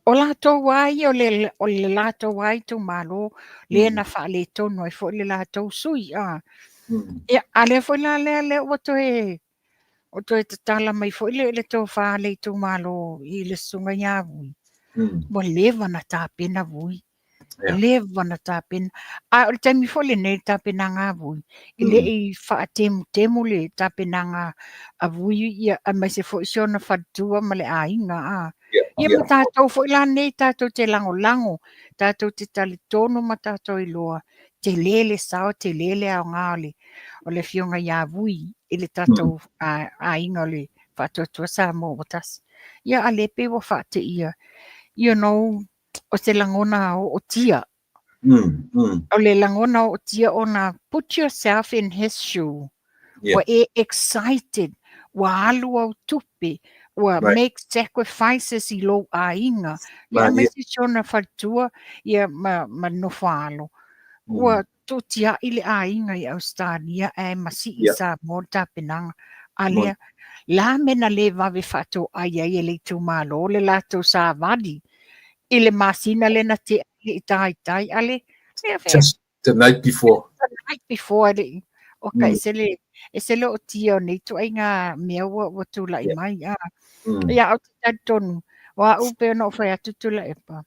O latou a ia o le latou a itumalo lea na faaletonu ai foi le latou sui. Ia, a lea foi la lea ua toe tatala mai foi le tofa a le itumalo i le susuga ia Vui. Ua leva na tapena Vui. Leva na tapena. A o le taimi foi lenei le tapenaga a Vui, e le i faatemutemu le tapenaga a Vui ia aemaise foi si ona faletua ma le aiga a. Ia ma tatou foi la nei tatou te lagolago, tatou te talitonu ma tatou iloa, tele le sao, tele le aoga o le afioga ia Vui i le tatou aiga o le Faatuatua Samoa ua tasi. Ia a lea pei ua faateia, o se lagona ootia. O le lagona ootia ona put yourself in his shoe. Ua e excited, ua alu au tupe, ua make sacrifices i lou aiga. Ia aemaise si ona faletua ia ma nofo alo. Ua tuutiai le aiga i Australia ae masii i Samoa le tapenaga. A lea, la me na le vave faatoai ai e le itumalo le latou savali i le masina lea na tea le i taitai. A le, Just the night before. The night before le o ka ese le ootia o nei ituaiga mea ua tulai mai. Ia, ou te talitonu, o au pei ona ou fai atu Tuilaepa,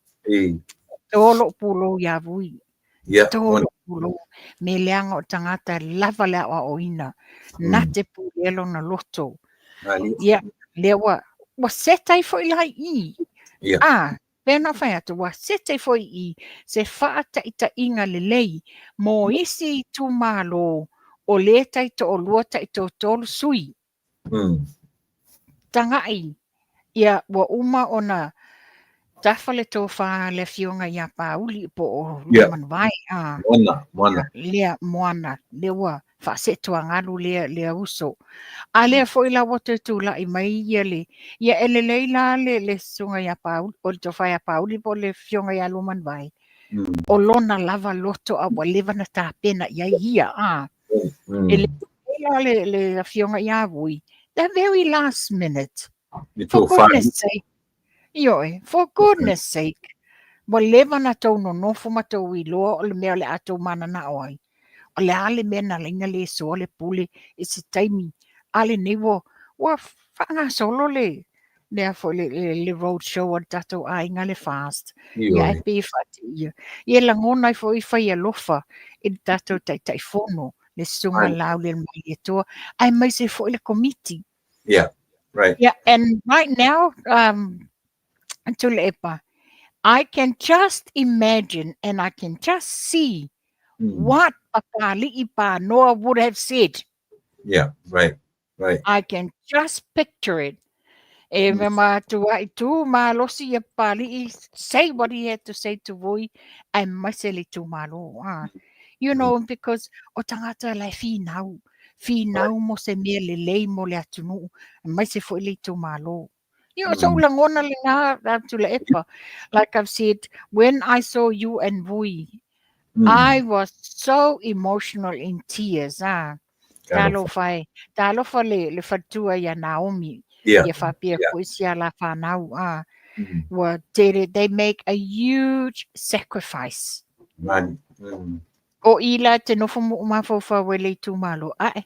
to lou pulou ia Vui. To lou pulou. Me leaga o tagata e lava le aoaoina, na te pulea lona loto. Ia, lea ua set ai foi la i i. Ah, pei ona ou fai atu, ua set ai foi i i se faataitaiga lelei mo isi itumalo o lea taitoalua taitoatolu sui. Tagai, ia ua uma ona tafa le tofa le afioga ia Pauli po o Luamanuvae. Moana, Moana. Lea Moana, lea ua faasetuagalu lea uso. A lea foi la ua toe tulai mai ia le, ia e lelei la le susuga ia Pauli, o le tofa ia Pauli po o le afioga ia Luamanuvae. O lona lava loto a ua leva na tapena i ai ia. E le la le afioga ia Vui, the very last minute. Le For tofa. goodness sake. Ioe, for goodness sake. Ua leva na tou nonofo ma tou iloa o le mea o le a tou mananao ai. O le a le mea na laina le soa le pule i se taimi. A lenei ua faagasolo le lea foi le, le, le road show a le tatou aiga le FAST. Ia ae pei e faateia. Ia lagona ai foi fai alofa i le tatou Taitaifono, le Susuga Laaulialemalietoa, aemaise foi le Komiti. Yeah, right. Yeah, and right now, Tuilaepa, I can just imagine and I can just see what Papali'i Panoa would have said. Yeah, right, right. I can just picture it. E me atu ai tū malosi ia Papali'i, say what he had to say to Vui, aemaise le itumalo. Ah. You know, because o tagata la e finau, finau mo se mea lelei mo le atunuu, aemaise foi le itumalo. Ia, o so'u lagona lena, Tuilaepa. Like I've said, when I saw you and Vui, I was so emotional in tears. Ah. Talofa e. Talofa le, le faletua ia Naomi. Ia faapea foi si a la whanau. Ah. Ua tele, they make a huge sacrifice. Mani. O i la te nofo mo o mafaufau e le itumalo. Ae.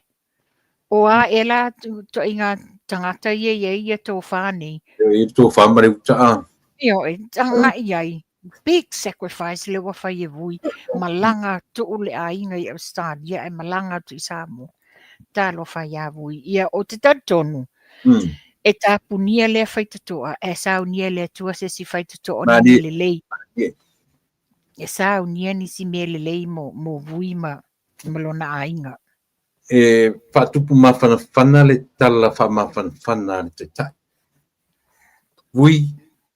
O a e la toaiga tagata ia ia ia tō nei. E tō whā mare uta a. Io e tanga i ai. Big sacrifice le ua fai e Vui. Malaga tuu le aiga i Australia e malaga atu i Samoa. Talofa ia Vui. Ia o te talitonu. E tapunia lea faitotoa, e saunia le Atua se isi faitotoa o ni mea lelei. E saunia nisi mea lelei mo, mo Vui ma, ma lona aiga. E faatupu mafanafana le tala faamafanafana a le Taitai. Vui,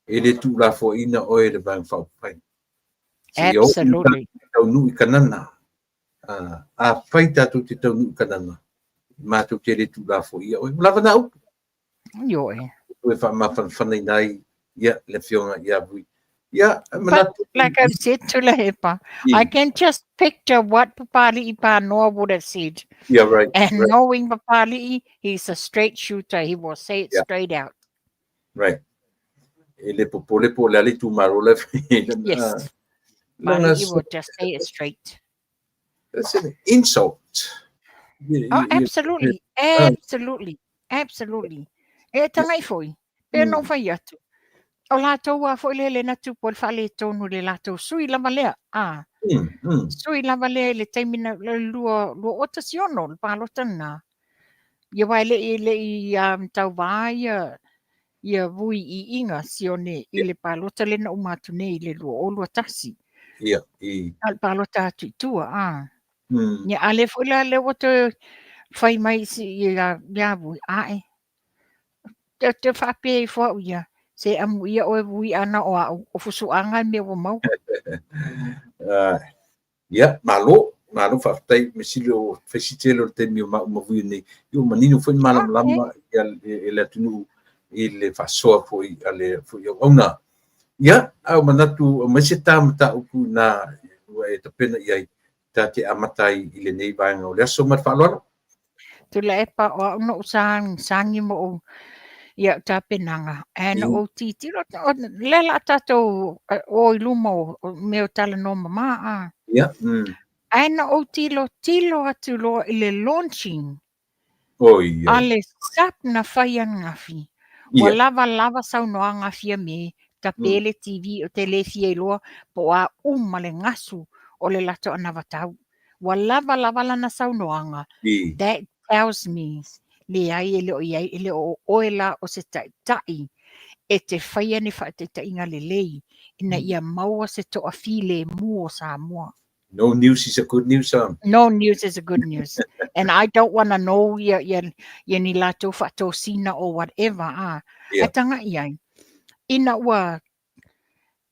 e le tuulafoaiina oe e le Vaega Faaupufai. Absolutely. Taunuu i Kanana. Afai tatou te taunuu i Kanana, matou te le tuulafoaia oe. Ua lava na upu. Ioe. E faamafanafanaina ai ia le afioga ia Vui. Ia, manatu. But like I've said Tuilaepa, I can just picture what Papali'i Panoa would have said. Yeah, right. And knowing Papali'i, he's a straight shooter. He will say it straight out. Right. E le popole po le a le itumalo le. Yes. Papali'i will just say it straight. That's an insult. Oh, absolutely. Absolutely. Absolutely. E tangai foi. Pe no fai atu. O latou a foi le le na tupu o le faaletonu i le latou sui lava lea. Ah. Sui lava lea i le taimi na le lua, 2016, le palota lena. Ia aua e le i, le i um, tauvā ia, ia Vui Iiga Sione i le palota lea na uma atu nei i le 2021. Ia, i. A le palota atu i tua, ah. Ia, a lea foi la lea ua toe fai mai si, ia, ia Vui, ae. Te, te faapea ifo au ia, se amuia oe Vui ana o au, o fusuaga le mea ua maua. Uh, ia, malo, malo faafetai, me sili o faisi tele o le taimi o maʻu ma Vui nei. Ia ua manino foi le malamalama ia e le atunuu i le faasoa foi a le foi auauna. Ia, a ua manatu aumai se ta mataupu na ua e tapena i ai ta te amata ai i lenei vaega o le aso ma le faaaloalo. Tuilaepa, o au na ou sagisagi ma ou ia au tapenaga, ae na ou tilotilo, lea o le a tatou o i luma o mea o talanoa mama a. Ia. Ae na ou tilotilo atu loa i le launching Oi, a le SAP na fai ananafi. Ua lava lava saunoaga a Fiame, tape le TV o te le fia iloa po o a uma le gasu o le latou anavatau. Ua lava lava lana saunoaga. That tells me, leai e le o i ai, e le o oe la o se taitai e te faia ni faataitaiga lelei ina ia maua se toafilemu o Samoa. No news is a good news. No news is a good news. And I don't want to know ia, ia, ia ni latou faatosina or whatever. Ah. Yeah. Ae tagai ai. Ina ua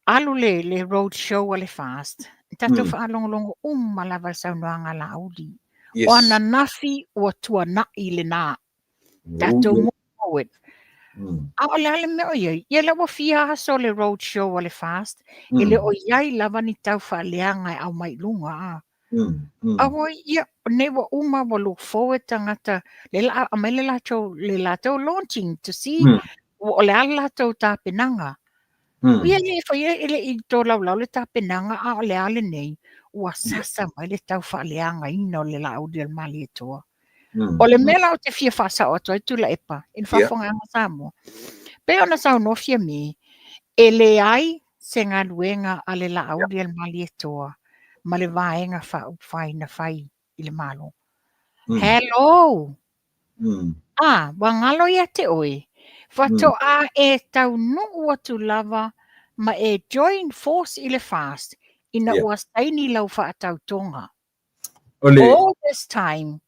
alu le, le road show a le FAST, tatou faalogologo uma lava i le saunoaga a Laauli. Yes. O ananafi ua tuanai lena. Tatou move forward. A o le a le mea o i ai? Ia lea ua fia aso le road show a le FAST, e le o i ai lava ni tau faaleaga e aumai i luga. A. Aua ia, nei ua uma ua look forward tagata, le la aumai le latou, le latou launching to see o le a le latou tapenaga. Ia le fai e le i tolaulau le tapenaga, a o le a lenei, ua sasa mai le tau faaleagaina o le Laauli o le Malietoa. O le mea la ou te fia faasao atu ai Tuilaepa i le faafofogaaga a Samoa. Pei ona saunoa Fiame, e leai se galuega a le Laauli a le Malietoa ma le Vaega Faaupufai na fai i le Malo. Hello! A, ua galo ia te oe, faatoa e taunuu atu lava ma e join force i le FAST ina ua saini lau faatautoga. All this time,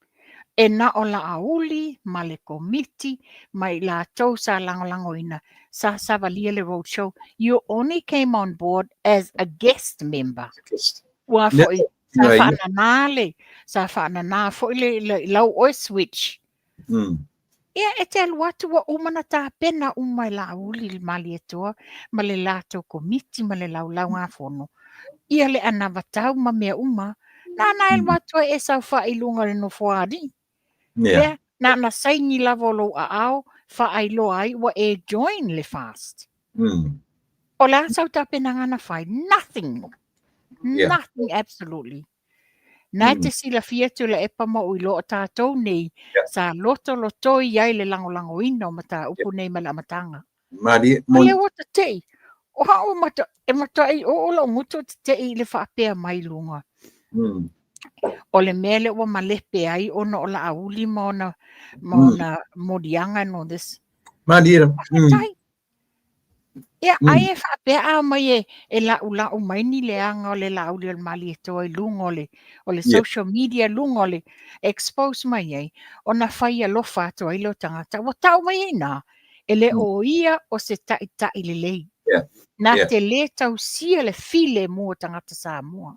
e na o Laauli ma le Komiti ma i latou sa lagolagoina sa savalia le road show. You only came on board as a guest member. Ua foi sa faanana le sa faanana foi le, le lau oe switch. Ia e te alu atu ua uma na tapena uma e Laauli le Malietoa ma le latou komiti ma le laulaugafono ia le anavatau ma mea uma. Nana e alu atu ai e saofai i luga o le nofoa alii. Lea, na ona saini lava o lou aao faailoa ai ua e join le FAST. O le a sau tapenaga na fai? Nothing. Nothing absolutely. Na te silafia Tuilaepa ma ou iloa o tatou nei sa lotolotoi ai le lagolagoina o mataupu nei mai le amataga. Malie, O lea ua tete'i. O au e matuai oo lou gutu o tete'i i le faapea mai i luga. O le mea lea ua malepe ai ona o Laauli ma ona ma ona moliaga and all this. Malie. Faafetai. Ia, ai e faapea a mai e, e la'ula'u mai ni leaga o le Laauli o le Malietoa i luga o le, o le social media, luga o le expose mai ai, ona fai alofa atu ai lea o tagata. Ua tau mai ai i ina, e le o ia o se ta'ita'i lelei. Na te lē tausia le filemu o tagata Samoa.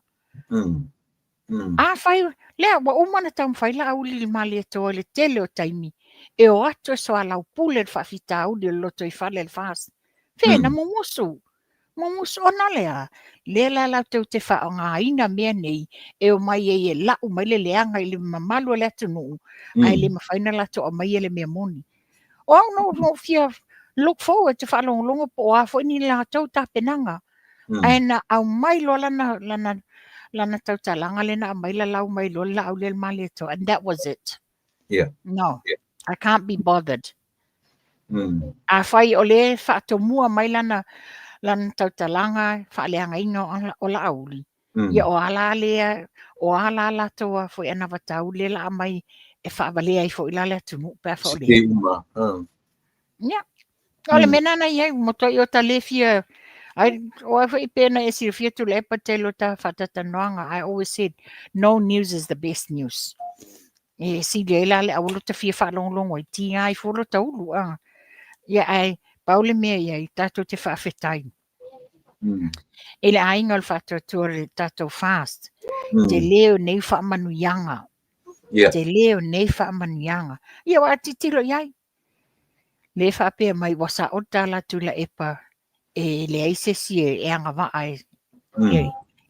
Afai, lea ua uma ona taumafai Laauli le Malietoa i le tele o taimi e o atu e soalaupule le faafitauli o le lotoifale a le FAST. Fe na mumusu, mumusu ona o le a? Lea la latou te faaaogaina mea nei e omai ai e la'u mai le leaga i le mamalu o le atunuu, ae le mafai ona latou aumaia le mea moni. O au na ou fia look forward te faalogologo po o a foi ni latou tapenaga. Ae na aumai loa lana, lana, lana tautalaga lea na aumai lalau mai loa le Laauli a le Malietoa and that was it. No, I can't be bothered. Afai o lea e faatomua mai lana, lana tautalaga faaleagaina o Laauli, ia o a la lea, o a la latou a foi anavatau lea la aumai e faavalea ai foi la le atunuu pe a fa o lea. Ia, o le mea lena i ai, matuai o ta le fia, ai, o ai foi pe na e silafia Tuilaepa tele o ta faatatalanoaga, I always said, no news is the best news. E sili ai la le aua lo ta fia faalogologo ai, tiga ai fua lo ta ulu. A. Ia, ae pau le mea i ai, tatou te faafetai. I le aiga o le faatuatua le tatou FAST, tele o nei faamanuiaga. Tele o nei faamanuiaga. Ia, ua tilotilo i ai. Le faapea mai ua sa'o le tala a Tuilaepa e leai se isi e agavaa e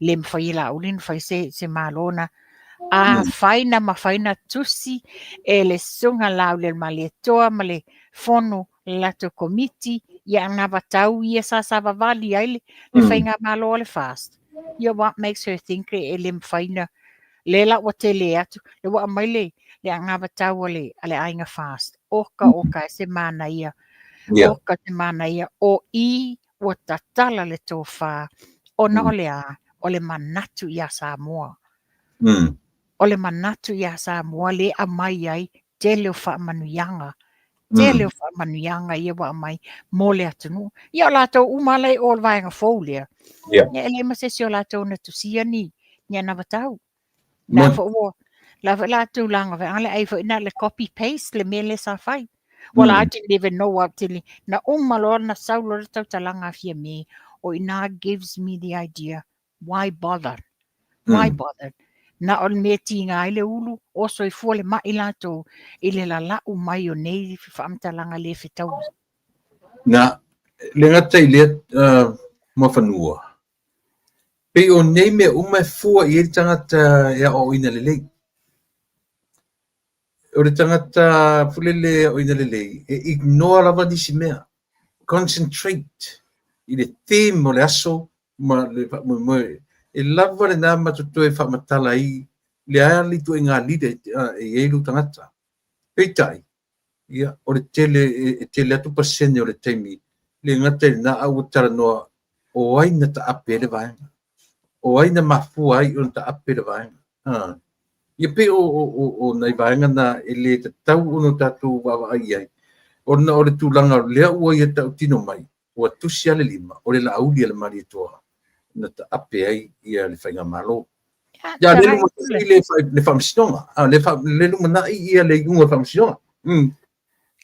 le mafai e Laauli ona fai se, se malo na. Afai na mafai na tusi e le Susuga Laaulialemalietoa ma le fono le latou komiti ia anavatau ia sa savavali ai le, le faigamalo a le FAST. Ia what makes her think e le mafai na le la ua tele atu le ua aumai le le anavatau a le, a le aiga FAST. Oka oka e se manaia. Oka se manaia o i ua tatala le tofa ona o le a, o le manatu iā Samoa. O le manatu iā Samoa le aumai ai tele o faamanuiaga. Tele o faamanuiaga ia ua aumai mo le atunuu. Ia o latou uma la i o le vaega fou lea. Ia e leai ma se isi o latou na tusia ni, ni anavatau. La foi ua, la foi la tulaga foi le ai foi na le copy paste le mea lea sa fai. Well, I didn't even know up till na uma loa na sau loa le tautalaga a Fiame, o ina gives me the idea, why bother? Why bother? Na o le mea tiga ai le ulu, o soifua le ma'i latou i le lala'u mai o nei faamatalaga le fetaui. Na, le gata i lea Muafanua, pei o nei mea uma e fua i ai le tagata e aoaoina lelei. O le tagata foi lele e aoaoina lelei, e ignore lava nisi mea. Concentrate i le theme o le aso ma le faamoemoe. E lava lena ma toe faamatala ai le a le ituaiga leader e i ai lou tagata. Peitai, Ia, o le tele, e tele atu pasene o le taimi, le gata i lena, a ua talanoa o ai na taape ai le vaega, o ai na mafua ai ona taape le vaega. Ha. Ia pei o nai vaega na e le tatau ona tatou vaavaai i ai, ona o le tulaga lea ua ia tautino mai, ua tusi lava le lima, o le Laauli a le Malietoa na taape ai ia le faigamalo. Ia, le lumanai le faamasinoga, le lumanai ia le iuga o le faamasinoga.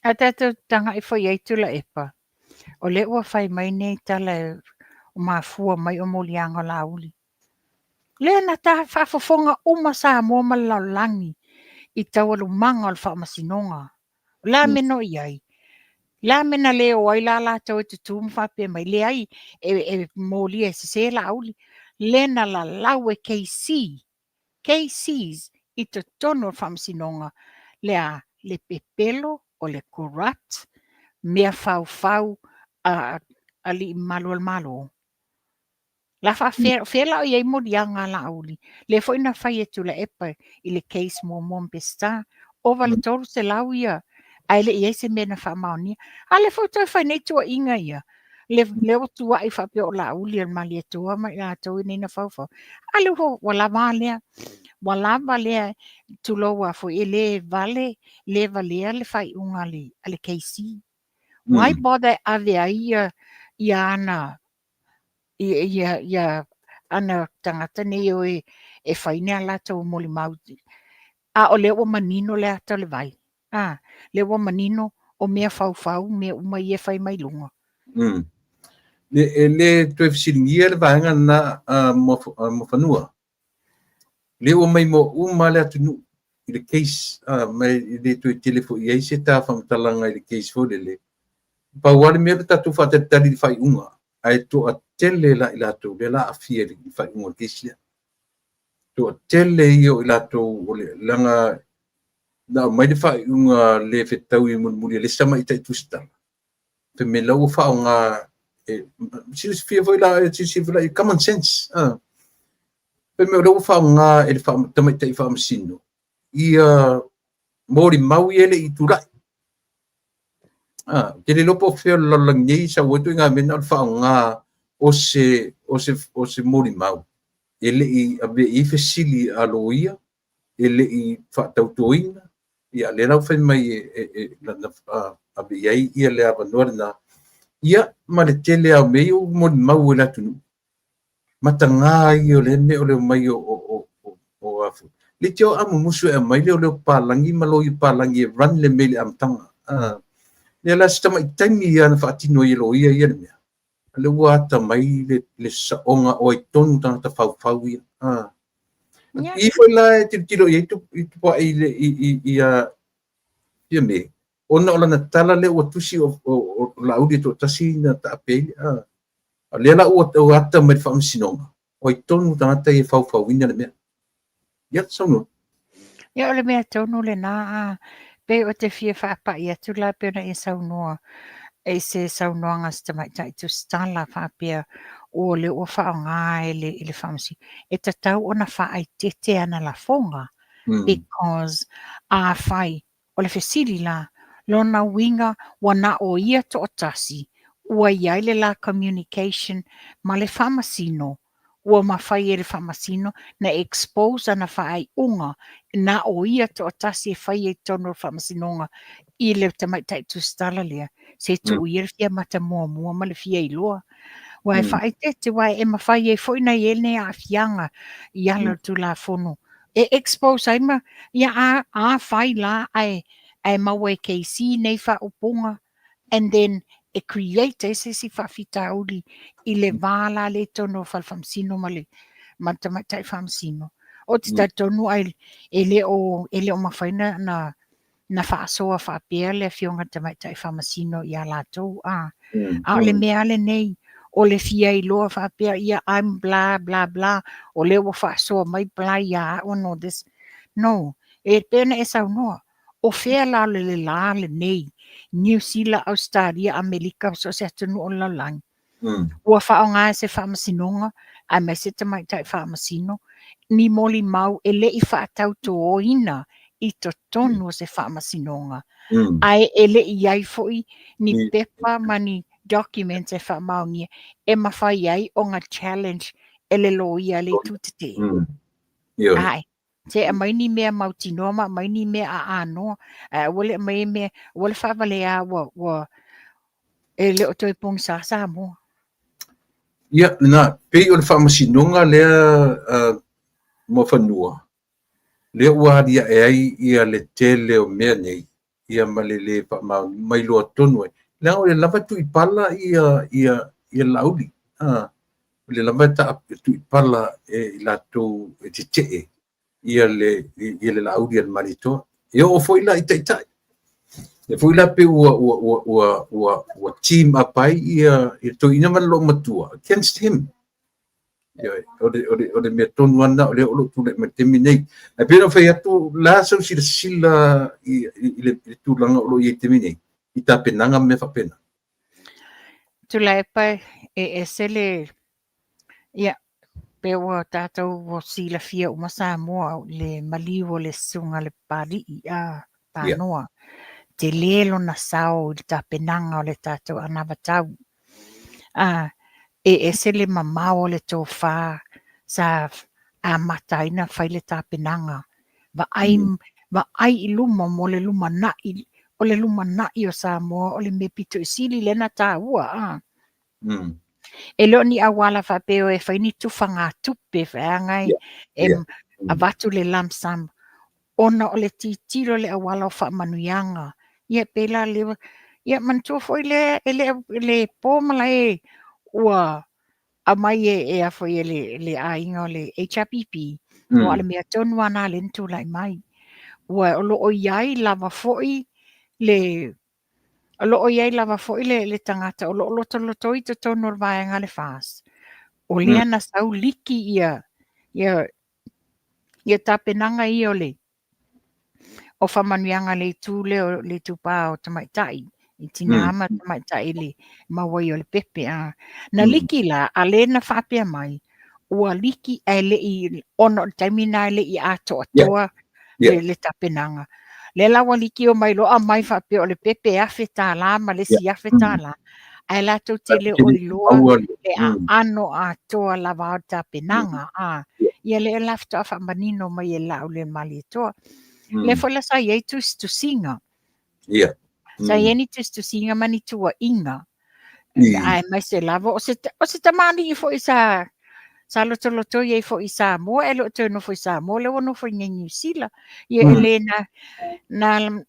A tatou tagai foi i ai Tuilaepa, o lea ua fai mai nei tala e mafua mai o moliaga o Laauli. Lea na ta faafofoga uma Samoa ma le lalolagi i taualumaga o le faamasinoga. O le a mea na o i ai? O le a mea na le o ai la latou e tutū ma faapea mai, leai, e molia e sese Laauli. Lea na lalau e KC, KCs i totonu o le faamasinoga, le a? Le pepelo, o le corrupt, mea faufau a alii mamalu o le Malo. La faafea, fea la o i ai moliaga a Laauli? Lea foi na fai e Tuilaepa i le case muamua ma Peseta. Ova le 300 ia, ae le i ai se mea na faamaonia. A lea foi toe fai nei tuuaiga ia. Le, lea ua tuuai faapea o Laauli o le Malietoa ma i latou nei na faufau. A lea ua lava lea. Ua lava lea, tulou a foi, e le vale, le valea le faaiuga a le KC. Why bother ave ai ia ana ia ana tagata nei o e fai ni a latou molimau. A o lea ua manino le ata o le vai. A, lea ua manino o mea faufau, mea uma ia e fai mai luga. E le toe fesiligia le vaega lena Muafanua. Lea ua maimoa uma le atunuu i le case, ma e le toe tele foi i ai se ta faamatalaga i le case foi lele. Pau lava le mea o le tatou faatalitali i le faaiuga, ae toatele la i latou lea la aafia i le faaiuga o le case lea. Toatele ia o i latou o le leaga na aumai le faaiuga le fetaui mulimuli e le isi tamaitai tusitala. Fai mai la ua faaaoga e silafia foi la, silafia foi la, common sense. Fai mai o lea ua faaaoga e le tamaitai faamasino ia molimau ia e le i tulai. Ou te le iloa po o fea o le lalolagi nei sau ai ituaiga mea na o le faaaoga o se molimau e le i avea i ai fesili a loia, e le i faatautoina. Ia, lea la ua fai mai e ave i ai ia le avanoa lena. Ia, ma le tele lava o mea ia ua molimau e le atunuu. Mataga ia o le mea o le omai o afu. Le te o amumusu e aumai le o leo papalagi ma loia papalagi e run le mea i le amataga. Lea la se tamai taimi ia na faatino ai e loia ia le mea. Le ua ata mai le saoga o ai tonu tagata faufau ia. I foi la e tilotilo i ai i tupuai i ia me ona o lana tala lea ua tusi o Laauli e toatasi na taape ai. Lea la ua ata mai le faamasinoga o ai tonu tagata ia e faufauina le mea. Ia, saunoa. Ia, o le mea tonu lena, a pe o te fia faapai atu la pe ona e saunoa e se saunoaga se tamaitai tusitala faapea o le ua faaaoga e le faamasino e tatau ona faaeteete ana lafoga because afai o le fesili la lona uiga ua na o ia toatasi ua i ai le la communication ma le faamasino ua mafai e le faamasino na expose ana faaiuga na o ia toatasi e fai ai totonu o le faamasinoga i le tamaitai tusitala lea se tuu ia le fia mata muamua ma le fia iloa. Ua e faaeteete, ua e mafai ai foi na i ai lenei aafiaga i ala o le Tulafono. E expose ai ma, ia a fai la ae maua e KC nei faaupuga and then e create ai se isi faafitauli i le va la lea i totonu o fale faamasino ma le tamaitai faamasino. O te talitonu ai e le o mafai na faasoa faapea le afioga tamaitai faamasino ia latou. A o le mea lenei o le fia iloa faapea ia I'm blah blah blah o lea ua faasoa mai blah ia au and all this. No, e pei ona e saunoa o fea la le la lenei Niu Sila, Australia, Amerika, so o se atunuu o le lalolagi. Ua faaaoga e se faamasinoga aemaise tamaitai faamasino ni molimau e le i faatautoina. i totonu o se faamasinoga, ae e le i ai foi ni pepa ma ni documents e faamaonia e mafai ai ona challenge e le loia a le itu tetee. Ae, se aumai ni mea mautinoa ma aumai ni mea aanoa, ae aua le aumaia mea, aua le faavalea ua, ua, e le o toe pogisa Samoa. Ia, lena, pei o le faamasinoga lea uh, Muafanua, lea ua aliae ai ia le tele o mea nei, ia ma le le faamaoni mailoa tonu ai. Leaga o le lava tuipala ia ia ia Laauli. A o le lava ta tuipala e i latou e tetee ia le ia le Laauli a le Malietoa. E oo foi la i taitai. E foi la pe ua ua ua ua ua ua team up ai ia ia toeaina ma le loomatua against him. Ioe, o le, o le, o le mea tonu lava lena o lea o lo o tulai mai i le taimi nei. Ae pei ona ou fai atu, o le a sau silasila i, i, i, le, i le tulaga o lo o i ai i le taimi nei, i tapenaga ma mea faapena? Tuilaepa e ese le, ia, pe ua tatou ua silafia uma Samoa i le maliu o le Susuga i le Papalii a Panoa. Tele lona sao i le tapenaga o le tatou anavatau. A, e ese le mamao o le tofa sa amata ai ona fai le tapenaga. Vaai, vaai i luma mo le lumanai, o le lumanai o Samoa o le mea pito i sili lea na taua. A. E le o ni auala faapea e fai ni tufagatupe feaga e, e avatu le lump sum ona o le tilotilo i le auala o faamanuiaga. Ia pei la lea, ia manatua foi lea e le, le po malae ua aumai e, e a foi e le, le aiga o le HRPP, aua o le mea tonu lava lena lea na tulai mai. Ua o lo o i ai lava foi le o lo o i ai lava foi le, le tagata o lo o lotolotoi i totonu o le vaega a le FAST. O lea na sau liki ia, ia ia tapenaga ia o le o faamanuiaga a le itu lea o le itupa o tamaitai i tinā ma tamaitai i le maua ai o le pepe. A na liki la, a lea na faapea mai, ua liki ae le i, ona o le taimi lena e le i atoatoa le, le tapenaga. Lea la ua liki omai loa aumai faapea o le pepe e $1,000 ma le isi $1,000, ae latou te le o iloa le aano atoa lava o le tapenaga. A, ia lea la faatoa faamanino mai e Laauli Malietoa. Lea foi la sa i ai tusitusiga. Sa i ai ni tusitusiga ma ni tuuaiga. Aemaise lava o se, o se tamalii foi sa sa lotolotoi ai foi i Samoa, e le o toe nofo i Samoa, lea ua nofo i Niu Sila. Ia e le na, na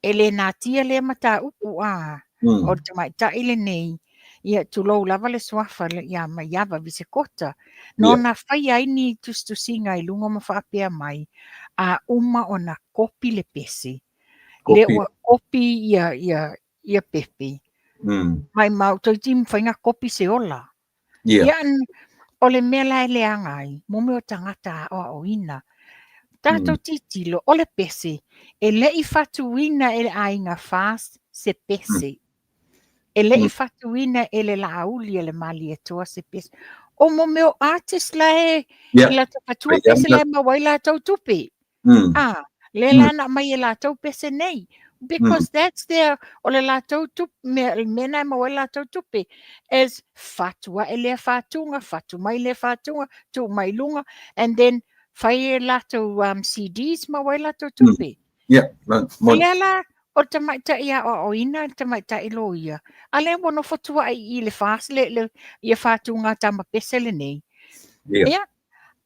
e le natia lea mataupu, a o le tamaitai lenei, ia tulou lava le suafa ia Maiava Visekota, na ona faia ai ni tusitusiga i luga ma faapea mai, a uma ona kopi le pese, lea ua kopi ia, ia, ia pepe, maimau toeitiiti mafai ona kopi se ola. Ia, o le mea la e leaga ai, mo mea o tagata aoaoina. Tatou tilotilo, o le pese, e le i fatuina e le aiga FAST se pese. E le i fatuina e le Laauli a le Malietoa se pese. O mo mea o artist la e i latou fatua pese la e maua ai latou tupe. Ah, lea la na aumai e latou pese nei. Because that's their, o le latou tupe, mea, mea na e maua ai latou tupe, is fatu ae lea fatuga, fatu mai lea fatuga, tuu mai luga, and then fai e latou CDs maua ai latou tupe. Yeah, O lea la, o le tamaitai aoaoina, le tamaitai loia, a lea ua nofo tuai i le FAST, le, le, ia fatuga tama pese lenei. Yeah.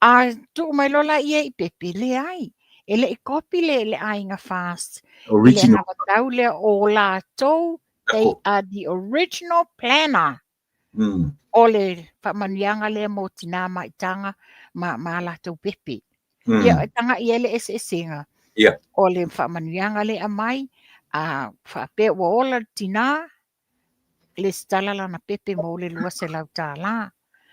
A tuu mai loa la ia i pepe, leai. E le i kopi le, le aiga FAST. Original. I le anavatau lea o latou, they are the original planner. O le faamanuiaga lea mo tinā maitaga ma, ma a latou pepe. Ia, e taga'i ai le eseesega. O le faamanuiaga lea e aumai, a faapea ua ola le tinā, lesitala lana pepe mo le $200.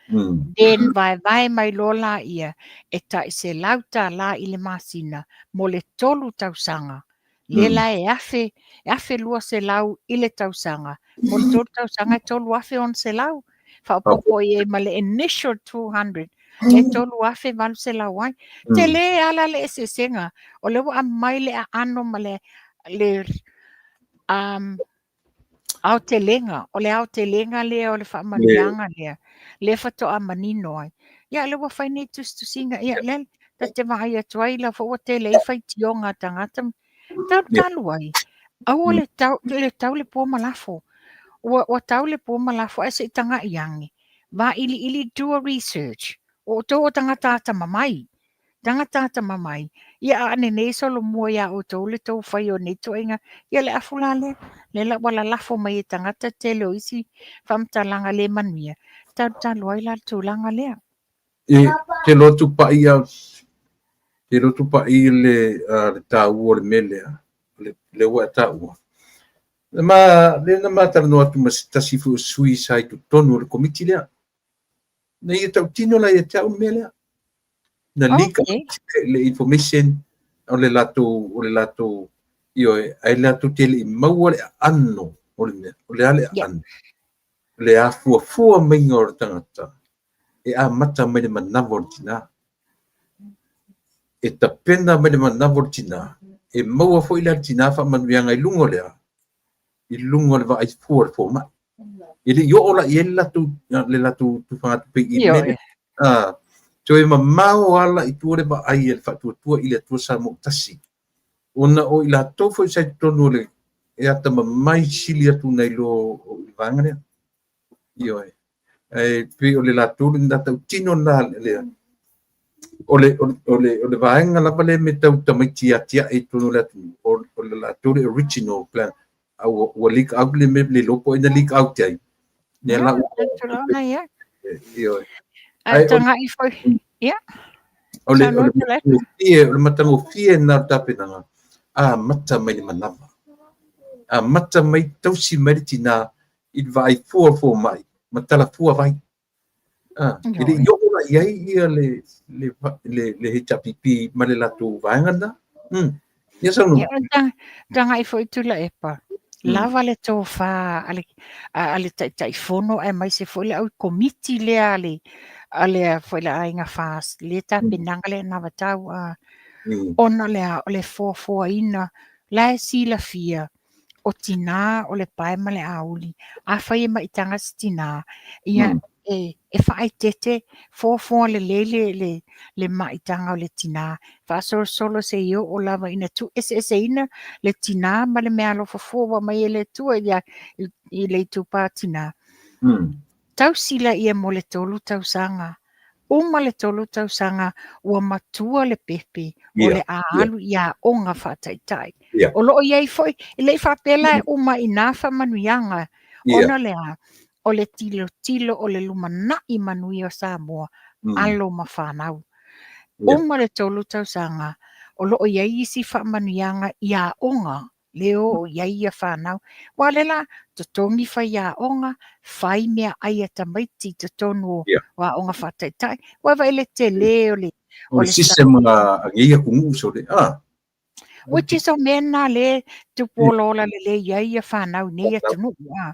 Then vaevae mai loa laia e tai $100 i le masina mo le 3 tausaga. Lea la e afe, e $1,200 i le tausaga. Mo le 3 tausaga e $3,600. Faaopoopo i ai ma le initial 200. E 3,800 ai. Tele ala le eseesega, o lea ua aumai le aano ma le le um, aotelega, o le aotelega lea o le faamanuiaga lea, lea faatoa manino ai. Ia, lea ua fai nei tusitusiga, ia, lea ta te vaai atu ai, la foi ua tele ai faitioga a tagata, talu talu ai, aua le tau le, tau le pua ma lafo. Ua, ua tau le pua ma lafo, ae se i taga'i ane, vailiili, do a research. O outou o tagata atamamai, tagata atamamai, ia a ane nei solomua iā outou le tou fai o nei ituaiga, ia le afu la lea, lea la ua lalafo mai e tagata tele o isi faamatalaga le manuia, talutalu ai la le tulaga lea. E te lotu paʻi a te lotu paʻi le le taua o le mea lea, le lea ua e taua. Na ma lea na ma talanoa atu ma se tasi foi o sui sa i totonu o le komiti lea. Na ia tautino la ia te au le mea lea. Na leak le information o le latou o le latou ioe, ae latou te le i maua le aano o le mea. O le a le aano? Le afuafua maiga o le tagata e amata mai le manava o le tinā. E tapena mai le manava o le tinā, e maua foi la le tinā faamanuiaga i luga o le a? I luga o le vaai fua o le fomai. E le i oo la i ai le latou, le latou tufagatupe i le mea. Ah, toe mamao ala i tua le vaai a le Faatuatua i le Atua Samoa ua Tasi. Ona o i latou foi sa i totonu o le e atamamai sili atu nai lo o i le vaega lea. Ioe. Ae pei o le latou lena tautino lena lea. O le, o le, o le, o le vaega lava lea me tau tamaiti atiae i totonu o le atunuu, o, o le latou le original plan. A ua, ua leak out le mea le iloa po o ai na leak out ai. Lea la ua... Tulaga ia. Ioe. Ae taga'i foi. Ia. O le, o le, matagofie, o le matagofie lena o le tapenaga, amata mai le manava. Amata mai, tausi mai le tinā i le vaai fua o le fomai ma tala fua vai. Ah, e le i oo la i ai ia le, le, le, le HRPP ma le latou vaega lena. Ia saunoa. Ia, taga'i foi Tuilaepa, lava le tofa a le, a le Taitaifono aemaise foi le au komiti lea a le, a le foi le Aiga FAST, le tapenaga lea na vatau a, ona o le a, o le foafoaina, la e silafia, o tinā o le pae ma le auli. Afai e maitaga se tinā, ia e, e faaeteete, foafoa lelei le, le, le maitaga o le tinā, faasolosolo se i oo lava ina tuueseeseina le tinā ma le meaalofa fua ua aumai e le Atua i, i, i le itupa tinā. Tausi laia mo le tolu tausaga. Uma le tolu tausaga ua matua le pepe o le a alu i aoga faataitai. O lo o i ai foi, e le i faapea la e uma i nā faamanuiaga, ona o le a? O le tilotilo o le lumanai manuia o Samoa, alo ma fanau. Uma le tolu tausaga, o lo o i ai isi faamanuiaga i aoga le o i ai ia whanau. Wa le la, totogi faiaoga, fai meaai a tamaiti i totonu o yeah. aoga faataitai. Ua vai le tele o le... O le system a ngei atunuu so le... Ah. Which is o mea nā le tupu olaola lelei ai ia whanau nei atunuu. Ah.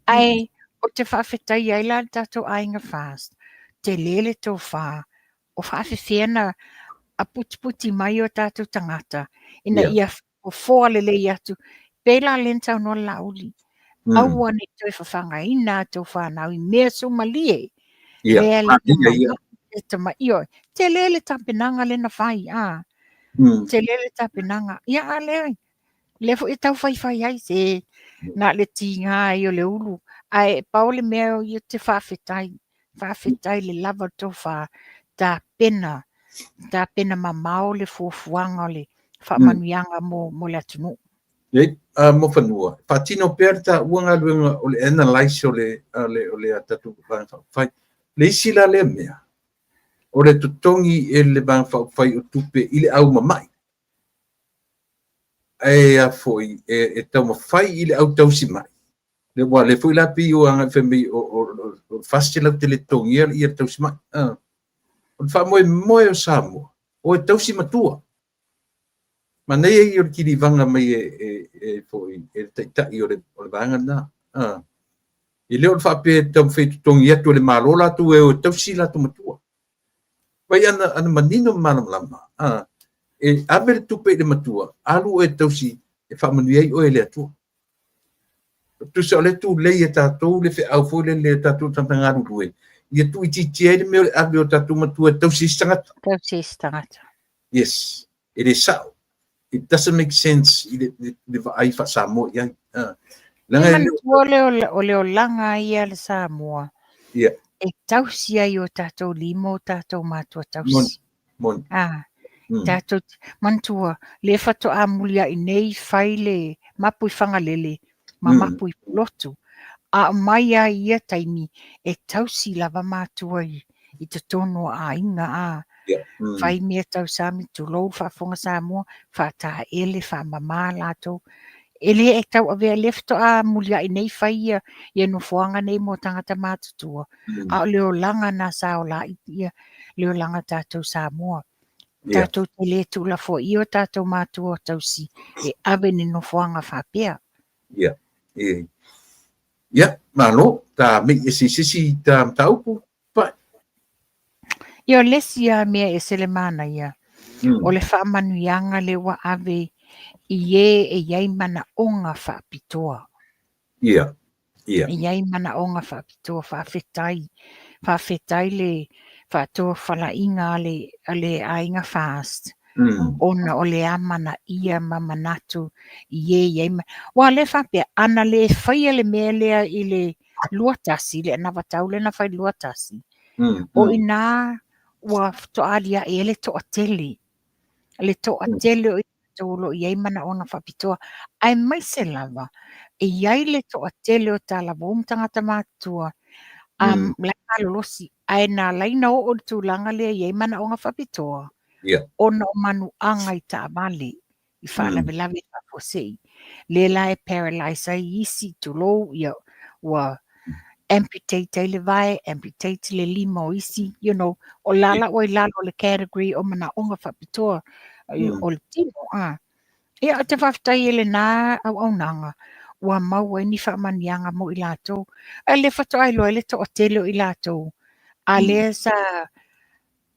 Ai, o te faafetai ai la le tatou aiga FAST, tele le tofa o faafefea na aputiputi mai o tatou tagata ina ia fofoa lelei atu. Pei la lea na saunoa le Laauli, aua ne i toe fafagaina a tou fanau i mea sumalie. Ia, Lea le manaia ia. le tama, ioe, tele le tapenaga lea na fai, a. Tele le tapenaga. Ia, a lea, lea foi e tau faifai ai, se na o le tiga ai o le ulu. Ae pau le mea ia te faafetai, faafetai le lava o le tofa, tapena, tapena mamao le fuafuaga o le faamanuiaga mo, mo le atunuu. Nei, a Muafanua, faatino pea le taua galuega o le analyse o le, o le, o le a tatou Vaega Faaupufai. Le isi la lea mea, o le totogi e le Vaega Faaupufai o tupe i le au mama'i. Ae a foi, e, e taumafai i le au tausi ma'i, aua lea foi la pei ua agai fai mai o, o, o, o FAST latou te le totogia ia le tausi ma'i. O le faamoemoe o Samoa, o e tausi matua. Manaia ia o le kilivaga mai e, e, e, foi, e le taitai o le, o le vaega lena. E le o le faapea e taumafai e totogi atu e le Malo latou e o e tausi latou matua. Pai ana, ana manino ma malamalama, a, e ave le tupe i le matua, alu oe e tausi e faamanuia ai oe e le Atua. Tusa o le tulei e tatou le feau foi lele e tatou tagata galulue, ia tuuitiitia ai le mea o le ave o tatou matua e tausi isi tagata. Tausi isi tagata. Yes, e le sao. It doesn't make sense i le, le, le vaai faa-Samoa i ai. Ah. Leaga e manatua le o le olaga ia a le Samoa. Yeah. E tausi ai o tatou lima o tatou matua tausi. Moni. Moni. Ah. Tatou manatua le faatoa muliai nei fai le mapu i Fagalele ma mapu i Pulotu. A o mai ai ia taimi e tausi lava matua i i totonu o aiga a fai mea tau sami, tulou le faafofoga Samoa, faataele, faamama latou. E le e tauavea, lea faatoa muliai nei fai ia, ia nofoaga nei mo tagata matutua, a o le olaga na sa ola ai ia le olaga tatou Samoa. Tatou te le tuulafoaia o tatou matua tausi e ave ni nofoaga faapea. Ia, e, ia, malo, ta mei ese i se isi ta mataupu, Pai. Ia, o le isi lava mea e ese le manaia, o le faamanuiaga lea ua ave i ē e i ai manaoga faapitoa. Ia, ia. E i ai manaoga faapitoa, faafetai, faafetai le faatofalaiga a le, a le aiga FAST, ona o le amanaia ma manatu i ē i ai, aua o lea e faapea, ana le faia le mea lea i le 21, le anavatau lea na fai 21, o i inā ua faatoa aliae ai le toatele, le toatele o i latou o lo o i ai manaoga faapitoa, aemaise lava e i ai le toatele o talavou ma tagata matutua la e malolosi, ae na ala ai ona oo i le tulaga lea e i ai manaoga faapitoa, ona o manuaga i taavale. I faalavelave faafuasei, lea la e paralyse ai isi, tulou, ia ua amputate ai le vae, amputate le lima o isi, you know, o la la ua i lalo o le category o manaoga faapitoa o le tino. A. Ia, ou te faafetai i lena auaunaga ua maua ai ni faamanuiaga mo i latou. Ae lea faatoa iloa ai le toatele o i latou, a lea sa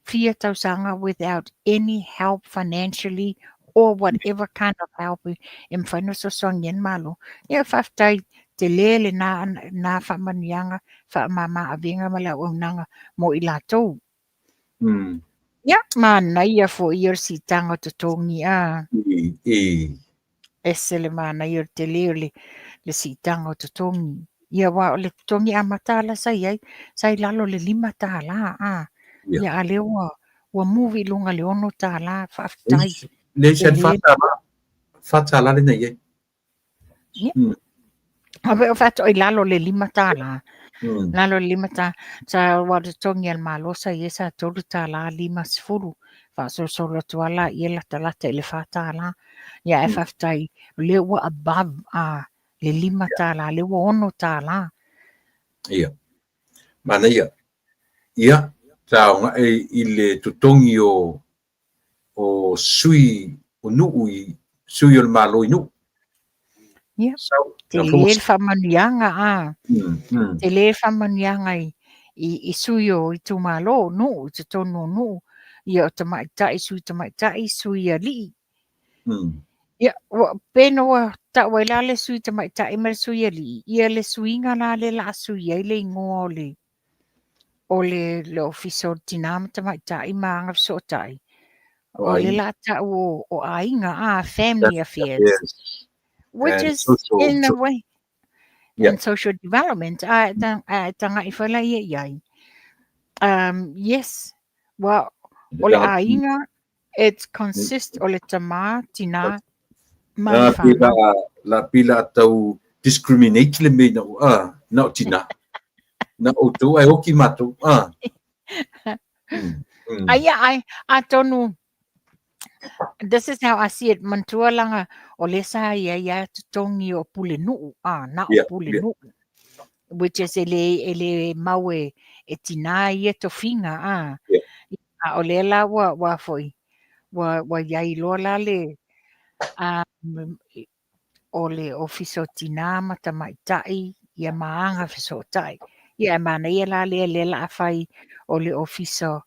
fia tausaga without any help financially or whatever kind of help e mafai ona fesoasoani ai le Malo. Ia faafetai tele lena na faamanuiaga, faamama avega ma le auaunaga mo i latou. Ia, manaia foi ia o le siitaga o totogi a. Ese le manaia o le tele o le, le siitaga o totogi. Ia aua o le totogi amata la sa i ai, sa i lalo o le $5 a. Ia a lea ua ua move i luga i le $6, faafetai. Leai sa $4, $4 lena i ai. Ia. A o faatoa i lalo o le $5. Lalo o le $5, sa aua o le totogi a le Malo sa i ai sa $3.50. Faasolosolo atu lava laia latalata i le $4. Ia ae faafetai o lea ua above a le $5, lea ua $6. Ia. Manaia. Ia, sa aogai i le totogi o o sui o nuu i sui o le Malo i nuu. Ia, tele le faamanuiaga a. Tele le faamanuiaga i, i, i sui o itumalo, nuu, i totonu o nuu, ia o tamaitai, sui tamaitai, sui alii. Ia, ua, pe na ua tau ai la le sui tamaitai ma le sui alii, ia le suiga la lea o le a sui ai le igoa o le, o le, le Ofisa o Tina ma Tamaitai ma Agafesootai, o le la tau o, o aiga, ah, family affairs, Yes. which And is social, in a way, Yeah. and social development, a e a e taga'i foi la ia i ai. Yes, well, o le aiga, it consist o le tama, tina, ma le La whanau. pila, la pila tau discriminate le mea ina ua, ah, na o tina. Na outou ae oki matou. Ah. Aia, ai, atonu, this is how I see it, manatua laga o lea sa i ai a totogi o Pulenuu, ah, na o Pulenuu, which is e le, e le mau e, e tina ia tofiga, ah. A o lea la ua, ua foi, ua, ua i ai loa la le, um, o le Ofisa o Tina ma Tamaitai ia ma Agafesootai. Ia e manaia la lea lea la a fai o le Ofisa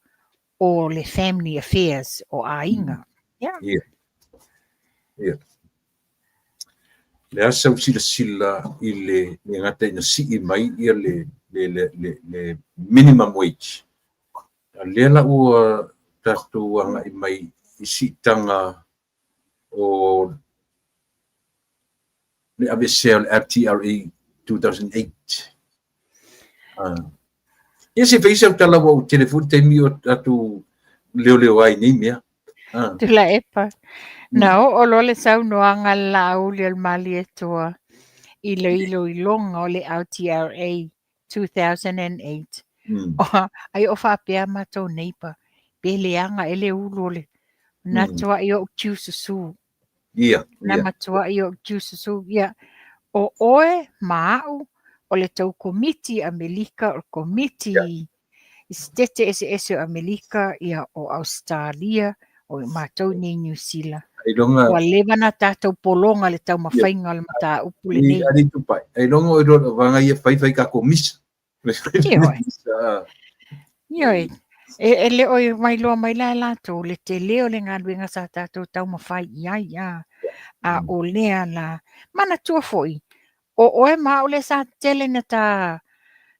o le family affairs o aiga. Yeah. Yeah. Yeah. Le a sau silasila i le le gata ina sii mai ia le le le le, le minimum wage. A lea la ua tatou agai mai i siitaga o le aveesea o le LTRA 2008. Ia se fai sau tala ua ou tele foi le taimi o tatou leoleo ai nei mea. Tuilaepa, na oo loa le saunoaga a le Laauli o le Malietoa i le iloiloga o le LTRA 2008. Ai o faapea matou neighbor, pe leaga ea le ulu o le na matuai ou tiususu. Na matuai ou tiususu. Ia, o oe ma au, o le tou komiti Amelika, o le komiti i setete eseese o Amelika, ia, o Ausetalia, o matou nei Niu Sila. Ua leva na tatou pologa le taumafaiga o le mataupu lenei. Ailoga o iloa vaega ia fai fai tatou misa. Ioe. Ioe. E le o mailoa mai la e latou le tele o le galuega sa tatou taumafai i ai, a. A o lea la, manatua foi, o oe ma au lea sa tele na ta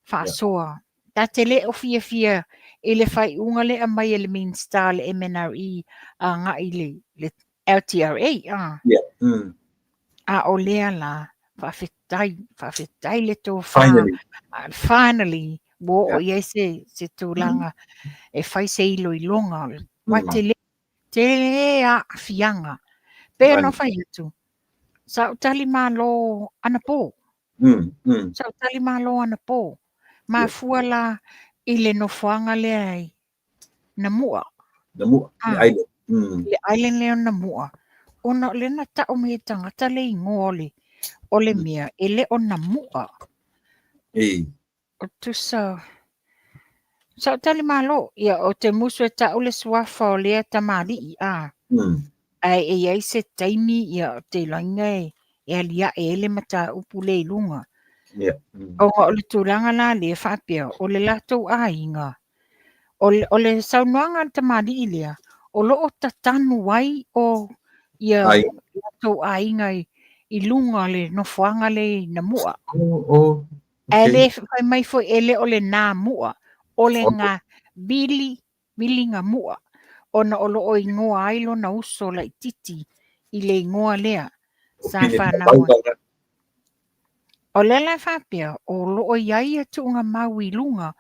faasoa, ta te le o fiafia i le faaiuga lea aumai e le Minisita o le MNRE agai i le LTRA, a. A o lea la, faafetai, faafetai le tofa. Finally. Finally, ua oo i ai se tulaga e fai se iloiloga. Ua tele, tele aafiaga. Pei ona fai atu, sa ou tali malo anapo. Sa ou tali malo anapo. Mafua la i le nofoaga lea i Namua. Namua, le island. Le island lea o Namua. Ona o lea na tau mai e tagata le igoa o le, o le mea, e le o Namua. O tusa, sa ou tali malo, ia, ou te musu e tau le suafa o lea tamalii, a. Ae e i ai se taimi, ia, ou te iloaina e, e aliae ai le mataupu lea i luga. Ona o le tulaga la lea faapea, o le latou aiga, O le saunoaga a le tamalii lea, o lo o tatanu ai o ia latou aiga i luga o le nofoaga lea i Namua. Ae le fai mai foi e le o le Namua, o le ga vili, viliga mua, ona o lo o igoa ai lona uso laitiiti i le igoa lea sa fanau ai. O lea la e faapea, o lo o i ai ia tuugamau i luga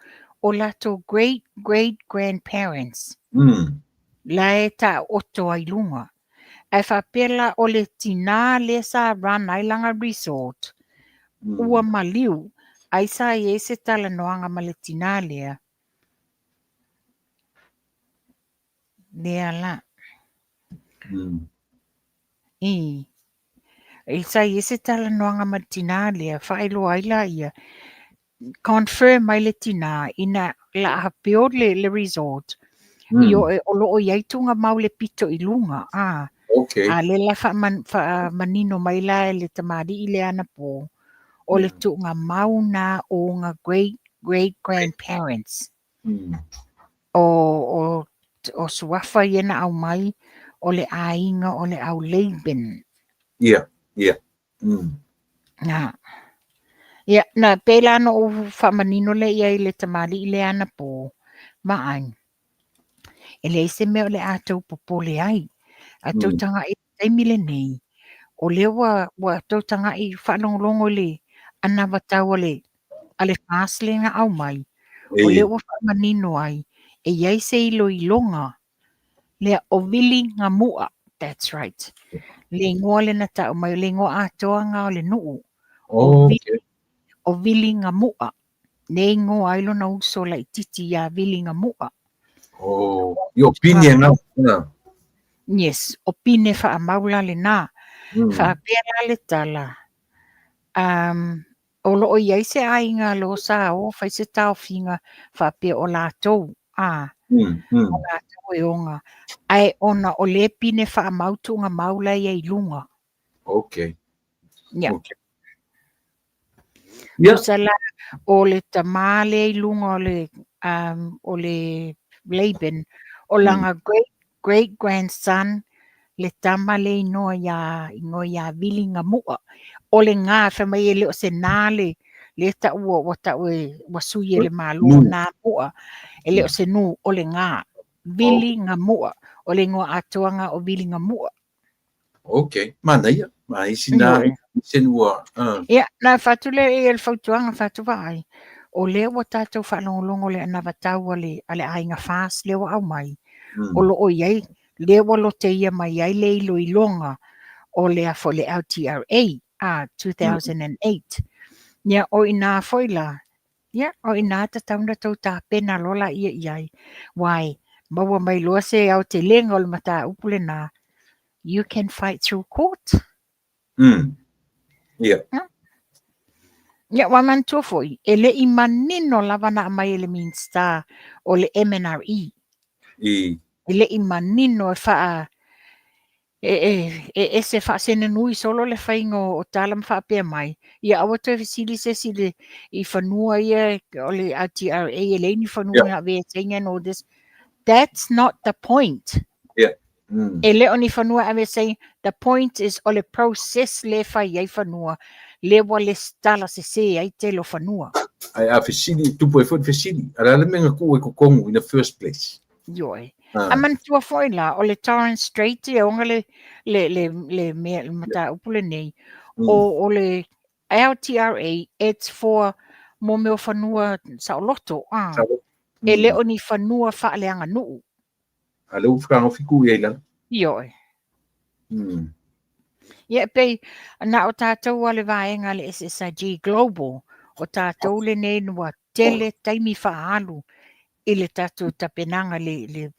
o latou great great grandparents la e taooto ai i luga. Ae faapea la o le tinā lea sa run ai lana resort, ua maliu, ai sa i ai se talanoaga ma le tinā lea, lea la. I. I sa i ai se talanoaga ma le tinā lea, faailoa ai laia, confirm mai le tinā ina la a build le, le resort, i o, o lo o i ai tuugamau le pito i luga, a. A lea la faamanino mai la e le tamalii lea anapo, o le tuugamau na o ona great great grandparents. O suafa ia na aumai, o le aiga o le au Laban. Ia, ia. Na. Ia, na pei la ona ou faamanino lea i ai i le tamalii lea anapo, vaai, e leai se mea o le a tou popole ai. A tou tagai i le taimi lenei, o lea ua tou tagai faalogologo i le anavatau a le a le FAST lea na aumai, o lea ua faamanino ai, e i ai se iloiloga lea o Viligamua, that's right, le igoa lea na tau mai, o le igoa atoa lena o le nuu, o Viligamua, lea e igoa ai lona uso laitiiti ia Viligamua. Oh, i o Pine na. Yes, o Pine faamau la lena. Faapea la le tala, O lo o i ai se aiga lo sa o fai se taofiga faapea o latou, a, o latou e ona, ae ona o lea pine faamau tuugamau la e i ai i luga. Ia. Tusa la, o le tamā lea i luga o le, o le Laban, O lana great great grandson le tama le inoa ia igoa ia Vili Gamu'a. O le Ga fai mai e le o se na le le ta'u ua ta'u e ua sui e le Malo na mu'a e le o se nu o le Ga. Vili Gamu'a. O le igoa atoa ga o Vili Gamu'a. Ok, manaia, manaia sina sen ua. Ia, na fatu le i le fautuaga fatu vaai. O lea ua tatou faalogologo le anavatau a le, a le aiga FAST lea ua aumai. O lo o i ai, lea ua loteia mai ai le iloiloga o le a foi le LTRA a 2008. Ia, o ina foi la, ia, o ina tatau na tou tapena loa laia i ai. Aua e maua mai loa se aotelega o le mataupu lena, you can fight through court. Ia. Ia, ua manatua foi, e le i manino lava na aumai e le Minisita o le MNRE. E le i manino e faa e, e, e ese faasenenui solo le faiga o tala ma faapea mai, ia aua toe fesili se isi i, i fanua ia o le LTRA e leai ni fanua na avea e saina and all this. That's not the point. E le o ni fanua e ave e saina. The point is o le process le fai ai fanua, le ua lesitala sese ai tele o fanua. Ae a fesili, tupu ai foi le fesili, a le a le mea na tuu ai totonu in the first place? Ioe. A manatua foi la, o le Torrens Strait e ona le, le, le, le mea, le mataupu lenei, o, o le LTRA, it's for mo mea o fanua saoloto, a. E le o ni fanua faaleaganuu. A lea ua fetagofi tuu i ai i lalo. Ioe. Ia, e pei, na o tatou a le vaega a le SSIG Global, o tatou lenei ua tele taimi faaalu i le tatou tapenaga le, le,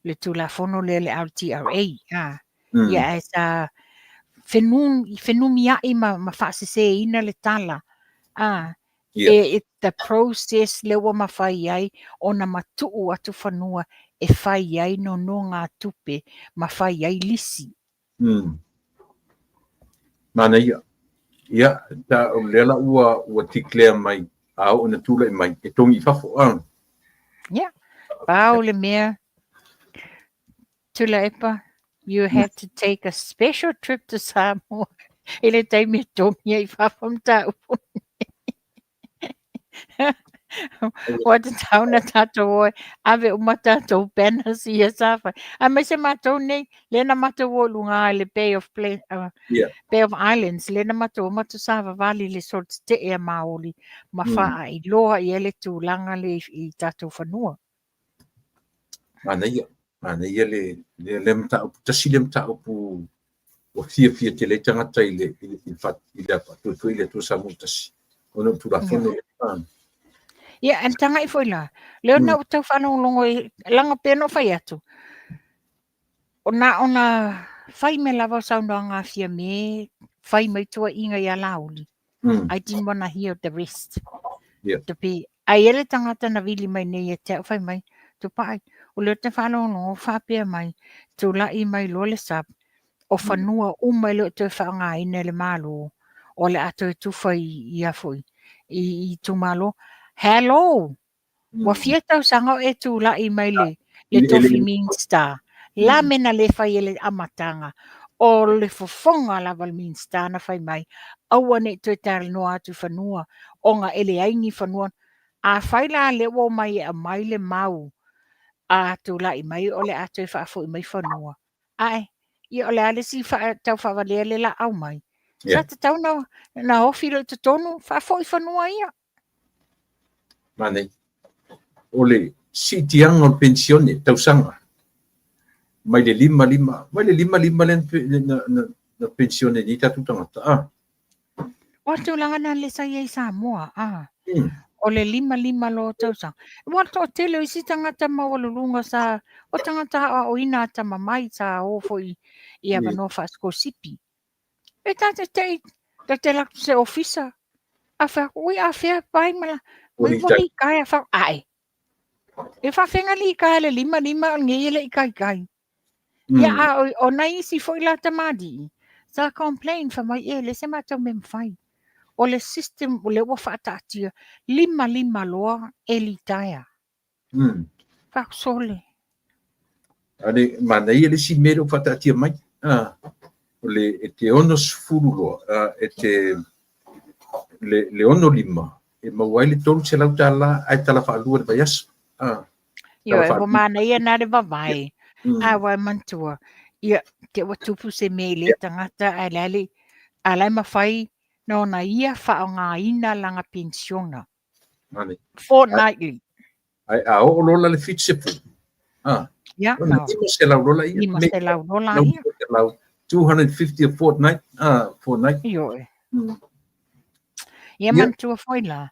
le Tulafono lea le LTRA. A. Ia, ae sa fenumia'i ma, ma faaseseina le tala. A. E, it, the process lea ua mafai ai ona matuu atu fanua e fai ai nonogatupe ma fai ai lisi. Manaia. Ia, ta, o lea la ua, ua declare mai, a oo ina tulai mai, e togi i fafo. Ah. Ia, pau le mea, Tuilaepa, you have to take a special trip to Samoa i le taimi e togi ai i fafo mataupu. Ua tatau na tatou o e ave uma tatou banners ia sa fai. Aemaise matou nei, lea na matou o i luga i le Bay of, Pla Bay of Islands, lea na matou o matou savavali i le solo tetee a Maoli ma faailoa i ai le tulaga lea i, i tatou fanua. Manaia, manaia le, le, le mataupu, tasi le mataupu ua fiafia tele ai tagata i le, i le, i le, i le faatuatua i le Atua Samoa tasi, ona o Tulafono lea. Ia, e tagai foi la, lea na ou tau faalogologo i, leaga pei ona ou fai atu, o na ona fai mai lava o saunoaga a Fiame, fai mai tuuaiga ia Laauli. I didn't wanna hear the rest. To be, ai e le tagata na vili mai nei ia te au fai mai, Tupai, o lea ou te faalogologo faapea mai, tulai mai loa le SUPP, o fanua uma e le o toe faaaogaina e le Malo, o le a toe tufa i, i a foi, i, i itumalo. Hello! Ua fia tausaga o e tulai mai le, le tofi Minista. La mea na le fai e le amataga, o le fofoga lava o le Minista na fai mai, aua ne i toe talanoa atu i fanua, ona e leai ni fanua. Afai la lea ua omai e aumai le mau a tulai mai o le a toe faafoi mai fanua, ae, ia o le a le isi tau faavalea le la aumai. Sa tatau na, na ofi loa i totonu, faafoi fanua ia. Manaia. O le siitiaga o le penisione tausaga mai le 55, mai le 55 lea na, na, na penisione nei tatou tagata. Ah. O le tulaga na le sa i ai i Samoa, ah. O le 55 loa tausaga. Ua toatele o isi tagata maualuluga sa, o tagata aoaoina atamamai sa o foi i avanoa faasikolasipi. E ta te tei, ta te alu atu i se ofisa, a fai atu, ui a fea pai ma la, ui ua litaea, fai atu, ae, e faafega litaea le 55 o lenei e le i taitai. Ia, a o, o nai isi foi la tamalii, sa complain, fai mai, e leai se matou mea e mafai. O le system o lea ua faataatia, 55 loa e litaea. Fai atu, sole. A le manaia le isi mea lea ua faataatia mai, o le e te 60 loa, e te le, le 65 e maua ai le $300 ae tala faalua i le vaiaso. Ioe, ua manaia na le vavae. A ua e manatua, ia, te ua tupu se mea i lea tagata ae le a a la e mafai na ona ia faaaogaina lana penisiona. Fortnightly. Ae a oo loa la le 70, Ia, ona 500 loa lea. 500 loa ia. 250 a fortnight, fortnight. Ioe. Ia manatua foi la,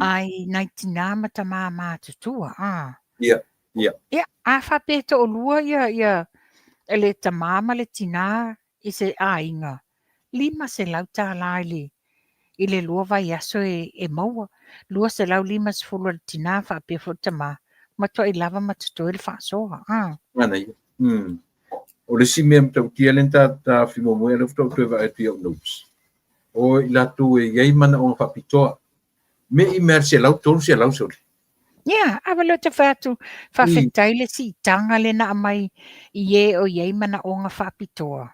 ai nai tinā ma tamā matutua, a. Ia, ia. Ia, a faapea e toalua ia, ia le tamā ma le tinā i se aiga, $500 i le i le lua vaiaso e, e maua, 250 a le tinā faapea foi le tamā, matuai lava ma totoe le faasoa, a. Manaia. O le isi mea matautia lea na ta fimomoe lea faatoa ou toe vaai atu i au notes. O i latou e i ai manaoga faapitoa. Me i mea 100, 300 sole. Ia, a vale o te whai atu, whawhetai le siitaga le na aumai i e o i ai manaoga faapitoa.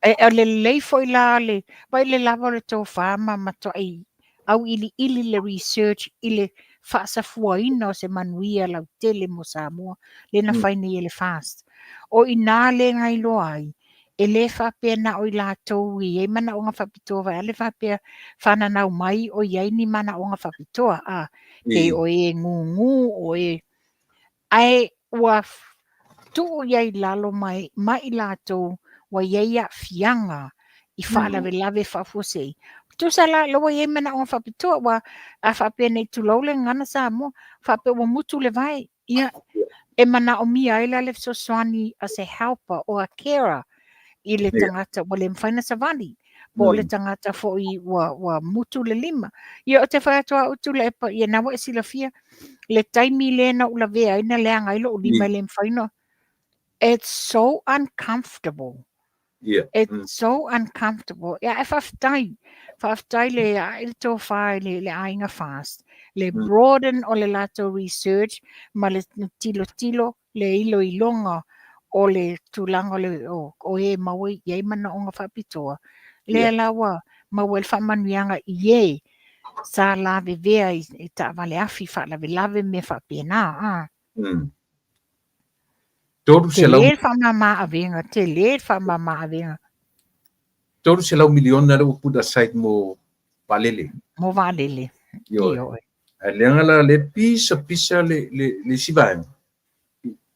E, o le lelei foi la le, vai le lava o le tofa ma matuai auiliili le research i le faasafuaina o se manuia lautele mo Samoa, le na fai nei e le FAST. O i nā le na iloa ai, e le faapea na o i latou e i ai manaoga faapitoa vae a le faapea fananau mai o i ai ni manaoga faapitoa, a pe o e gūgū, o e ae ua tuu i ai i lalo mai ma i latou ua i ai aafiaga i faalavelave faafuasei. Tusa la la ua i ai manaoga faapitoa, ua a faapea nei tulou le gagana Samoa, faapea ua mutu le vae, ia, e manaomia ai la le fesoasoani a se helper or a carer i le tagata ua le mafai ona savali, po o le tagata foi ua, ua mutu le lima. Ia, ou te fai atu au Tuilaepa, ia na ua e silafia le taimi lea na ou lavea ai na leaga ai lou lima e le mafai ona. It's so uncomfortable. It's so uncomfortable. Ia, ae faafetai. Faafetai le ae le tofa i le, le aiga FAST. Le broaden o le latou research ma le tilotilo le iloiloga o le tulaga o, le, o, o e maua i ai manaoga faapitoa. Lea la ua maua ai le faamanuiaga i e sa lavevea i, i taavale afi faalavelave mea faapena. A. 300 Tele le faamama avega, tele le faamama avega. 300 miliona lea ua put aside mo vaalele. Mo vaalele. Ioe. Ioe. Ae leaga la le pisa pisa le le le isi vaega.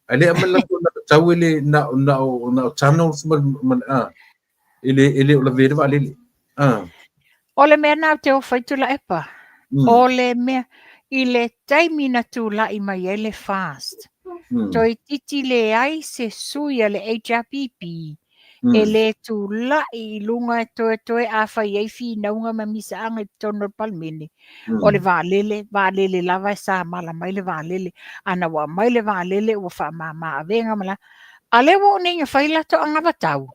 Ae le aumai latou na tau e le na o na o na o tunnels ma ma a e le e le o lavea le vaalele. A. O le mea na ou te ofo ai Tuilaepa, o le mea i le taimi na tulai mai ai le FAST, toeitiiti leai se sui a le HRPP e le tulai i luga e toetoe a fai ai finauga ma misaaga i totonu o le Palemene, o le vaalele, vaalele lava e samala mai le vaalele. Ana ua aumai le vaalele ua faamama avega ma la. A lea ua oo nei ina fai latou anavatau.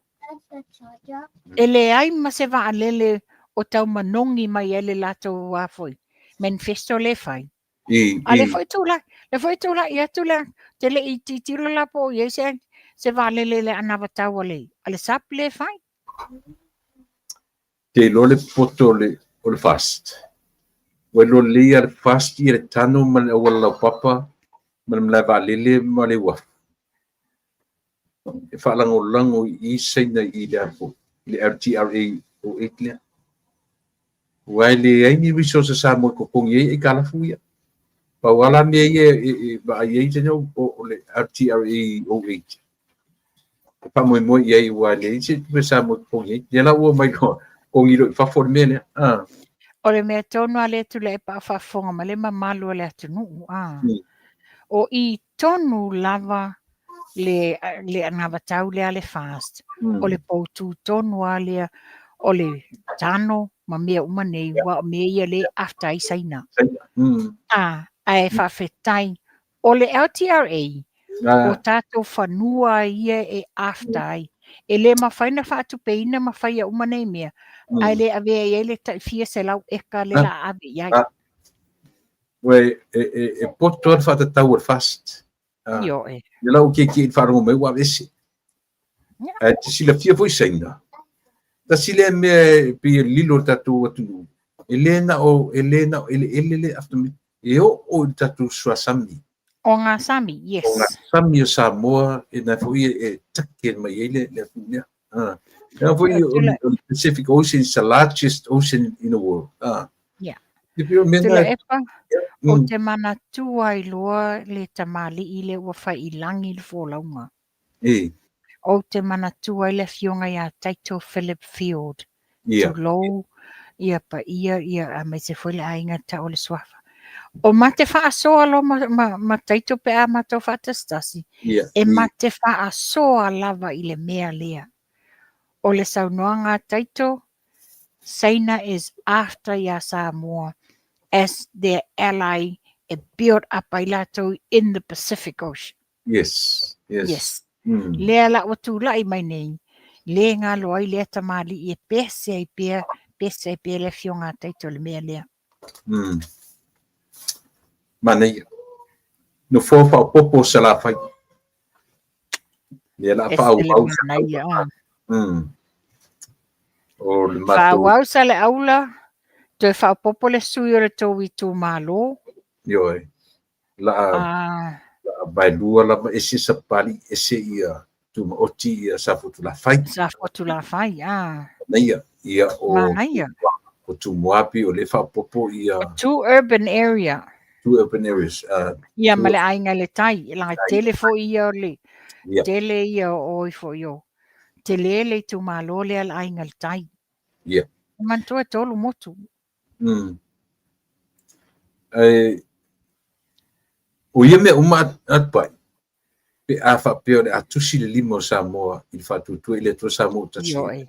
E leai ma se vaalele o tau manogi mai ai le latou a foi manifesto lea e fai. A lea foi tulai, lea foi tulai atu le, te le i tilotilo la po o i ai se, se vaalele le anavatau a le, a le SAP lea e fai. Te iloa le poto o le, o le FAST. Ua iloa lelei lava le FAST ia le tano ma le auala laupapa ma le malae vaalele ma le uafu. E faalagolago i i Saina i le a foi, i le LTRA 08 lea. Aua e leai ni resources a Samoa e totogi ai aitalafu ia. Pau lava la mea ia e, e vaai ai Saina o, o le LTRA 08. E faamoemoe i ai aua e leai se tupe a Samoa e totogi ai. Lea la ua omai loa totogi loa i fafo le mea lea. Ah. O le mea tonu a lea Tuilaepa a faafofoga mai le mamalu o le atunuu, a. O i tonu lava le, le anavatau lea a le FAST, o le poutu tonu lava lea o le tano ma mea uma nei, aua o mea ia lea e after ai Saina. A, ae faafetai, o le LTRA, o tatou fanua ia e after ai. E le mafai ona faatupeina ma faia uma nei mea, ae le avea i ai le tai fia selau eka le la ave i ai. Ua e, e, e poto lava le faatatau o le FAST. Ioe. Ia la ua kiekie i le faalogo mai ua aveese. Ae te silafia foi Saina, tasi lea mea e pei e lilo i le tatou atunuu, e le na o, e le na o eleele le after e oo i le tatou suasami. O ngā sami, yes. O ngā sami o Samoa, e na foi e take mai ai le, le atunuu lea. Ah. Lea foi o le Pacific Ocean is the largest ocean in the world. Ah. Yeah. Tuilaepa, ou te manatua ai loa le tamalii lea ua fai i lagi le folauga. Ou te manatua ai le afioga ia Taito Philip Field. Tulou ia paia ia aemaise foi le aiga tau o le suafa. O ma te faasoa loa ma, ma, ma Taito pe a matou faatasitasi, e ma te faasoa lava i le mea lea. O le saunoaga a Taito, Saina is after iā Samoa as their ally e build up ai latou in the Pacific Ocean. Yes, yes. Yes. Lea la ua tulai mai nei, le galo ai lea tamalii e pese ai pea, pese ai pea le afioga a Taito i le mea lea. Manaia. Nofoa faaopoopo o Salafai. Lea la faaauau. Manaia. O le matou. Faaauau Saleaula, toe faaopoopo le sui o le tou itumalo. Ioe. La ah. la vaelua lava ese Sapali, ese ia Tumaoti, ia Safotulafai. Safotulafai, ah. Manaia, ia o Manaia. O Tumuapi, o le faaopoopo ia. Two urban area. Two urban areas. Ia ma le aiga i le tai, la tele foi ia o le tele ia o ifo i o. Tele le itumalo lea le aiga i le tai. Ia. Manatua e tolu motu. Ae, o ia mea uma a Tupai, pe a faapea o le a tusi le lima o Samoa i le faatuatua i le Atua Samoa ua tasi mai.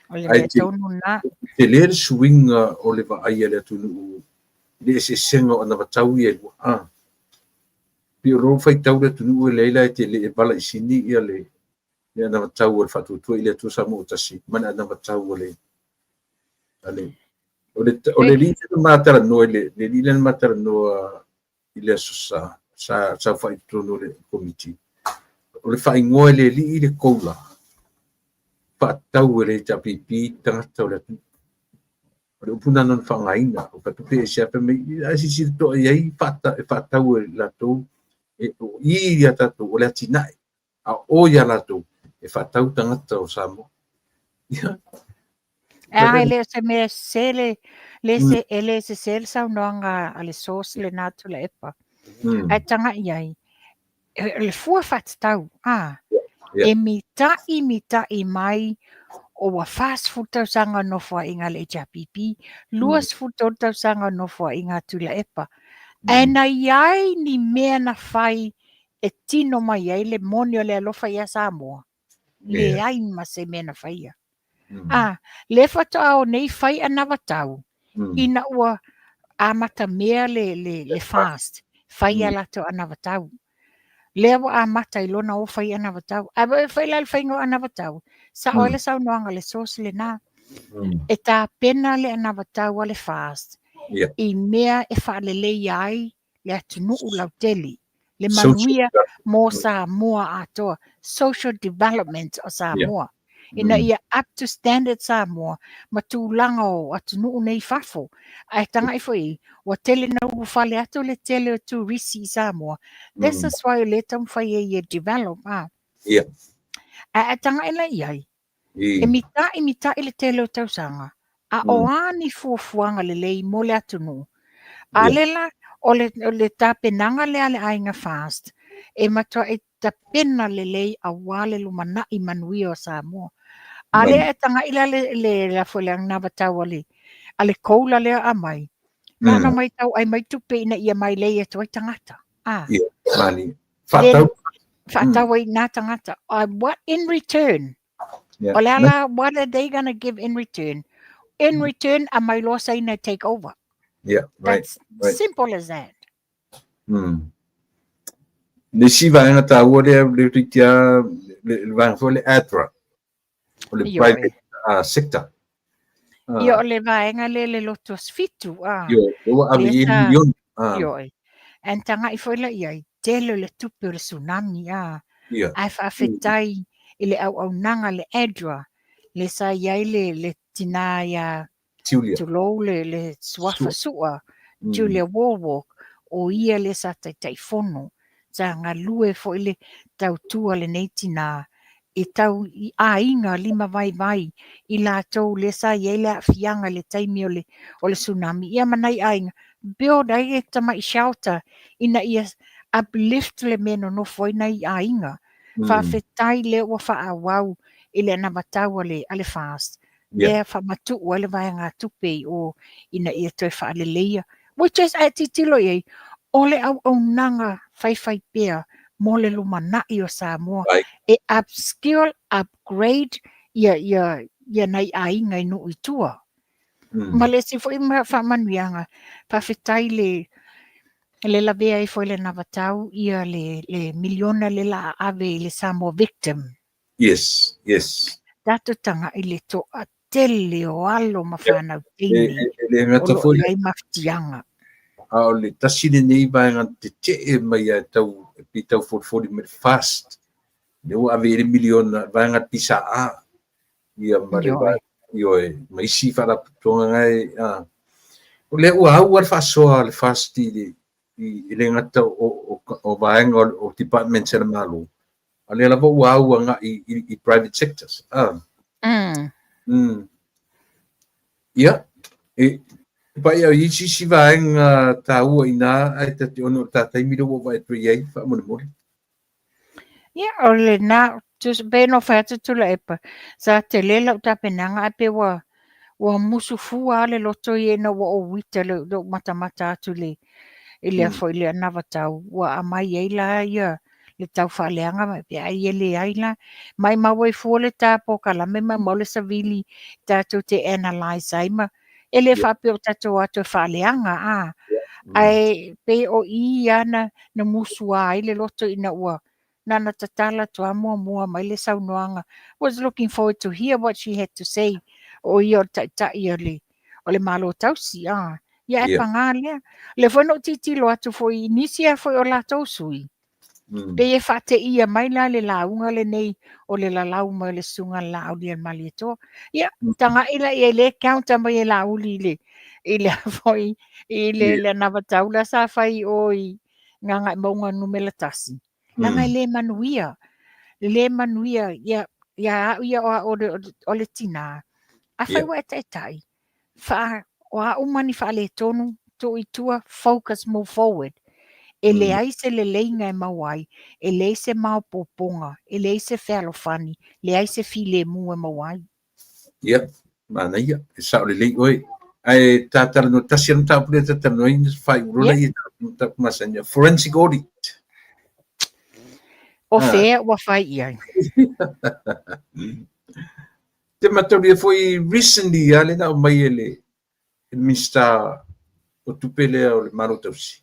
O le mea tonu lena. Tele le suiga o le vaai a le atunuu i le eseesega o anavatau ia e lua. Pei o lou faitau le atunuu e leai la e tele e vala i sini ia le anavatau o le faatuatua i le Atua Samoa ua tasi ma le anavatau a le ale o le o le alii lea na ma talanoa i le le alii lea na ma talanoa i le aso sa sa saofai i totonu o le komiti o le faaigoa e le alii le koula faatatau e le HRPP tagata o le atunuu. O le upu lena na faaaogaina, o fai e se fai mai ae silasila totoa i ai e faatatau e latou e o i ia tatou o le atinae a o ia latou e faatatau tagata o Samoa. Ia. A e le o se mea sese le, le se, e le sese le saunoaga a le source lena Tuilaepa. Ae tagai ai, le fua faatatau, a, e mita'i mita'i mai o ua 40 tausaga o nofoaiga a le HRPP, 23 tausaga o nofoaiga a Tuilaepa. Ae na i ai ni mea na fai e tino mai ai le moni o le alofa ia Samoa, leai ma se mea na faia. A, lea faatoa o nei fai anavatau, ina ua amata mea le, le, le fast, fai a latou anavatau. Lea ua amata i lona o fai anavatau. Ae fai la le faiga o anavatau, sao ai le saunoaga le source lena. E tapena le anavatau a le fast i mea e faaleleia ai le atunuu lautele, le manuia mo Samoa atoa, social development o Samoa. Ina ia up to standard Samoa ma tulaga o atunuu nei i fafo. Ae tagai foi i ai, ua tele ina ulufale atu le tele o turisi i Samoa. This is why o lea e taumafai ai e develop. Ae a tagai la i ai, E mita'i mita'i le tele o tausaga, a o a ni fuafuaga lelei mo le atunuu? A le la, o le, o le tapenaga lea a le Aiga Fast, e matua'i tapena lelei aua le lumana'i manuia o Samoa. A lea e taga'i la le, le, la foi le anavatau a le, a le COLA lea aumai, na ona maitau ai mai tupe ina ia mailei atu ai tagata. A. Ia, mani. Faatau. Faatau ai nā tagata. What in return? O le ala, what are they gonna give in return? In return, aumai loa Saina take over. Yeah, right. That's simple as that. Le isi vaega taua lea, le toeitiiti lava, le vaega foi le ADRA, o le private sector. Ia, o le vaega lea le lotu aso fitu. Ioe, ua ave i ai miliona. Ioe. And tagai foi la i ai. tele o le tupe o le tsunami a. Ae faafetai i le auaunaga le ADRA le sa i ai le le tinā ia Julia. Tulou le le suafa Sua, Julia Wallwork, o ia lea sa Taitaifono. Sa galue foi le tautua a lenei tinā i tau i aiga limavaivai i latou lea sa i ai le aafiaga i le taimi o le o le tsunami, ia ma nai aiga, build ai e tamai shelter ina ia uplift le mea e nonofo ai nai aiga. Faafetai lea ua faaauau i le anavatau a le a le FAST lea faamatuu ai le vaegatupe i o ina ia toe faaleleia, which is a e tilotilo i ai, o le auaunaga faifaipea mo le lumanai o Samoa e upskill, upgrade ia, ia, ia nai aiga i nuu i tua. Ma le isi foi faamanuiaga, faafetai le le lavea ai foi i le anavatau ia le, le miliona le la a ave i le Samoa Victim. Yes. Tatou tagai i le toatele o alo ma fanau teine E le o gata lo o foi i ai mafatiaga. A o le tasi lenei vaega tetee mai a tau e pei tau folifoli mai le FAST lea ua ave i ai le miliona vaega PSA ia ma le ioe ma isi faalapotopotoga gae a o lea ua au le faasoa a le FAST i le i le gata o vaega o departments a le Malo, a lea lava ua au agai i private sectors. Ia, e pai au i isi isi vaega taua ina ae ta te ono o le ta taimi lea ua ou vaai atu i ai faamolemole. Ia, o lena, pei ona fai atu Tuilaepa, sa tele lau tapenaga ae pei ua ua musu fua lava le loto ia ina ua ou ita i lou matamata atu i le i le foi le anavatau ua aumai ai la ia le tau faaleaga ma pea ai e leai la. Maimau ai fua le ta polokalame, maimau le savili tatou te analyse ai ma e le faapea o tatou o atu e faaleaga a. Ae pei o i ia na, na musua ai le loto ina ua na tatala atu lava muamua mai le saunoaga. Was looking forward to hear what she had to say. O ia o le taitai o le, o le Malo tausi. A. Ia ae pagā lea. O lea foi na ou tilotilo atu foi i nisi lava foi o latou sui. Pei e faateia mai la le lauga lenei o le lalau mai o le Susuga i le Laaulialemalietoa. Ia, tagai la i ai le counter mai e Laauli i le i le foi i le le anavatau la sa fai i o i Gagaemauga 1. Leaga e le manuia. E le manuia ia ia au ia o au o le tinā. Afai ua e taitai, faa, o a uma ni faaletonu, tuu i tua, focus, move forward. E leai se leleiga e maua ai, e leai se maopoopoga, e leai se fealofani, leai se filemu e maua ai. Ia, manaia, e sao lelei oe. Ae ta talanoa tasi lava le mataupu lea ta talanoaina, faaiu loa lea i mataupu masani, forensic audit. O fea ua fai i ai? Te mataulia foi recently lava lea na aumai e le Minisita o Tupe lea o le Malo Tausi.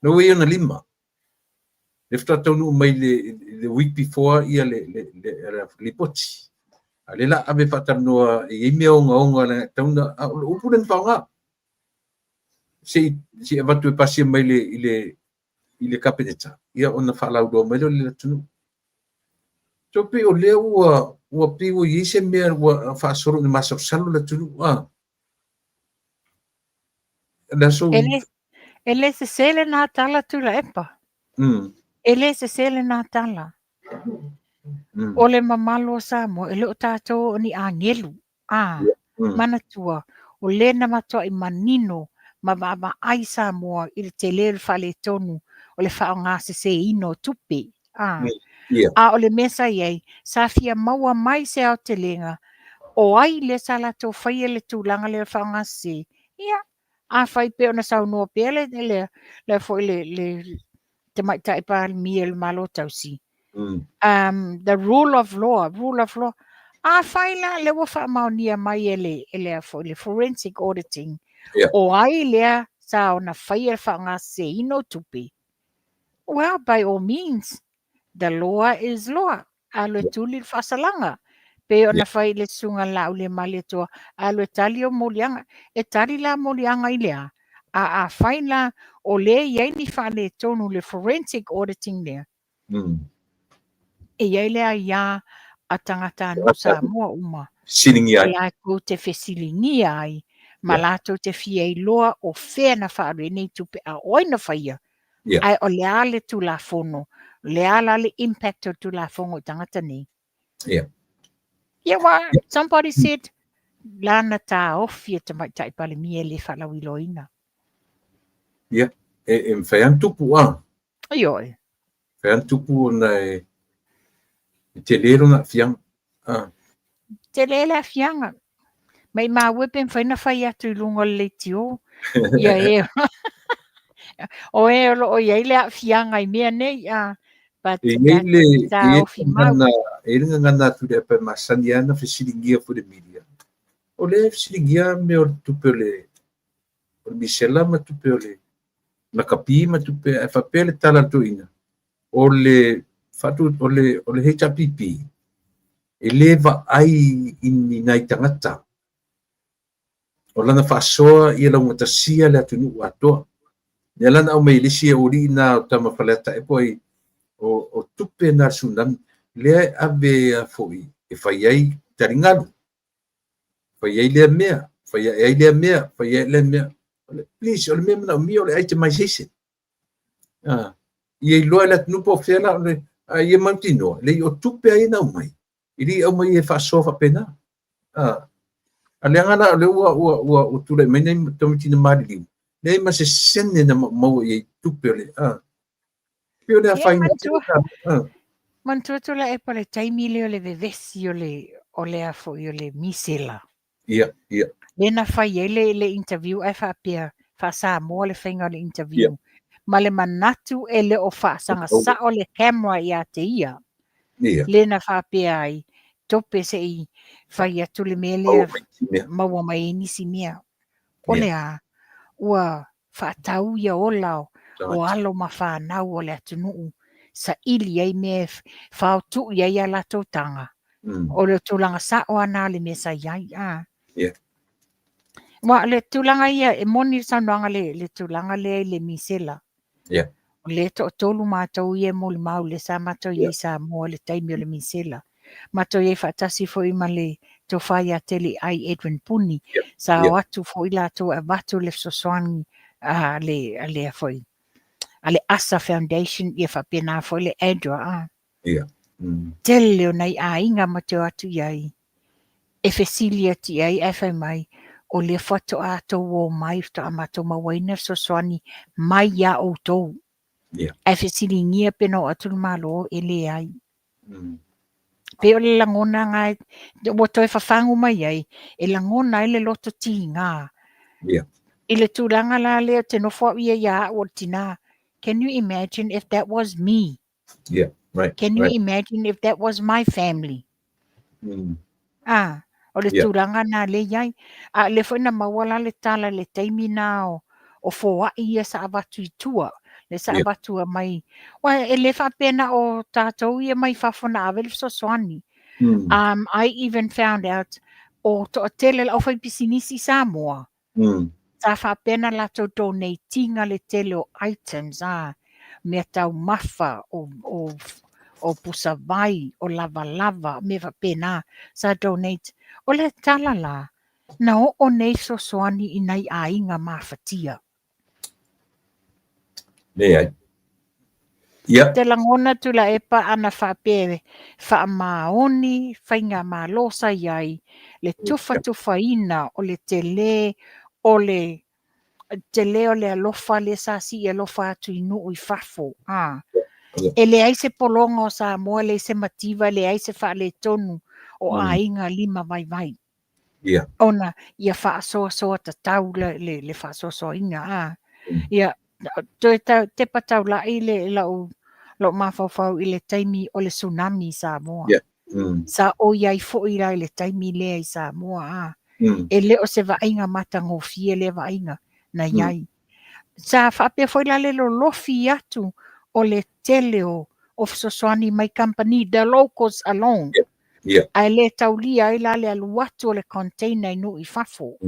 Na ua i ona lima. Lea faatoa taunuu mai le, le week before ia le, le, le, le lipoti. A lea la ave faatalanoa e i ai mea ogaoga le tauna, a o le upu lea na faaaoga. Se i, se i avatu e pasia mai le, i le, i le Kapeneta, ia ona faalauiloa mai lea o le atunuu. So pei o lea ua, ua pei ua i ai se mea ua faasolo ina masalosalo le atunuu. A. Le aso... E le, e le sese lena tala Tuilaepa. E le sese lena tala. O le mamalu o Samoa, e le o tatou o ni agelu. A, manatua, o lea na matuai manino ma vaavaai Samoa i le tele o le faaletonu o le faaaogaseseina o tupe. A, a o le mea sa i ai, sa fia maua mai se aotelega o ai lea sa latou faia le tulaga lea o le faaaogasese. Ia, afai pei ona saunoa pea le, le, le, foi le, le Tamaitai Palemia o le Malo Tausi, the rule of law, rule of law. Afai la lea ua faamaonia mai e le, e le, foi le forensic auditing, o ai lea sa ona faia le faaaogaseseina o tupe, well, by all means, the law is law. Alu e tuli le faasalaga. Pei ona fai i le Susuga i le Laaulialemalietoa, alu e tali o moliaga. E tali la moliaga i le a? A afai la o lea e i ai ni faaletonu i le forensic auditing lea, e i ai le aia a tagatanuu Samoa uma Fesiligia ai. Latou te fesiligia ai ma latou te fia iloa o fea na faaalu ai nei tupe a o ai na faia, ae o le a le Tulafono, o le a la le impact o le Tulafono i tagata nei. Yeah, well, somebody said, lana taofi e Tamaitai Palemia e le faalauiloaina. Ia, e mafai lava ona tupu a. Ioe. Mafai lava ona tupu ona e tele lona aafiaga. Ah. Tele le aafiaga. Maimau e pe mafai ona fai atu i luga o le leitio. Ia e o e o lo o i ai le aafiaga i mea nei. Ah, but E i ai le, e i ai taofi le mau. gagana, e i ai le gagana a Tuilaepa e masani lava ona fesiligia foi i le media. O lea e fesiligia mea o le tupe o le o le misela ma tupe o le lakapi ma tupe, ae faapea le tala a le toeaina, o le faatu, o le HRPP, e le vaai i ni nai tagata. O lana faasoa ia laugatasia le atunuu atoa. Lea la na aumai e le isi aualii na o tama Faleata e po ai o tupe na le tsunami, lea e ave a foi e fai ai taligalu, fai ai lea mea, fai ae ai lea mea, fai ai lea mea. Please, o le mea manaomia o le itemization. Ah, ia iloa e le atunuu po o fea la o le, a ia mautinoa, leai o tupe a ia na aumai, e le i aumai e faasoa faapena. Ah, a leaga la o lea ua tulai mai nai tamaiti na maliliu, leai ma se sene na maua i ai tupe o le, ah, pei o le Ia, afaina. manatua. Ah, Manatua Tuilaepa le taimi lea o le vevesi o le o le a foi o le misela. Ia, ia. Lea na fai ai le, le interview ae faapea faa-Samoa le faiga o le interview. Ma le manatu e le o faasaga sao le camera ia te ia. Lea na faapea ai, tope se i fai atu le mea lea Maua mai nisi mea. Maua mai ai nisi mea. O le a, ua faatau ia ola o Tagata. Alo ma fanau o le atunuu, saili ai mea e faotui ai a latou taga. O le tulaga sao lava na o le mea sa i ai. A. Aua o le tulaga ia, e moni le saunoaga le, le tulaga lea i le misela. O lea e toatolu matou ia e molimau lea sa matou i ai i Samoa i le taimi o le misela. Matou i ai faatasi foi ma le tofa ia Teliai Edwin Puni. Sa o atu foi latou e avatu le fesoasoani a le, a le, foi, a le ASA Foundation, ia faapena foi le ADRA. A. Tele o nai aiga ma te o atu i ai, e fesili atu i ai ae fai mai, o lea faatoa tou o mai, faatoa matou mauaina fesoasoani mai iā outou. Ae fesiligia pe na oo atu le Malo, e leai. Pei o le lagona na ua toe fafagu mai ai, e lagona ai le loto tiga. I le tulaga la lea, te nofo au ia ia au o le tinā. Can you imagine if that was me? Yeah, right. Can you imagine if that was my family? Ah, o le tulaga na lea i ai. A o lea foi na maua la le tala i le taimi na o foai ia sa avatu i tua. Le sa avatu mai. Ua e le faapea na o tatou ia mai fafo na ave le fesoasoani. I even found out o toatele le aufaipisinisi i Samoa. Sa faapea na latou donate ina le tele o items, a, mea taumafa, o pusavai, o lavalava, mea faapena, sa donate. O le tala la, na oo nei fesoasoani i nai aiga mafatia. Leai. Ia. Te lagona Tuilaepa ana faapea e faamaoni faigamalo sa i ai le tufatufaina o le tele o le tele o le alofa lea sa sii alofa atu i nuu i fafo. A. E leai se pologa o Samoa, e leai se mativa, e leai se faaletonu o aiga lima vaivai. Ona ia faasoasoa tatau le, le, le faasoasoaina. A. Ia, toe tepa taulai le lau mafaufau i le taimi o le tsunami i Samoa. Sa o i ai foi la i le taimi lea i Samoa. A. E le o se vaaiga matagofie lea vaaiga na i ai. Sa faapea foi la le lolofi atu o le tele o fesoasoani mai kamupani, the locals alone. Ae le taulia ai la le alu atu o le container i nuu i fafo.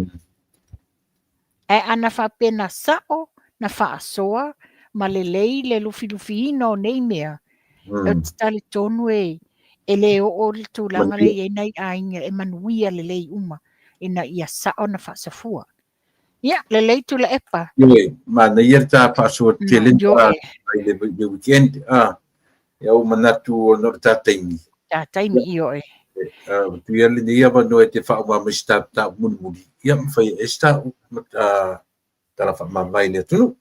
Ae ana faapea na sa'o, na faasoa, ma lelei le lufilufiina o nei mea, ou te talitonu e e le oo le tulaga lea e i ai nai aiga e manuia lelei uma ina ia sa'o na faasafua. Ia, lelei Tuilaepa. Ioe, manaia le ta faasoa tele i le weekend. Ia ua manatu ona o le ta taimi. Ta taimi, ioe. Tuia lenei avanoa e te faauma mai se ta mataupu mulimuli, ia ma fai ai se ta tala faamavae i le atunuu.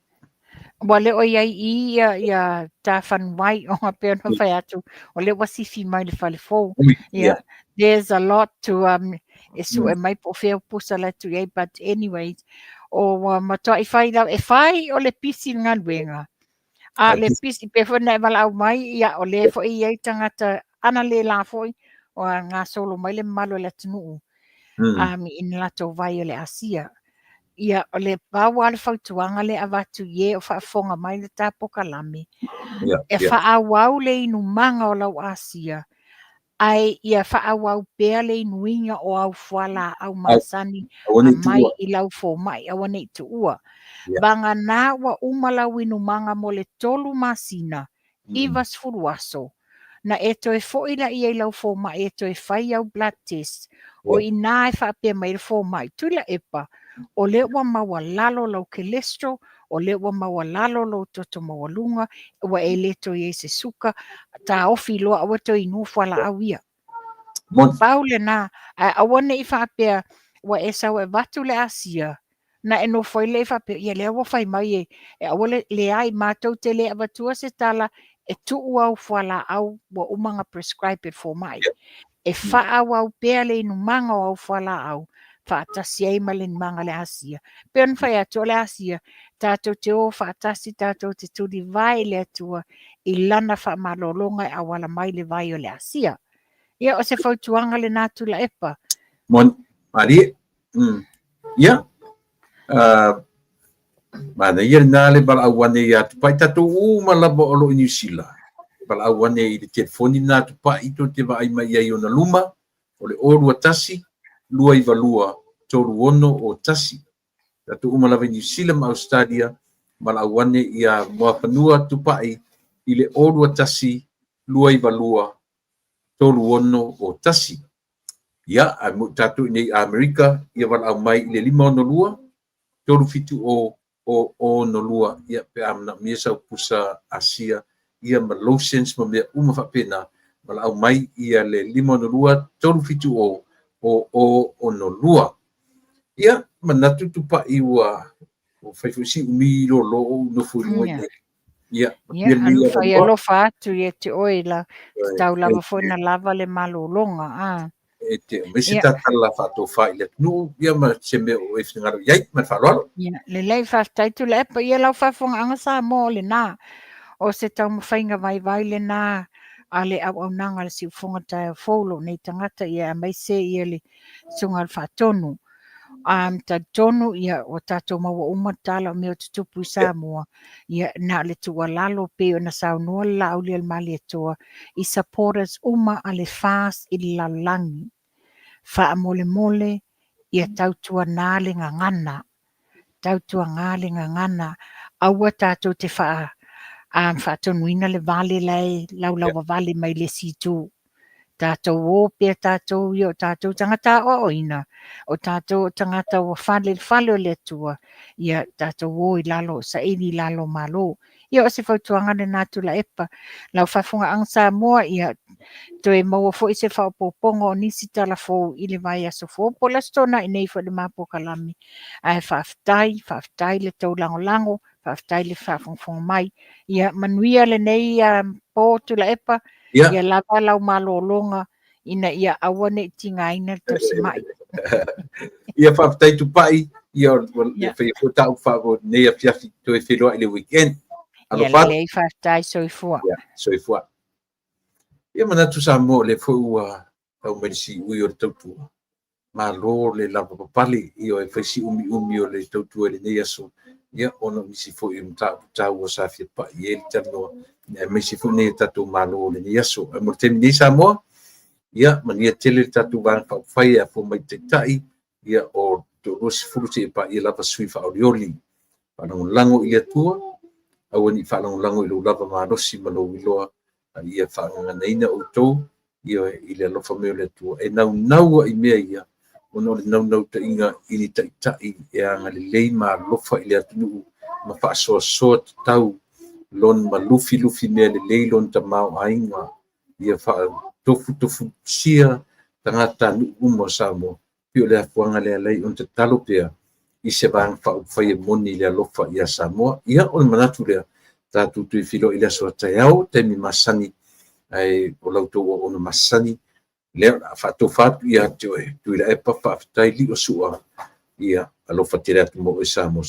Ua le o i ai i i ia ta fanuai ona pei ona fai atu, o lea ua sifi mai le fale fou. Yeah, there's a lot to e sue mai po o fea pusa la atu i ai, but anyways, o ua matuai fai lava, e fai o le pisi le galuega. A le pisi pe foi na e valaau mai, ia o lea foi e i ai tagata ana le la foi, ua gasolo mai le mamalu o le atunuu i na latou vai o le Asia. Ia, o le pau lava le fautuaga lea e avatu i e o faafofoga mai le ta polokalame, e faaauau le inumaga o lau asia, ae ia faaauau pea le inuina o au fualaau masani aumai i lau fomai, aua ne i tuua. Vagana ua uma lau inumaga mo le 3 masina, 90 aso, na e toe foi laia i lau fomai e toe fai au blood test, o i ina e faapea mai le fomai, Tuilaepa, o lea ua maualalo lau cholesterol, o lea ua maualalo lou toto maualuga, ua e le toe i ai se suka, taofi loa aua toe inua fualaau ia. Pau lena, ae aua ne i faapea ua e sau e avatu le asia, na e nofo ai lea faapea, ia lea ua fai mai e, e aua le, leai, matou te le avatua se tala e tuu au fualaau ua uma ona prescribe e le fomai. E faaauau pea le inumaga o au fualaau faatasi ai ma le inumaga o le asia. Pei ona fai atu o le asia, tatou te o faatasi, tatou te tulivae i le Atua i lana faamalologa e auala mai le vai o le asia. Ia, o se fautuaga lena Tuilaepa. Moni, malie. Ia, manaia lena le valaau ane ia Tupai. Tatou uma lava o lo o i Niu Sila, valaau ane i le telefoni lena Tupai tou te vaai mai i ai ona luma, o le 021 292 3601. Tatou uma lava i Niu Sila ma Ausetalia, valaau ane ia Moafanua Tupai i le 021 292 3601. Ia, ae mo tatou i nei Amerika, ia valaau mai i le 562 370 062, ia pe a manaomia sau pusa asia, ia ma lotions ma mea uma faapena, valaau mai ia le 562 370 0062. Ia, manatu Tupai ua fai foi si umi lolo o ou nofo i luga i nei. Ia, ia alu fai alofa atu ia te oe la, tatau lava foi na lava le malologa. E te aumai se ta tala faatofa i le atunuu, ia ma se mea o e finagalo i ai, ma le faaaloalo. Ia, lelei, faafetai Tuilaepa. Ia lau faafofogaaga Samoa o lena, o se taumafaiga vaivai lena a le auaunaga a le Siufofoga Taeao Fou, lou nei tagata, ia aemaise ia le Susuga i le Faatonu. Talitonu ia ua tatou maua uma le tala o mea o tutupu i Samoa, ia na o le tuualalo pei ona saunoa le Laaulialemalietoa i supporters uma a le FAST i le lalolagi. Faamolemole ia tautuana le gagana, tautuana le gagana, aua tatou te faa faatonuina le vale la e laulauvavale mai le isi itu. Tatou o pea tatou ia o tatou tagata aoaoina, o tatou o tagata ua fale i le fale o le Atua, ia tatou o i lalo, saili i lalo o Malo. Ia o se fautuaga lena Tuilaepa. Lau faafofogaaga Samoa, ia toe maua foi se faaopoopoga o nisi tala fou i le vaiaso fou po o le Aso Toonai nei foi i le ma polokalame. Ae faafetai, faafetai le tou lagolago, faafetai le faafogafoga mai. Ia manuia lenei po Tuilaepa, ia lava lau malologa ina ia aua ne i tigaina le tausimai. Ia faafetai Tupai, ia e faia foi ta upu faa nei afiafi toe feiloai i le weekend. Alofa. Ia lelei, faafetai, soifua. Ia, soifua. Ia manatu Samoa o lea foi ua tau mai le siui o le tautua. Malo le lavapapale, ioe, fai si umiumi o le tautua i lenei aso, ia, ona o nisi foi o mataupu taua sa fia pai i ai le talanoa, aemaise foi nei o tatou Malo o lenei aso. Ae mo le taimi nei Samoa, ia, manuia tele le tatou Vaega Faaupufai e afua mai i Taitai, ia, o toa-20 seia paia lava sui faaolioli. Faalagolago i le Atua, aua ne i faalagolago i lou lava malosi ma lou iloa, a ia faagaganaina outou, ioe, i le alofa mai o le Atua. E naunau lava i mea ia, ona o le naunautaiga i ni taitai e agalelei ma alofa i le atunuu ma faasoasoa tatau lona ma lufilufi mea lelei lona tamaoaiga, ia faatofutofusia tagatanuu uma o Samoa. Pei o le afuaga lea e ala ai ona tatalo pea i se Vaega Faaupufai e moni i le alofa ia Samoa. Ia, o le manatu lea, tatou toe feiloai i le aso a taeao, taimi masani, ae o la outou auauna masani lea o le a faatofa atu ia te oe Tuilaepa. Faafetai Liosua, ia alofa tele atu mo oe Samoa.